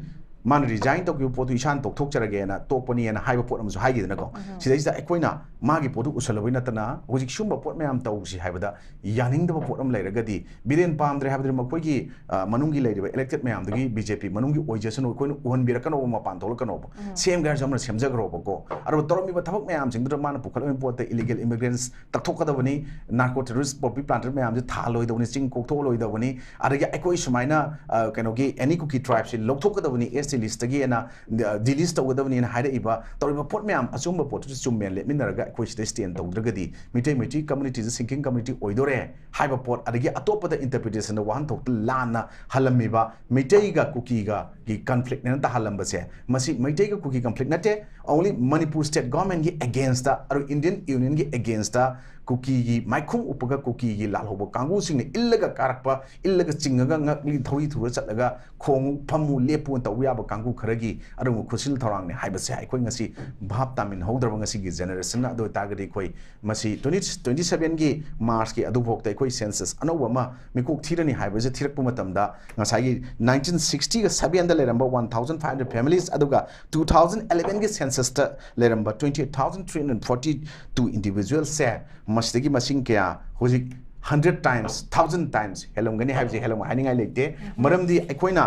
ꯃꯥꯅ ꯔꯤꯖꯥꯏꯟ ꯇꯧꯈꯤꯕ ꯄꯣꯠꯇꯨ ꯏꯁꯥꯅ ꯇꯣꯛꯊꯣꯛꯆꯔꯒꯦꯅ ꯇꯣꯛꯄꯅꯤꯅ ꯍꯥꯏꯕ ꯄꯣꯠ ꯑꯃꯁꯨ ꯍꯥꯏꯈꯤꯗꯅꯀꯣ꯫ ꯁꯤꯗꯩꯁꯤꯗ ꯑꯩꯈꯣꯏꯅ ꯃꯥꯒꯤ ꯄꯣꯠꯇꯨ ꯎꯁꯜꯂꯕꯩ ꯅꯠꯇꯅ ꯍꯧꯖꯤꯛ ꯁꯤꯒꯨꯝꯕ ꯄꯣꯠ ꯃꯌꯥꯝ ꯇꯧꯁꯤ ꯍꯥꯏꯕꯗ ꯌꯥꯅꯤꯡꯗꯕ ꯄꯣꯠ ꯑꯃ ꯂꯩꯔꯒꯗꯤ, ꯕꯤꯔꯦꯟ ꯄꯥꯝꯗ꯭ꯔꯦ ꯍꯥꯏꯕꯗꯨꯅ ꯃꯈꯣꯏꯒꯤ, ꯑ, ꯃꯅꯨꯡꯒꯤ ꯂꯩꯔꯤꯕ ꯏꯂꯦꯛꯇꯦꯗ ꯃꯌꯥꯝꯗꯨꯒꯤ ꯕꯤ ꯖꯦ ꯄꯤ ꯃꯅꯨꯡꯒꯤ ꯑꯣꯏꯖꯁꯅꯨ, ꯑꯩꯈꯣꯏꯅ ꯎꯍꯟꯕꯤꯔꯛꯀꯅꯣꯕ, ꯃꯄꯥꯟ ꯊꯣꯛꯂꯛꯀꯅꯣꯕ꯫ ꯁꯦꯝꯒꯦ ꯍꯥꯏꯔꯁꯨ ꯑꯃꯅ ꯁꯦꯝꯖꯈ꯭ꯔꯣꯕꯀꯣ꯫ ꯑꯗꯨꯒ ꯇꯧꯔꯝꯃꯤꯕ ꯊꯕꯛ ꯃꯌꯥꯝꯁꯤꯡꯗꯨꯗ ꯃꯥꯅ ꯄꯨꯈꯠꯂꯝꯃꯤꯕ ꯄꯣꯠꯇ illegal ꯏꯃꯤꯒ꯭ꯔꯦꯟꯁ ꯇꯛꯊꯣꯛꯀꯗꯕꯅꯤ, narco terrorist, poppy planter ꯃꯌꯥꯝꯁꯦ ꯊꯥꯍꯜꯂꯣꯏꯗꯕꯅꯤ, ꯆꯤꯡ ꯀꯣꯛꯊꯣꯛꯍꯜꯂꯣꯏꯗꯕꯅꯤ, ꯑꯗꯒꯤ ꯑꯩꯈꯣꯏ ꯁꯨꯃꯥꯏꯅ, ꯑ, ꯀꯩꯅꯣꯒꯤ ꯑꯦꯅꯤ ꯀꯨꯀꯤ ꯇ꯭ꯔꯥꯏꯕꯁꯤ ꯂꯧꯊꯣꯛꯀꯗꯕꯅꯤ, ꯑꯦꯁ ꯇꯤ ꯂꯤꯁꯇꯒꯤꯅ, ꯑ, ꯗꯤ ꯂꯤꯁ ꯇꯧꯒꯗꯕꯅꯤꯅ ꯍꯥꯏꯔꯛꯏꯕ ꯇꯧꯔꯤꯕ ꯄꯣꯠ ꯃꯌꯥꯝ, ꯑꯆꯨꯝꯕ ꯄꯣꯠꯇꯨꯁꯨ ꯆꯨꯝꯃꯦꯅ ꯂꯦꯞꯃꯤꯟꯅꯔꯒ ꯑꯩꯈꯣꯏ ꯁꯤꯗ stand ꯇꯧꯗ꯭ꯔꯒꯗꯤ Meitei, Meitei ꯀꯝꯃꯨꯅꯤꯇꯤꯁꯦ sinking community ꯑꯣꯏꯗꯣꯔꯦ ꯍꯥꯏꯕ ꯄꯣꯠ, ꯑꯗꯒꯤ ꯑꯇꯣꯞꯄꯗ ꯏꯟꯇꯔꯄ꯭ꯔꯤꯇꯦꯁꯟꯗ ꯋꯥꯍꯟꯊꯣꯛꯇ ꯂꯥꯟꯅ ꯍꯜꯂꯝꯃꯤꯕ ꯃꯩꯇꯩꯒ ꯀꯨꯀꯤꯒꯒꯤ ꯀꯟꯐ꯭ꯂꯤꯛꯅꯦꯅ ꯇꯥꯍꯜꯂꯝꯕꯁꯦ, ꯃꯁꯤ ꯃꯩꯇꯩꯒ ꯀꯨꯀꯤ ꯀꯟꯐ꯭ꯂꯤꯛ ꯅꯠꯇꯦ, only ꯃꯅꯤꯄꯨꯔ ꯁ꯭ꯇꯦꯠ ꯒꯣꯔꯃꯦꯟꯒꯤ ꯑꯦꯒꯦꯟꯁꯇ, ꯑꯗꯨ ꯏꯟꯗꯤꯌꯟ ꯌꯨꯅꯤꯌꯟꯒꯤ ꯑꯦꯒꯦꯟꯁꯇ ꯀꯨꯀꯤꯒꯤ ꯃꯥꯏꯈꯨꯝ ꯎꯞꯄꯒ ꯀꯨꯀꯤꯒꯤ ꯂꯥꯜꯍꯧꯕ ꯀꯥꯡꯕꯨꯁꯤꯡꯅ ꯏꯜꯂꯒ ꯀꯥꯔꯛꯄ, ꯏꯜꯂꯒ ꯆꯤꯡꯉꯒ ꯉꯛꯂꯤ ꯊꯧꯔꯤ ꯊꯨꯔ ꯆꯠꯂꯒ ꯈꯣꯡꯉꯨ, ꯐꯝꯃꯨ, ꯂꯦꯞꯄꯨ ꯇꯧꯕ ꯌꯥꯕ ꯀꯥꯡꯕꯨ ꯈꯔꯒꯤ ꯑꯗꯨꯒꯨꯝꯕ ꯈꯨꯠꯁꯤꯜ ꯊꯧꯔꯥꯡꯅꯤ ꯍꯥꯏꯕꯁꯦ ꯑꯩꯈꯣꯏ ꯉꯁꯤ ꯚꯥꯞ ꯇꯥꯃꯤꯟꯍꯧꯗ꯭ꯔꯕ ꯉꯁꯤꯒꯤ ꯖꯦꯅꯦꯔꯦꯁꯟꯅ꯫ ꯑꯗꯨ ꯑꯣꯏꯇꯥꯔꯒꯗꯤ ꯑꯩꯈꯣꯏ ꯃꯁꯤ twenty, twenty sevenꯒꯤ ꯃꯥꯔꯆꯀꯤ ꯑꯗꯨꯐꯥꯎꯗ ꯑꯩꯈꯣꯏ ꯁꯦꯟꯁꯁ ꯑꯅꯧꯕ ꯑꯃ ꯃꯤꯀꯣꯛ ꯊꯤꯔꯅꯤ ꯍꯥꯏꯕꯁꯦ ꯊꯤꯔꯛꯄ ꯃꯇꯝꯗ ꯉꯁꯥꯏꯒꯤ nineteen sixtyꯒ sevenꯗ ꯂꯩꯔꯝꯕ one thousand five hundred families, ꯑꯗꯨꯒ two thousand elevenꯒꯤ censusꯇ ꯂꯩꯔꯝꯕ twenty eight thousand three hundred forty two individualꯁꯦ, ꯃꯁꯤꯗꯒꯤ ꯃꯁꯤꯡ ꯀꯌꯥ ꯍꯧꯖꯤꯛ hundred times, thousand times ꯍꯦꯜꯂꯝꯒꯅꯤ ꯍꯥꯏꯕꯁꯦ ꯍꯦꯜꯂꯝꯒ ꯍꯥꯏꯅꯤꯡꯉꯥꯏ ꯂꯩꯇꯦ꯫ ꯃꯔꯝꯗꯤ ꯑꯩꯈꯣꯏꯅ,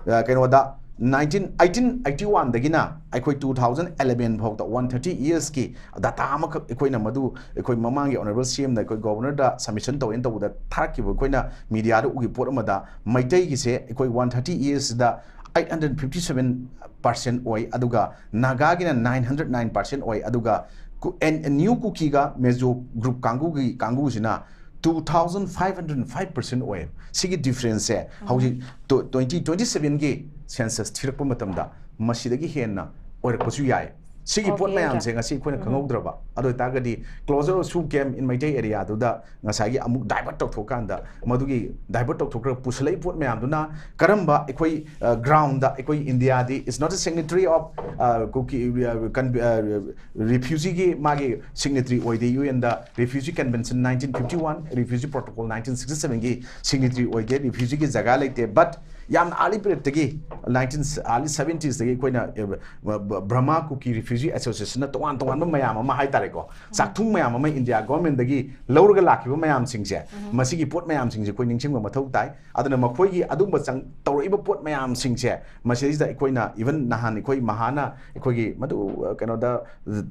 ꯑ, ꯀꯩꯅꯣꯗ, ꯅꯥꯏꯟꯇꯤꯟ ꯑꯩꯠꯇꯤꯟ ꯑꯩꯠꯇꯤ ꯋꯥꯟꯗꯒꯤꯅ ꯑꯩꯈꯣꯏ ꯇꯨ ꯊꯥꯎꯖꯟ ꯑꯦꯂꯚꯦꯟ ꯐꯥꯎꯗ ꯋꯥꯟ ꯊꯥꯔꯇꯤ ꯏꯌꯔꯁꯀꯤ ꯗꯥꯇꯥ ꯑꯃꯈꯛ ꯑꯩꯈꯣꯏꯅ ꯃꯗꯨ ꯑꯩꯈꯣꯏ ꯃꯃꯥꯡꯒꯤ ꯑꯣꯅꯔꯦꯕꯜ ꯁꯤ ꯑꯦꯝꯗ ꯑꯩꯈꯣꯏ ꯒꯣꯕꯔꯅꯔꯗ ꯁꯕꯃꯤꯁꯟ ꯇꯧꯋꯦꯅ ꯇꯧꯕꯗ ꯊꯥꯔꯛꯈꯤꯕ ꯑꯩꯈꯣꯏꯅ ꯃꯤꯗꯤꯌꯥꯗ ꯎꯈꯤꯕ ꯄꯣꯠ ꯑꯃꯗ ꯃꯩꯇꯩꯒꯤꯁꯦ ꯑꯩꯈꯣꯏ ꯋꯥꯟ ꯊꯥꯔꯇꯤ ꯏꯌꯔꯁꯤꯗ eight hundred fifty seven percent ꯑꯣꯏ, ꯑꯗꯨꯒ ꯅꯥꯒꯥꯒꯤꯅ ꯅꯥꯏꯟ ꯍꯟꯗ꯭ꯔꯦꯠ ꯅꯥꯏꯟ ꯄꯥꯔꯁꯦꯟ ꯑꯣꯏ, ꯑꯗꯨꯒ ꯀꯨ-, ꯑꯦꯟ-, ꯅ꯭ꯌꯨ ꯀꯨꯀꯤꯒ ꯃꯦꯖꯣ ꯒ꯭ꯔꯨꯞ ꯀꯥꯡꯕꯨꯒꯤ, ꯀꯥꯡꯕꯨꯁꯤꯅ two thousand five hundred five percent ꯑꯣꯏ꯫ ꯁꯤꯒꯤ ꯗꯤꯐ꯭ꯔꯦꯟꯁꯁꯦ ꯍꯧꯖꯤꯛ ꯇ꯭ꯋꯦꯟꯇꯤ ꯇ꯭ꯋꯦꯟꯇꯤ ꯁꯚꯦꯟꯒꯤ ꯁꯦꯟꯁꯁ ꯊꯤꯔꯛꯄ ꯃꯇꯝꯗ ꯃꯁꯤꯗꯒꯤ ꯍꯦꯟꯅ ꯑꯣꯏꯔꯛꯄꯁꯨ ꯌꯥꯏ꯫ ꯁꯤꯒꯤ ꯄꯣꯠ Okay, ꯃꯌꯥꯝꯁꯦ okay. ꯉꯁꯤ ꯑꯩꯈꯣꯏꯅ ꯈꯪꯍꯧꯗ꯭ꯔꯕ, ꯑꯗꯨ ꯑꯣꯏꯇꯥꯔꯒꯗꯤ closure of SoO camp in Meitei ꯑꯦꯔꯤꯌꯥꯗꯨꯗ ꯉꯁꯥꯏꯒꯤ ꯑꯃꯨꯛ ꯗꯥꯏꯚꯔꯠ ꯇꯧꯊꯣꯛꯀꯥꯟꯗ ꯃꯗꯨꯒꯤ ꯗꯥꯏꯚꯔꯠ ꯇꯧꯊꯣꯛꯈ꯭ꯔꯒ ꯄꯨꯁꯜꯂꯛꯏ ꯄꯣꯠ ꯃꯌꯥꯝꯗꯨꯅ ꯀꯔꯝꯕ ꯑꯩꯈꯣꯏ ꯒ꯭ꯔꯥꯎꯟꯗ ꯑꯩꯈꯣꯏ ꯏꯟꯗꯤꯌꯥꯗꯤ is not a signatory of ꯀꯨꯀꯤ ꯔꯤꯐ꯭ꯌꯨꯖꯤꯒꯤ ꯃꯥꯒꯤ ꯁꯤꯒꯅꯦꯇ꯭ꯔꯤ ꯑꯣꯏꯗꯦ꯫ U N refugee convention nineteen fifty one, refugee protocol nineteen sixty ꯁꯚꯦꯟꯒꯤ ꯁꯤꯒꯅꯦꯇ꯭ꯔꯤ ꯑꯣꯏꯗꯦ꯫ ꯔꯤꯐ꯭ꯌꯨꯖꯤꯒꯤ ꯖꯒꯥ ꯂꯩꯇꯦ꯫ ꯕꯠ ꯌꯥꯝꯅ ꯑꯥꯔꯂꯤ ꯄꯤꯔꯤꯌꯠꯇꯒꯤ ꯅꯥꯏꯟꯇꯤꯟ ꯑꯥꯔꯂꯤ ꯁꯚꯦꯟꯇꯤꯁꯇꯒꯤ ꯑꯩꯈꯣꯏꯅ ꯕ꯭ꯔꯃꯥ ꯀꯨꯀꯤ ꯔꯤꯐ꯭ꯌꯨꯖꯤ ꯑꯦꯁꯣꯁꯤꯌꯦꯁꯟꯅ ꯇꯣꯉꯥꯟ ꯇꯣꯉꯥꯟꯕ ꯃꯌꯥꯝ ꯑꯃ ꯍꯥꯏꯇꯥꯔꯦꯀꯣ, ꯆꯥꯛꯊꯨꯡ ꯃꯌꯥꯝ ꯑꯃ ꯏꯟꯗꯤꯌꯥ ꯒꯣꯔꯃꯦꯟꯗꯒꯤ ꯂꯧꯔꯒ ꯂꯥꯛꯈꯤꯕ ꯃꯌꯥꯝꯁꯤꯡꯁꯦ, ꯃꯁꯤꯒꯤ ꯄꯣꯠ ꯃꯌꯥꯝꯁꯤꯡꯁꯦ ꯑꯩꯈꯣꯏ ꯅꯤꯡꯁꯤꯡꯕ ꯃꯊꯧ ꯇꯥꯏ꯫ ꯑꯗꯨꯅ ꯃꯈꯣꯏꯒꯤ ꯑꯗꯨꯝꯕ ꯆꯪ ꯇꯧꯔꯛꯏꯕ ꯄꯣꯠ ꯃꯌꯥꯝꯁꯤꯡꯁꯦ ꯃꯁꯤꯗꯩꯁꯤꯗ ꯑꯩꯈꯣꯏꯅ ꯏꯚꯟ ꯅꯍꯥꯟ ꯑꯩꯈꯣꯏ ꯃꯍꯥꯅ ꯑꯩꯈꯣꯏꯒꯤ ꯃꯗꯨ ꯑ, ꯀꯩꯅꯣꯗ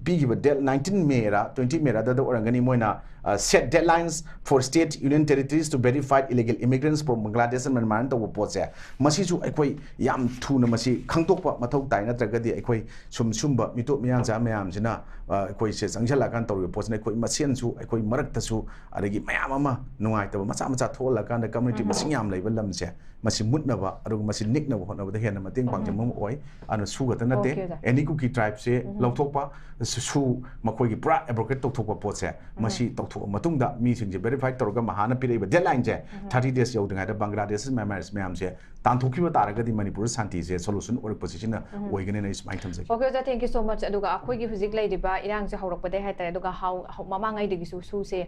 ꯄꯤꯈꯤꯕ date nineteen Mera twenty Mera ꯑꯗꯨꯗ ꯑꯣꯏꯔꯝꯒꯅꯤ, ꯃꯣꯏꯅ set deadlines for state union territories to verify illegal immigrants from Bangladesh and Myanmar ꯇꯧꯕ ꯄꯣꯠꯁꯦ, ꯃꯁꯤꯁꯨ ꯑꯩꯈꯣꯏ ꯌꯥꯝ ꯊꯨꯅ ꯃꯁꯤ ꯈꯪꯗꯣꯛꯄ ꯃꯊꯧ ꯇꯥꯏ꯫ ꯅꯠꯇ꯭ꯔꯒꯗꯤ ꯑꯩꯈꯣꯏ ꯁꯨꯝ ꯁꯨꯝꯕ ꯃꯤꯇꯣꯞ ꯃꯤꯌꯥꯟꯆꯥ ꯃꯌꯥꯝꯁꯤꯅ ꯑ, ꯑꯩꯈꯣꯏꯁꯦ ꯆꯪꯁꯤꯜꯂꯛꯑꯀꯥꯟꯗ ꯇꯧꯔꯤꯕ ꯄꯣꯠꯁꯤꯅ ꯑꯩꯈꯣꯏ ꯃꯁꯦꯟꯁꯨ ꯑꯩꯈꯣꯏ ꯃꯔꯛꯇꯁꯨ ꯑꯗꯒꯤ ꯃꯌꯥꯝ ꯑꯃ ꯅꯨꯡꯉꯥꯏꯇꯕ ꯃꯆꯥ ꯃꯆꯥ ꯊꯣꯛꯍꯜꯂꯀꯥꯟꯗ ꯀꯝꯃ꯭ꯌꯨꯅꯤꯇꯤ ꯃꯁꯤꯡ ꯌꯥꯝ ꯂꯩꯕ ꯂꯝꯁꯦ ꯃꯁꯤ ꯃꯨꯠꯅꯕ ꯑꯗꯨꯒ ꯃꯁꯤ ꯅꯤꯛꯅꯕ ꯍꯣꯠꯅꯕꯗ ꯍꯦꯟꯅ ꯃꯇꯦꯡ ꯄꯥꯡꯖꯕ ꯑꯃ ꯑꯣꯏ꯫ ꯑꯗꯨꯅ SoO ꯈꯛꯇ ꯅꯠꯇꯦ, Okay, ꯑꯣꯖꯥ꯫ ꯑꯦꯅꯤ ꯀꯨꯀꯤ ꯇ꯭ꯔꯥꯏꯕꯁꯦ ꯂꯧꯊꯣꯛꯄ, SoO ꯃꯈꯣꯏꯒꯤ ꯄꯨꯔꯥ ꯑꯦꯕ꯭ꯔꯣꯒꯦꯠ ꯇꯧꯊꯣꯛꯄ ꯄꯣꯠꯁꯦ ꯃꯁꯤ ꯇꯧꯊꯣꯛꯑ ꯃꯇꯨꯡꯗ ꯃꯤꯁꯤꯡꯁꯦ ꯚꯦꯔꯤꯐꯥꯏ ꯇꯧꯔꯒ ꯃꯍꯥꯅ ꯄꯤꯔꯛꯏꯕ ꯗꯦꯗꯂꯥꯏꯟꯁꯦ ꯊꯥꯔꯇꯤ ꯗꯦꯖ ꯌꯧꯗ꯭ꯔꯤꯉꯩꯗ ꯕꯪꯒ꯭ꯂꯥꯗꯦꯁ ꯃꯌꯥꯝ ꯃꯌꯥꯝꯁꯦ ꯇꯥꯟꯊꯣꯛꯈꯤꯕ ꯇꯥꯔꯒꯗꯤ ꯃꯅꯤꯄꯨꯔꯗ ꯁꯥꯟꯇꯤꯁꯦ ꯁꯣꯂꯨꯁꯟ ꯑꯣꯏꯔꯛꯄꯁꯦ ꯁꯤꯅ ꯑꯣꯏꯒꯅꯤꯅ ꯑꯩ ꯁꯨꯃꯥꯏꯅ ꯊꯝꯖꯒꯦ꯫ Okay, ꯑꯣꯖꯥ, thank you so much꯫ ꯑꯗꯨꯒ ꯑꯩꯈꯣꯏꯒꯤ ꯍꯧꯖꯤꯛ ꯂꯩꯔꯤꯕ ꯏꯔꯥꯡꯁꯦ ꯍꯧꯔꯛꯄꯗꯩ ꯍꯥꯏꯇꯥꯔꯦ, ꯑꯗꯨꯒ ꯍꯧ-, ꯍꯧ-, ꯃꯃꯥꯡꯉꯩꯗꯒꯤꯁꯨ SoOꯁꯦ,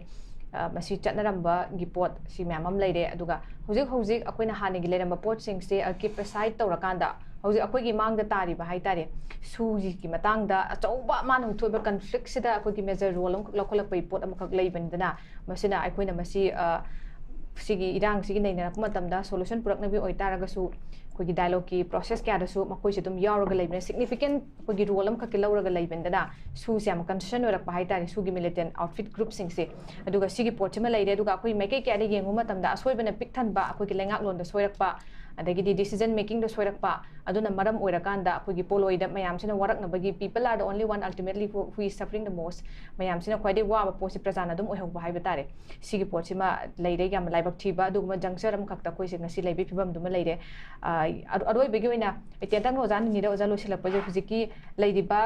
ꯑ, ꯃꯁꯤ ꯆꯠꯅꯔꯝꯕꯒꯤ ꯄꯣꯠ ꯁꯤ ꯃꯌꯥꯝ ꯑꯃ ꯂꯩꯔꯦ꯫ ꯑꯗꯨꯒ ꯍꯧꯖꯤꯛ ꯍꯧꯖꯤꯛ ꯑꯩꯈꯣꯏꯅ ꯍꯥꯟꯅꯒꯤ ꯂꯩꯔꯝꯕ ꯄꯣꯠꯁꯤꯡꯁꯦ, ꯑ, keep aside ꯇꯧꯔꯀꯥꯟꯗ ꯍꯧꯖꯤꯛ ꯑꯩꯈꯣꯏꯒꯤ ꯃꯥꯡꯗ ꯇꯥꯔꯤꯕ ꯍꯥꯏꯇꯥꯔꯦ, SoOꯒꯤ ꯃꯇꯥꯡꯗ ꯑꯆꯧꯕ ꯃꯥꯅ ꯍꯧꯊꯣꯛꯏꯕ ꯀꯟꯐ꯭ꯂꯤꯛꯁꯤꯗ ꯑꯩꯈꯣꯏꯒꯤ ꯃꯦꯖꯔ ꯔꯣꯜ ꯑꯃꯈꯛ ꯂꯧꯈꯠꯂꯛꯄꯒꯤ ꯄꯣꯠ ꯑꯃꯈꯛ ꯂꯩꯕꯅꯤꯗꯅ, ꯃꯁꯤꯅ ꯑꯩꯈꯣꯏꯅ ꯃꯁꯤ, ꯑ, ꯁꯤꯒꯤ ꯏꯔꯥꯡꯁꯤꯒꯤ ꯅꯩꯅꯔꯛꯄ ꯃꯇꯝꯗ ꯁꯣꯂꯨꯁꯟ ꯄꯨꯔꯛꯅꯕꯒꯤ ꯑꯣꯏꯇꯥꯔꯒꯁꯨ ꯑꯩꯈꯣꯏꯒꯤ ꯗꯥꯏꯂꯣꯒꯀꯤ ꯄ꯭ꯔꯣꯁꯦꯁ ꯀꯌꯥꯗꯁꯨ ꯃꯈꯣꯏꯁꯦ ꯑꯗꯨꯝ ꯌꯥꯎꯔꯒ ꯂꯩꯕꯅ, ꯁꯤꯒꯅꯤꯐꯤꯀꯦꯟ ꯑꯩꯈꯣꯏꯒꯤ ꯔꯣꯜ ꯑꯃꯈꯛꯀꯤ ꯂꯧꯔꯒ ꯂꯩꯕꯅꯤꯅ, ꯁꯨꯁꯦ ꯌꯥꯝ ꯀꯟꯁꯔꯟ ꯑꯣꯏꯔꯛꯄ ꯍꯥꯏꯇꯥꯔꯦ, ꯁꯨꯒꯤ ꯃꯤꯂꯤꯇꯦꯟ ꯑꯥꯎꯠꯐꯤꯠ ꯒ꯭ꯔꯨꯞꯁꯤꯡꯁꯦ꯫ ꯑꯗꯨꯒ ꯁꯤꯒꯤ ꯄꯣꯠꯁꯤꯃ ꯂꯩꯔꯦ꯫ ꯑꯗꯨꯒ ꯑꯩꯈꯣꯏ ꯃꯥꯏꯀꯩ ꯀꯌꯥꯗ ꯌꯦꯡꯕ ꯃꯇꯝꯗ ꯑꯁꯣꯏꯕꯅ ꯄꯤꯛ ꯊꯟꯕ, ꯑꯩꯈꯣꯏꯒꯤ ꯂꯩꯉꯥꯛꯂꯣꯟꯗ ꯁꯣꯏꯔꯛꯄ, ꯑꯗꯒꯤꯗꯤ ꯗꯤꯁꯤꯖꯟ ꯃꯦꯀꯤꯡꯗ ꯁꯣꯏꯔꯛꯄ, ꯑꯗꯨꯅ ꯃꯔꯝ ꯑꯣꯏꯔꯀꯥꯟꯗ ꯑꯩꯈꯣꯏꯒꯤ ꯄꯣꯠꯂꯣꯏꯗ ꯃꯌꯥꯝꯁꯤꯅ ꯋꯥꯔꯛꯅꯕꯒꯤ, people are the only one ultimately who, who is suffering the most, ꯃꯌꯥꯝꯁꯤꯅ ꯈ꯭ꯋꯥꯏꯗꯒꯤ ꯋꯥꯕ ꯄꯣꯠꯁꯤ ꯄ꯭ꯔꯖꯥꯅ ꯑꯗꯨꯝ ꯑꯣꯏꯍꯧꯕ ꯍꯥꯏꯕ ꯇꯥꯔꯦ꯫ ꯁꯤꯒꯤ ꯄꯣꯠꯁꯤꯃ ꯂꯩꯔꯦ, ꯌꯥꯝꯅ ꯂꯥꯏꯕꯛ ꯊꯤꯕ ꯑꯗꯨꯒꯨꯝꯕ ꯖꯪꯆꯔ ꯑꯃꯈꯛꯇ ꯑꯩꯈꯣꯏꯁꯦ ꯉꯁꯤ ꯂꯩꯕꯒꯤ ꯐꯤꯕꯝꯗꯨꯃ ꯂꯩꯔꯦ꯫ ꯑ, ꯑꯔꯣꯏꯕꯒꯤ ꯑꯣꯏꯅ ꯑꯩ ꯇꯦꯟꯇꯛꯅ ꯑꯣꯖꯥ ꯅꯤꯅꯤꯗ ꯑꯣꯖꯥ ꯂꯣꯏꯁꯤꯜꯂꯛꯄꯁꯦ, ꯍꯧꯖꯤꯛꯀꯤ ꯂꯩꯔꯤꯕ,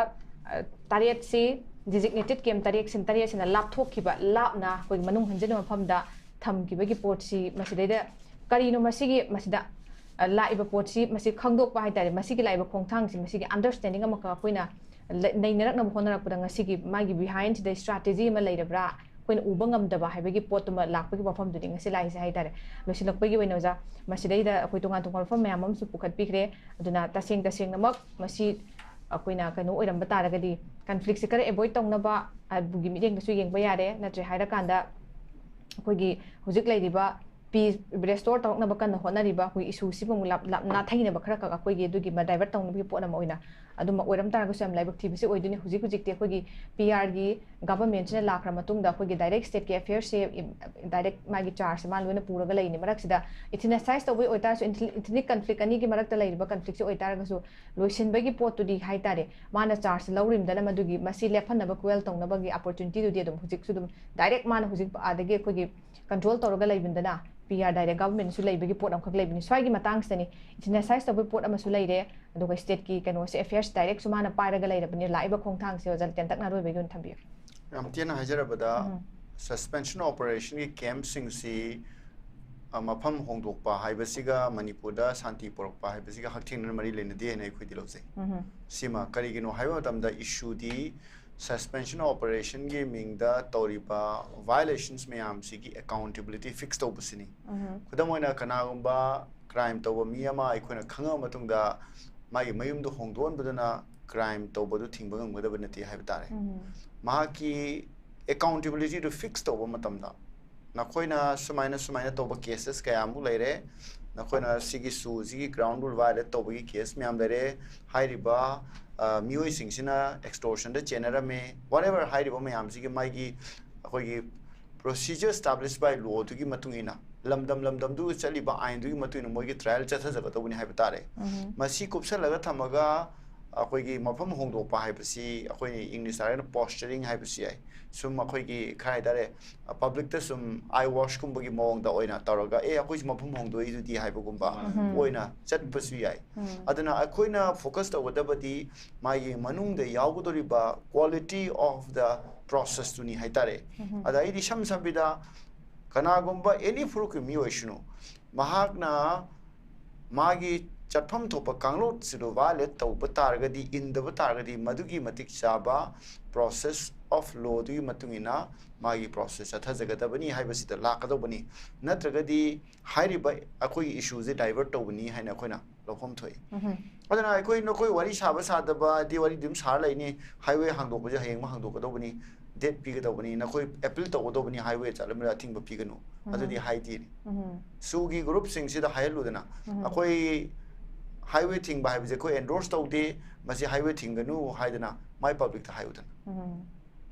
ꯑ, ꯇꯔꯦꯠꯁꯤ ꯗꯤꯖꯤꯒꯅꯦꯇꯦꯠ ꯀꯦꯝ ꯇꯔꯦꯠꯁꯤꯅ, ꯇꯔꯦꯠꯁꯤꯅ ꯂꯥꯞꯊꯣꯛꯈꯤꯕ, ꯂꯥꯞꯅ ꯑꯩꯈꯣꯏꯒꯤ ꯃꯅꯨꯡ ꯍꯟꯖꯤꯟꯕ ꯃꯐꯝꯗ ꯊꯝꯈꯤꯕꯒꯤ ꯄꯣꯠꯁꯤ, ꯃꯁꯤꯗꯩꯗ ꯀꯔꯤꯅꯣ ꯃꯁꯤꯒꯤ, ꯃꯁꯤꯗ, ꯑ, ꯂꯥꯛꯏꯕ ꯄꯣꯠꯁꯤ, ꯃꯁꯤ ꯈꯪꯗꯣꯛꯄ ꯍꯥꯏꯇꯥꯔꯦ, ꯃꯁꯤꯒꯤ ꯂꯥꯛꯏꯕ ꯈꯣꯡꯊꯥꯡꯁꯤ, ꯃꯁꯤꯒꯤ ꯑꯟꯗꯔꯁ꯭ꯇꯦꯟꯗꯤꯡ ꯑꯃꯈꯛ ꯑꯩꯈꯣꯏꯅ ꯂ-, ꯅꯩꯅꯔꯛꯅꯕ ꯍꯣꯠꯅꯔꯛꯄꯗ ꯉꯁꯤꯒꯤ ꯃꯥꯒꯤ ꯕꯤꯍꯥꯏꯟꯁꯤꯗ ꯁ꯭ꯇ꯭ꯔꯥꯇꯦꯖꯤ ꯑꯃ ꯂꯩꯔꯕ꯭ꯔꯥ, ꯑꯩꯈꯣꯏꯅ ꯎꯕ ꯉꯝꯗꯕ ꯍꯥꯏꯕꯒꯤ ꯄꯣꯠꯇꯨꯃ ꯂꯥꯛꯄꯒꯤ ꯋꯥꯐꯝꯗꯨꯅꯤ ꯉꯁꯤ ꯂꯥꯛꯏꯁꯦ ꯍꯥꯏꯇꯥꯔꯦ꯫ ꯂꯣꯏꯁꯤꯜꯂꯛꯄꯒꯤ ꯑꯣꯏꯅ ꯑꯣꯖꯥ, ꯃꯁꯤꯗꯩꯗ ꯑꯩꯈꯣꯏ ꯇꯣꯉꯥꯟ ꯇꯣꯉꯥꯟꯕ ꯋꯥꯐꯝ ꯃꯌꯥꯝ ꯑꯃꯁꯨ ꯄꯨꯈꯠꯄꯤꯈ꯭ꯔꯦ꯫ ꯑꯗꯨꯅ ꯇꯁꯦꯡ ꯇꯁꯦꯡꯅꯃꯛ ꯃꯁꯤ ꯑꯩꯈꯣꯏꯅ ꯀꯩꯅꯣ ꯑꯣꯏꯔꯝꯕ ꯇꯥꯔꯒꯗꯤ, ꯀꯟꯐ꯭ꯂꯤꯛꯁꯦ ꯈꯔ ꯑꯦꯚꯣꯏꯗ ꯇꯧꯅꯕ ꯑꯗꯨꯒꯤ ꯃꯤꯠꯌꯦꯡꯗꯁꯨ ꯌꯦꯡꯕ ꯌꯥꯔꯦ꯫ ꯅꯠꯇ꯭ꯔꯦ ꯍꯥꯏꯔꯀꯥꯟꯗ ꯑꯩꯈꯣꯏꯒꯤ ꯍꯧꯖꯤꯛ ꯂꯩꯔꯤꯕ ꯄꯤꯁ ꯔꯦꯁꯇꯣꯔ ꯇꯧꯔꯛꯅꯕ ꯀꯟꯅ ꯍꯣꯠꯅꯔꯤꯕ ꯑꯩꯈꯣꯏꯒꯤ ꯏꯁꯨꯁꯤꯕꯨ ꯑꯃꯨꯛ ꯂꯥꯞ-, ꯂꯥꯞ-, ꯅꯥꯊꯩꯅꯕ ꯈꯔ ꯈꯛ ꯑꯩꯈꯣꯏꯒꯤ ꯑꯗꯨꯒꯤ ꯃ-, ꯗꯥꯏꯚꯔꯠ ꯇꯧꯅꯕꯒꯤ ꯄꯣꯠ ꯑꯃ ꯑꯣꯏꯅ ꯑꯗꯨꯃꯛ ꯑꯣꯏꯔꯝ ꯇꯥꯔꯒꯁꯨ ꯌꯥꯝ ꯂꯥꯏꯕꯛ ꯊꯤꯕꯁꯤ ꯑꯣꯏꯗꯣꯏꯅꯤ꯫ ꯍꯧꯖꯤꯛ ꯍꯧꯖꯤꯛꯇꯤ ꯑꯩꯈꯣꯏꯒꯤ ꯄꯤ ꯑꯥꯔꯒꯤ ꯒꯚꯔꯟꯃꯦꯟꯁꯤꯅ ꯂꯥꯛꯈ꯭ꯔ ꯃꯇꯨꯡꯗ ꯑꯩꯈꯣꯏꯒꯤ ꯗꯥꯏꯔꯦꯛ ꯁ꯭ꯇꯦꯠꯀꯤ ꯑꯦꯐꯤꯌꯔꯁꯦ, ꯏꯝ-, ꯗꯥꯏꯔꯦꯛ ꯃꯥꯒꯤ ꯆꯥꯔꯖꯁꯦ ꯃꯥ ꯂꯣꯏꯅ ꯄꯨꯔꯒ ꯂꯩꯅꯤ꯫ ꯃꯔꯛꯁꯤꯗ ꯏꯊꯤꯅꯤꯁꯥꯏꯁ ꯇꯧꯕꯒꯤ ꯑꯣꯏꯇꯥꯔꯁꯨ, ꯏꯟꯊꯤ-, ꯏꯊꯤꯅꯤꯛ ꯀꯟꯐ꯭ꯂꯤꯛ ꯑꯅꯤꯒꯤ ꯃꯔꯛꯇ ꯂꯩꯔꯤꯕ ꯀꯟꯐ꯭ꯂꯤꯛꯁꯦ ꯑꯣꯏꯇꯥꯔꯒꯁꯨ, ꯂꯣꯏꯁꯤꯟꯕꯒꯤ ꯄꯣꯠꯇꯨꯗꯤ ꯍꯥꯏꯇꯥꯔꯦ, ꯃꯥꯅ ꯆꯥꯔꯖ ꯂꯧꯔꯤꯝꯗꯅ ꯃꯗꯨꯒꯤ ꯃꯁꯤ ꯂꯦꯞꯍꯟꯅꯕ, ꯀ꯭ꯋꯦꯜ ꯇꯧꯅꯕꯒꯤ ꯑꯣꯄꯣꯔꯆꯨꯅꯤꯇꯤꯗꯨꯗꯤ ꯑꯗꯨꯝ ꯍꯧꯖꯤꯛꯁꯨ ꯑꯗꯨꯝ ꯗꯥꯏꯔꯦꯛ ꯃꯥꯅ ꯍꯧꯖꯤꯛ ꯑꯥꯗꯒꯤ ꯑꯩꯈꯣꯏꯒꯤ ꯀꯟꯇ꯭ꯔꯣꯜ ꯇꯧꯔꯒ ꯂꯩꯕꯅꯤꯅ, ꯄꯤ ꯑꯥꯔ ꯗꯥꯏꯔꯦꯛ ꯒꯚꯔꯟꯃꯦꯟꯠꯁꯨ ꯂꯩꯕꯒꯤ ꯄꯣꯠ ꯑꯃꯈꯛ ꯂꯩꯕꯅꯤ꯫ ꯁ꯭ꯋꯥꯏꯒꯤ ꯃꯇꯥꯡꯁꯤꯗꯅꯤ, ꯏꯊꯤꯅꯤꯁꯥꯏꯁ ꯇꯧꯕꯒꯤ ꯄꯣꯠ ꯑꯃꯁꯨ ꯂꯩꯔꯦ, ꯑꯗꯨꯒ ꯁ꯭ꯇꯦꯠꯀꯤ ꯀꯩꯅꯣꯁꯦ, ꯑꯦꯐꯤꯌꯔꯁ ꯗꯥꯏꯔꯦꯛꯁꯨ ꯃꯥꯅ ꯄꯥꯏꯔꯒ ꯂꯩꯔꯕꯅꯤ꯫ ꯂꯥꯛꯏꯕ ꯈꯣꯡꯊꯥꯡꯁꯦ ꯑꯣꯖꯥ ꯇꯦꯟꯇꯛꯅ ꯑꯔꯣꯏꯕꯒꯤ ꯑꯣꯏꯅ ꯊꯝꯕꯤꯌꯨ꯫ ꯌꯥꯝ ꯇꯦꯟꯅ ꯍꯥꯏꯖꯔꯕꯗ, ꯎꯝ꯫ ꯁꯁꯄꯦꯟꯁꯟ ꯑꯣꯄꯔꯦꯁꯟꯒꯤ ꯀꯦꯝꯞꯁꯤꯡꯁꯤ, ꯑ, ꯃꯐꯝ ꯍꯣꯡꯗꯣꯛꯄ ꯍꯥꯏꯕꯁꯤꯒ ꯃꯅꯤꯄꯨꯔꯗ ꯁꯥꯟꯇꯤ ꯄꯨꯔꯛꯄ ꯍꯥꯏꯕꯁꯤꯒ ꯍꯛꯊꯦꯡꯅꯅ ꯃꯔꯤ ꯂꯩꯅꯗꯦ ꯍꯥꯏꯅ ꯑꯩꯈꯣꯏꯗꯤ ꯂꯧꯖꯩ꯫ ꯎꯝ꯫ ꯁꯤꯃ ꯀꯔꯤꯒꯤꯅꯣ ꯍꯥꯏꯕ ꯃꯇꯝꯗ, ꯏꯁꯨꯗꯤ ꯁꯁꯄꯦꯟꯁꯟ ꯑꯣꯄꯔꯦꯁꯟꯒꯤ ꯃꯤꯡꯗ ꯇꯧꯔꯤꯕ ꯚꯥꯏꯑꯣꯂꯦꯁꯟꯁ ꯃꯌꯥꯝꯁꯤꯒꯤ ꯑꯦꯀꯥꯎꯟꯇꯦꯕꯤꯂꯤꯇꯤ ꯐꯤꯛꯁ ꯇꯧꯕꯁꯤꯅꯤ꯫ ꯎꯝ꯫ ꯈꯨꯗꯝ ꯑꯣꯏꯅ, ꯀꯅꯥꯒꯨꯝꯕ ꯀ꯭ꯔꯥꯏꯝ ꯇꯧꯕ ꯃꯤ ꯑꯃ ꯑꯩꯈꯣꯏꯅ ꯈꯪꯉꯕ ꯃꯇꯨꯡꯗ ꯃꯥꯒꯤ ꯃꯌꯨꯝꯗ ꯍꯣꯡꯗꯣꯛꯍꯟꯕꯗꯨꯅ ꯀ꯭ꯔꯥꯏꯝ ꯇꯧꯕꯗꯨ ꯊꯤꯡꯕ ꯉꯝꯒꯗꯕ ꯅꯠꯇꯦ ꯍꯥꯏꯕ ꯇꯥꯔꯦ꯫ ꯎꯝ꯫ ꯃꯍꯥꯛꯀꯤ ꯑꯦꯀꯥꯎꯟꯇꯦꯕꯤꯂꯤꯇꯤꯗꯨ ꯐꯤꯛꯁ ꯇꯧꯕ ꯃꯇꯝꯗ, ꯅꯈꯣꯏꯅ ꯁꯨꯃꯥꯏꯅ ꯁꯨꯃꯥꯏꯅ ꯇꯧꯕ cases ꯀꯌꯥꯃꯨꯛ ꯂꯩꯔꯦ, ꯅꯈꯣꯏꯅ ꯁꯤꯒꯤ ꯁꯨ ꯁꯤꯒꯤ ground rule violate ꯇꯧꯕꯒꯤ case ꯃꯌꯥꯝ ꯂꯩꯔꯦ, ꯍꯥꯏꯔꯤꯕ ꯑ, ꯃꯤꯑꯣꯏꯁꯤꯡꯁꯤꯅ extortionꯗ ꯆꯦꯟꯅꯔꯝꯃꯦ, whatever ꯍꯥꯏꯔꯤꯕ ꯃꯌꯥꯝꯁꯤꯒꯤ ꯃꯥꯒꯤ ꯑꯩꯈꯣꯏꯒꯤ procedure established by lawꯗꯨꯒꯤ ꯃꯇꯨꯡ ꯏꯟꯅ, ꯂꯝꯗꯝ ꯂꯝꯗꯝꯗꯨꯒꯤ ꯆꯠꯂꯤꯕ ꯑꯥꯏꯟꯗꯨꯒꯤ ꯃꯇꯨꯡ ꯏꯟꯅ ꯃꯣꯏꯒꯤ trial ꯆꯠꯊꯖꯒꯗꯧꯕꯅꯤ ꯍꯥꯏꯕ ꯇꯥꯔꯦ꯫ ꯃꯁꯤ ꯀꯨꯞꯁꯜꯂꯒ ꯊꯝꯃꯒ ꯑꯩꯈꯣꯏꯒꯤ ꯃꯐꯝ ꯍꯣꯡꯗꯣꯛꯄ ꯍꯥꯏꯕꯁꯤ ꯑꯩꯈꯣꯏꯅ English ꯍꯥꯏꯔꯒꯅ posturing ꯍꯥꯏꯕꯁꯨ ꯌꯥꯏ꯫ ꯁꯨꯝ ꯑꯩꯈꯣꯏꯒꯤ ꯈꯔ ꯍꯥꯏꯇꯥꯔꯦ, publicꯇ ꯁꯨꯝ eye washꯀꯨꯝꯕꯒꯤ ꯃꯑꯣꯡꯗ ꯑꯣꯏꯅ ꯇꯧꯔꯒ, "ꯑꯦ, ꯑꯩꯈꯣꯏꯁꯨ ꯃꯐꯝ ꯍꯣꯡꯗꯣꯛꯏꯗꯨꯗꯤ" ꯍꯥꯏꯕꯒꯨꯝꯕ ꯑꯣꯏꯅ ꯆꯠꯄꯁꯨ ꯌꯥꯏ꯫ ꯑꯗꯨꯅ ꯑꯩꯈꯣꯏꯅ focus ꯇꯧꯒꯗꯕꯗꯤ ꯃꯥꯒꯤ ꯃꯅꯨꯡꯗ ꯌꯥꯎꯒꯗꯧꯔꯤꯕ quality of the processꯇꯨꯅꯤ ꯍꯥꯏꯇꯥꯔꯦ꯫ ꯑꯗ ꯑꯩꯗꯤ ꯏꯁꯝ ꯁꯝꯕꯤꯗ, ꯀꯅꯥꯒꯨꯝꯕ any ꯐꯨꯔꯨꯞꯀꯤ ꯃꯤ ꯑꯣꯏꯁꯅꯨ, ꯃꯍꯥꯛꯅ ꯃꯥꯒꯤ ꯆꯠꯐꯝ ꯊꯣꯛꯄ ꯀꯥꯡꯂꯣꯟꯁꯤꯗ violate ꯇꯧꯕ ꯇꯥꯔꯒꯗꯤ, ꯏꯟꯗꯕ ꯇꯥꯔꯒꯗꯤ, ꯃꯗꯨꯒꯤ ꯃꯇꯤꯛ ꯆꯥꯕ process of lawꯗꯨꯒꯤ ꯃꯇꯨꯡ ꯏꯟꯅ ꯃꯥꯒꯤ process ꯆꯠꯊꯖꯒꯗꯕꯅꯤ ꯍꯥꯏꯕꯁꯤꯗ ꯂꯥꯛꯀꯗꯧꯕꯅꯤ꯫ ꯅꯠꯇ꯭ꯔꯒꯗꯤ ꯍꯥꯏꯔꯤꯕ ꯑꯩꯈꯣꯏꯒꯤ issueꯁꯦ divert ꯇꯧꯕꯅꯤ ꯍꯥꯏꯅ ꯑꯩꯈꯣꯏꯅ ꯂꯧꯐꯝ ꯊꯣꯛꯏ꯫ ꯑꯗꯨꯅ ꯑꯩꯈꯣꯏ, ꯅꯈꯣꯏ ꯋꯥꯔꯤ ꯁꯥꯕ ꯁꯥꯗꯕ ꯑꯗꯤ ꯋꯥꯔꯤ ꯑꯗꯨꯝ ꯁꯥꯔ ꯂꯩꯅꯤ, highway ꯍꯥꯡꯗꯣꯛꯄꯁꯦ ꯍꯌꯦꯡꯃꯛ ꯍꯥꯡꯗꯣꯛꯀꯗꯧꯕꯅꯤ, date ꯄꯤꯒꯗꯧꯕꯅꯤ, ꯅꯈꯣꯏ appeal ꯇꯧꯒꯗꯧꯕꯅꯤ, highway ꯆꯠꯂꯝꯕꯗ ꯑꯊꯤꯡꯕ ꯄꯤꯒꯅꯨ, ꯑꯗꯨꯗꯤ ꯍꯥꯏꯗꯦ꯫ ꯁꯨꯒꯤ groupꯁꯤꯡꯁꯤꯗ ꯍꯥꯏꯍꯜꯂꯨꯗꯅ, ꯑꯩꯈꯣꯏ highway ꯊꯤꯡꯕ ꯍꯥꯏꯕꯁꯦ ꯑꯩꯈꯣꯏ endorse ꯇꯧꯗꯦ, ꯃꯁꯤ highway ꯊꯤꯡꯒꯅꯨ ꯍꯥꯏꯗꯅ ꯃꯥꯏ publicꯇ ꯍꯥꯏꯌꯨꯗꯅ꯫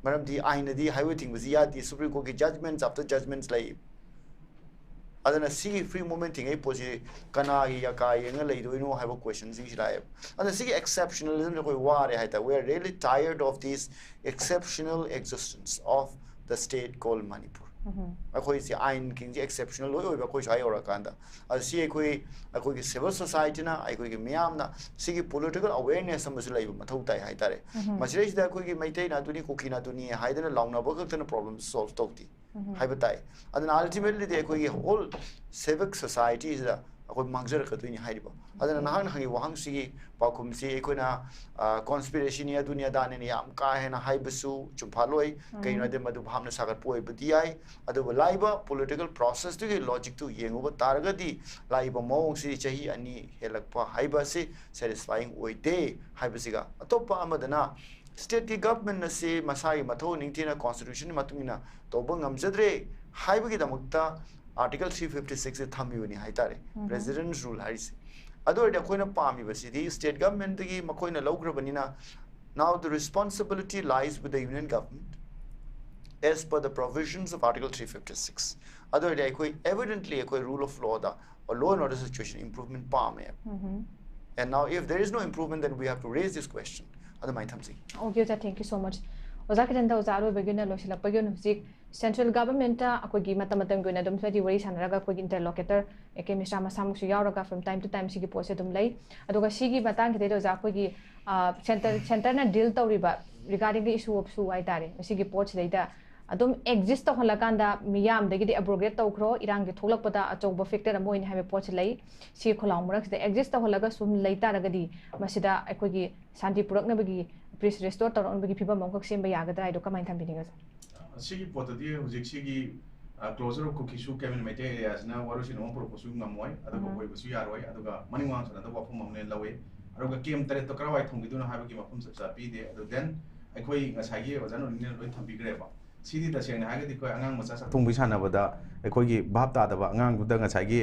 ꯃꯔꯝꯗꯤ ꯑꯥꯏꯟꯅꯗꯤ highway ꯊꯤꯡꯕꯁꯤ ꯌꯥꯗꯦ, Supreme Courtꯀꯤ judgments after judgments ꯂꯩ꯫ ꯑꯗꯨꯅ ꯁꯤꯒꯤ free movement ꯊꯤꯡꯉꯛꯏ ꯄꯣꯠꯁꯤ ꯀꯅꯥꯒꯤ ꯌꯥꯀꯥ ꯌꯦꯡꯉ ꯂꯩꯗꯣꯏꯅꯣ ꯍꯥꯏꯕ questionꯁꯤꯡꯁꯤ ꯂꯥꯛꯑꯦꯕ꯫ ꯑꯗꯨꯅ ꯁꯤꯒꯤ exceptionalismꯁꯦ ꯑꯩꯈꯣꯏ ꯋꯥꯔꯦ ꯍꯥꯏꯇꯥꯔꯦ꯫ We are really tired of this exceptional existence of the state called Manipur. ꯑꯩꯈꯣꯏꯁꯦ ꯑꯥꯏꯟꯁꯤꯡꯁꯦ exceptional ꯂꯣꯏ ꯑꯣꯏꯕ ꯑꯩꯈꯣꯏ ꯁ꯭ꯋꯥꯏ ꯌꯧꯔꯀꯥꯟꯗ꯫ ꯑꯗꯨ ꯁꯤ ꯑꯩꯈꯣꯏ, ꯑꯩꯈꯣꯏꯒꯤ civil societyꯅ, ꯑꯩꯈꯣꯏꯒꯤ ꯃꯤꯌꯥꯝꯅ ꯁꯤꯒꯤ political awareness ꯑꯃꯁꯨ ꯂꯩꯕ ꯃꯊꯧ ꯇꯥꯏ ꯍꯥꯏꯇꯥꯔꯦ꯫ ꯃꯁꯤꯗꯩꯁꯤꯗ ꯑꯩꯈꯣꯏꯒꯤ ꯃꯩꯇꯩꯅ ꯑꯗꯨꯅꯤ, ꯀꯨꯀꯤꯅ ꯑꯗꯨꯅꯤ ꯍꯥꯏꯗꯅ ꯂꯥꯎꯅꯕ ꯈꯛꯇꯅ problem solve ꯇꯧꯗꯦ ꯍꯥꯏꯕ ꯇꯥꯏ꯫ ꯑꯗꯨꯅ ultimatelyꯗꯤ ꯑꯩꯈꯣꯏꯒꯤ whole civic societyꯁꯤꯗ ꯑꯩꯈꯣꯏ ꯃꯥꯡꯖꯔꯛꯀꯗꯣꯏꯅꯤ ꯍꯥꯏꯔꯤꯕ꯫ ꯑꯗꯨꯅ ꯅꯍꯥꯛꯅ ꯍꯪꯉꯤꯕ ꯋꯥꯍꯪꯁꯤꯒꯤ ꯄꯥꯎꯈꯨꯝꯁꯤ ꯑꯩꯈꯣꯏꯅ, ꯑ, conspiracyꯅꯤ, ꯑꯗꯨꯅꯤ ꯑꯗꯥꯅꯤꯅ ꯌꯥꯝ ꯀꯥ ꯍꯦꯟꯅ ꯍꯥꯏꯕꯁꯨ ꯆꯨꯝꯐꯥꯠꯂꯣꯏ꯫ ꯀꯩꯒꯤꯅꯣ ꯍꯥꯏꯗꯤ ꯃꯗꯨ ꯚꯥꯞꯅ ꯁꯥꯒꯠꯄ ꯑꯣꯏꯕꯗꯤ ꯌꯥꯏ꯫ ꯑꯗꯨꯕꯨ ꯂꯥꯛꯏꯕ political processꯇꯨꯒꯤ logicꯇꯨ ꯌꯦꯡꯉꯨꯕ ꯇꯥꯔꯒꯗꯤ ꯂꯥꯛꯏꯕ ꯃꯑꯣꯡꯁꯤ ꯆꯍꯤ ꯑꯅꯤ ꯍꯦꯜꯂꯛꯄ ꯍꯥꯏꯕ ꯑꯁꯤ satisfying ꯑꯣꯏꯗꯦ ꯍꯥꯏꯕꯁꯤꯒ, ꯑꯇꯣꯞꯄ ꯑꯃꯗꯅ stateꯀꯤ government ꯑꯁꯤ ꯃꯁꯥꯒꯤ ꯃꯊꯧ ꯅꯤꯡꯊꯤꯅ constitutionꯒꯤ ꯃꯇꯨꯡ ꯏꯟꯅ ꯇꯧꯕ ꯉꯝꯖꯗ꯭ꯔꯦ ꯍꯥꯏꯕꯒꯤꯗꯃꯛꯇ Article three fifty six ꯊꯝꯃꯤꯕꯅꯤ ꯍꯥꯏꯇꯥꯔꯦ, President's Rule ꯍꯥꯏꯔꯤꯁꯦ꯫ ꯑꯗꯨ ꯑꯣꯏꯔꯗꯤ ꯑꯩꯈꯣꯏꯅ ꯄꯥꯝꯃꯤꯕꯁꯤꯗꯤ state governmentꯇꯒꯤ ꯃꯈꯣꯏꯅ ꯂꯧꯈ꯭ꯔꯕꯅꯤꯅ, now the responsibility lies with the union government as per the provisions of Article three fifty six. ꯑꯗꯨ ꯑꯣꯏꯔꯗꯤ ꯑꯩꯈꯣꯏ evidently ꯑꯩꯈꯣꯏ rule of lawꯗ or law and order situation improvement ꯄꯥꯝꯃꯦ꯫ And now if there is no improvement, then we have to raise this question. ꯑꯗꯨꯃꯥꯏꯅ ꯊꯝꯖꯩ꯫ Okay, ꯑꯣꯖꯥ, thank you so much. ꯑꯣꯖꯥ, ꯈꯤꯇꯪꯗ ꯑꯣꯖꯥ ꯑꯔꯣꯏꯕꯒꯤ ꯑꯣꯏꯅ ꯂꯣꯏꯁꯤꯜꯂꯛꯄꯒꯤ ꯑꯣꯏꯅ ꯍꯧꯖꯤꯛ central governmentꯇ ꯑꯩꯈꯣꯏꯒꯤ ꯃꯇꯝ ꯃꯇꯝꯒꯤ ꯑꯣꯏꯅ ꯑꯗꯨꯝ ꯍꯥꯏꯗꯤ ꯋꯥꯔꯤ ꯁꯥꯟꯅꯔꯒ ꯑꯩꯈꯣꯏꯒꯤ interlocutor A K Mishra ꯃꯁꯥꯃꯛꯁꯨ ꯌꯥꯎꯔꯒ from time to time ꯁꯤꯒꯤ ꯄꯣꯠꯁꯦ ꯑꯗꯨꯝ ꯂꯩ꯫ ꯑꯗꯨꯒ ꯁꯤꯒꯤ ꯃꯇꯥꯡꯁꯤꯗꯩꯗ ꯑꯣꯖꯥ ꯑꯩꯈꯣꯏꯒꯤ centre centreꯅ deal ꯇꯧꯔꯤꯕ regarding the issue of SoO ꯍꯥꯏꯇꯥꯔꯦ, ꯃꯁꯤꯒꯤ ꯄꯣꯠꯁꯤꯗꯩꯗ ꯑꯗꯨꯝ exist ꯇꯧꯍꯜꯂꯀꯥꯟꯗ ꯃꯤꯌꯥꯝꯗꯒꯤꯗꯤ abrogate ꯇꯧꯈ꯭ꯔꯣ, ꯏꯔꯥꯡꯒꯤ ꯊꯣꯛꯂꯛꯄꯗ ꯑꯆꯧꯕ factor ꯑꯃ ꯑꯣꯏꯅꯤ ꯍꯥꯏꯕ ꯄꯣꯠꯁꯤ ꯂꯩ꯫ ꯁꯤ ꯈꯣꯜꯂꯥꯎ ꯃꯔꯛꯁꯤꯗ exist ꯇꯧꯍꯜꯂꯒ ꯁꯨꯝ ꯂꯩ ꯇꯥꯔꯒꯗꯤ ꯃꯁꯤꯗ ꯑꯩꯈꯣꯏꯒꯤ ꯁꯥꯟꯇꯤ ꯄꯨꯔꯛꯅꯕꯒꯤ, peace restore ꯇꯧꯔꯛꯅꯕꯒꯤ ꯐꯤꯕꯝ ꯑꯃꯈꯛ ꯁꯦꯝꯕ ꯌꯥꯒꯗ꯭ꯔꯥ ꯍꯥꯏꯗꯣ ꯀꯃꯥꯏꯅ ꯊꯝꯕꯤꯅꯤꯡꯉꯤ ꯑꯣꯖꯥ? ꯁꯤꯒꯤ ꯄꯣꯠꯇꯗꯤ ꯍꯧꯖꯤꯛ ꯁꯤꯒꯤ closure of Kuki-Zo camp in Meitei areaꯁꯤꯅ ꯋꯥꯔꯣꯏꯁꯤꯟ ꯑꯃ ꯄꯨꯔꯛꯄꯁꯨ ꯉꯝꯃꯣꯏ, ꯑꯗꯨꯒ ꯑꯣꯏꯕꯁꯨ ꯌꯥꯔꯣꯏ, ꯑꯗꯨꯒ ꯃꯅꯤꯡ ꯃꯃꯥꯡ ꯁꯥꯟꯅꯗꯕ ꯋꯥꯐꯝ ꯑꯃꯅꯦ ꯂꯧꯋꯦ꯫ ꯑꯗꯨꯒ camp ꯇꯔꯦꯠꯇꯣ ꯀꯔꯥꯏꯋꯥꯏ ꯊꯝꯈꯤꯗꯣꯏꯅꯣ ꯍꯥꯏꯕꯒꯤ ꯃꯐꯝ ꯆꯞ ꯆꯥ ꯄꯤꯗꯦ꯫ ꯑꯗꯨ then ꯑꯩꯈꯣꯏ ꯉꯁꯥꯏꯒꯤ ꯑꯣꯖꯥ ꯅꯣꯅꯤꯅ ꯂꯣꯏ ꯊꯝꯕꯤꯈ꯭ꯔꯦꯕ꯫ ꯁꯤꯗꯤ ꯇꯁꯦꯡꯅ ꯍꯥꯏꯔꯒꯗꯤ ꯑꯩꯈꯣꯏ ꯑꯉꯥꯡ ꯃꯆꯥ ꯆꯥꯛꯊꯣꯡꯕꯤ ꯁꯥꯟꯅꯕꯗ ꯑꯩꯈꯣꯏꯒꯤ ꯚꯥꯞ ꯇꯥꯗꯕ ꯑꯉꯥꯡꯗꯨꯗ ꯉꯁꯥꯏꯒꯤ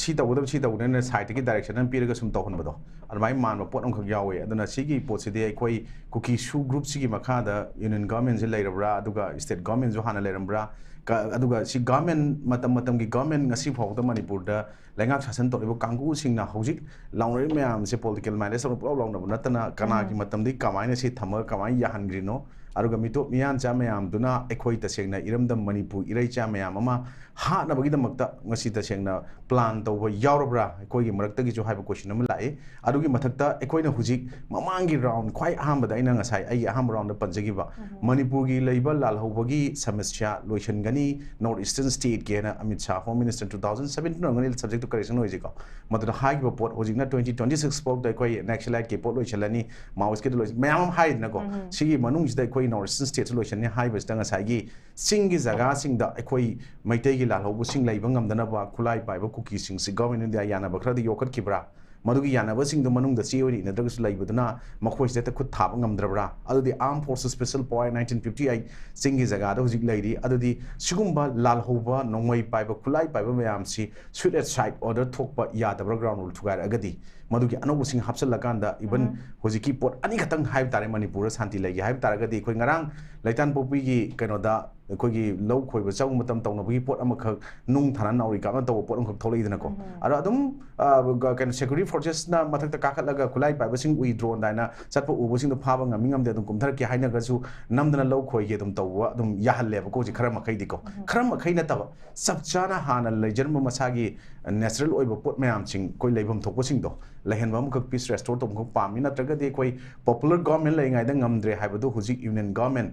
ꯁꯤ ꯇꯧꯒꯗꯕ ꯁꯤ ꯇꯧꯒꯗꯕꯅ sideꯇꯒꯤ direction ꯑꯃ ꯄꯤꯔꯒ ꯁꯨꯝ ꯇꯧꯍꯟꯕꯗꯣ, ꯑꯗꯨꯃꯥꯏꯅ ꯃꯥꯟꯕ ꯄꯣꯠ ꯑꯃꯈꯛ ꯌꯥꯎꯋꯦ꯫ ꯑꯗꯨꯅ ꯁꯤꯒꯤ ꯄꯣꯠꯁꯤꯗꯤ ꯑꯩꯈꯣꯏ Kuki-Zo groupꯁꯤꯒꯤ ꯃꯈꯥꯗ union governmentꯁꯦ ꯂꯩꯔꯕ꯭ꯔꯥ, ꯑꯗꯨꯒ state governmentꯁꯨ ꯍꯥꯟꯅ ꯂꯩꯔꯝꯕ꯭ꯔꯥ, ꯑꯗꯨꯒ ꯁꯤ government, ꯃꯇꯝ ꯃꯇꯝꯒꯤ government ꯉꯁꯤ ꯐꯥꯎꯕꯗ ꯃꯅꯤꯄꯨꯔꯗ ꯂꯩꯉꯥꯛ ꯁꯥꯁꯟ ꯇꯧꯔꯤꯕ ꯀꯥꯡꯕꯨꯁꯤꯡꯅ ꯍꯧꯖꯤꯛ ꯂꯥꯎꯅꯔꯤꯕ ꯃꯌꯥꯝꯁꯦ political mileage ꯂꯧꯅ ꯄꯨꯂꯞ ꯂꯥꯎꯅꯕ ꯅꯠꯇꯅ, ꯀꯅꯥꯒꯤ ꯃꯇꯝꯗꯒꯤ ꯀꯃꯥꯏꯅ ꯁꯤ ꯊꯝꯃꯒ ꯀꯃꯥꯏꯅ ꯌꯥꯍꯟꯈ꯭ꯔꯤꯅꯣ? ꯑꯗꯨꯒ ꯃꯤꯇꯣꯞ ꯃꯤꯌꯥꯟꯆꯥ ꯃꯌꯥꯝꯗꯨꯅ ꯑꯩꯈꯣꯏ ꯇꯁꯦꯡꯅ ꯏꯔꯝꯗꯝ ꯃꯅꯤꯄꯨꯔ ꯏꯔꯩꯆꯥ ꯃꯌꯥꯝ ꯑꯃ ꯍꯥꯠꯅꯕꯒꯤꯗꯃꯛꯇ ꯉꯁꯤ ꯇꯁꯦꯡꯅ plan ꯇꯧꯕ ꯌꯥꯎꯔꯕ꯭ꯔꯥ ꯑꯩꯈꯣꯏꯒꯤ ꯃꯔꯛꯇꯒꯤꯁꯨ ꯍꯥꯏꯕ question ꯑꯃ ꯂꯥꯛꯏ꯫ ꯑꯗꯨꯒꯤ ꯃꯊꯛꯇ ꯑꯩꯈꯣꯏꯅ ꯍꯧꯖꯤꯛ ꯃꯃꯥꯡꯒꯤ round, ꯈ꯭ꯋꯥꯏ ꯑꯍꯥꯟꯕꯗ ꯑꯩꯅ ꯉꯁꯥꯏ ꯑꯩꯒꯤ ꯑꯍꯥꯟꯕ roundꯗ ꯄꯟꯖꯈꯤꯕ ꯃꯅꯤꯄꯨꯔꯒꯤ ꯂꯩꯕ ꯂꯥꯜꯍꯧꯕꯒꯤ ꯁꯃꯁ꯭ꯌꯥ ꯂꯣꯏꯁꯤꯟꯒꯅꯤ North Eastern stateꯀꯤ ꯍꯥꯏꯅ Amit Shah, Home Minister, two thousand seventeen ꯑꯣꯏꯔꯝꯒꯅꯤ, subjectꯇꯨ correction ꯑꯣꯏꯖꯩꯀꯣ, ꯃꯗꯨꯅ ꯍꯥꯏꯈꯤꯕ ꯄꯣꯠ ꯍꯧꯖꯤꯛꯅ twenty twenty six ꯐꯥꯎꯗ ꯑꯩꯈꯣꯏ Naxaliteꯀꯤ ꯄꯣꯠ ꯂꯣꯏꯁꯤꯜꯂꯅꯤ, Maoistꯀꯤꯗꯨ ꯂꯣꯏꯁꯤꯜ, ꯃꯌꯥꯝ ꯑꯃ ꯍꯥꯏꯗꯅꯀꯣ꯫ ꯁꯤꯒꯤ ꯃꯅꯨꯡꯁꯤꯗ ꯑꯩꯈꯣꯏ North Eastern stateꯁꯨ ꯂꯣꯏꯁꯤꯟꯅꯤ ꯍꯥꯏꯕꯁꯤꯗ ꯉꯁꯥꯏꯒꯤ ꯆꯤꯡꯒꯤ ꯖꯒꯥꯁꯤꯡꯗ ꯑꯩꯈꯣꯏ ꯃꯩꯇꯩꯒꯤ ꯂꯥꯜꯍꯧꯕꯁꯤꯡ ꯂꯩꯕ ꯉꯝꯗꯅꯕ ꯈꯨꯠꯂꯥꯏ ꯄꯥꯏꯕ ꯀꯨꯀꯤꯁꯤꯡꯁꯤ Government of India ꯌꯥꯅꯕ ꯈꯔꯗꯤ ꯌꯣꯛꯈꯠꯈꯤꯕ꯭ꯔꯥ? ꯃꯗꯨꯒꯤ ꯌꯥꯅꯕꯁꯤꯡꯗꯨ ꯃꯅꯨꯡꯗ ꯆꯦ ꯑꯣꯏꯅ ꯏꯅꯗ꯭ꯔꯒꯁꯨ ꯂꯩꯕꯗꯨꯅ ꯃꯈꯣꯏꯁꯤꯗ ꯍꯦꯛꯇ ꯈꯨꯠ ꯊꯥꯕ ꯉꯝꯗ꯭ꯔꯕ꯭ꯔꯥ? ꯑꯗꯨꯗꯤ Armed Forces Special Power nineteen fifty eight ꯆꯤꯡꯒꯤ ꯖꯒꯥꯗ ꯍꯧꯖꯤꯛ ꯂꯩꯔꯤ꯫ ꯑꯗꯨꯗꯤ ꯁꯤꯒꯨꯝꯕ ꯂꯥꯜꯍꯧꯕ, ꯅꯣꯡꯃꯩ ꯄꯥꯏꯕ, ꯈꯨꯠꯂꯥꯏ ꯄꯥꯏꯕ ꯃꯌꯥꯝꯁꯤ set aside order ꯊꯣꯛꯄ ꯌꯥꯗꯕ꯭ꯔꯥ? Ground rule ꯊꯨꯒꯥꯏꯔꯛꯑꯒꯗꯤ ꯃꯗꯨꯒꯤ ꯑꯅꯧꯕꯁꯤꯡ ꯍꯥꯞꯆꯤꯜꯂꯀꯥꯟꯗ even ꯎꯝ꯫ ꯍꯧꯖꯤꯛꯀꯤ ꯄꯣꯠ ꯑꯅꯤꯈꯛꯇꯪ ꯍꯥꯏꯕ ꯇꯥꯔꯦ, ꯃꯅꯤꯄꯨꯔꯗ ꯁꯥꯟꯇꯤ ꯂꯩꯒꯦ ꯍꯥꯏꯕ ꯇꯥꯔꯒꯗꯤ, ꯑꯩꯈꯣꯏ ꯉꯔꯥꯡ ꯂꯩꯇꯥꯟꯄꯣꯛꯄꯤꯒꯤ ꯀꯩꯅꯣꯗ ꯑꯩꯈꯣꯏꯒꯤ ꯂꯧ ꯈꯣꯏꯕ ꯆꯪꯕ ꯃꯇꯝ ꯇꯧꯅꯕꯒꯤ ꯄꯣꯠ ꯑꯃꯈꯛ, ꯅꯨꯡ ꯊꯥꯅ ꯅꯥꯎꯔꯤ ꯀꯥꯞꯅ ꯇꯧꯕ ꯄꯣꯠ ꯑꯃꯈꯛ ꯊꯣꯛꯂꯛꯏꯗꯅꯀꯣ꯫ ꯎꯝ꯫ ꯑꯗꯣ ꯑꯗꯨꯝ, ꯑ, ꯒ-, ꯀꯩꯅꯣ, security forcesꯅ ꯃꯊꯛꯇ ꯀꯥꯈꯠꯂꯒ ꯈꯨꯠꯂꯥꯏ ꯄꯥꯏꯕꯁꯤꯡ ꯎꯏ, drone ꯍꯥꯏꯅ ꯆꯠꯄ ꯎꯕꯁꯤꯡꯗꯣ ꯐꯥꯕ ꯉꯝꯃꯤ ꯉꯝꯗꯦ ꯑꯗꯨꯝ ꯀꯨꯝꯊꯔꯛꯀꯦ ꯍꯥꯏꯅꯒꯁꯨ ꯅꯝꯗꯅ ꯂꯧ ꯈꯣꯏꯒꯦ ꯑꯗꯨꯝ ꯇꯧꯕ ꯑꯗꯨꯝ ꯌꯥꯍꯜꯂꯦꯕꯀꯣ ꯍꯧꯖꯤꯛ ꯈꯔ ꯃꯈꯩꯗꯤꯀꯣ꯫ ꯎꯝ꯫ ꯈꯔ ꯃꯈꯩ ꯅꯠꯇꯕ, ꯆꯞ ꯆꯥꯅ ꯍꯥꯟꯅ ꯂꯩꯖꯔꯝꯕ ꯃꯁꯥꯒꯤ natural ꯑꯣꯏꯕ ꯄꯣꯠ ꯃꯌꯥꯝꯁꯤꯡ, ꯑꯩꯈꯣꯏ ꯂꯩꯐꯝ ꯊꯣꯛꯄꯁꯤꯡꯗꯣ ꯂꯩꯍꯟꯕ ꯑꯃꯈꯛ, peace restore ꯇꯧꯕ ꯑꯃꯈꯛ ꯄꯥꯝꯃꯤ꯫ ꯅꯠꯇ꯭ꯔꯒꯗꯤ ꯑꯩꯈꯣꯏ popular government ꯂꯩꯔꯤꯉꯩꯗ ꯉꯝꯗ꯭ꯔꯦ ꯍꯥꯏꯕꯗꯨ ꯍꯧꯖꯤꯛ Union Government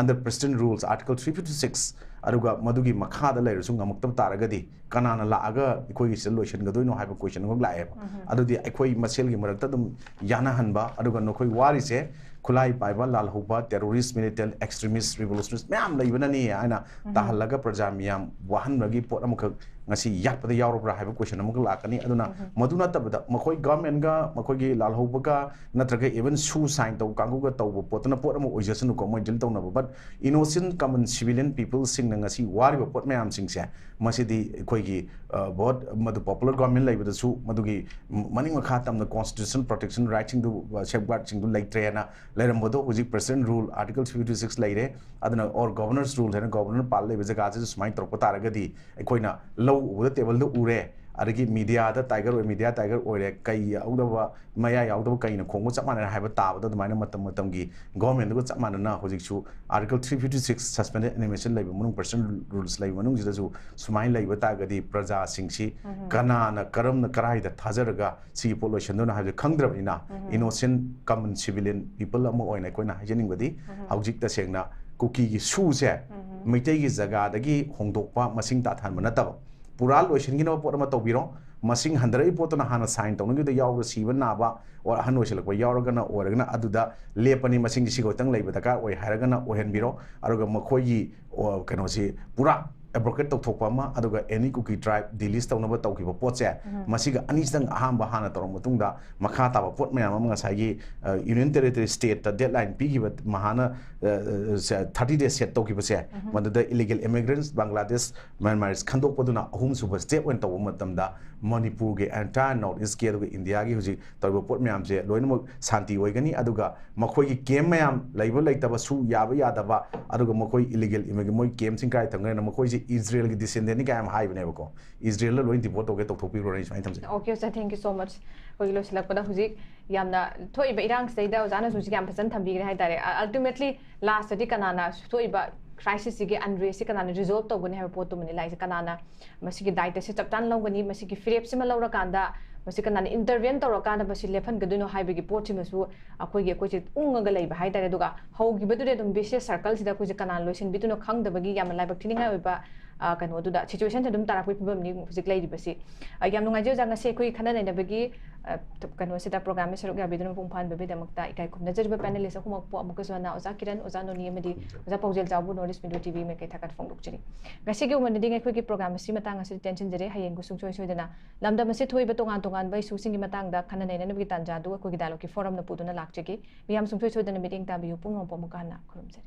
under President Rules Article three fifty six, ꯑꯗꯨꯒ ꯃꯗꯨꯒꯤ ꯃꯈꯥꯗ ꯂꯩꯔꯁꯨ ꯉꯝꯃꯛꯇꯕ ꯇꯥꯔꯒꯗꯤ ꯀꯅꯥꯅ ꯂꯥꯛꯑꯒ ꯑꯩꯈꯣꯏꯒꯤ ꯁꯤꯗ ꯂꯣꯏꯁꯤꯟꯒꯗꯣꯏꯅꯣ ꯍꯥꯏꯕ question ꯑꯃꯈꯛ ꯂꯥꯛꯑꯦꯕ꯫ ꯎꯝ꯫ ꯑꯗꯨꯗꯤ ꯑꯩꯈꯣꯏ ꯃꯁꯦꯜꯒꯤ ꯃꯔꯛꯇ ꯑꯗꯨꯝ ꯌꯥꯅꯍꯟꯕ, ꯑꯗꯨꯒ ꯅꯈꯣꯏ ꯋꯥꯔꯤꯁꯦ ꯈꯨꯠꯂꯥꯏ ꯄꯥꯏꯕ, ꯂꯥꯜꯍꯧꯕ, terrorist, militant, extremist, revolutionist ꯃꯌꯥꯝ ꯂꯩꯕꯅꯅꯤ ꯍꯥꯏꯅ ꯎꯝ꯫ ꯇꯥꯍꯜꯂꯒ ꯄ꯭ꯔꯖꯥ ꯃꯤꯌꯥꯝ ꯋꯥꯍꯟꯕꯒꯤ ꯄꯣꯠ ꯑꯃꯈꯛ ꯉꯁꯤ ꯌꯥꯠꯄꯗ ꯌꯥꯎꯔꯕ꯭ꯔꯥ ꯍꯥꯏꯕ question ꯑꯃꯈꯛ ꯂꯥꯛꯀꯅꯤ꯫ ꯑꯗꯨꯅ ꯎꯝ꯫ ꯃꯗꯨ ꯅꯠꯇꯕꯗ ꯃꯈꯣꯏ governmentꯒ, ꯃꯈꯣꯏꯒꯤ ꯂꯥꯜꯍꯧꯕꯒ, ꯅꯠꯇ꯭ꯔꯒ even ꯁꯨ sign ꯇꯧꯕ ꯀꯥꯡꯕꯨꯒ ꯇꯧꯕ ꯄꯣꯠꯇꯨꯅ ꯄꯣꯠ ꯑꯃ ꯑꯣꯏꯖꯁꯅꯨꯀꯣ, ꯃꯣꯏ deal ꯇꯧꯅꯕ꯫ But innocent common civilian peopleꯁꯤꯡꯅ ꯉꯁꯤ ꯋꯥꯔꯤꯕ ꯄꯣꯠ ꯃꯌꯥꯝꯁꯤꯡꯁꯦ, ꯃꯁꯤꯗꯤ ꯑꯩꯈꯣꯏꯒꯤ, ꯑ, vote, ꯃꯗꯨ popular government ꯂꯩꯕꯗꯁꯨ ꯃꯗꯨꯒꯤ ꯃꯅꯤꯡ ꯃꯈꯥ ꯇꯝꯅ constitution protection rightꯁꯤꯡꯗꯨ, ꯑ, safeguardꯁꯤꯡꯗꯨ ꯂꯩꯇ꯭ꯔꯦꯅ ꯂꯩꯔꯝꯕꯗꯣ ꯍꯧꯖꯤꯛ President Rule Article three fifty six ꯂꯩꯔꯦ꯫ ꯑꯗꯨꯅ, or Governor's Rule ꯍꯥꯏꯅ governor ꯄꯥꯜ ꯂꯩꯕ ꯖꯒꯥꯁꯤꯗ ꯁꯨꯃꯥꯏꯅ ꯇꯧꯔꯛꯄ ꯇꯥꯔꯒꯗꯤ, ꯑꯩꯈꯣꯏꯅ ꯂꯧ ꯎꯕꯗ tableꯗ ꯎꯔꯦ, ꯑꯗꯒꯤ mediaꯗ tiger ꯑꯣꯏ, media tiger ꯑꯣꯏꯔꯦ, ꯀꯩ ꯌꯥꯎꯗꯕ, ꯃꯌꯥ ꯌꯥꯎꯗꯕ ꯀꯩꯅ ꯈꯣꯡꯕ ꯆꯞ ꯃꯥꯟꯅꯔꯦ ꯍꯥꯏꯕ ꯇꯥꯕꯗ, ꯑꯗꯨꯃꯥꯏꯅ ꯃꯇꯝ ꯃꯇꯝꯒꯤ governmentꯗꯨꯒ ꯆꯞ ꯃꯥꯟꯅꯅ ꯍꯧꯖꯤꯛꯁꯨ Article three fifty six suspended animation ꯂꯩꯕ ꯃꯅꯨꯡ, President Rules ꯂꯩꯕ ꯃꯅꯨꯡꯁꯤꯗꯁꯨ ꯁꯨꯃꯥꯏꯅ ꯂꯩꯕ ꯇꯥꯔꯒꯗꯤ ꯄ꯭ꯔꯖꯥꯁꯤꯡꯁꯤ ꯎꯝ꯫ ꯀꯅꯥꯅ, ꯀꯔꯝꯅ, ꯀꯔꯥꯏꯗ ꯊꯥꯖꯔꯒ ꯁꯤꯒꯤ ꯄꯣꯠ ꯂꯣꯏꯁꯤꯟꯗꯣꯏꯅꯣ ꯍꯥꯏꯕꯁꯦ ꯈꯪꯗ꯭ꯔꯕꯅꯤꯅ, ꯎꯝ꯫ Innocent common civilian people ꯑꯃ ꯑꯣꯏꯅ ꯑꯩꯈꯣꯏꯅ ꯍꯥꯏꯖꯅꯤꯡꯕꯗꯤ, ꯎꯝ꯫ ꯍꯧꯖꯤꯛ ꯇꯁꯦꯡꯅ ꯀꯨꯀꯤꯒꯤ ꯁꯨꯁꯦ ꯎꯝ꯫ ꯃꯩꯇꯩꯒꯤ ꯖꯒꯥꯗꯒꯤ ꯍꯣꯡꯗꯣꯛꯄ, ꯃꯁꯤꯡ ꯇꯥꯊꯍꯟꯕ ꯅꯠꯇꯕ, ꯄꯨꯔꯥ ꯂꯣꯏꯁꯤꯟꯈꯤꯅꯕ ꯄꯣꯠ ꯑꯃ ꯇꯧꯕꯤꯔꯣ꯫ ꯃꯁꯤꯡ ꯍꯟꯊꯔꯛꯏ ꯄꯣꯠꯇꯨꯅ ꯍꯥꯟꯅ sign ꯇꯧꯅꯈꯤꯕꯗ ꯌꯥꯎꯔꯒ ꯁꯤꯕ ꯅꯥꯕ or ꯑꯍꯟ ꯑꯣꯏꯁꯤꯜꯂꯛꯄ ꯌꯥꯎꯔꯒꯅ, ꯑꯣꯏꯔꯒꯅ ꯑꯗꯨꯗ ꯂꯦꯞꯄꯅꯤ, ꯃꯁꯤꯡꯁꯤ ꯁꯤꯒ ꯈꯛꯇꯪ ꯂꯩꯕ ꯗꯔꯀꯥꯔ ꯑꯣꯏ ꯍꯥꯏꯔꯒꯅ ꯑꯣꯏꯍꯟꯕꯤꯔꯣ꯫ ꯑꯗꯨꯒ ꯃꯈꯣꯏꯒꯤ, ꯑꯣ, ꯀꯩꯅꯣꯁꯤ ꯄꯨꯔꯥ ꯑꯦꯕ꯭ꯔꯣꯒꯦꯠ ꯇꯧꯊꯣꯛꯄ ꯑꯃ, ꯑꯗꯨꯒ ꯑꯦꯅꯤ ꯀꯨꯀꯤ ꯇ꯭ꯔꯥꯏꯕ ꯗꯤꯂꯤꯁ ꯇꯧꯅꯕ ꯇꯧꯈꯤꯕ ꯄꯣꯠꯁꯦ, ꯃꯁꯤꯒ ꯑꯅꯤꯁꯤꯗꯪ ꯑꯍꯥꯟꯕ ꯍꯥꯟꯅ ꯇꯧꯔꯕ ꯃꯇꯨꯡꯗ, ꯃꯈꯥ ꯇꯥꯕ ꯄꯣꯠ ꯃꯌꯥꯝ ꯑꯃ ꯉꯁꯥꯏꯒꯤ ꯌꯨꯅꯤꯌꯟ ꯇꯦꯔꯤꯇꯣꯔꯤ ꯁ꯭ꯇꯦꯠꯇ ꯗꯦꯗꯂꯥꯏꯟ ꯄꯤꯈꯤꯕ ꯃꯍꯥꯅ ꯊꯥꯔꯇꯤ ꯗꯦꯖ ꯁꯦꯠ ꯇꯧꯈꯤꯕꯁꯦ, ꯃꯗꯨꯗ ꯏꯂꯤꯒꯦꯜ ꯏꯃꯤꯒ꯭ꯔꯦꯟꯠꯁ, ꯕꯪꯒ꯭ꯂꯥꯗꯦꯁ, ꯃ꯭ꯌꯥꯟꯃꯥꯔ ꯈꯟꯗꯣꯛꯄꯗꯨꯅ ꯑꯍꯨꯝꯁꯨꯕ ꯁ꯭ꯇꯦꯞ ꯑꯣꯏꯅ ꯇꯧꯕ ꯃꯇꯝꯗ, ꯃꯅꯤꯄꯨꯔꯒꯤ ꯑꯦꯟꯇꯥꯌꯔ ꯅꯣꯔꯠ ꯏꯁꯀꯤ, ꯑꯗꯨꯒ ꯏꯟꯗꯤꯌꯥꯒꯤ ꯍꯧꯖꯤꯛ ꯇꯧꯔꯤꯕ ꯄꯣꯠ ꯃꯌꯥꯝꯁꯦ ꯂꯣꯏꯅꯃꯛ ꯁꯥꯟꯇꯤ ꯑꯣꯏꯒꯅꯤ꯫ ꯑꯗꯨꯒ ꯃꯈꯣꯏꯒꯤ ꯀꯦꯝ ꯃꯌꯥꯝ ꯂꯩꯕ ꯂꯩꯇꯕꯁꯨ ꯌꯥꯕ ꯌꯥꯗꯕ, ꯑꯗꯨꯒ ꯃꯈꯣꯏ ꯏꯂꯤꯒꯦꯜ ꯏꯃꯤꯒ꯭ꯔꯦꯟ, ꯃꯣꯏ ꯀꯦꯝꯁꯤꯡ ꯀꯥꯏ ꯊꯝꯈ꯭ꯔꯦꯅ, ꯃꯈꯣꯏꯁꯦ ꯏꯖꯔꯦꯜꯒꯤ ꯗꯤꯁꯦꯟꯗꯦꯟꯅꯤ ꯀꯥꯏ ꯌꯥꯝ ꯍꯥꯏꯕꯅꯦꯕꯀꯣ꯫ ꯏꯖꯔꯦꯜꯗ ꯂꯣꯏ ꯗꯤꯄꯣꯔꯠ ꯇꯧꯒꯦ, ꯇꯧꯊꯣꯛꯄꯤꯈ꯭ꯔꯣꯅ ꯑꯩ ꯁꯨꯃꯥꯏꯅ ꯊꯝꯖꯒꯦ꯫ Okay, sir, thank you so much. ꯑꯩꯈꯣꯏꯒꯤ ꯂꯣꯏꯁꯤꯜꯂꯛꯄꯗ ꯍꯧꯖꯤꯛ ꯌꯥꯝꯅ ꯊꯣꯛꯏꯕ ꯏꯔꯥꯡꯁꯤꯗꯩꯗ ꯑꯣꯖꯥꯅꯁꯨ ꯍꯧꯖꯤꯛ ꯌꯥꯝ ꯐꯖꯅ ꯊꯝꯕꯤꯈ꯭ꯔꯦ ꯍꯥꯏꯇꯥꯔꯦ꯫ ꯑ, ultimately, ꯂꯥꯁꯇꯗꯤ ꯀꯅꯥꯅ ꯊꯣꯛꯏꯕ ꯀ꯭ꯔꯥꯏꯁꯤꯁꯁꯤꯒꯤ ꯑꯟꯔꯦꯁꯁꯤ ꯀꯅꯥꯅ ꯔꯤꯖꯣꯜꯕ ꯇꯧꯒꯅꯤ ꯍꯥꯏꯕ ꯄꯣꯠꯇꯨꯃꯅꯤ ꯂꯥꯛꯏꯁꯦ꯫ ꯀꯅꯥꯅ ꯃꯁꯤꯒꯤ ꯗꯥꯏꯇꯁꯦ ꯆꯞ ꯆꯥꯅ ꯂꯧꯒꯅꯤ, ꯃꯁꯤꯒꯤ ꯐꯤꯔꯦꯞꯁꯤꯃ ꯂꯧꯔꯀꯥꯟꯗ ꯃꯁꯤ ꯀꯅꯥꯅ ꯏꯟꯇꯔꯚꯦꯟ ꯇꯧꯔꯀꯥꯟꯗ ꯃꯁꯤ ꯂꯦꯞꯍꯟꯒꯗꯣꯏꯅꯣ ꯍꯥꯏꯕꯒꯤ ꯄꯣꯠꯁꯤꯃꯁꯨ ꯑꯩꯈꯣꯏꯒꯤ, ꯑꯩꯈꯣꯏꯁꯦ ꯎꯪꯉꯒ ꯂꯩꯕ ꯍꯥꯏꯇꯥꯔꯦ꯫ ꯑꯗꯨꯒ ꯍꯧꯈꯤꯕꯗꯨꯗꯤ ꯑꯗꯨꯝ ꯕꯤꯁꯤꯌꯁ ꯁꯔꯀꯜꯁꯤꯗ ꯑꯩꯈꯣꯏꯁꯦ ꯀꯅꯥꯅ ꯂꯣꯏꯁꯤꯟꯕꯤꯗꯣꯏꯅꯣ ꯈꯪꯗꯕꯒꯤ ꯌꯥꯝꯅ ꯂꯥꯏꯕꯛ ꯊꯤꯅꯤꯡꯉꯥꯏ ꯑꯣꯏꯕ, ꯑ, ꯀꯩꯅꯣꯗꯨꯗ ꯁꯤꯆꯨꯋꯦꯁꯟꯁꯦ ꯑꯗꯨꯝ ꯇꯥꯔꯛꯄꯒꯤ ꯐꯤꯕꯝꯅꯤ ꯍꯧꯖꯤꯛ ꯂꯩꯔꯤꯕꯁꯤ꯫ ꯑ, ꯌꯥꯝ ꯅꯨꯡꯉꯥꯏꯖꯩ ꯑꯣꯖꯥ, ꯉꯁꯤ ꯑꯩꯈꯣꯏ ꯈꯟꯅ ꯅꯩꯅꯕꯒꯤ, ꯑ, ꯀꯩꯅꯣꯁꯤꯗ, ꯄ꯭ꯔꯣꯒ꯭ꯔꯥꯝꯒꯤ ꯁꯔꯨꯛ ꯌꯥꯕꯤꯗꯨꯅ ꯃꯄꯨꯡ ꯐꯥꯍꯟꯕꯒꯤꯗꯃꯛꯇ ꯏꯀꯥꯏ ꯈꯨꯝꯅꯖꯔꯤꯕ ꯄꯦꯅꯦꯂꯤꯁ ꯑꯍꯨꯝꯃꯛꯄꯨ ꯑꯃꯨꯛꯀꯁꯨ ꯍꯟꯅ ꯑꯣꯖꯥ ꯀꯤꯔꯟ, ꯑꯣꯖꯥ ꯅꯣꯅꯤ ꯑꯃꯗꯤ ꯑꯣꯖꯥ ꯄꯥꯎꯖꯦꯜ ꯆꯥꯎꯕꯨ north east media T V ꯃꯥꯏꯀꯩ ꯊꯥꯒꯠ ꯐꯣꯡꯗꯣꯛꯆꯔꯤ꯫ ꯉꯁꯤꯒꯤ ꯑꯣꯏꯅꯗꯤ ꯑꯩꯈꯣꯏꯒꯤ ꯄ꯭ꯔꯣꯒ꯭ꯔꯥꯝ ꯑꯁꯤ ꯃꯇꯥꯡ ꯑꯁꯤꯗ ꯇꯦꯟꯁꯤꯟꯖꯔꯦ꯫ ꯍꯌꯦꯡꯕꯨ ꯁꯨꯡꯁꯣꯏ ꯁꯣꯏꯗꯅ ꯂꯝꯗꯝ ꯑꯁꯤ ꯊꯣꯛꯏꯕ ꯇꯣꯉꯥꯟ ꯇꯣꯉꯥꯟꯕ ꯏꯁꯨꯁꯤꯡꯒꯤ ꯃꯇꯥꯡꯗ ꯈꯟꯅ ꯅꯩꯅꯅꯕꯒꯤ ꯇꯥꯟꯖꯥꯗꯨ ꯑꯩꯈꯣꯏꯒꯤ ꯗꯥꯏꯂꯣꯒꯀꯤ ꯐꯣꯔꯝꯅ ꯄꯨꯗꯨꯅ ꯂꯥꯛꯆꯒꯦ꯫ ꯃꯤꯌꯥꯝ ꯁꯨꯡꯁꯣꯏ ꯁꯣꯏꯗꯅ ꯃꯤꯠꯌꯦꯡ ꯇꯥꯕꯤꯌꯨ꯫ ꯄꯨꯝꯅꯃꯛꯄꯨ ꯑꯃꯨꯛꯀ ꯍꯟꯅ ꯈꯨꯔꯨꯝꯖꯔꯤ꯫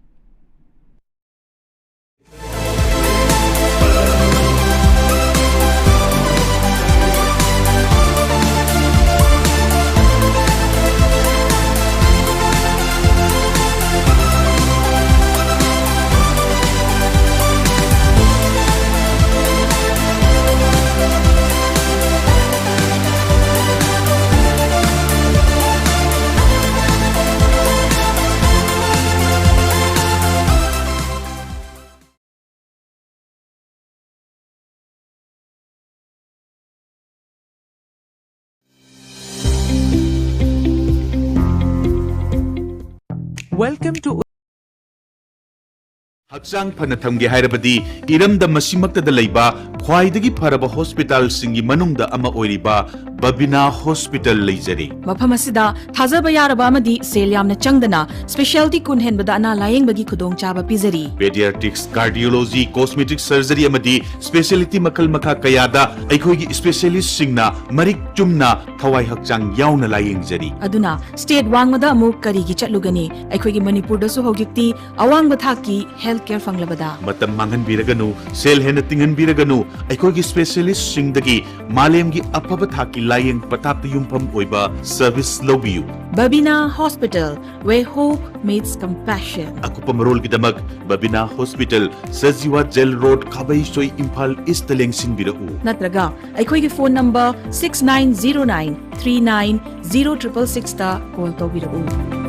Welcome to ꯍꯛꯆꯥꯡ ꯐꯅ ꯊꯝꯒꯦ ꯍꯥꯏꯔꯕꯗꯤ ꯏꯔꯝꯗꯝ ꯑꯁꯤꯃꯛꯇꯗ ꯂꯩꯕ ꯈ꯭ꯋꯥꯏꯗꯒꯤ ꯐꯔꯕ ꯍꯣꯁꯄꯤꯇꯥꯜꯁꯤꯡꯒꯤ ꯃꯅꯨꯡꯗ ꯑꯃ ꯑꯣꯏꯔꯤꯕ ꯕꯕꯤꯅꯥ ꯍꯣꯁꯄꯤꯇꯥꯜ ꯂꯩꯖꯔꯤ꯫ ꯃꯐꯝ ꯑꯁꯤꯗ ꯊꯥꯖꯕ ꯌꯥꯔꯕ ꯑꯃꯗꯤ ꯁꯦꯜ ꯌꯥꯝꯅ ꯆꯪꯗꯅ ꯁ꯭ꯄꯦꯁꯤꯌꯦꯜꯇꯤ ꯀꯨꯟ ꯍꯦꯟꯕꯗ ꯑꯅꯥ ꯂꯥꯌꯦꯡꯕꯒꯤ ꯈꯨꯗꯣꯡꯆꯥꯕ ꯄꯤꯖꯔꯤ꯫ ꯄꯦꯗꯤꯌꯥꯇ꯭ꯔꯤꯛꯁ, ꯀꯥꯔꯗꯤꯑꯣꯂꯣꯖꯤ, ꯀꯣꯁꯃꯦꯇꯤꯛ ꯁꯔꯖꯔꯤ ꯑꯃꯗꯤ ꯁ꯭ꯄꯦꯁꯤꯌꯦꯂꯤꯇꯤ ꯃꯈꯜ ꯃꯈꯥ ꯀꯌꯥꯗ ꯑꯩꯈꯣꯏꯒꯤ ꯁ꯭ꯄꯦꯁꯤꯌꯦꯂꯤꯁꯁꯤꯡꯅ ꯃꯔꯤꯛ ꯆꯨꯝꯅ ꯊꯋꯥꯏ ꯍꯛꯆꯥꯡ ꯌꯥꯎꯅ ꯂꯥꯌꯦꯡꯖꯔꯤ꯫ ꯑꯗꯨꯅ ꯁ꯭ꯇꯦꯠ ꯋꯥꯡꯃꯗ ꯑꯃꯨꯛ ꯀꯔꯤꯒꯤ ꯆꯠꯂꯨꯒꯅꯤ? ꯑꯩꯈꯣꯏꯒꯤ ꯃꯅꯤꯄꯨꯔꯗꯁꯨ ꯍꯧꯖꯤꯛꯇꯤ ꯑꯋꯥꯡꯕ ꯊꯥꯛꯀꯤ ꯍꯦꯜꯊ ꯀꯦꯌꯔ ꯐꯪꯂꯕꯗ꯫ ꯃꯇꯝ ꯃꯥꯡꯍꯟꯕꯤꯔꯒꯅꯨ, ꯁꯦꯜ ꯍꯦꯟꯅ ꯇꯤꯡꯍꯟꯕꯤꯔꯒꯅꯨ, ꯑꯩꯈꯣꯏꯒꯤ ꯁ꯭ꯄꯦꯁꯤꯌꯦꯂꯤꯁ꯭ꯠꯁꯤꯡꯗꯒꯤ ꯃꯥꯂꯦꯝꯒꯤ ꯑꯐꯕ ꯊꯥꯛꯀꯤ ꯂꯥꯌꯦꯡ ꯄꯊꯥꯞꯇ ꯌꯨꯝꯐꯝ ꯑꯣꯏꯕ ꯁꯔꯚꯤꯁ ꯂꯧꯕꯤꯌꯨ꯫ Babina hospital, where hope meets compassion. ꯑꯀꯨꯞꯄ ꯃꯔꯣꯜꯒꯤꯗꯃꯛ Babina hospital, Sajiwa jail road, Khabeisoi, Imphal ꯏꯁ꯭ꯠꯇ ꯂꯦꯡꯁꯤꯟꯕꯤꯔꯛꯎ꯫ ꯅꯠꯇ꯭ꯔꯒ ꯑꯩꯈꯣꯏꯒꯤ phone number six nine zero nine three nine zero triple sixꯇ ꯀꯣꯜ ꯇꯧꯕꯤꯔꯛꯎ꯫